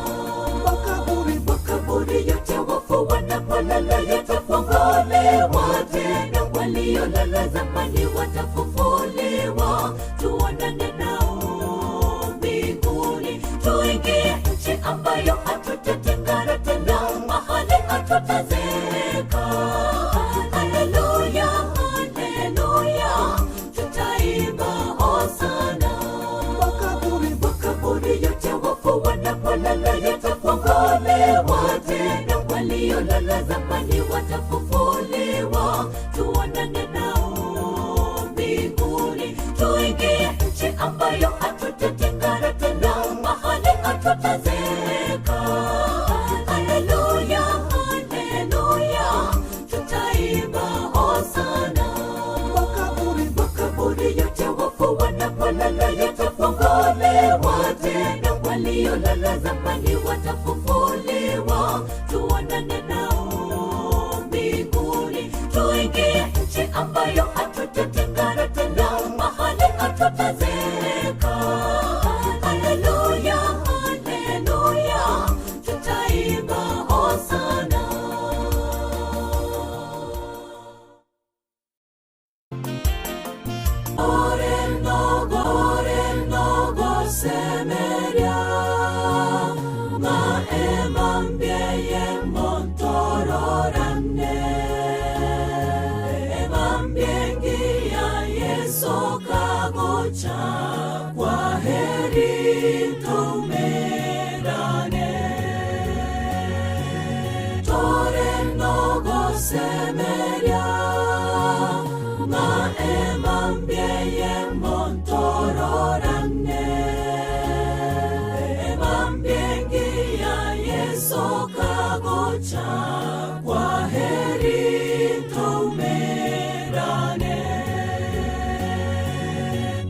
Makaburi yote wafu wanapolala yatafunguliwa, tena waliolala zamani watafufuliwa, tuonane nao mbinguni, tuingie nchi ambayo hatutatengana tena, mahali hatutazeeka. Haleluya, haleluya, tutaimba hosana. Makaburi yote wafu wanapolala yatafunguliwa, tena waliolala zamani watafufuliwa, tuonane nao mbinguni, tuingie nchi ambayo hatutatengana tena, mahali hatutazeeka. Haleluya, haleluya, tutaimba hosana. Makaburi yote wafu wanapolala yatafunguliwa, tena waliolala zamani watafufuliwa, tuonane nao mbinguni, tuingie nchi ambayo hatutatengana tena, mahali hatutazeeka. Haleluya, haleluya, tutaimba hosana. Orenogo semeria, maemambieye montororane. Emambiengia Yesu kagocha, kwa heri tumerane. Torenogo semeria, maemambieye montororane. Emambiengia Yesu kagocha, kwa heri tumerane.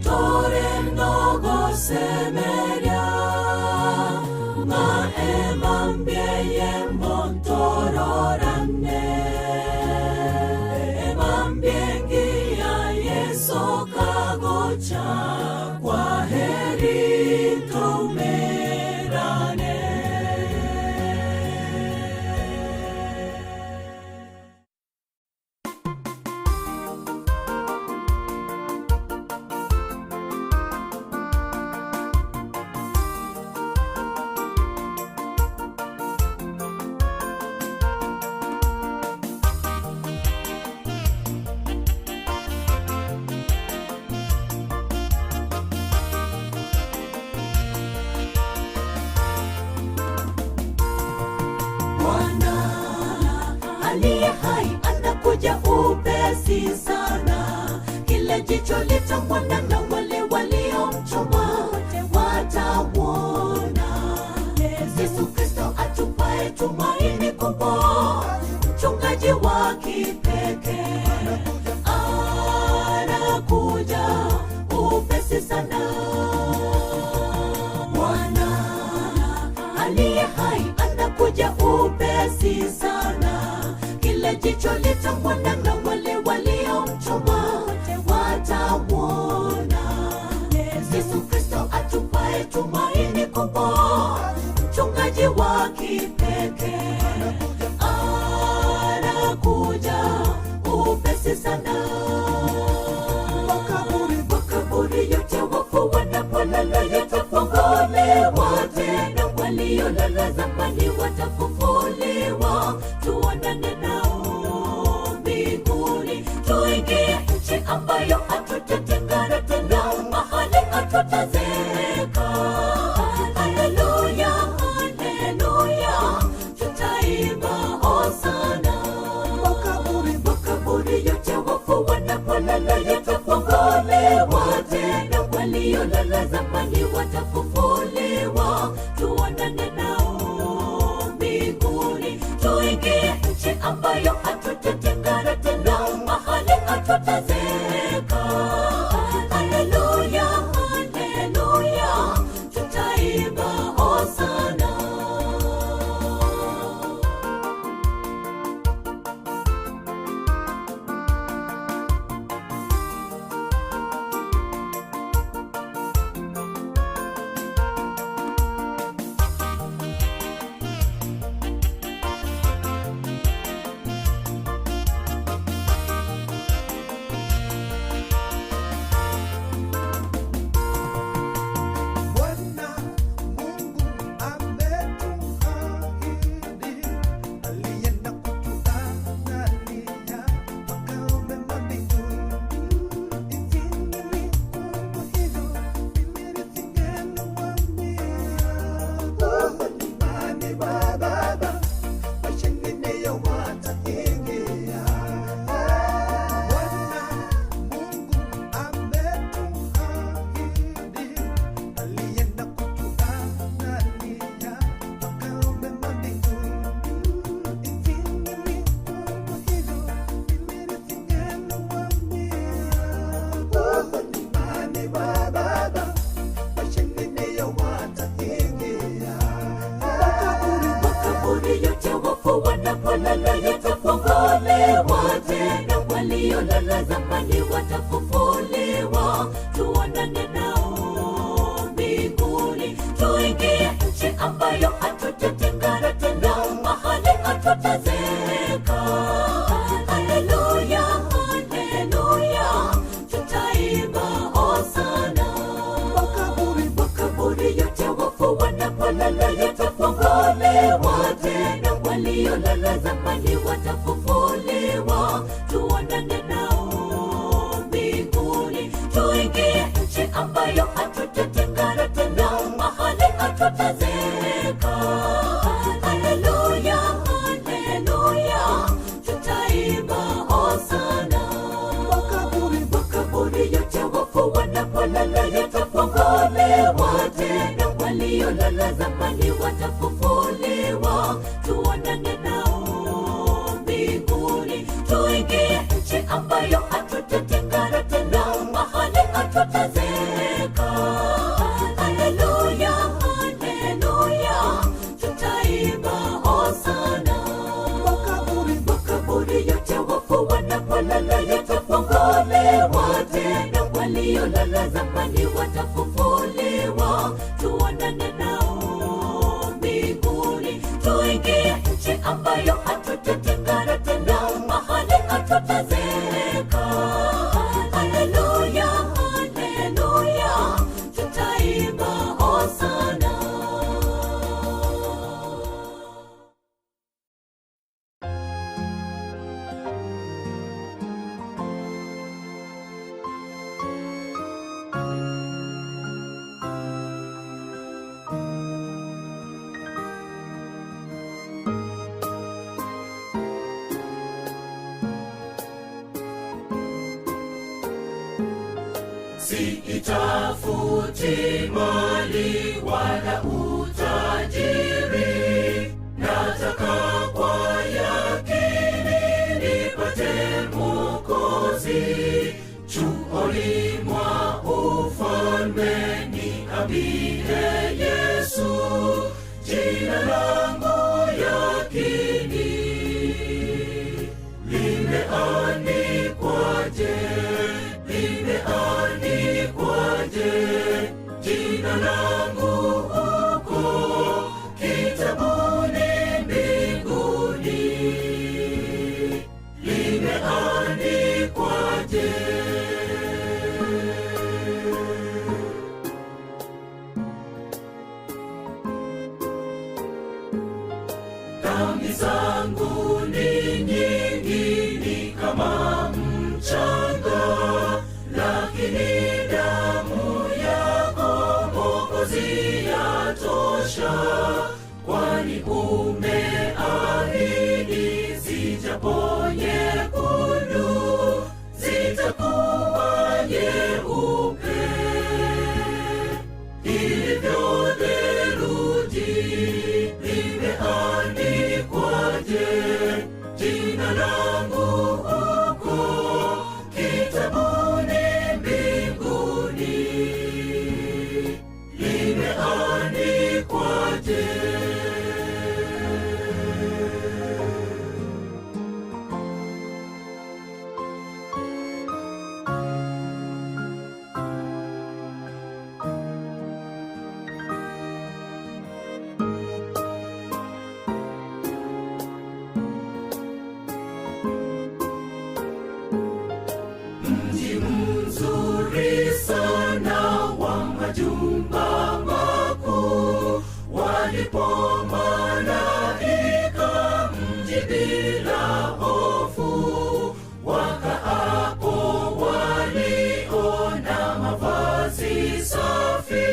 Torenogo semeria, maemambieye montororane. Emambiengia Yesu kagocha, kwa heri tumerane. Bwana aliye hai anakuja upesi sana, kila jicho litamwona na wale waliomchoma watauona. Yesu Kristo atupae tumaini kubwa, mchungaji wa kipekee anakuja upesi sana. Bwana aliye hai anakuja upesi sana, kila jicho litamwona na wale waliomchoma watauona. Yesu Kristo atupae tumaini kubwa, mchungaji wa kipekee anakuja upesi sana. Makaburi yote wafu wanapolala yatafunguliwa, tena waliolala zamani watafufuliwa, tuonane nao mbinguni, tuingie nchi ambayo hatutatengana tena, mahali hatutazeeka. Haleluya, haleluya, tutaimba hosana. Makaburi yote wafu wanapolala yatafunguliwa, tena waliolala zamani watafufuliwa, tuonane nao mbinguni, tuingie nchi ambayo hatutatengana tena, mahali hatutazeeka. Haleluya. wanapolala yatafunguliwa, tena waliolala zamani watafufuliwa. Tuonane nao mbinguni, tuingie nchi ambayo hatutatengana tena, mahali hatutazeeka. Haleluya, haleluya, tutaimba hosana. Makaburi, makaburi yote wafu wanapolala yatafunguliwa, tena waliolala zamani watafufuliwa. Tuonane nao mbinguni, tuingie nchi ambayo hatutatengana tena, mahali hatutazeeka. Haleluya, haleluya, tutaimba hosana. Makaburi, makaburi yote wafu wanapolala yatafunguliwa, tena waliolala zamani watafufuliwa. Tuonane nao mbinguni, tuingie nchi ambayo hatutatengana tena, mahali hatutazeeka. Haleluya, haleluya, tutaimba hosana. Makaburi, makaburi yote wafu wanapolala yatafunguliwa, tena waliolala zamani watafufuliwa. Tuonane nao mbinguni, tuingie nchi ambayo hatutatengana tena, mahali hatutazeeka. Haleluya, haleluya, tutaimba hosana. Siitafuti mali wala utajiri, nataka kwa yakini nipate Mwokozi. Chuoni mwa ufalme niambie Yesu, jina langu yakini limeandikwaje? Limeandikwaje jina langu huko kitabuni mbinguni? Limeandikwaje? Dhambi zangu ni nyingi, ni kama mchanga, lakini damu yako Mwokozi yatosha, kwani umeahidi zijapo nyekundu zitakuwa nyeupe. Ilivyo theluji, limeandikwaje jina langu huko kitabuni mbinguni? Limeandikwaje? Mji mzuri sana wa majumba makuu, walipo malaika mji bila hofu, wakaapo waliona mavazi safi,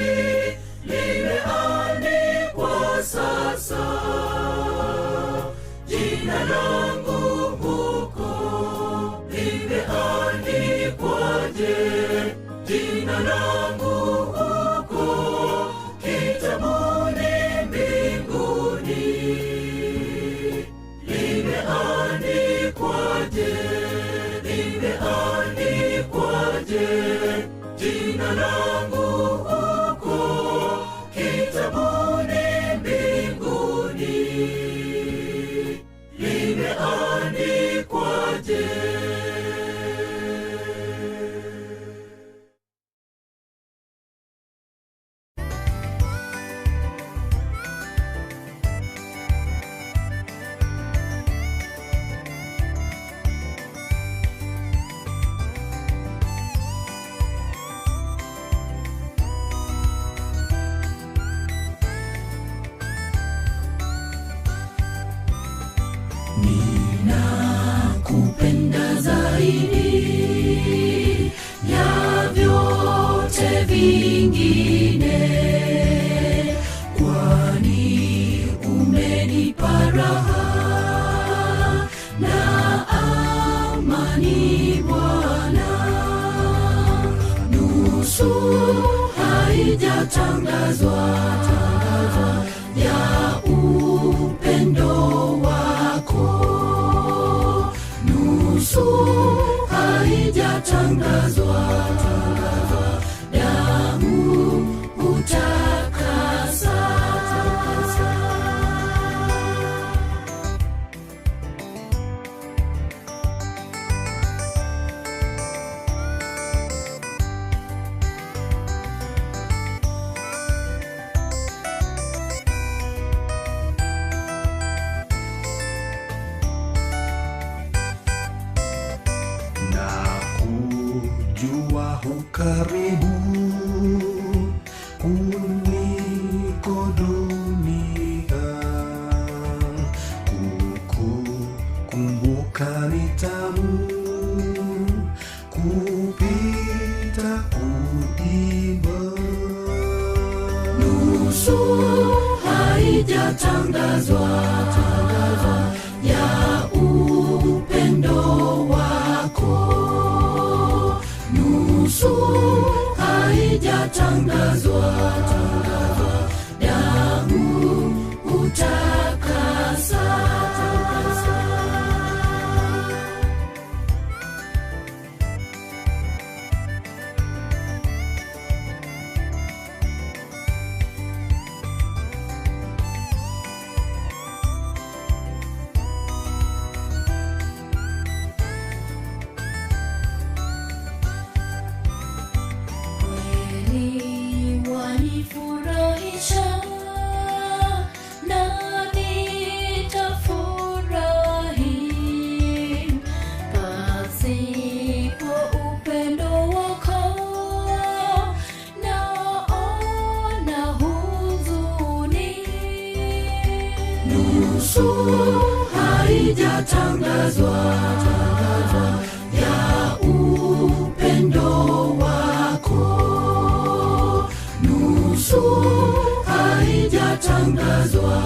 limeandikwa sasa jina langu huko. Limeandikwaje jina langu huko kitabuni mbinguni? Limeandikwaje? Limeandikwaje jina langu huko kitabuni mbinguni? Limeandikwaje? Nisiombe vingine, kwani umenipa raha na amani Bwana. Nusu haijatangazwa ya upendo wako, nusu haijatangazwa, damu utakasa. Kujua ukaribu kuliko dunia, kukukumbuka ni tamu kupita kuimba. Nusu haijatangazwa ya upendo wako, nusu haijatangazwa, damu utakasa. Kweli wanifurahisha na nitafurahi, pasipo upendo wako naona huzuni. Nusu haijatangazwa ya upendo wako, nusu haijatangazwa,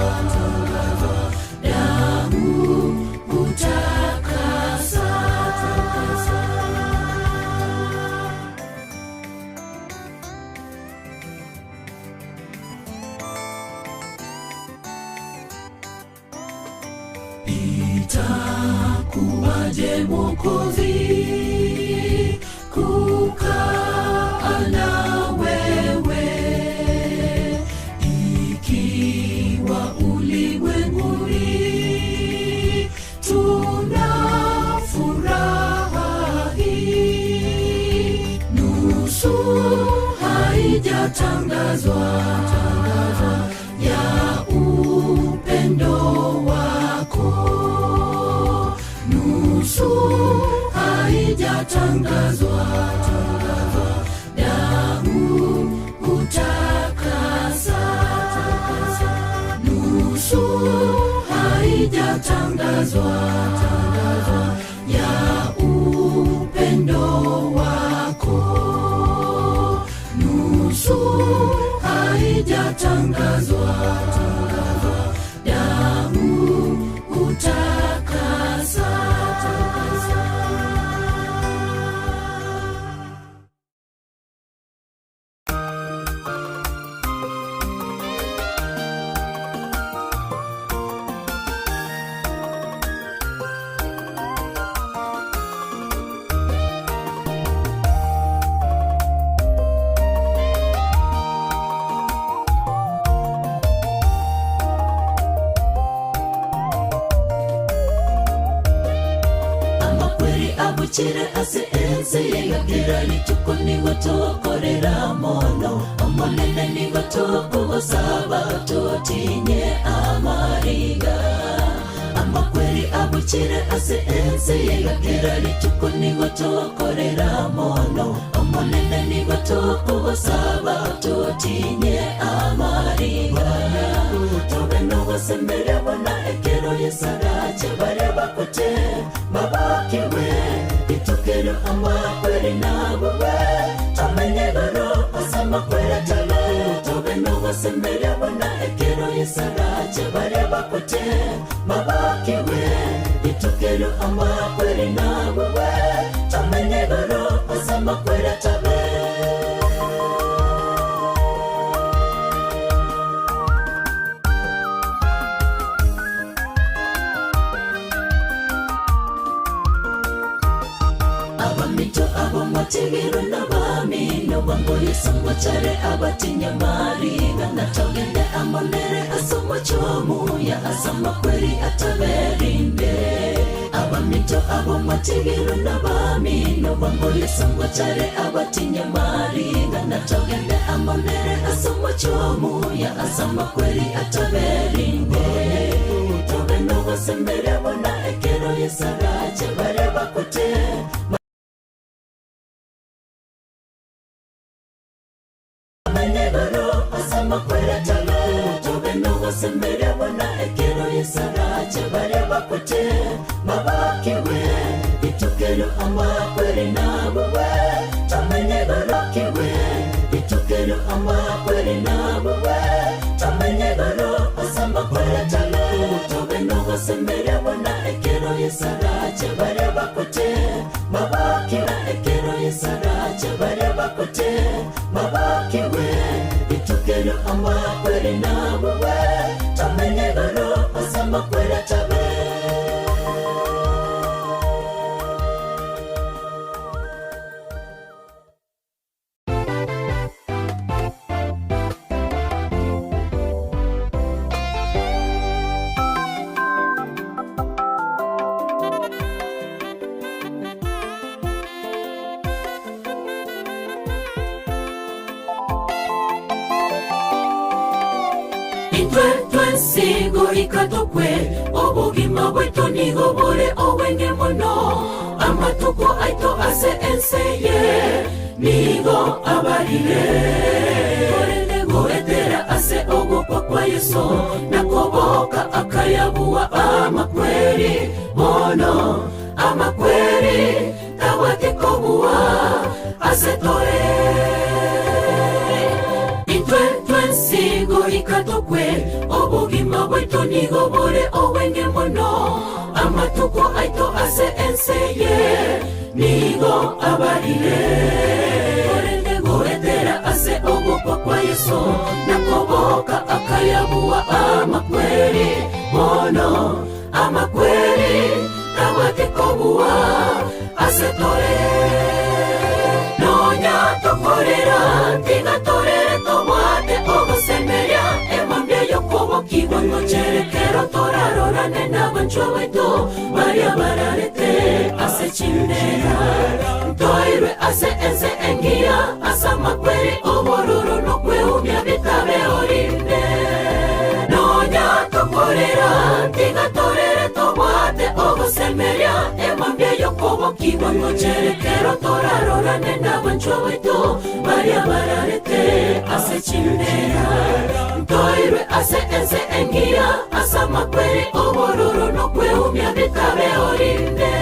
damu utakasa. Itakuwaje Mwokozi kukaa na wewe, ikiwa ulimwenguni tuna furaha hii? Nusu haijatangazwa ya upendo wako, nusu haijatangazwa, damu utakasa. Nusu haijatangazwa ya upendo wako, nusu haijatangazwa, damu utakasa. Abuchire ase ense yegakira rituko nigo tokorera mono, omonene nigo tokogosaba totinye amariga. Amakweri abuchire ase ense yegakira rituko nigo tokorera mono, omonene nigo tokogosaba totinye amariga. Tobe nogosemberia bona ekero yesarache bare bakote babakiwe, itokero amakweri nabuwe, tamenye goro ase Asamakwera tabe tobe nogosemeria bona ekero yesarache bare bakote mabakiwe itukero amakwere nawe tomenye goro asamakwera tabe. Abamito abomategero n'abamino bamboyesangwacare abatinyamari ganatogende amonere asomochomu ya asamakweri ataberinde. Abamito abomategero n'abamino bamboyesangwacare abatinyamari ganatogende amonere asomochomu ya asamakweri ataberinde. Tobe nogosembere bona ekero yesarache bare bakote asamakwera tabe tobe nogosembere bona ekero yesarache bare bakote mabakiwe itukero amakwere nawe tomenye gorokiwe itukero amakwere nawe tomenye goro asamakwera tabe tobe nogosembere bona ekero yesarache bare bakote mabakiwe ekero yesarache bare bakote mabakiwe itukero amakwere nawe tomenye goro asamakwera tabe. Ikatokwe obugima bwetu nigo bore obwenge mono amatuko aito ase enseye nigo abarire korende goetera ase ogokwa kwa Yesu nakoboka akayabuwa amakweri mono amakweri tawatekobuwa ase tore intwe ikatokwe obugima bwetu nigo bore obwenge mono amatuko aito ase enseye nigo abarire korende goetera ase ogokwa kwa Yesu nakoboka akayabuwa amakweri mono amakweri tawatekobuwa ase tore nonya tokorera tigatorere tobwate ogosemeria emambia yokobokiwa ngocherekero torarorane n'abanchwa baitu baria bararete ase chindera ntoirwe ase ense engiya ase amakweri obororo nokweumia bitabe orinde nonya tokorera tigatorere tobwate ogosemeria emambia yokobokiwa ngocherekero torarorane n'abanchwa baitu baria bararete ase chindera ntoirwe ase ense engiya ase amakweri obororo nokweumia bitabe orinde.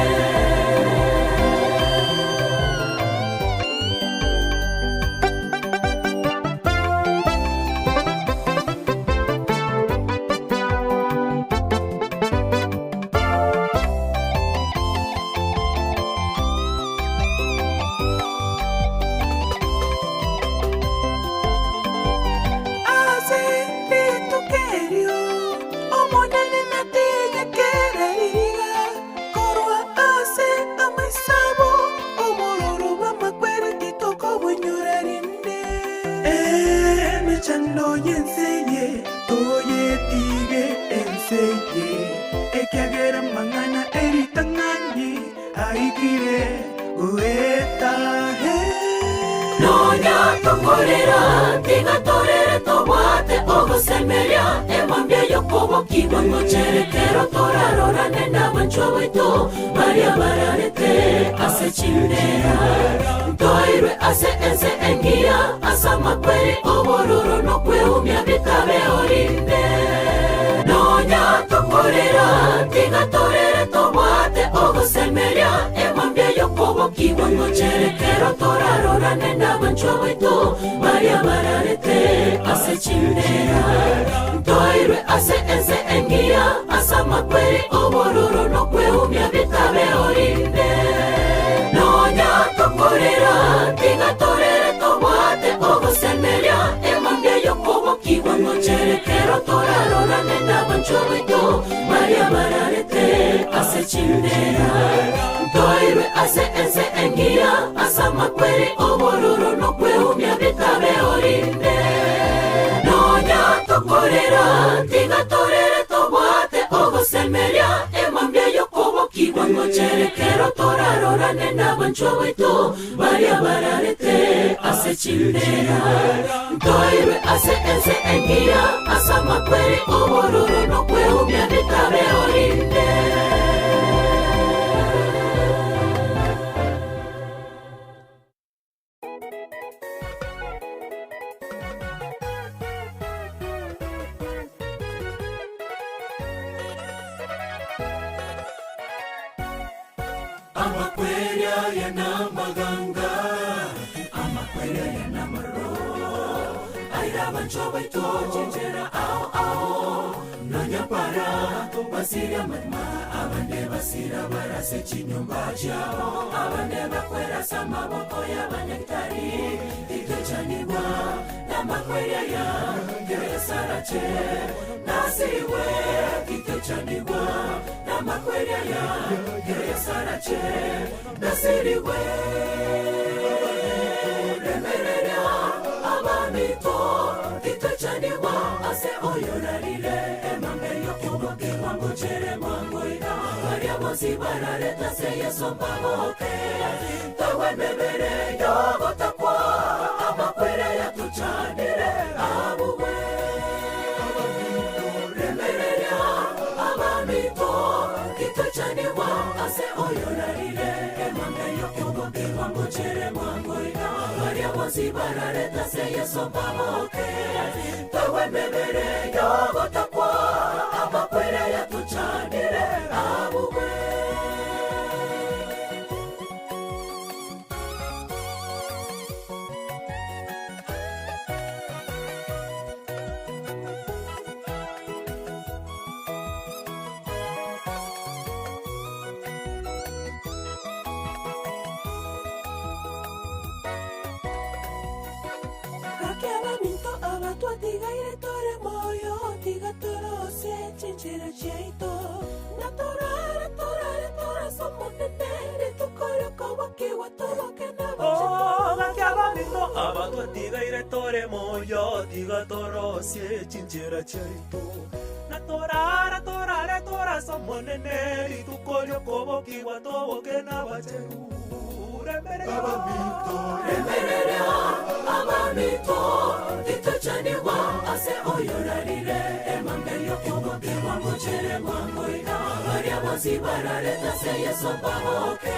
Nonya tokorera tigatorere tobwate ogosemeria emambia yokobokiwa ngocherekero torarorane n'abanchwa baitu baria bararete ase chindera ntoirwe ase ense engiya ase amakweri obororo nokweumia bitabe orinde nonya tokorera tigatorere tobwate ogosemeria emambia yokobokiwa yokobokigwa ngocherekero torarorane n'abanchwa baitu baria bararete ase chimbera ntoirwe ase ense engiya ase amakweri obororo nokweumia bitabe orinde nonya tokorera tigatorere tobwate ogosemeria emambia yokobokigwa ngocherekero torarorane n'abanchwa baitu baria bararete ase chimbera ntoirwe ase ense engiya ase amakweri obororo nokweumia bitabe orinde nonya tokorera tigatorere tobwate ogosemeria emambia yokobokigwa ngocherekero torarorane n'abanchwa baitu baria bararete ase chimbera ntoirwe ase ense engiya ase amakweri obororo nokweumia bitabe orinde. Amakweria yana maganga, amakweria yana maro. Aira bancho baito chinchera ao ao. Nanyapara basira matma, abande basira barase chinyumba chao. Abande bakwera samaboko ya banyaktari. Itochanigwa na makweria ya kiresarache. Nasiwe kitochanigwa na makweria ya kiresarache. Nasiriwe remereria abamito kitochanigwa ase oyorarire emambe yokobokigwa ngochere mwangoida baria bonsi barareta se Yesu mpaboke tawe mebere yogotakwa amakwere yatuchanire abuwe remereria abamito kitochanigwa ase oyorarire emambe yokobokigwa ngochere mwangoida baria bonsi barareta se Yesu mpaboke tawe mebere yogotakwa amakwere yatuchanire abuwe. Chinchera chaito na torara torare tora somonene ritukorio kobokiwa toboke na bacheru remereria abamito titochanigwa ase oyorarire emambe yokobokigwa ngochere mwangoida baria bonsi barareta se Yesu mpaboke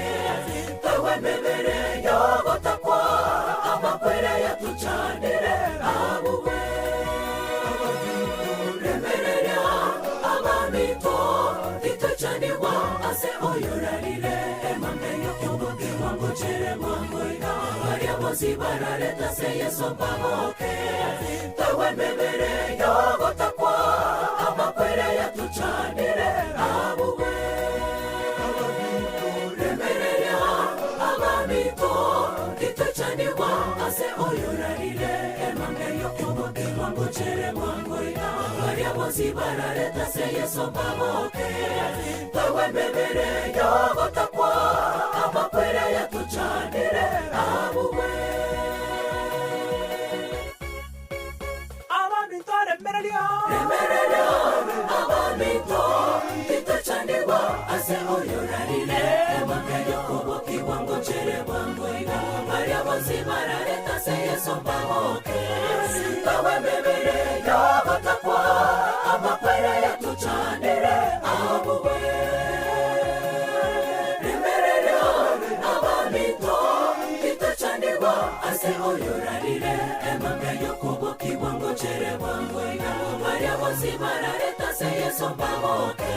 tawe mebere yogotakwa amakwere yatuchanire abuwe remereria abamito titochanigwa ase oyorarire emambe yokobokigwa ngochere mwangoida baria bonsi barareta se Yesu mpaboke tawe mebere yogotakwa amakwere yatuchanire abuwe remereria abamito titochanigwa ase oyorarire emambe yokobokigwa ngochere mwangoida baria bonsi barareta se Yesu mpaboke tawe mebere yogotakwa amakwere yatuchanire abuwe. Abamito remereria remereria abamito titochanigwa ase oyorarire emambe yokobokigwa ngochere mwangoida baria bonsi barareta se Yesu mpaboke tawe mebere yogotakwa amakwere yatuchanire abuwe remereria abamito titochanigwa ase oyorarire emambe yokobokigwa ngochere mwangoida baria bonsi barareta se Yesu mpaboke